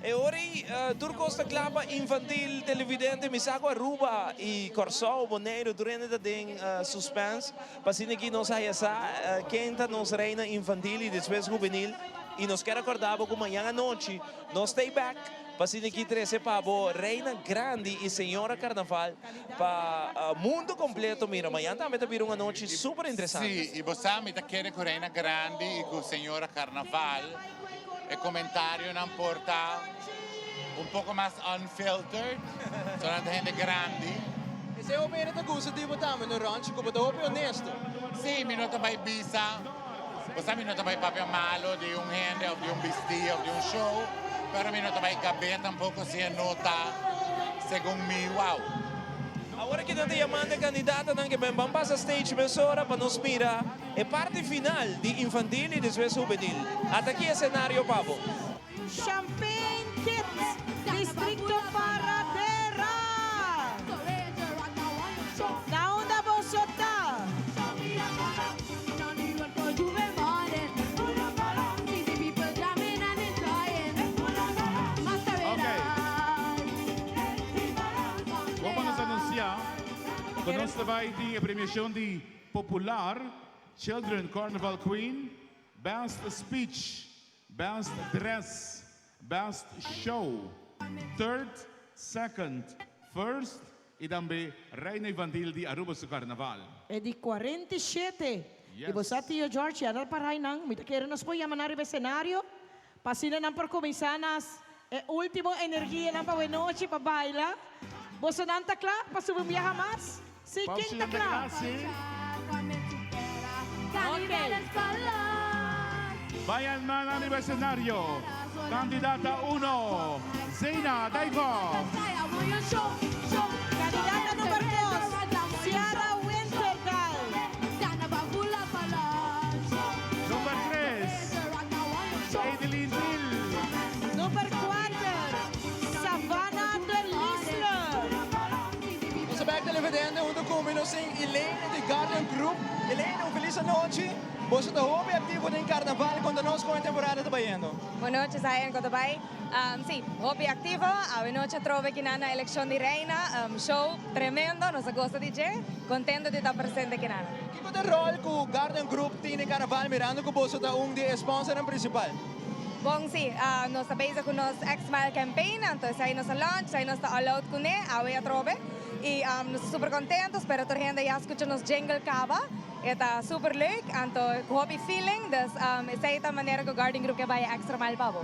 E ora ei tur kos ta kla pa infantil televidente mi sa ku Aruba i Kòrsou, Boneiru tur hende ta den suspens pa asina aki nos haya sa ken ta nos reina infantil i despues hubenil i nos kier a kòrda bo ku mañan anochi nos ta ei bèk pa asina aki trese pa bo reina grandi i señora karnaval pa mundo kompleto mira mañan tambe ta bira un anochi super interesante. Sí, i bo sa mi ta kere ku reina grandi i ku señora karnaval. E comentarionan por ta un poco mas unfiltered, so nan ta hende grandi. Esei hopi hende ta gusta di bo tambe, no Ronchi? Cu bo ta hopi honesto. Sí, mi no ta bay bisa, bo sa mi no ta bay papia malo di un hende of di un bisti of di un show, pero mi no ta bay gab'é tampoco si e no ta segun mi wow. Awor aki nan ta yamando e candidatonan ke ben ban pasa stage mesora pa nos mira. E parti final di infantil y despues hubenil. Ata aki e scenario pa bo. Champagne Kids, Districto Paradera! Na unda boso ta? Bon pa nos anuncia cu nos ta bay tin e premiacion di Popular, Children Carnival Queen, Best Speech, Best Dress, Best Show, Third, Second, First y tambe Reina Infantil di Aruba su Carnaval. E di 47. I bo sa tio George ya dal parai nan, mi ta kere nos por yama nan riba e scenario pa asina nan por cuminsa nas e ultimo energianan pa wenochi pa baila. Bosonan ta cla pa subi un biaha mas? Si, ken ta kla? Vayan man ariba escenario. Candidata uno, Zena Dijkhoff. Candidata number dos, Ciara Winterdal. Number tres, Edeline Thiel. Number cuater, Savannah de Lisle. Nos a bek televidente hunto cu mi nos tin Elaine di Garden Group. Elaine, un feliz anochi. Boso ta hopi activo den carnaval. Conta nos con e temporada ta bayendo. Bon nochi Zion, con ta bay? Si, hopi activo. Awe nochi atrobe kinan na eleccion di Reina. Show tremendo, nos a goza di dje. Contento di ta presente kinan. Kico ta e rol cu Garden Group tin den carnaval mirando cu boso ta un di e sponsornan principal? Bon si, nos ta bezig ku nos X-Mile campaign, anto esei nos a launch, esei nos ta all out kuné, awe atrobe. I nos ta super contento, spera tur hende ya skucha nos jingle kaba. E ta super leuk, anto ku hopi feeling, dus esei ta manera ku Guardian Group ke bai extra mile pa bo.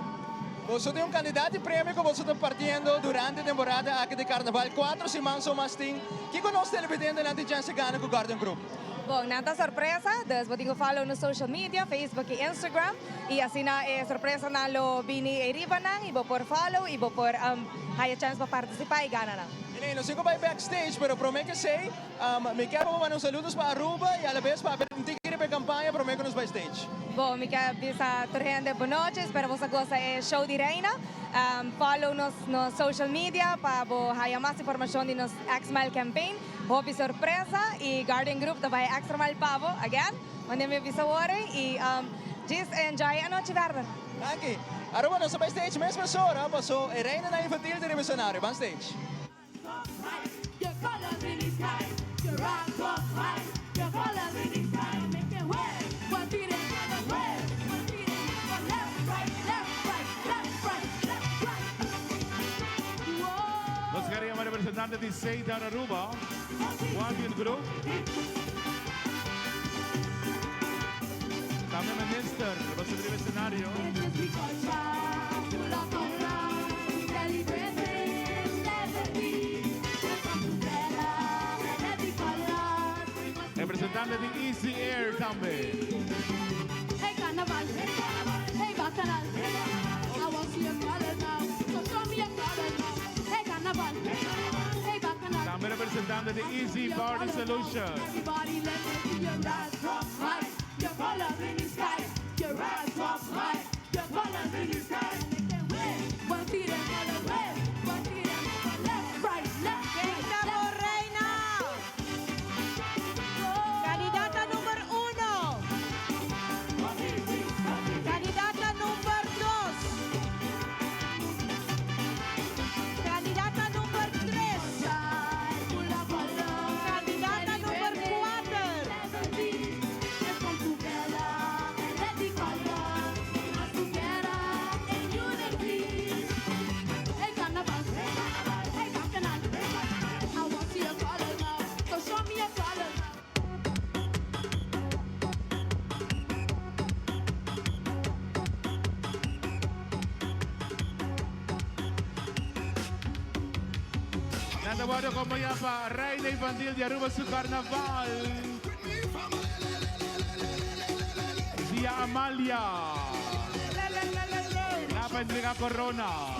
Boso tin un kandidat di premio ku boso ta partiendo durante e temporada aki di Karnaval, kuatro siman so mas tin. Kiko nos televidentenan tin chèns di gana ku Guardian Group? Bon, nan ta sorpresa, dus bo tin ku follow nos social media, Facebook i Instagram, i asina e sorpresanan lo bini ei riba nan i bo por follow i bo por haya chèns pa partisipá i gana nan. Elaine, nos tin ku bai backstage, pero promé ku esei, Mi kier pa bo manda un saludos pa Aruba y alabes pa haber un tiki riba e campaña prome cu nos bay stage. Bon, mi kier bisa tur hende bon nochi, espero boso a gosa e show di Reina. Follow nos nos social media pa bo haya mas informacion di nos X-Mile campaign. Hopi sorpresa y Guardian Group ta bay extra mile pa bo again, wanneer mi a bisa wor y djis enjoy e anochi verder. Danki. Aruba, nos ta bay stage mes mesora paso e Reinanan Infantil ta riba escenario. Ban stage. Nos ker yama representante di Seidar Aruba, Guardian Group. Tambe minister lo subi riba escenario. Representante di Easy Air tambe. Tambe representante di Easy Party Solution. Ken ta bo reina? Kandidata number uno. Kandidata number dos. Kandidata number tres. Kandidata number kuater. Nan ta wòrdu akompañá pa Reina Infantil di Aruba su Karnaval. Dia Amalia. La pa entrega corona.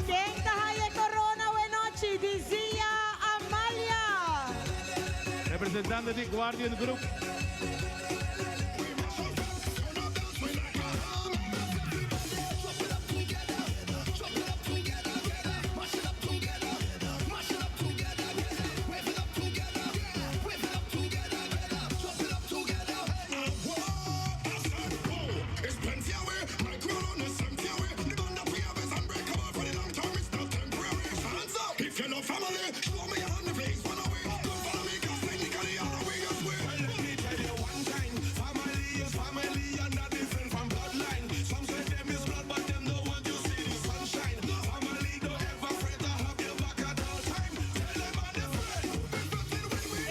Ken ta haya e corona awenochi? Dizia Amalia. Representante di Guardian Group.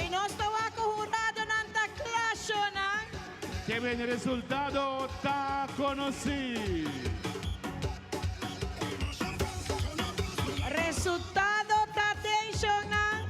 Y nos ta wak cu huradonan ta cla, shonan. Ke bini resultado ta conoci. Resultado ta den, shonan.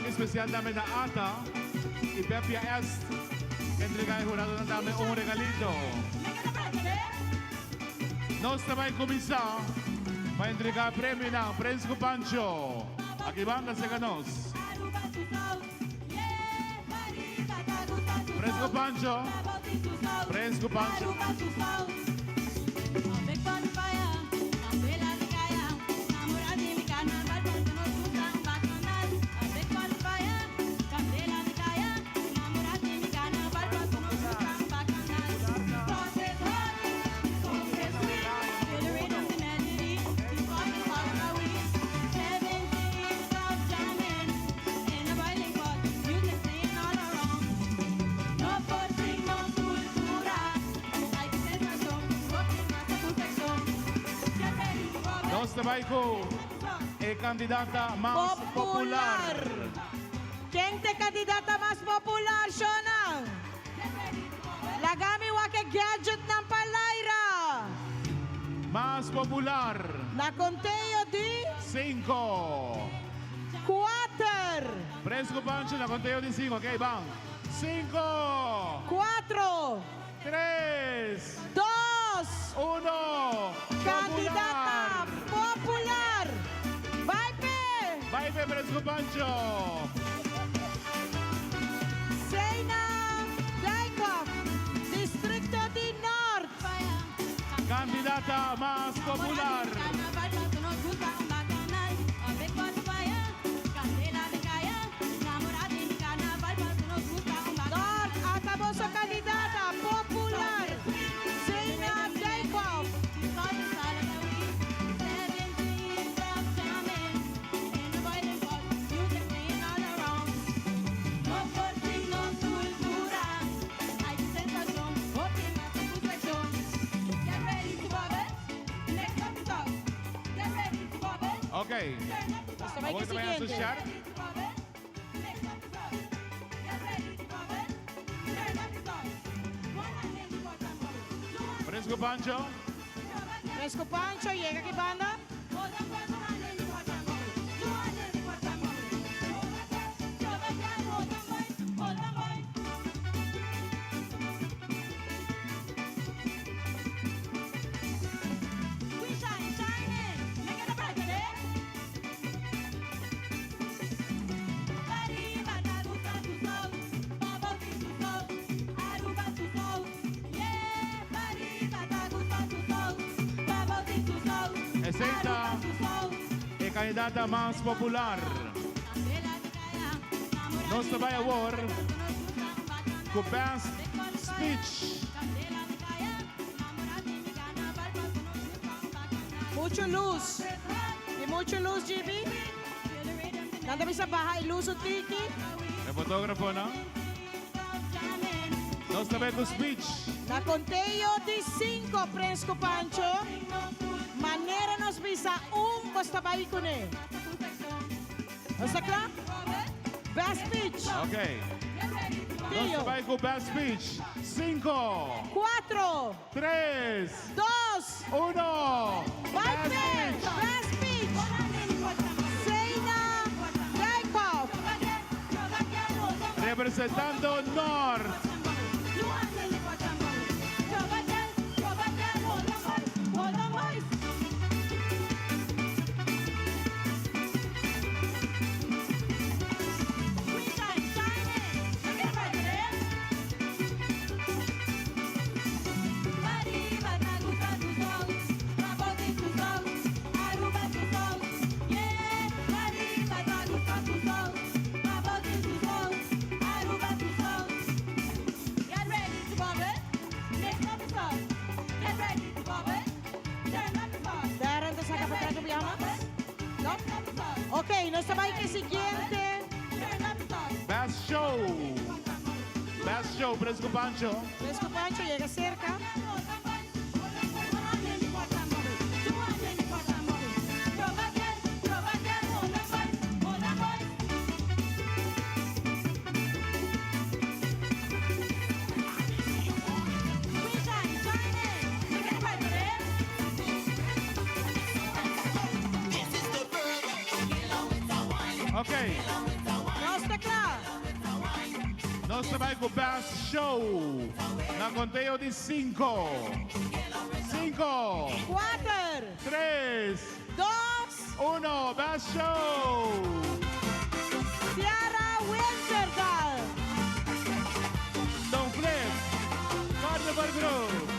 Danki especial tambe na Ata y Pepia Est que entrega e juradonan tambe un regalito. Nos ta bay cuminsa pa entrega premionan Prins cu Pancho. Aki banda cerca nos. Prins cu Pancho. Prins cu Pancho. Nos ta bai cu e candidata mas popular. Ken ta e candidata mas popular, Shona? Laga mi wak e gadgetnan pa Laira. Mas popular. Na conteo di. Cinco. Cuater. Fresco Pancho na conteo di cinco, ok, ban. Cinco. Cuatro. Tres. Dos. Uno. Candidata popular. Bai p'e. Bai p'e Fresco Pancho. Seina Dijkhoff, districto di Noord. Candidata mas popular. Noord, ata boso candidata popular, Seina Dijkhoff. Ok. Awor ta bai asociar. Fresco Pancho. Fresco Pancho yega aki banda. Esey ta e candidata mas popular. Nos ta bay awor cu best speech. Mucho luz. Di mucho luz, GB. Nan ta bisa baha e luz un tiki. E fotógrafo, no? Nos ta bay cu speech. Na conteo di cinco, Prins cu Pancho. Manera nos bisa un, bos ta bay cune. Nos ta cla? Best speech. Ok. Nos ta bay cu best speech. Cinco. Cuatro. Tres. Dos. Uno. Bai p'e best speech. Seina Dijkhoff. Representando Noord. Darren ta saca pa tras un biaha mas? No? Ok, nos ta bay cu e siguiente. Best show. Best show, Fresco Pancho. Fresco Pancho yega cerca. Ok. Nos Nos ta bai cu Best Show na conteo di cinco. Cinco. Cuater. Tres. Dos. Uno. Best Show. Ciara Winterdal. Don Flip. Carnival Group.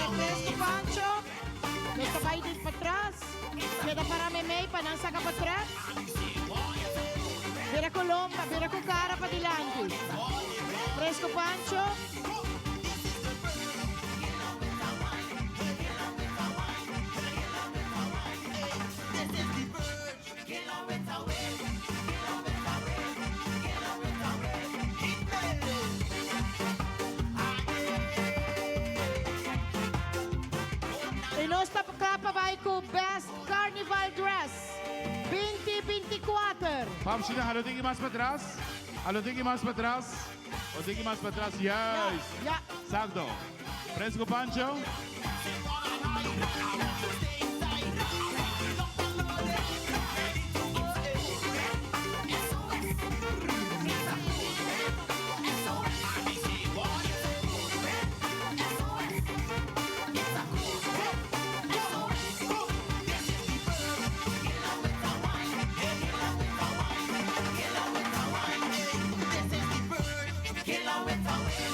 Fresco Pancho. Nos ta bai dit patras. Keda para meimei pa nan saca patras. Bira cu lomba, bira cu cara padilanti. Fresco Pancho. Y nos ta cla pa bay cu Best Carnival Dress 2024. Pamsina, hala un tiki mas patras. Hala un tiki mas patras. Un tiki mas patras. Juist. Ja. Exacto. Fresco Pancho.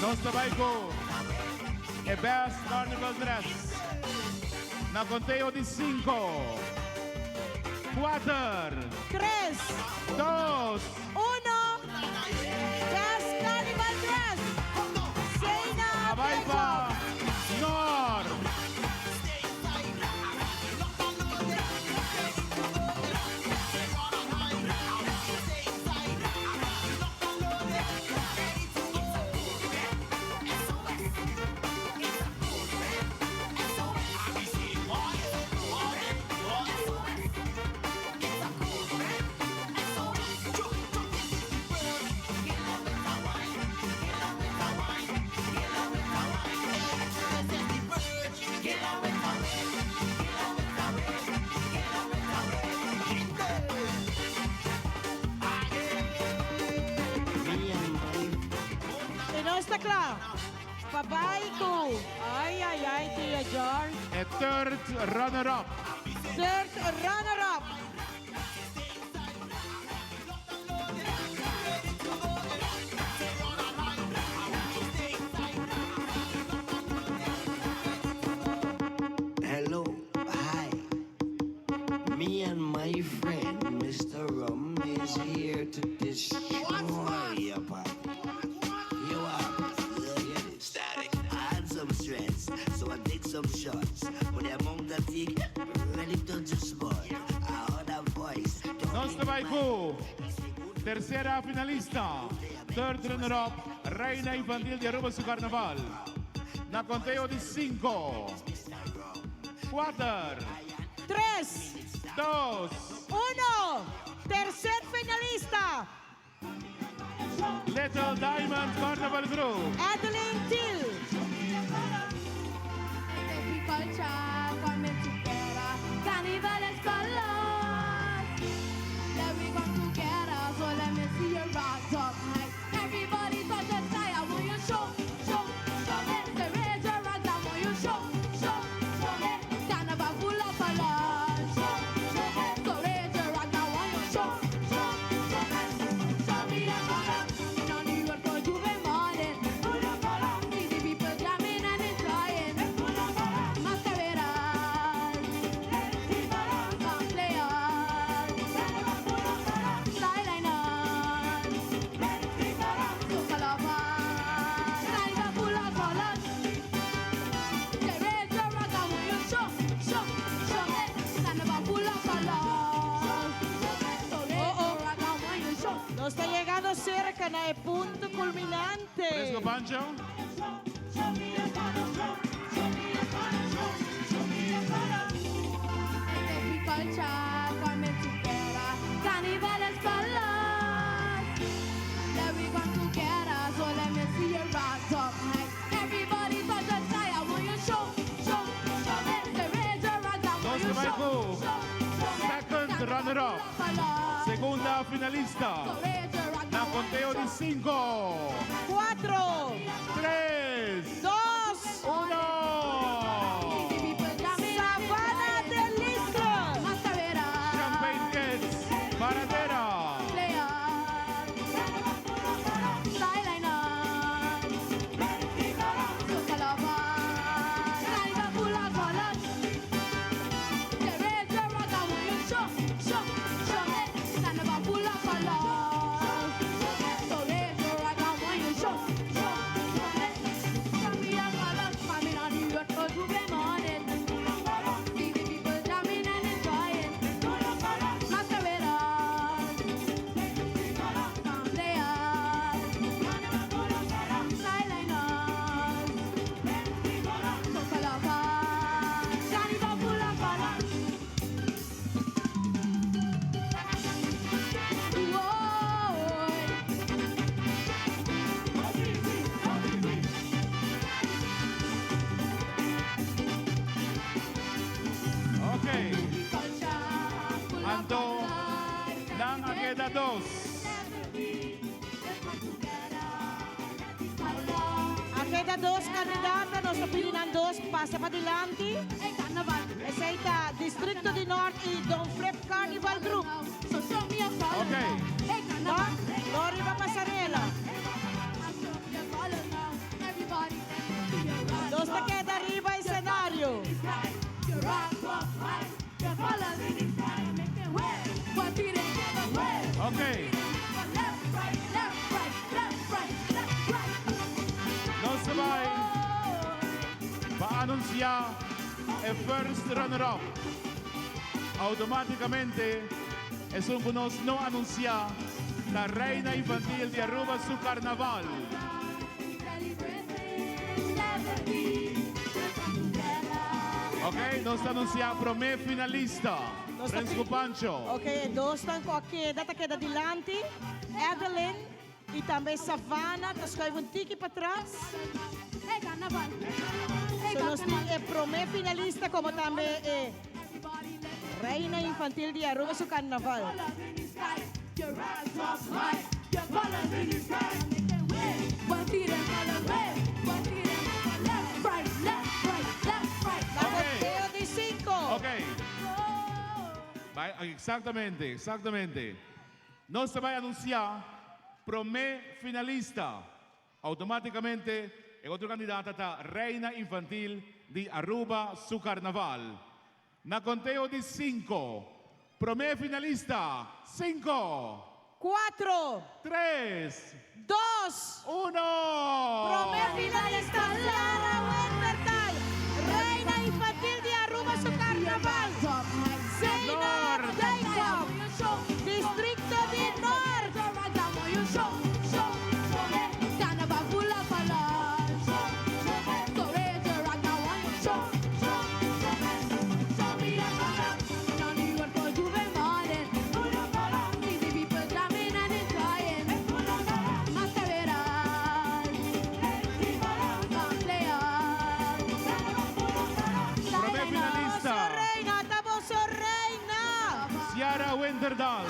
Nos ta bai cu e Best Carnival Dress na conteo di cinco, cuater, Tres, dos, uno. Best Carnival Dress. Seina A bai pa Jacob. Noord. Y nos ta cla pa bay cu. Ay, ay, ay, Tia George. E third runner-up. Third runner-up. Hello, hi. Me and my friend Mr. Rum is here to destroy your party. You are, look at it. Static. I had some stress, so I take some shots. But the amount I take, ready to just spot. I heard a voice. Nos ta bai cu tercera finalista, third runner-up, Reina Infantil di Aruba su Carnaval. Na conteo di cinco, cuater, Tres, dos, uno. Tercer finalista. Little Diamond Carnival Group. Adeline Thiel. Every culture coming together. Carnival is colors. Let we come together. So let me see you rock up high. Everybody touch the sky. I want you show, show, show me. The raise your rocks. I want you show, show, show me. Carnival full of colors. Show, show me. So raise your rocks. I want you show, show, show me. Show me the color. In on the road for Juve morning. Full of color. See the people jamming and enjoying. Full of color. Mascareras. Some players. Skyliners. Soca lovers. Carnival full of colors. They raise your rock and when you show, show, show me. Carnival full of colors. So raise your rock and when you show. Nos ta yegando cerca na e punto culminante. Fresco Pancho. Show. runner-up. Segunda finalista. Na conteo di 5, 4, 3, 2, 1. Savana de Listra. Champagne Kids, Paradera. Ok. Anto, nan a keda dos. A keda dos kandidata, nos ta pidi nan dos pasa padilanti. Esei ta Districto di Noord y Don Flip Carnival Group. Ok. No, no riba pasarela. Nos ta keda riba escenario. Ok. Nos ta bai pa anuncia e first runner-up. Automaticamente esun cu nos no anuncia ta Reina Infantil di Aruba su Carnaval. Ok, nos ta anuncia prome finalista, Prins cu Pancho. Ok, e dosnan cu a keda ta keda dilanti, Evelyn y tambe Savannah ta schuif un tiki patras. So nos tin e prome finalista como tambe e Reina Infantil di Aruba su Carnaval. Na conteo di cinco. Ok. Bai, exactamente, exactamente. Nos ta bai anuncia prome finalista. Automaticamente e otro candidata ta Reina Infantil di Aruba su Carnaval. Na conteo di cinco, prome finalista, cinco. Cuatro. Tres. Dos. Uno. Prome finalista Lara Wendertal, Reina Infantil di Aruba su Carnaval. Zeynep Dijkhoff, Districto di Noord. Prome finalista. Reina, ta boso reina! Ciara Winterdal,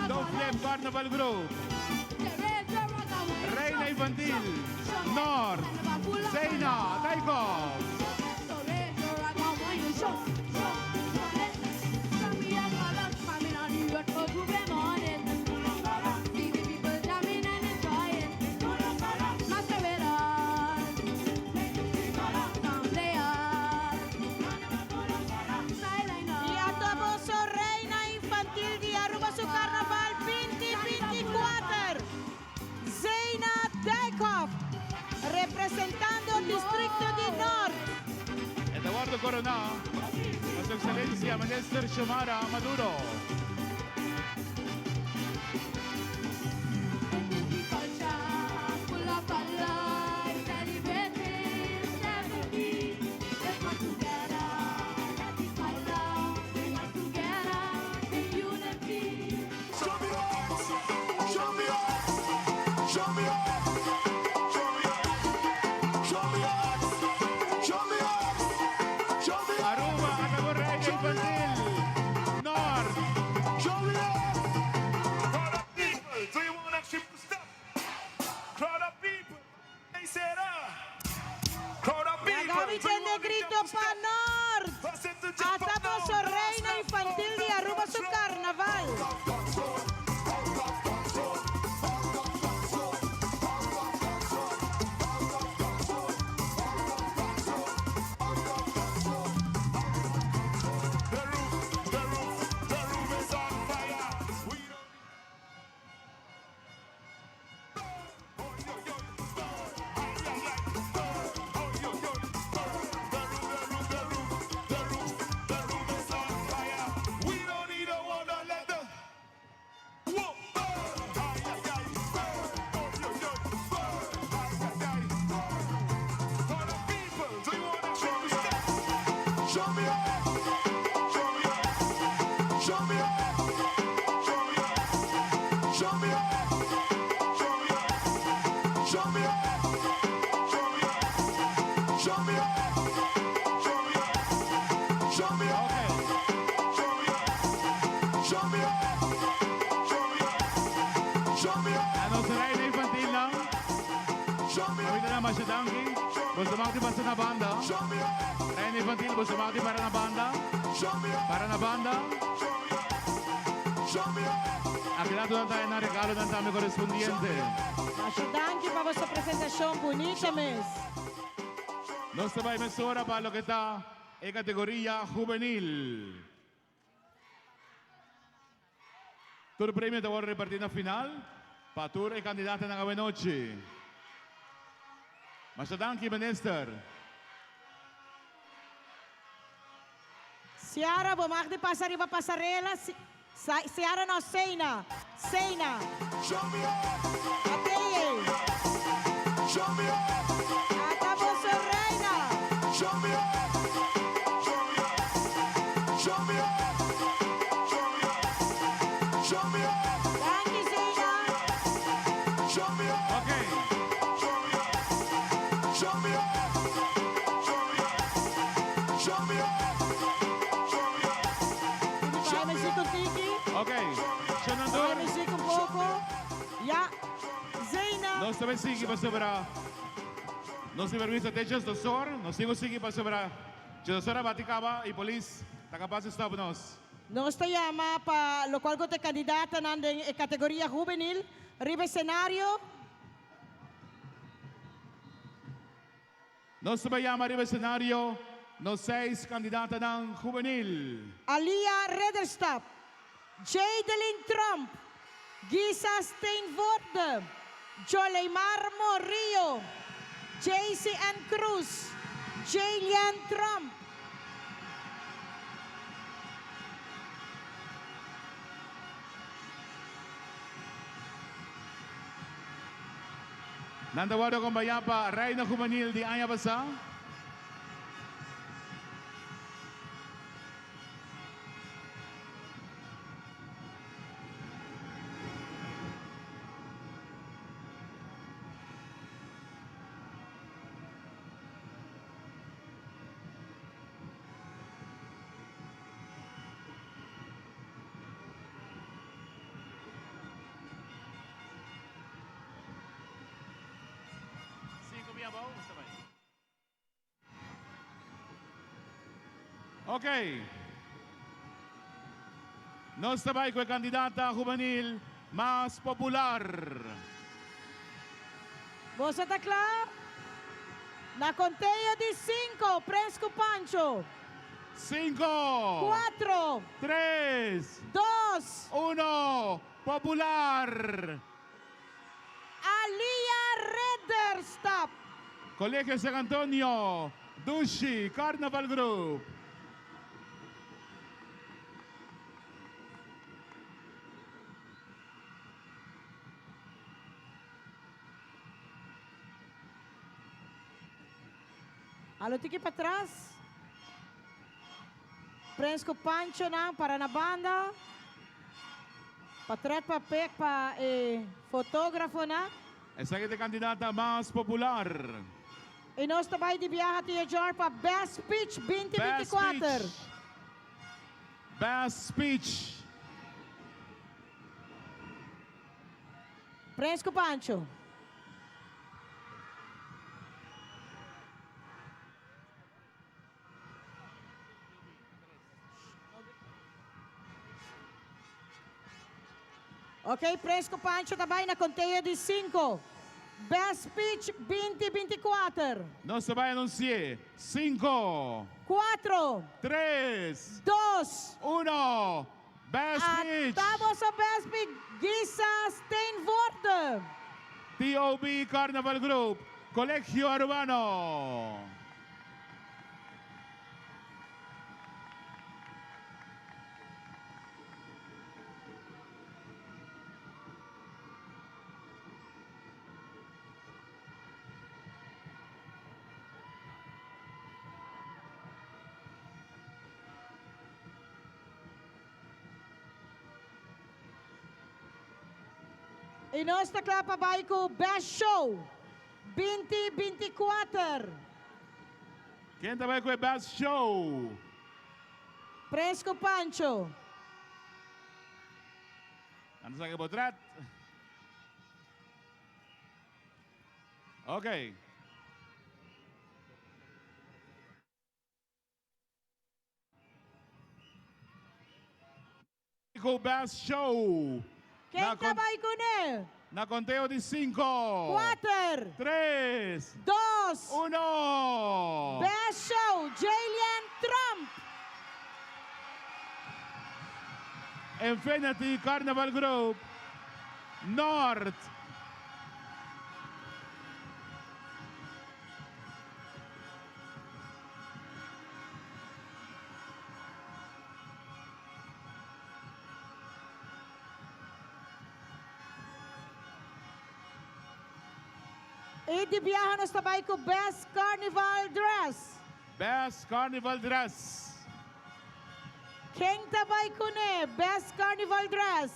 Don Flip Carnival Group. Reina Infantil, Noord, Zeina Dijkhoff. Y ata boso reina infantil di Aruba su Carnaval binti binti kuater, Zeina Dijkhoff, representando Districto di Noord. Eduardo Corona, a su excelencia Minister Xiomara Maduro. Aruba, acabó Reina Infantil. Noord. mi tende grito pa Noord! Ata boso Reina Infantil di Aruba su Carnaval! Na nos reina infantil nan, Awita nan masha danki. Boso mag di pasa na banda. Reina infantil, boso mag di para na banda. Para na banda. Aki nan tur nan ta e nan regalonan tambe korespondiente. Masha danki pa boso presentashon bunita mes. Nos ta bai mesora pa loke ta e kategoria hubenil. Tur premio ta wòrdu repartí na final pa tur e kandidatonan awenochi. Masha danki Minister. Ciara, bo mag di pasa riba pasarela. Ciara no, Seina. Seina. Ateye. Ata boso reina. Danki Seina. Bai muziek un tiki. Ok, Shenandoah. Bai muziek un poco. Ya, Zeina. Nos ta bay sigui pasobra nos tin permiso te djesdosor. Nos tin cu sigui pasobra djesdosor a bati caba y polis ta capaz di stop nos. Nos ta yama pa locual cu ta e candidatanan den e categoria hubenil riba e scenario. Nos ta bay yama riba escenario nos seis candidatanan hubenil. Alia Ridderstap, Jadelyn Tromp, Gisa Steenvoorde, Joleymar Morillo, Jaycee Ann Cruz, Jaylian Tromp. Nan ta wòrdu akompañá pa Reina Hubenil di aña pasá. Ok. Nos ta bai ku e kandidata hubenil mas popular. Boso ta kla? Na konteo di sinku, Prens ku Pancho. Sinku. Kuatro. Tres. Dos. Uno. Popular. Alia Ridderstap. Colegio San Antonio, Dushi Carnaval Group. Alo tiki patras. Prens ku Panchonan para na banda. Patret pa pek pa e fotografonan. Esaki ta e kandidata mas popular. I nos ta bai di biaha Tio George pa Best Speech 2024. Best Speech. Best Speech. Prens ku Pancho. Ok, Prins ku Pancho ta bai na konteo di sinku. Best Speech 2024. Nos ta bai anunsi'é. Sinku. Kuatro. Tres. Dos. Uno. Best Speech. Ata boso Best Speech, Gisa Steenvoorde. TOB Carnaval Group, Colegio Arubano. I nos ta kla pa bai ku Best Show 2024. Ken ta bai ku e Best Show? Prins ku Pancho. Nan ta saka e potret. Ok. Ku Best Show. Ken ta bai kuné? Na konteo di sinku. Kuater. Tres. Dos. Uno. Best Show, Jaylian Tromp. Infinity Carnival Group, Noord. I di biaha nos ta bai ku Best Carnival Dress. Best Carnival Dress. Ken ta bai kuné Best Carnival Dress?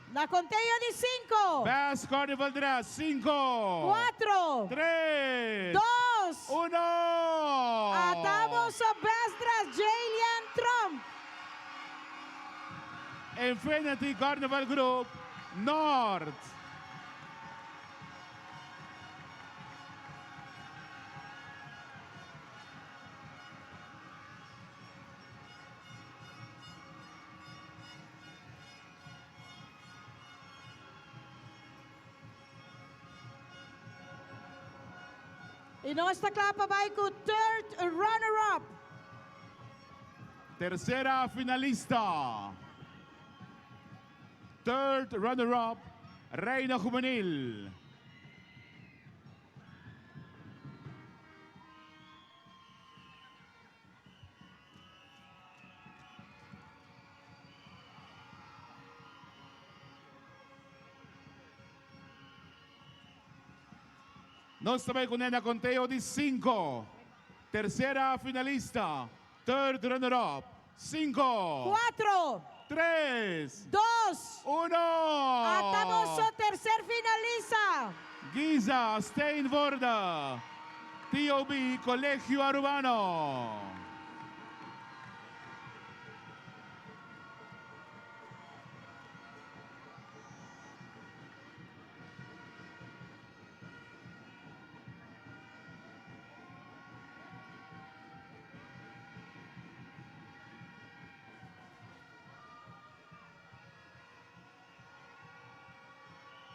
Na conteo di cinco. Best Carnival Dress, cinco. Cuatro. Tres. Dos. Uno. Ata boso Best Dress, Jaylian Tromp. Infinity Carnival Group, Noord. I nos ta kla pa bai ku third runner-up. Tercera finalista. Third runner-up, Reina Juvenil. Nos ta bai kuné na konteo di sinku. Tersera finalista, third runner up, sinku. Kuatro. Tres. Dos. Uno. Ata boso tercer finalista. Giza Steenvoorde, TOB Colegio Arubano.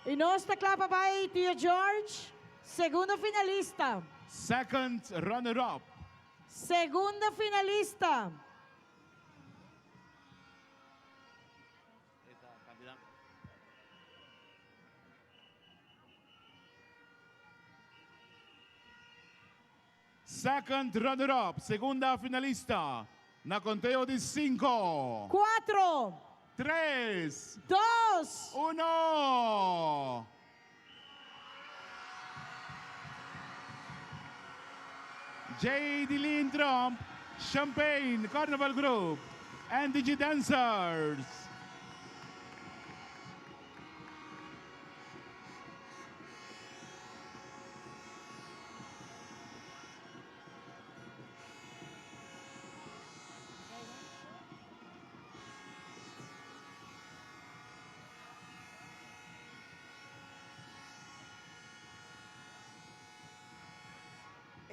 I nos ta kla pa bai Tio George, segundo finalista. Second runner up. Segundo finalista. Second runner up, segunda finalista, na conteo di cinco. Cuatro. Tres. Dos. Uno. J.D. Trump, Champagne Carnival Group, and Digi Dancers.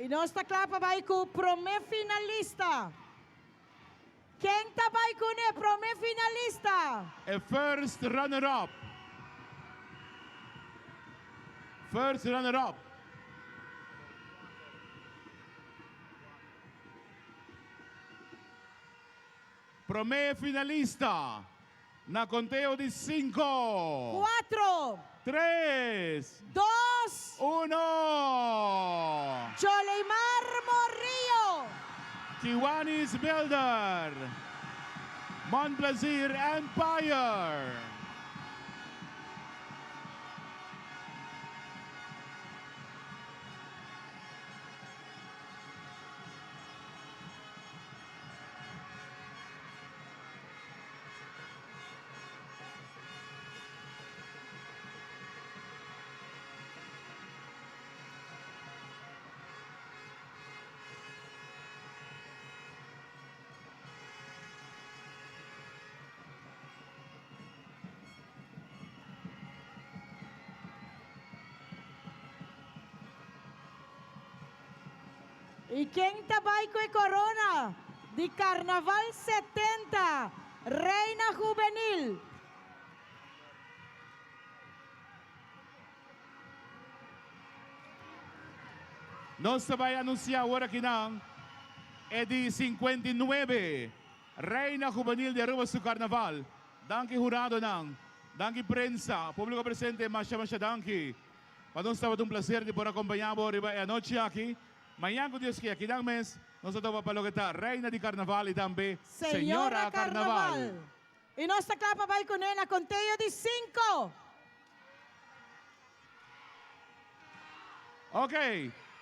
I nos ta kla pa bai ku promé finalista. Ken ta bai kuné promé finalista? E first runner up. First runner up. Promé finalista na konteo di sinku. Kuatro. Tres. Dos. Uno. Joleymar Morillo. Kiwanis Builder. Mon Plaisir Empire. I ken ta bai ku e korona di Karnaval 70, Reina Hubenil? Nos ta bai anunsiá awor akinan e di 59 Reina Hubenil di Aruba su Karnaval. Danki huradonan, danki prensa, públiko presente masha masha danki. Pa nos tabata un placer di por acompaña bo riba e anochi aki. Mañan cu Dios kier kinan mes nos ta topa pa loke ta Reina di Carnaval y tambe Señora Señora Carnaval. Y nos ta cla pa bay cune na conteo di cinco. Ok,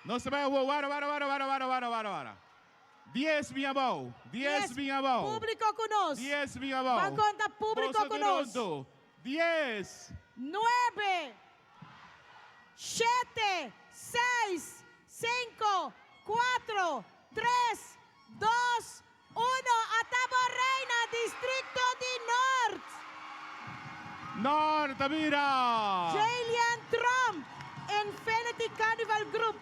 nos ta bay awor, wara, wara, wara, wara, wara, wara, wara, wara. Dies bin abao, dies bin abao. Publico cu nos. Dies bin abao. Ban conta publico Boso cu nos. tur hunto. Dies. Nuebe, shete, seis, cinco, cuatro, tres, dos, uno. Ata bo reina, Districto di Noord. Noord ta bira. Jaylian Tromp, Infinity Carnival Group,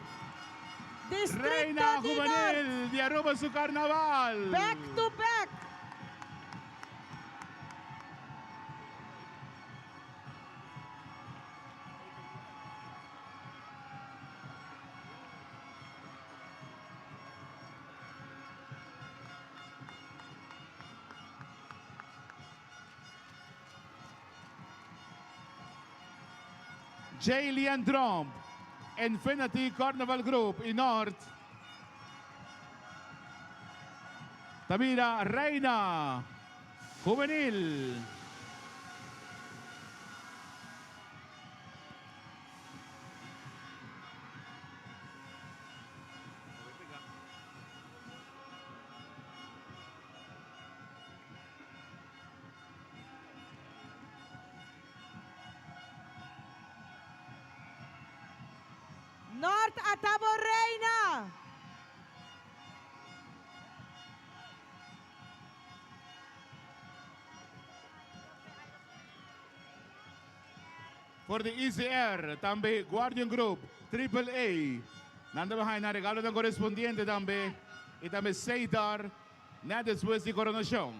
Districto Reina di Noord. Juvenil di Aruba su Carnaval. Back to back. Jaylian Tromp, Infinity Carnival Group y Noord. Ta bira Reina Hubenil. Noord ata bo reina. For di ICR, tambe Guardian Group, Triple A. Nan ta baha na regalonan korespondiente tambe i tambe Seidar net despues di koronashon.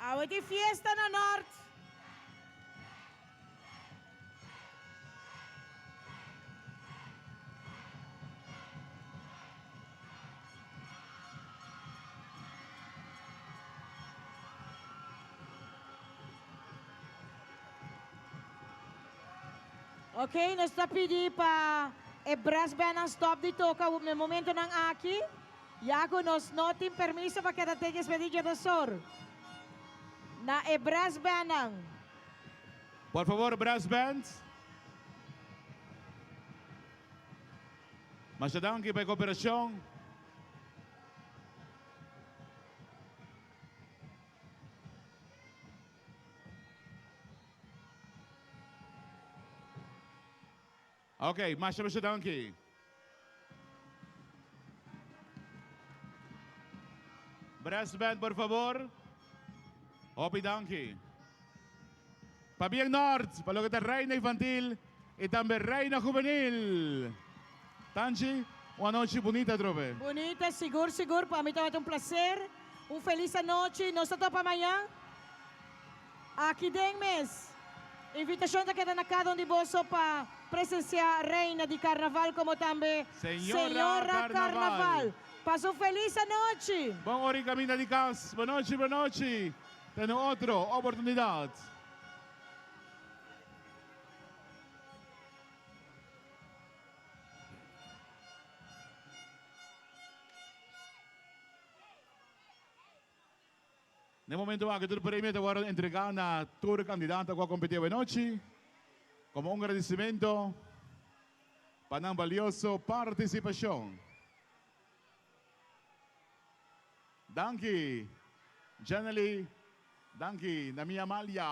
Awe tin fiesta na Noord. Ok, nos ta pidi pa e brass bandnan stop di toka na e momentonan aki, ya ku nos no tin permiso pa keda te despues di djedosor. Na e brass bandnan. Por favor brass band. Masha danki pa e koperashon. Ok, masha masha danki. Brass band por favor. Hopi danki. Pabien Noord pa loke ta Reina Infantil y tambe Reina Juvenil. Tanchi, un anochi bunita atrobe. Bunita, sigur sigur. Pa mi tabata un placer. Un feliz anochi. Nos ta topa mañan aki den mes. Invitacion ta keda na cada un di boso pa presencia Reina di Carnaval como tambe Señora Señora Carnaval. Pasa un feliz anochi. Bon ora y caminda di cas. Bonochi, bonochi. Te un otro oportunidad. Na e momento aki tur premio ta wòrdu entregá na tur kandidato ku a kompetí awenochi komo un gradisimentu pa nan balioso partisipashon. Danki Jenely, danki na mi Amalia.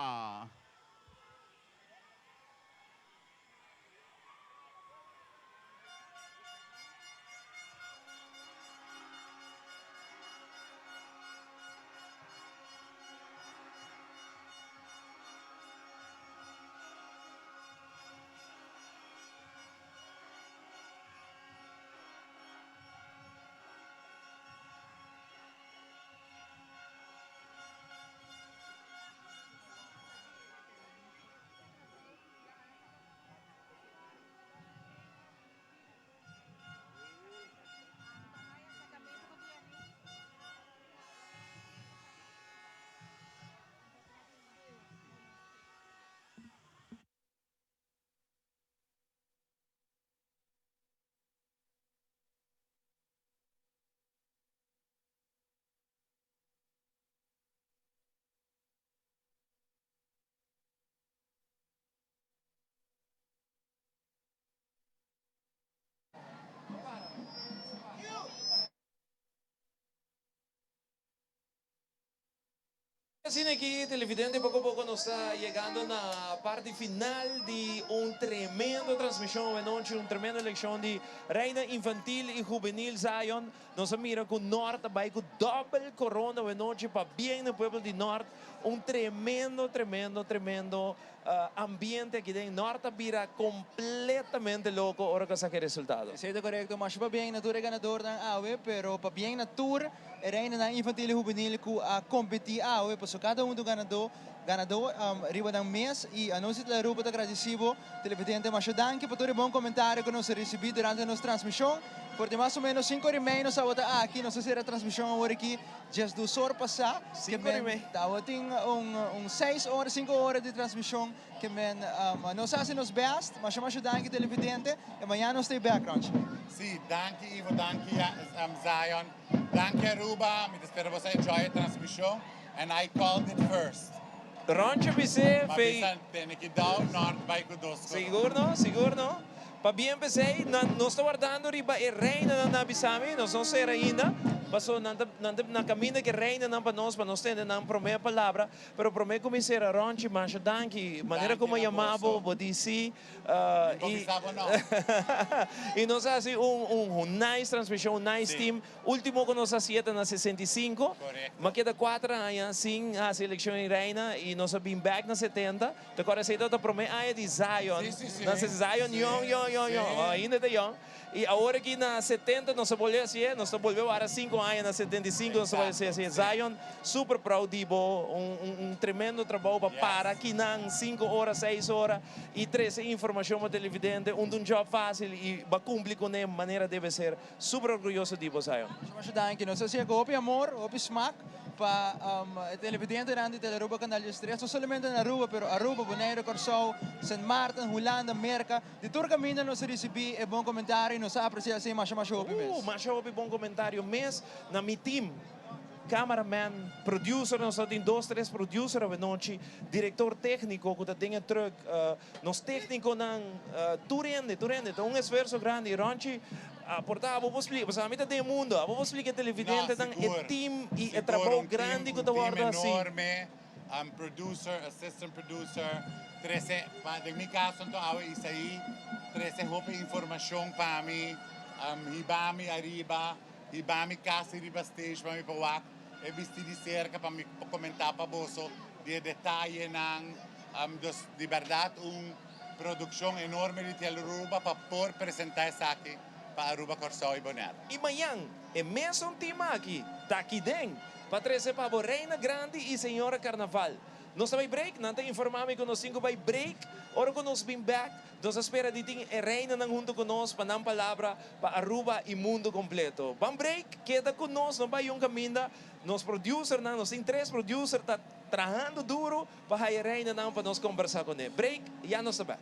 Asina aki televidente poco poco nos ta yegando na parti final di un tremendo transmision awenochi, un tremendo eleccion di Reina Infantil y Juvenil Zion. Nos a mira cu Noord a bay cu dobbel corona awenochi pa bien na pueblo di Noord. Un tremendo, tremendo, tremendo ambiente aki den Noord a bira completamente loco ora cu a saca e resultado. Esey ta corecto, masha pabien na tur e ganadornan awe, pero pabien na tur E reinanan infantil i hubenil ku a kompetí awe paso kada un ta un ganadó, ganadó riba nan mes i anos di Telaruba ta gradisí bo televidente masha danki pa tur e bon komentario ku nos a risibí durante nos transmishon. For di mas o menos sinku ora i mei nos tabata aki, nos a sera transmishon awor aki diesdos or pasá, ke men tabatin un un seis ora, sinku ora di transmishon ke men nos a hasi nos bèst, masha masha danki televidente i mañana nos ta e bèk Ronchi. Sí, danki Ivo, danki Zion. Danki Aruba, mi ta spera boso a enjoy e transmision and I called it first. Ronchi bis'é Ma fei. bisa tene ki dao Nort bai ku dos koro. Sigur no, sigur no. Pabien p'esei, nan nos ta wardando riba e reinanan nan a bisa mi, nos no sera ainda, paso nan ta nan ta na kaminda ku e reinanan pa nos pa nos tende nan promé palabra, pero promé ku mi sera Ronchi masha danki, manera Danki ku mi a na yama bo, boso. bo di si. Mi por bisa bo no. Y nos a haci un un nice transmision, un nice Sí. team. Ultimo cu nos a haci ta na 65. Correcto. Ma keda cuater aña sin haci eleccion di reina y nos a bin back na 70. Te acorda esey tabata prome aña di Zion. Sí, sí, sí. Na se Zion Sí, young, young, young, young. sí. Oh, ainda ta young. Y awor aki na 70 nos a bolbe haci'e. Nos ta bolbe wara cinco aña na 75 nos ta bolbe Exacto, haci'e. sí. Zion super proud di bo. Un un un tremendo trabou pa Yes. para akinan cinco ora, seis ora. Y trece informacion pa televidente, un ta un job facil y ba cumpli cune manera debe ser. Super orguyoso di bo, Zion. Masha masha danki. Nos a hacia cu hopi amor, hopi smaak pa e televidentenan di Telearuba Canal 13, no solamente na Aruba, pero Aruba, Bonaire, Corsou, Sint Maarten, Hulanda, Merca. Di tur caminda nos a ricibi e bon comentario y nos a aprecia esey masha masha hopi mes. Uh, masha hopi bon comentario mes na mi team. Cameraman, producer, nos ta tin dos tres producer awenochi, director tecnico cu ta den e truck, nos tecniconan, tur hende, tur hende, ta un esfuerzo grandi. Ronchi, por ta abo por splica, pasobra ami ta den e mundo, abo por splica e televidentenan e team y e trabou grandi cu ta wordo haci. Un team enorme, producer, assistant producer, trece, den mi caso anto awe Isaí, trece hopi informacion pa mi, hiba mi ariba. Hiba mi casi riba stage pa mi por wak e bisti di serka pa mi por komentá pa boso di e detayenan. Dus di bèrdat un produkshon enorme di Telearuba pa por presentá esaki pa Aruba, Kòrsou i Bonaire. I mañan e mesun team aki ta aki den pa trese pa bo Reina Grandi i Señora Carnaval. Nos ta bai break, nan ta informa mi ku nos tin ku bai break. Ora ku nos bin bek, nos ta spera di tin e reinanan huntu ku nos pa nan palabra pa Aruba i mundu kompleto. Ban break, keda ku nos, no bai un kaminda. Nos producernan, nos tin tres producer ta trahando duru pa haya reinanan pa nos kombersa kuné. Break, ya nos ta bek.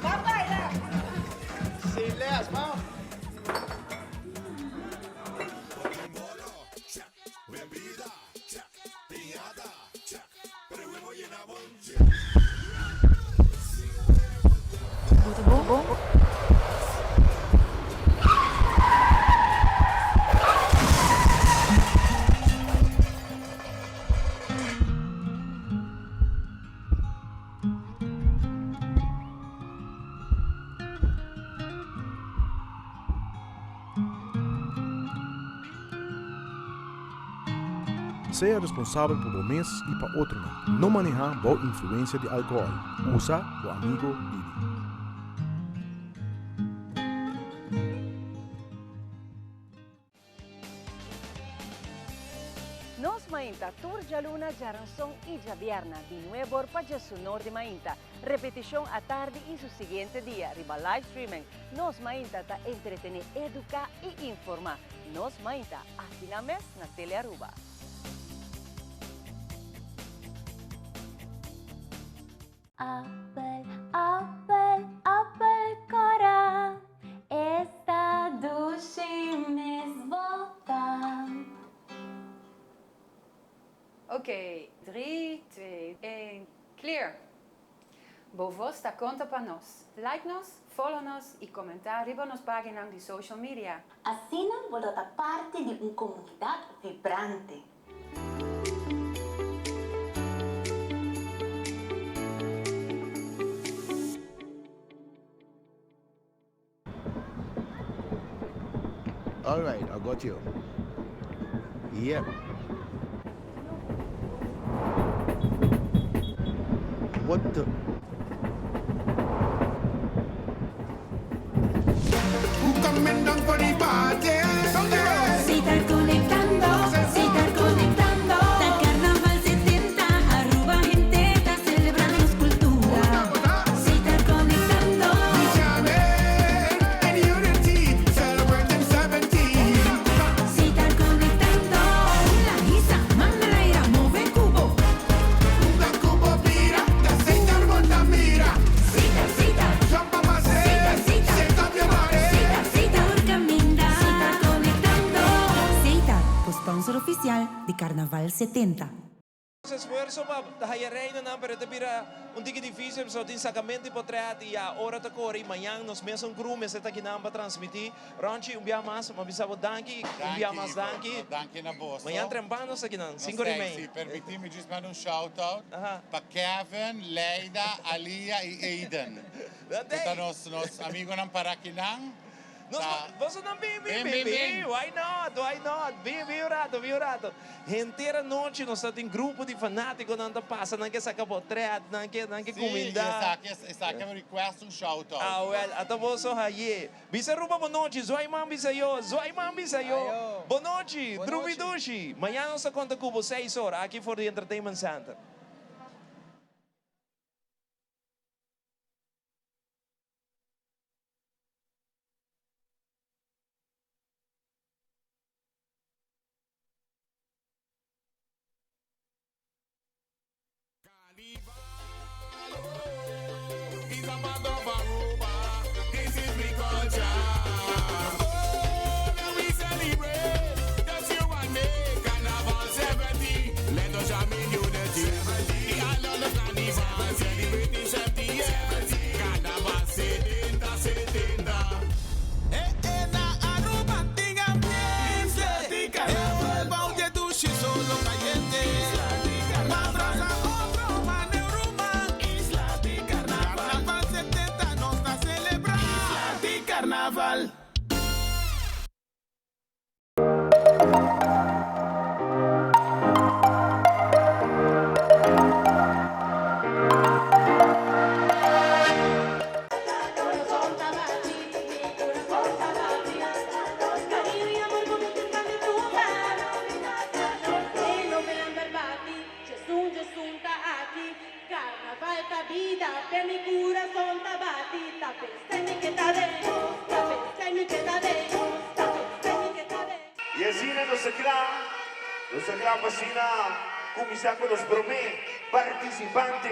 Ban baila! Sin les, vamos. Bo ta bon? Sea responsabel pa bo mes y pa otronan. No maneha bou influencia di alcohol. Usa bo amigo Didi. Nos Mainta tur djaluna, djaranson i djabierna di nuebor pa djesunor di mainta. Repetishon atardi i su siguiente dia riba live streaming. Nos Mainta ta entretene, eduka i informa. Nos Mainta, aki na mes na Telearuba. Appel, appel, appel cora, esta dushi mes bota. Oké, 3, 2, 1, clear! Bo voz ta konta pa nos. Like nos, follow nos i komentá riba nos páginanan di social media. Asina bo lo ta parti di un komunidat vibrante. All right, I got you. Yep. What the? Sitar conectando, sitar conectando. Ta Carnaval 70, Aruba hende ta celebra nos cultura. Sitar conectando. Sitar conectando. La hisa, manda laira, move cubo. Sitar, sitar. Sitar, sitar. Sitar, sitar. Caminda. Sitar conectando. Setar, bo sponsor oficial di Carnaval 70. Esfuerso pa haya reinonan pero e ta bira un tiki dificil pasobra tin sacamento di potret y ya ora ta core y mañan nos mesun crew mester ta kinan pa transmiti. Ronchi un bia mas mi a bisa bo danki un bia mas danki. Danki na boso. Mañan trempan nos ta kinan cinco ora y mei. Si permiti mi djis manda un shout out pa Kevin, Leida, Alia y Aiden. Cu ta nos nos amigonan para kinan. Nos boso nan bin bin bin bin why not why not bin bin un rato bin un rato henter anochi nos ta tin grupo di fanaticonan ta pasa nan ke saca potret nan ke nan ke cuminda. Si esaki esaki a request un shout out. Ah wel ata boso haye bisa Aruba bonochi zwaai man bisa yo zwaai man bisa yo bonochi drumi dushi mañana nos ta conta cu bo seis or aki for di entertainment center. Carnaval. Y asina nos a cla, nos a cla pa asina cuminsa cu nos prome participante.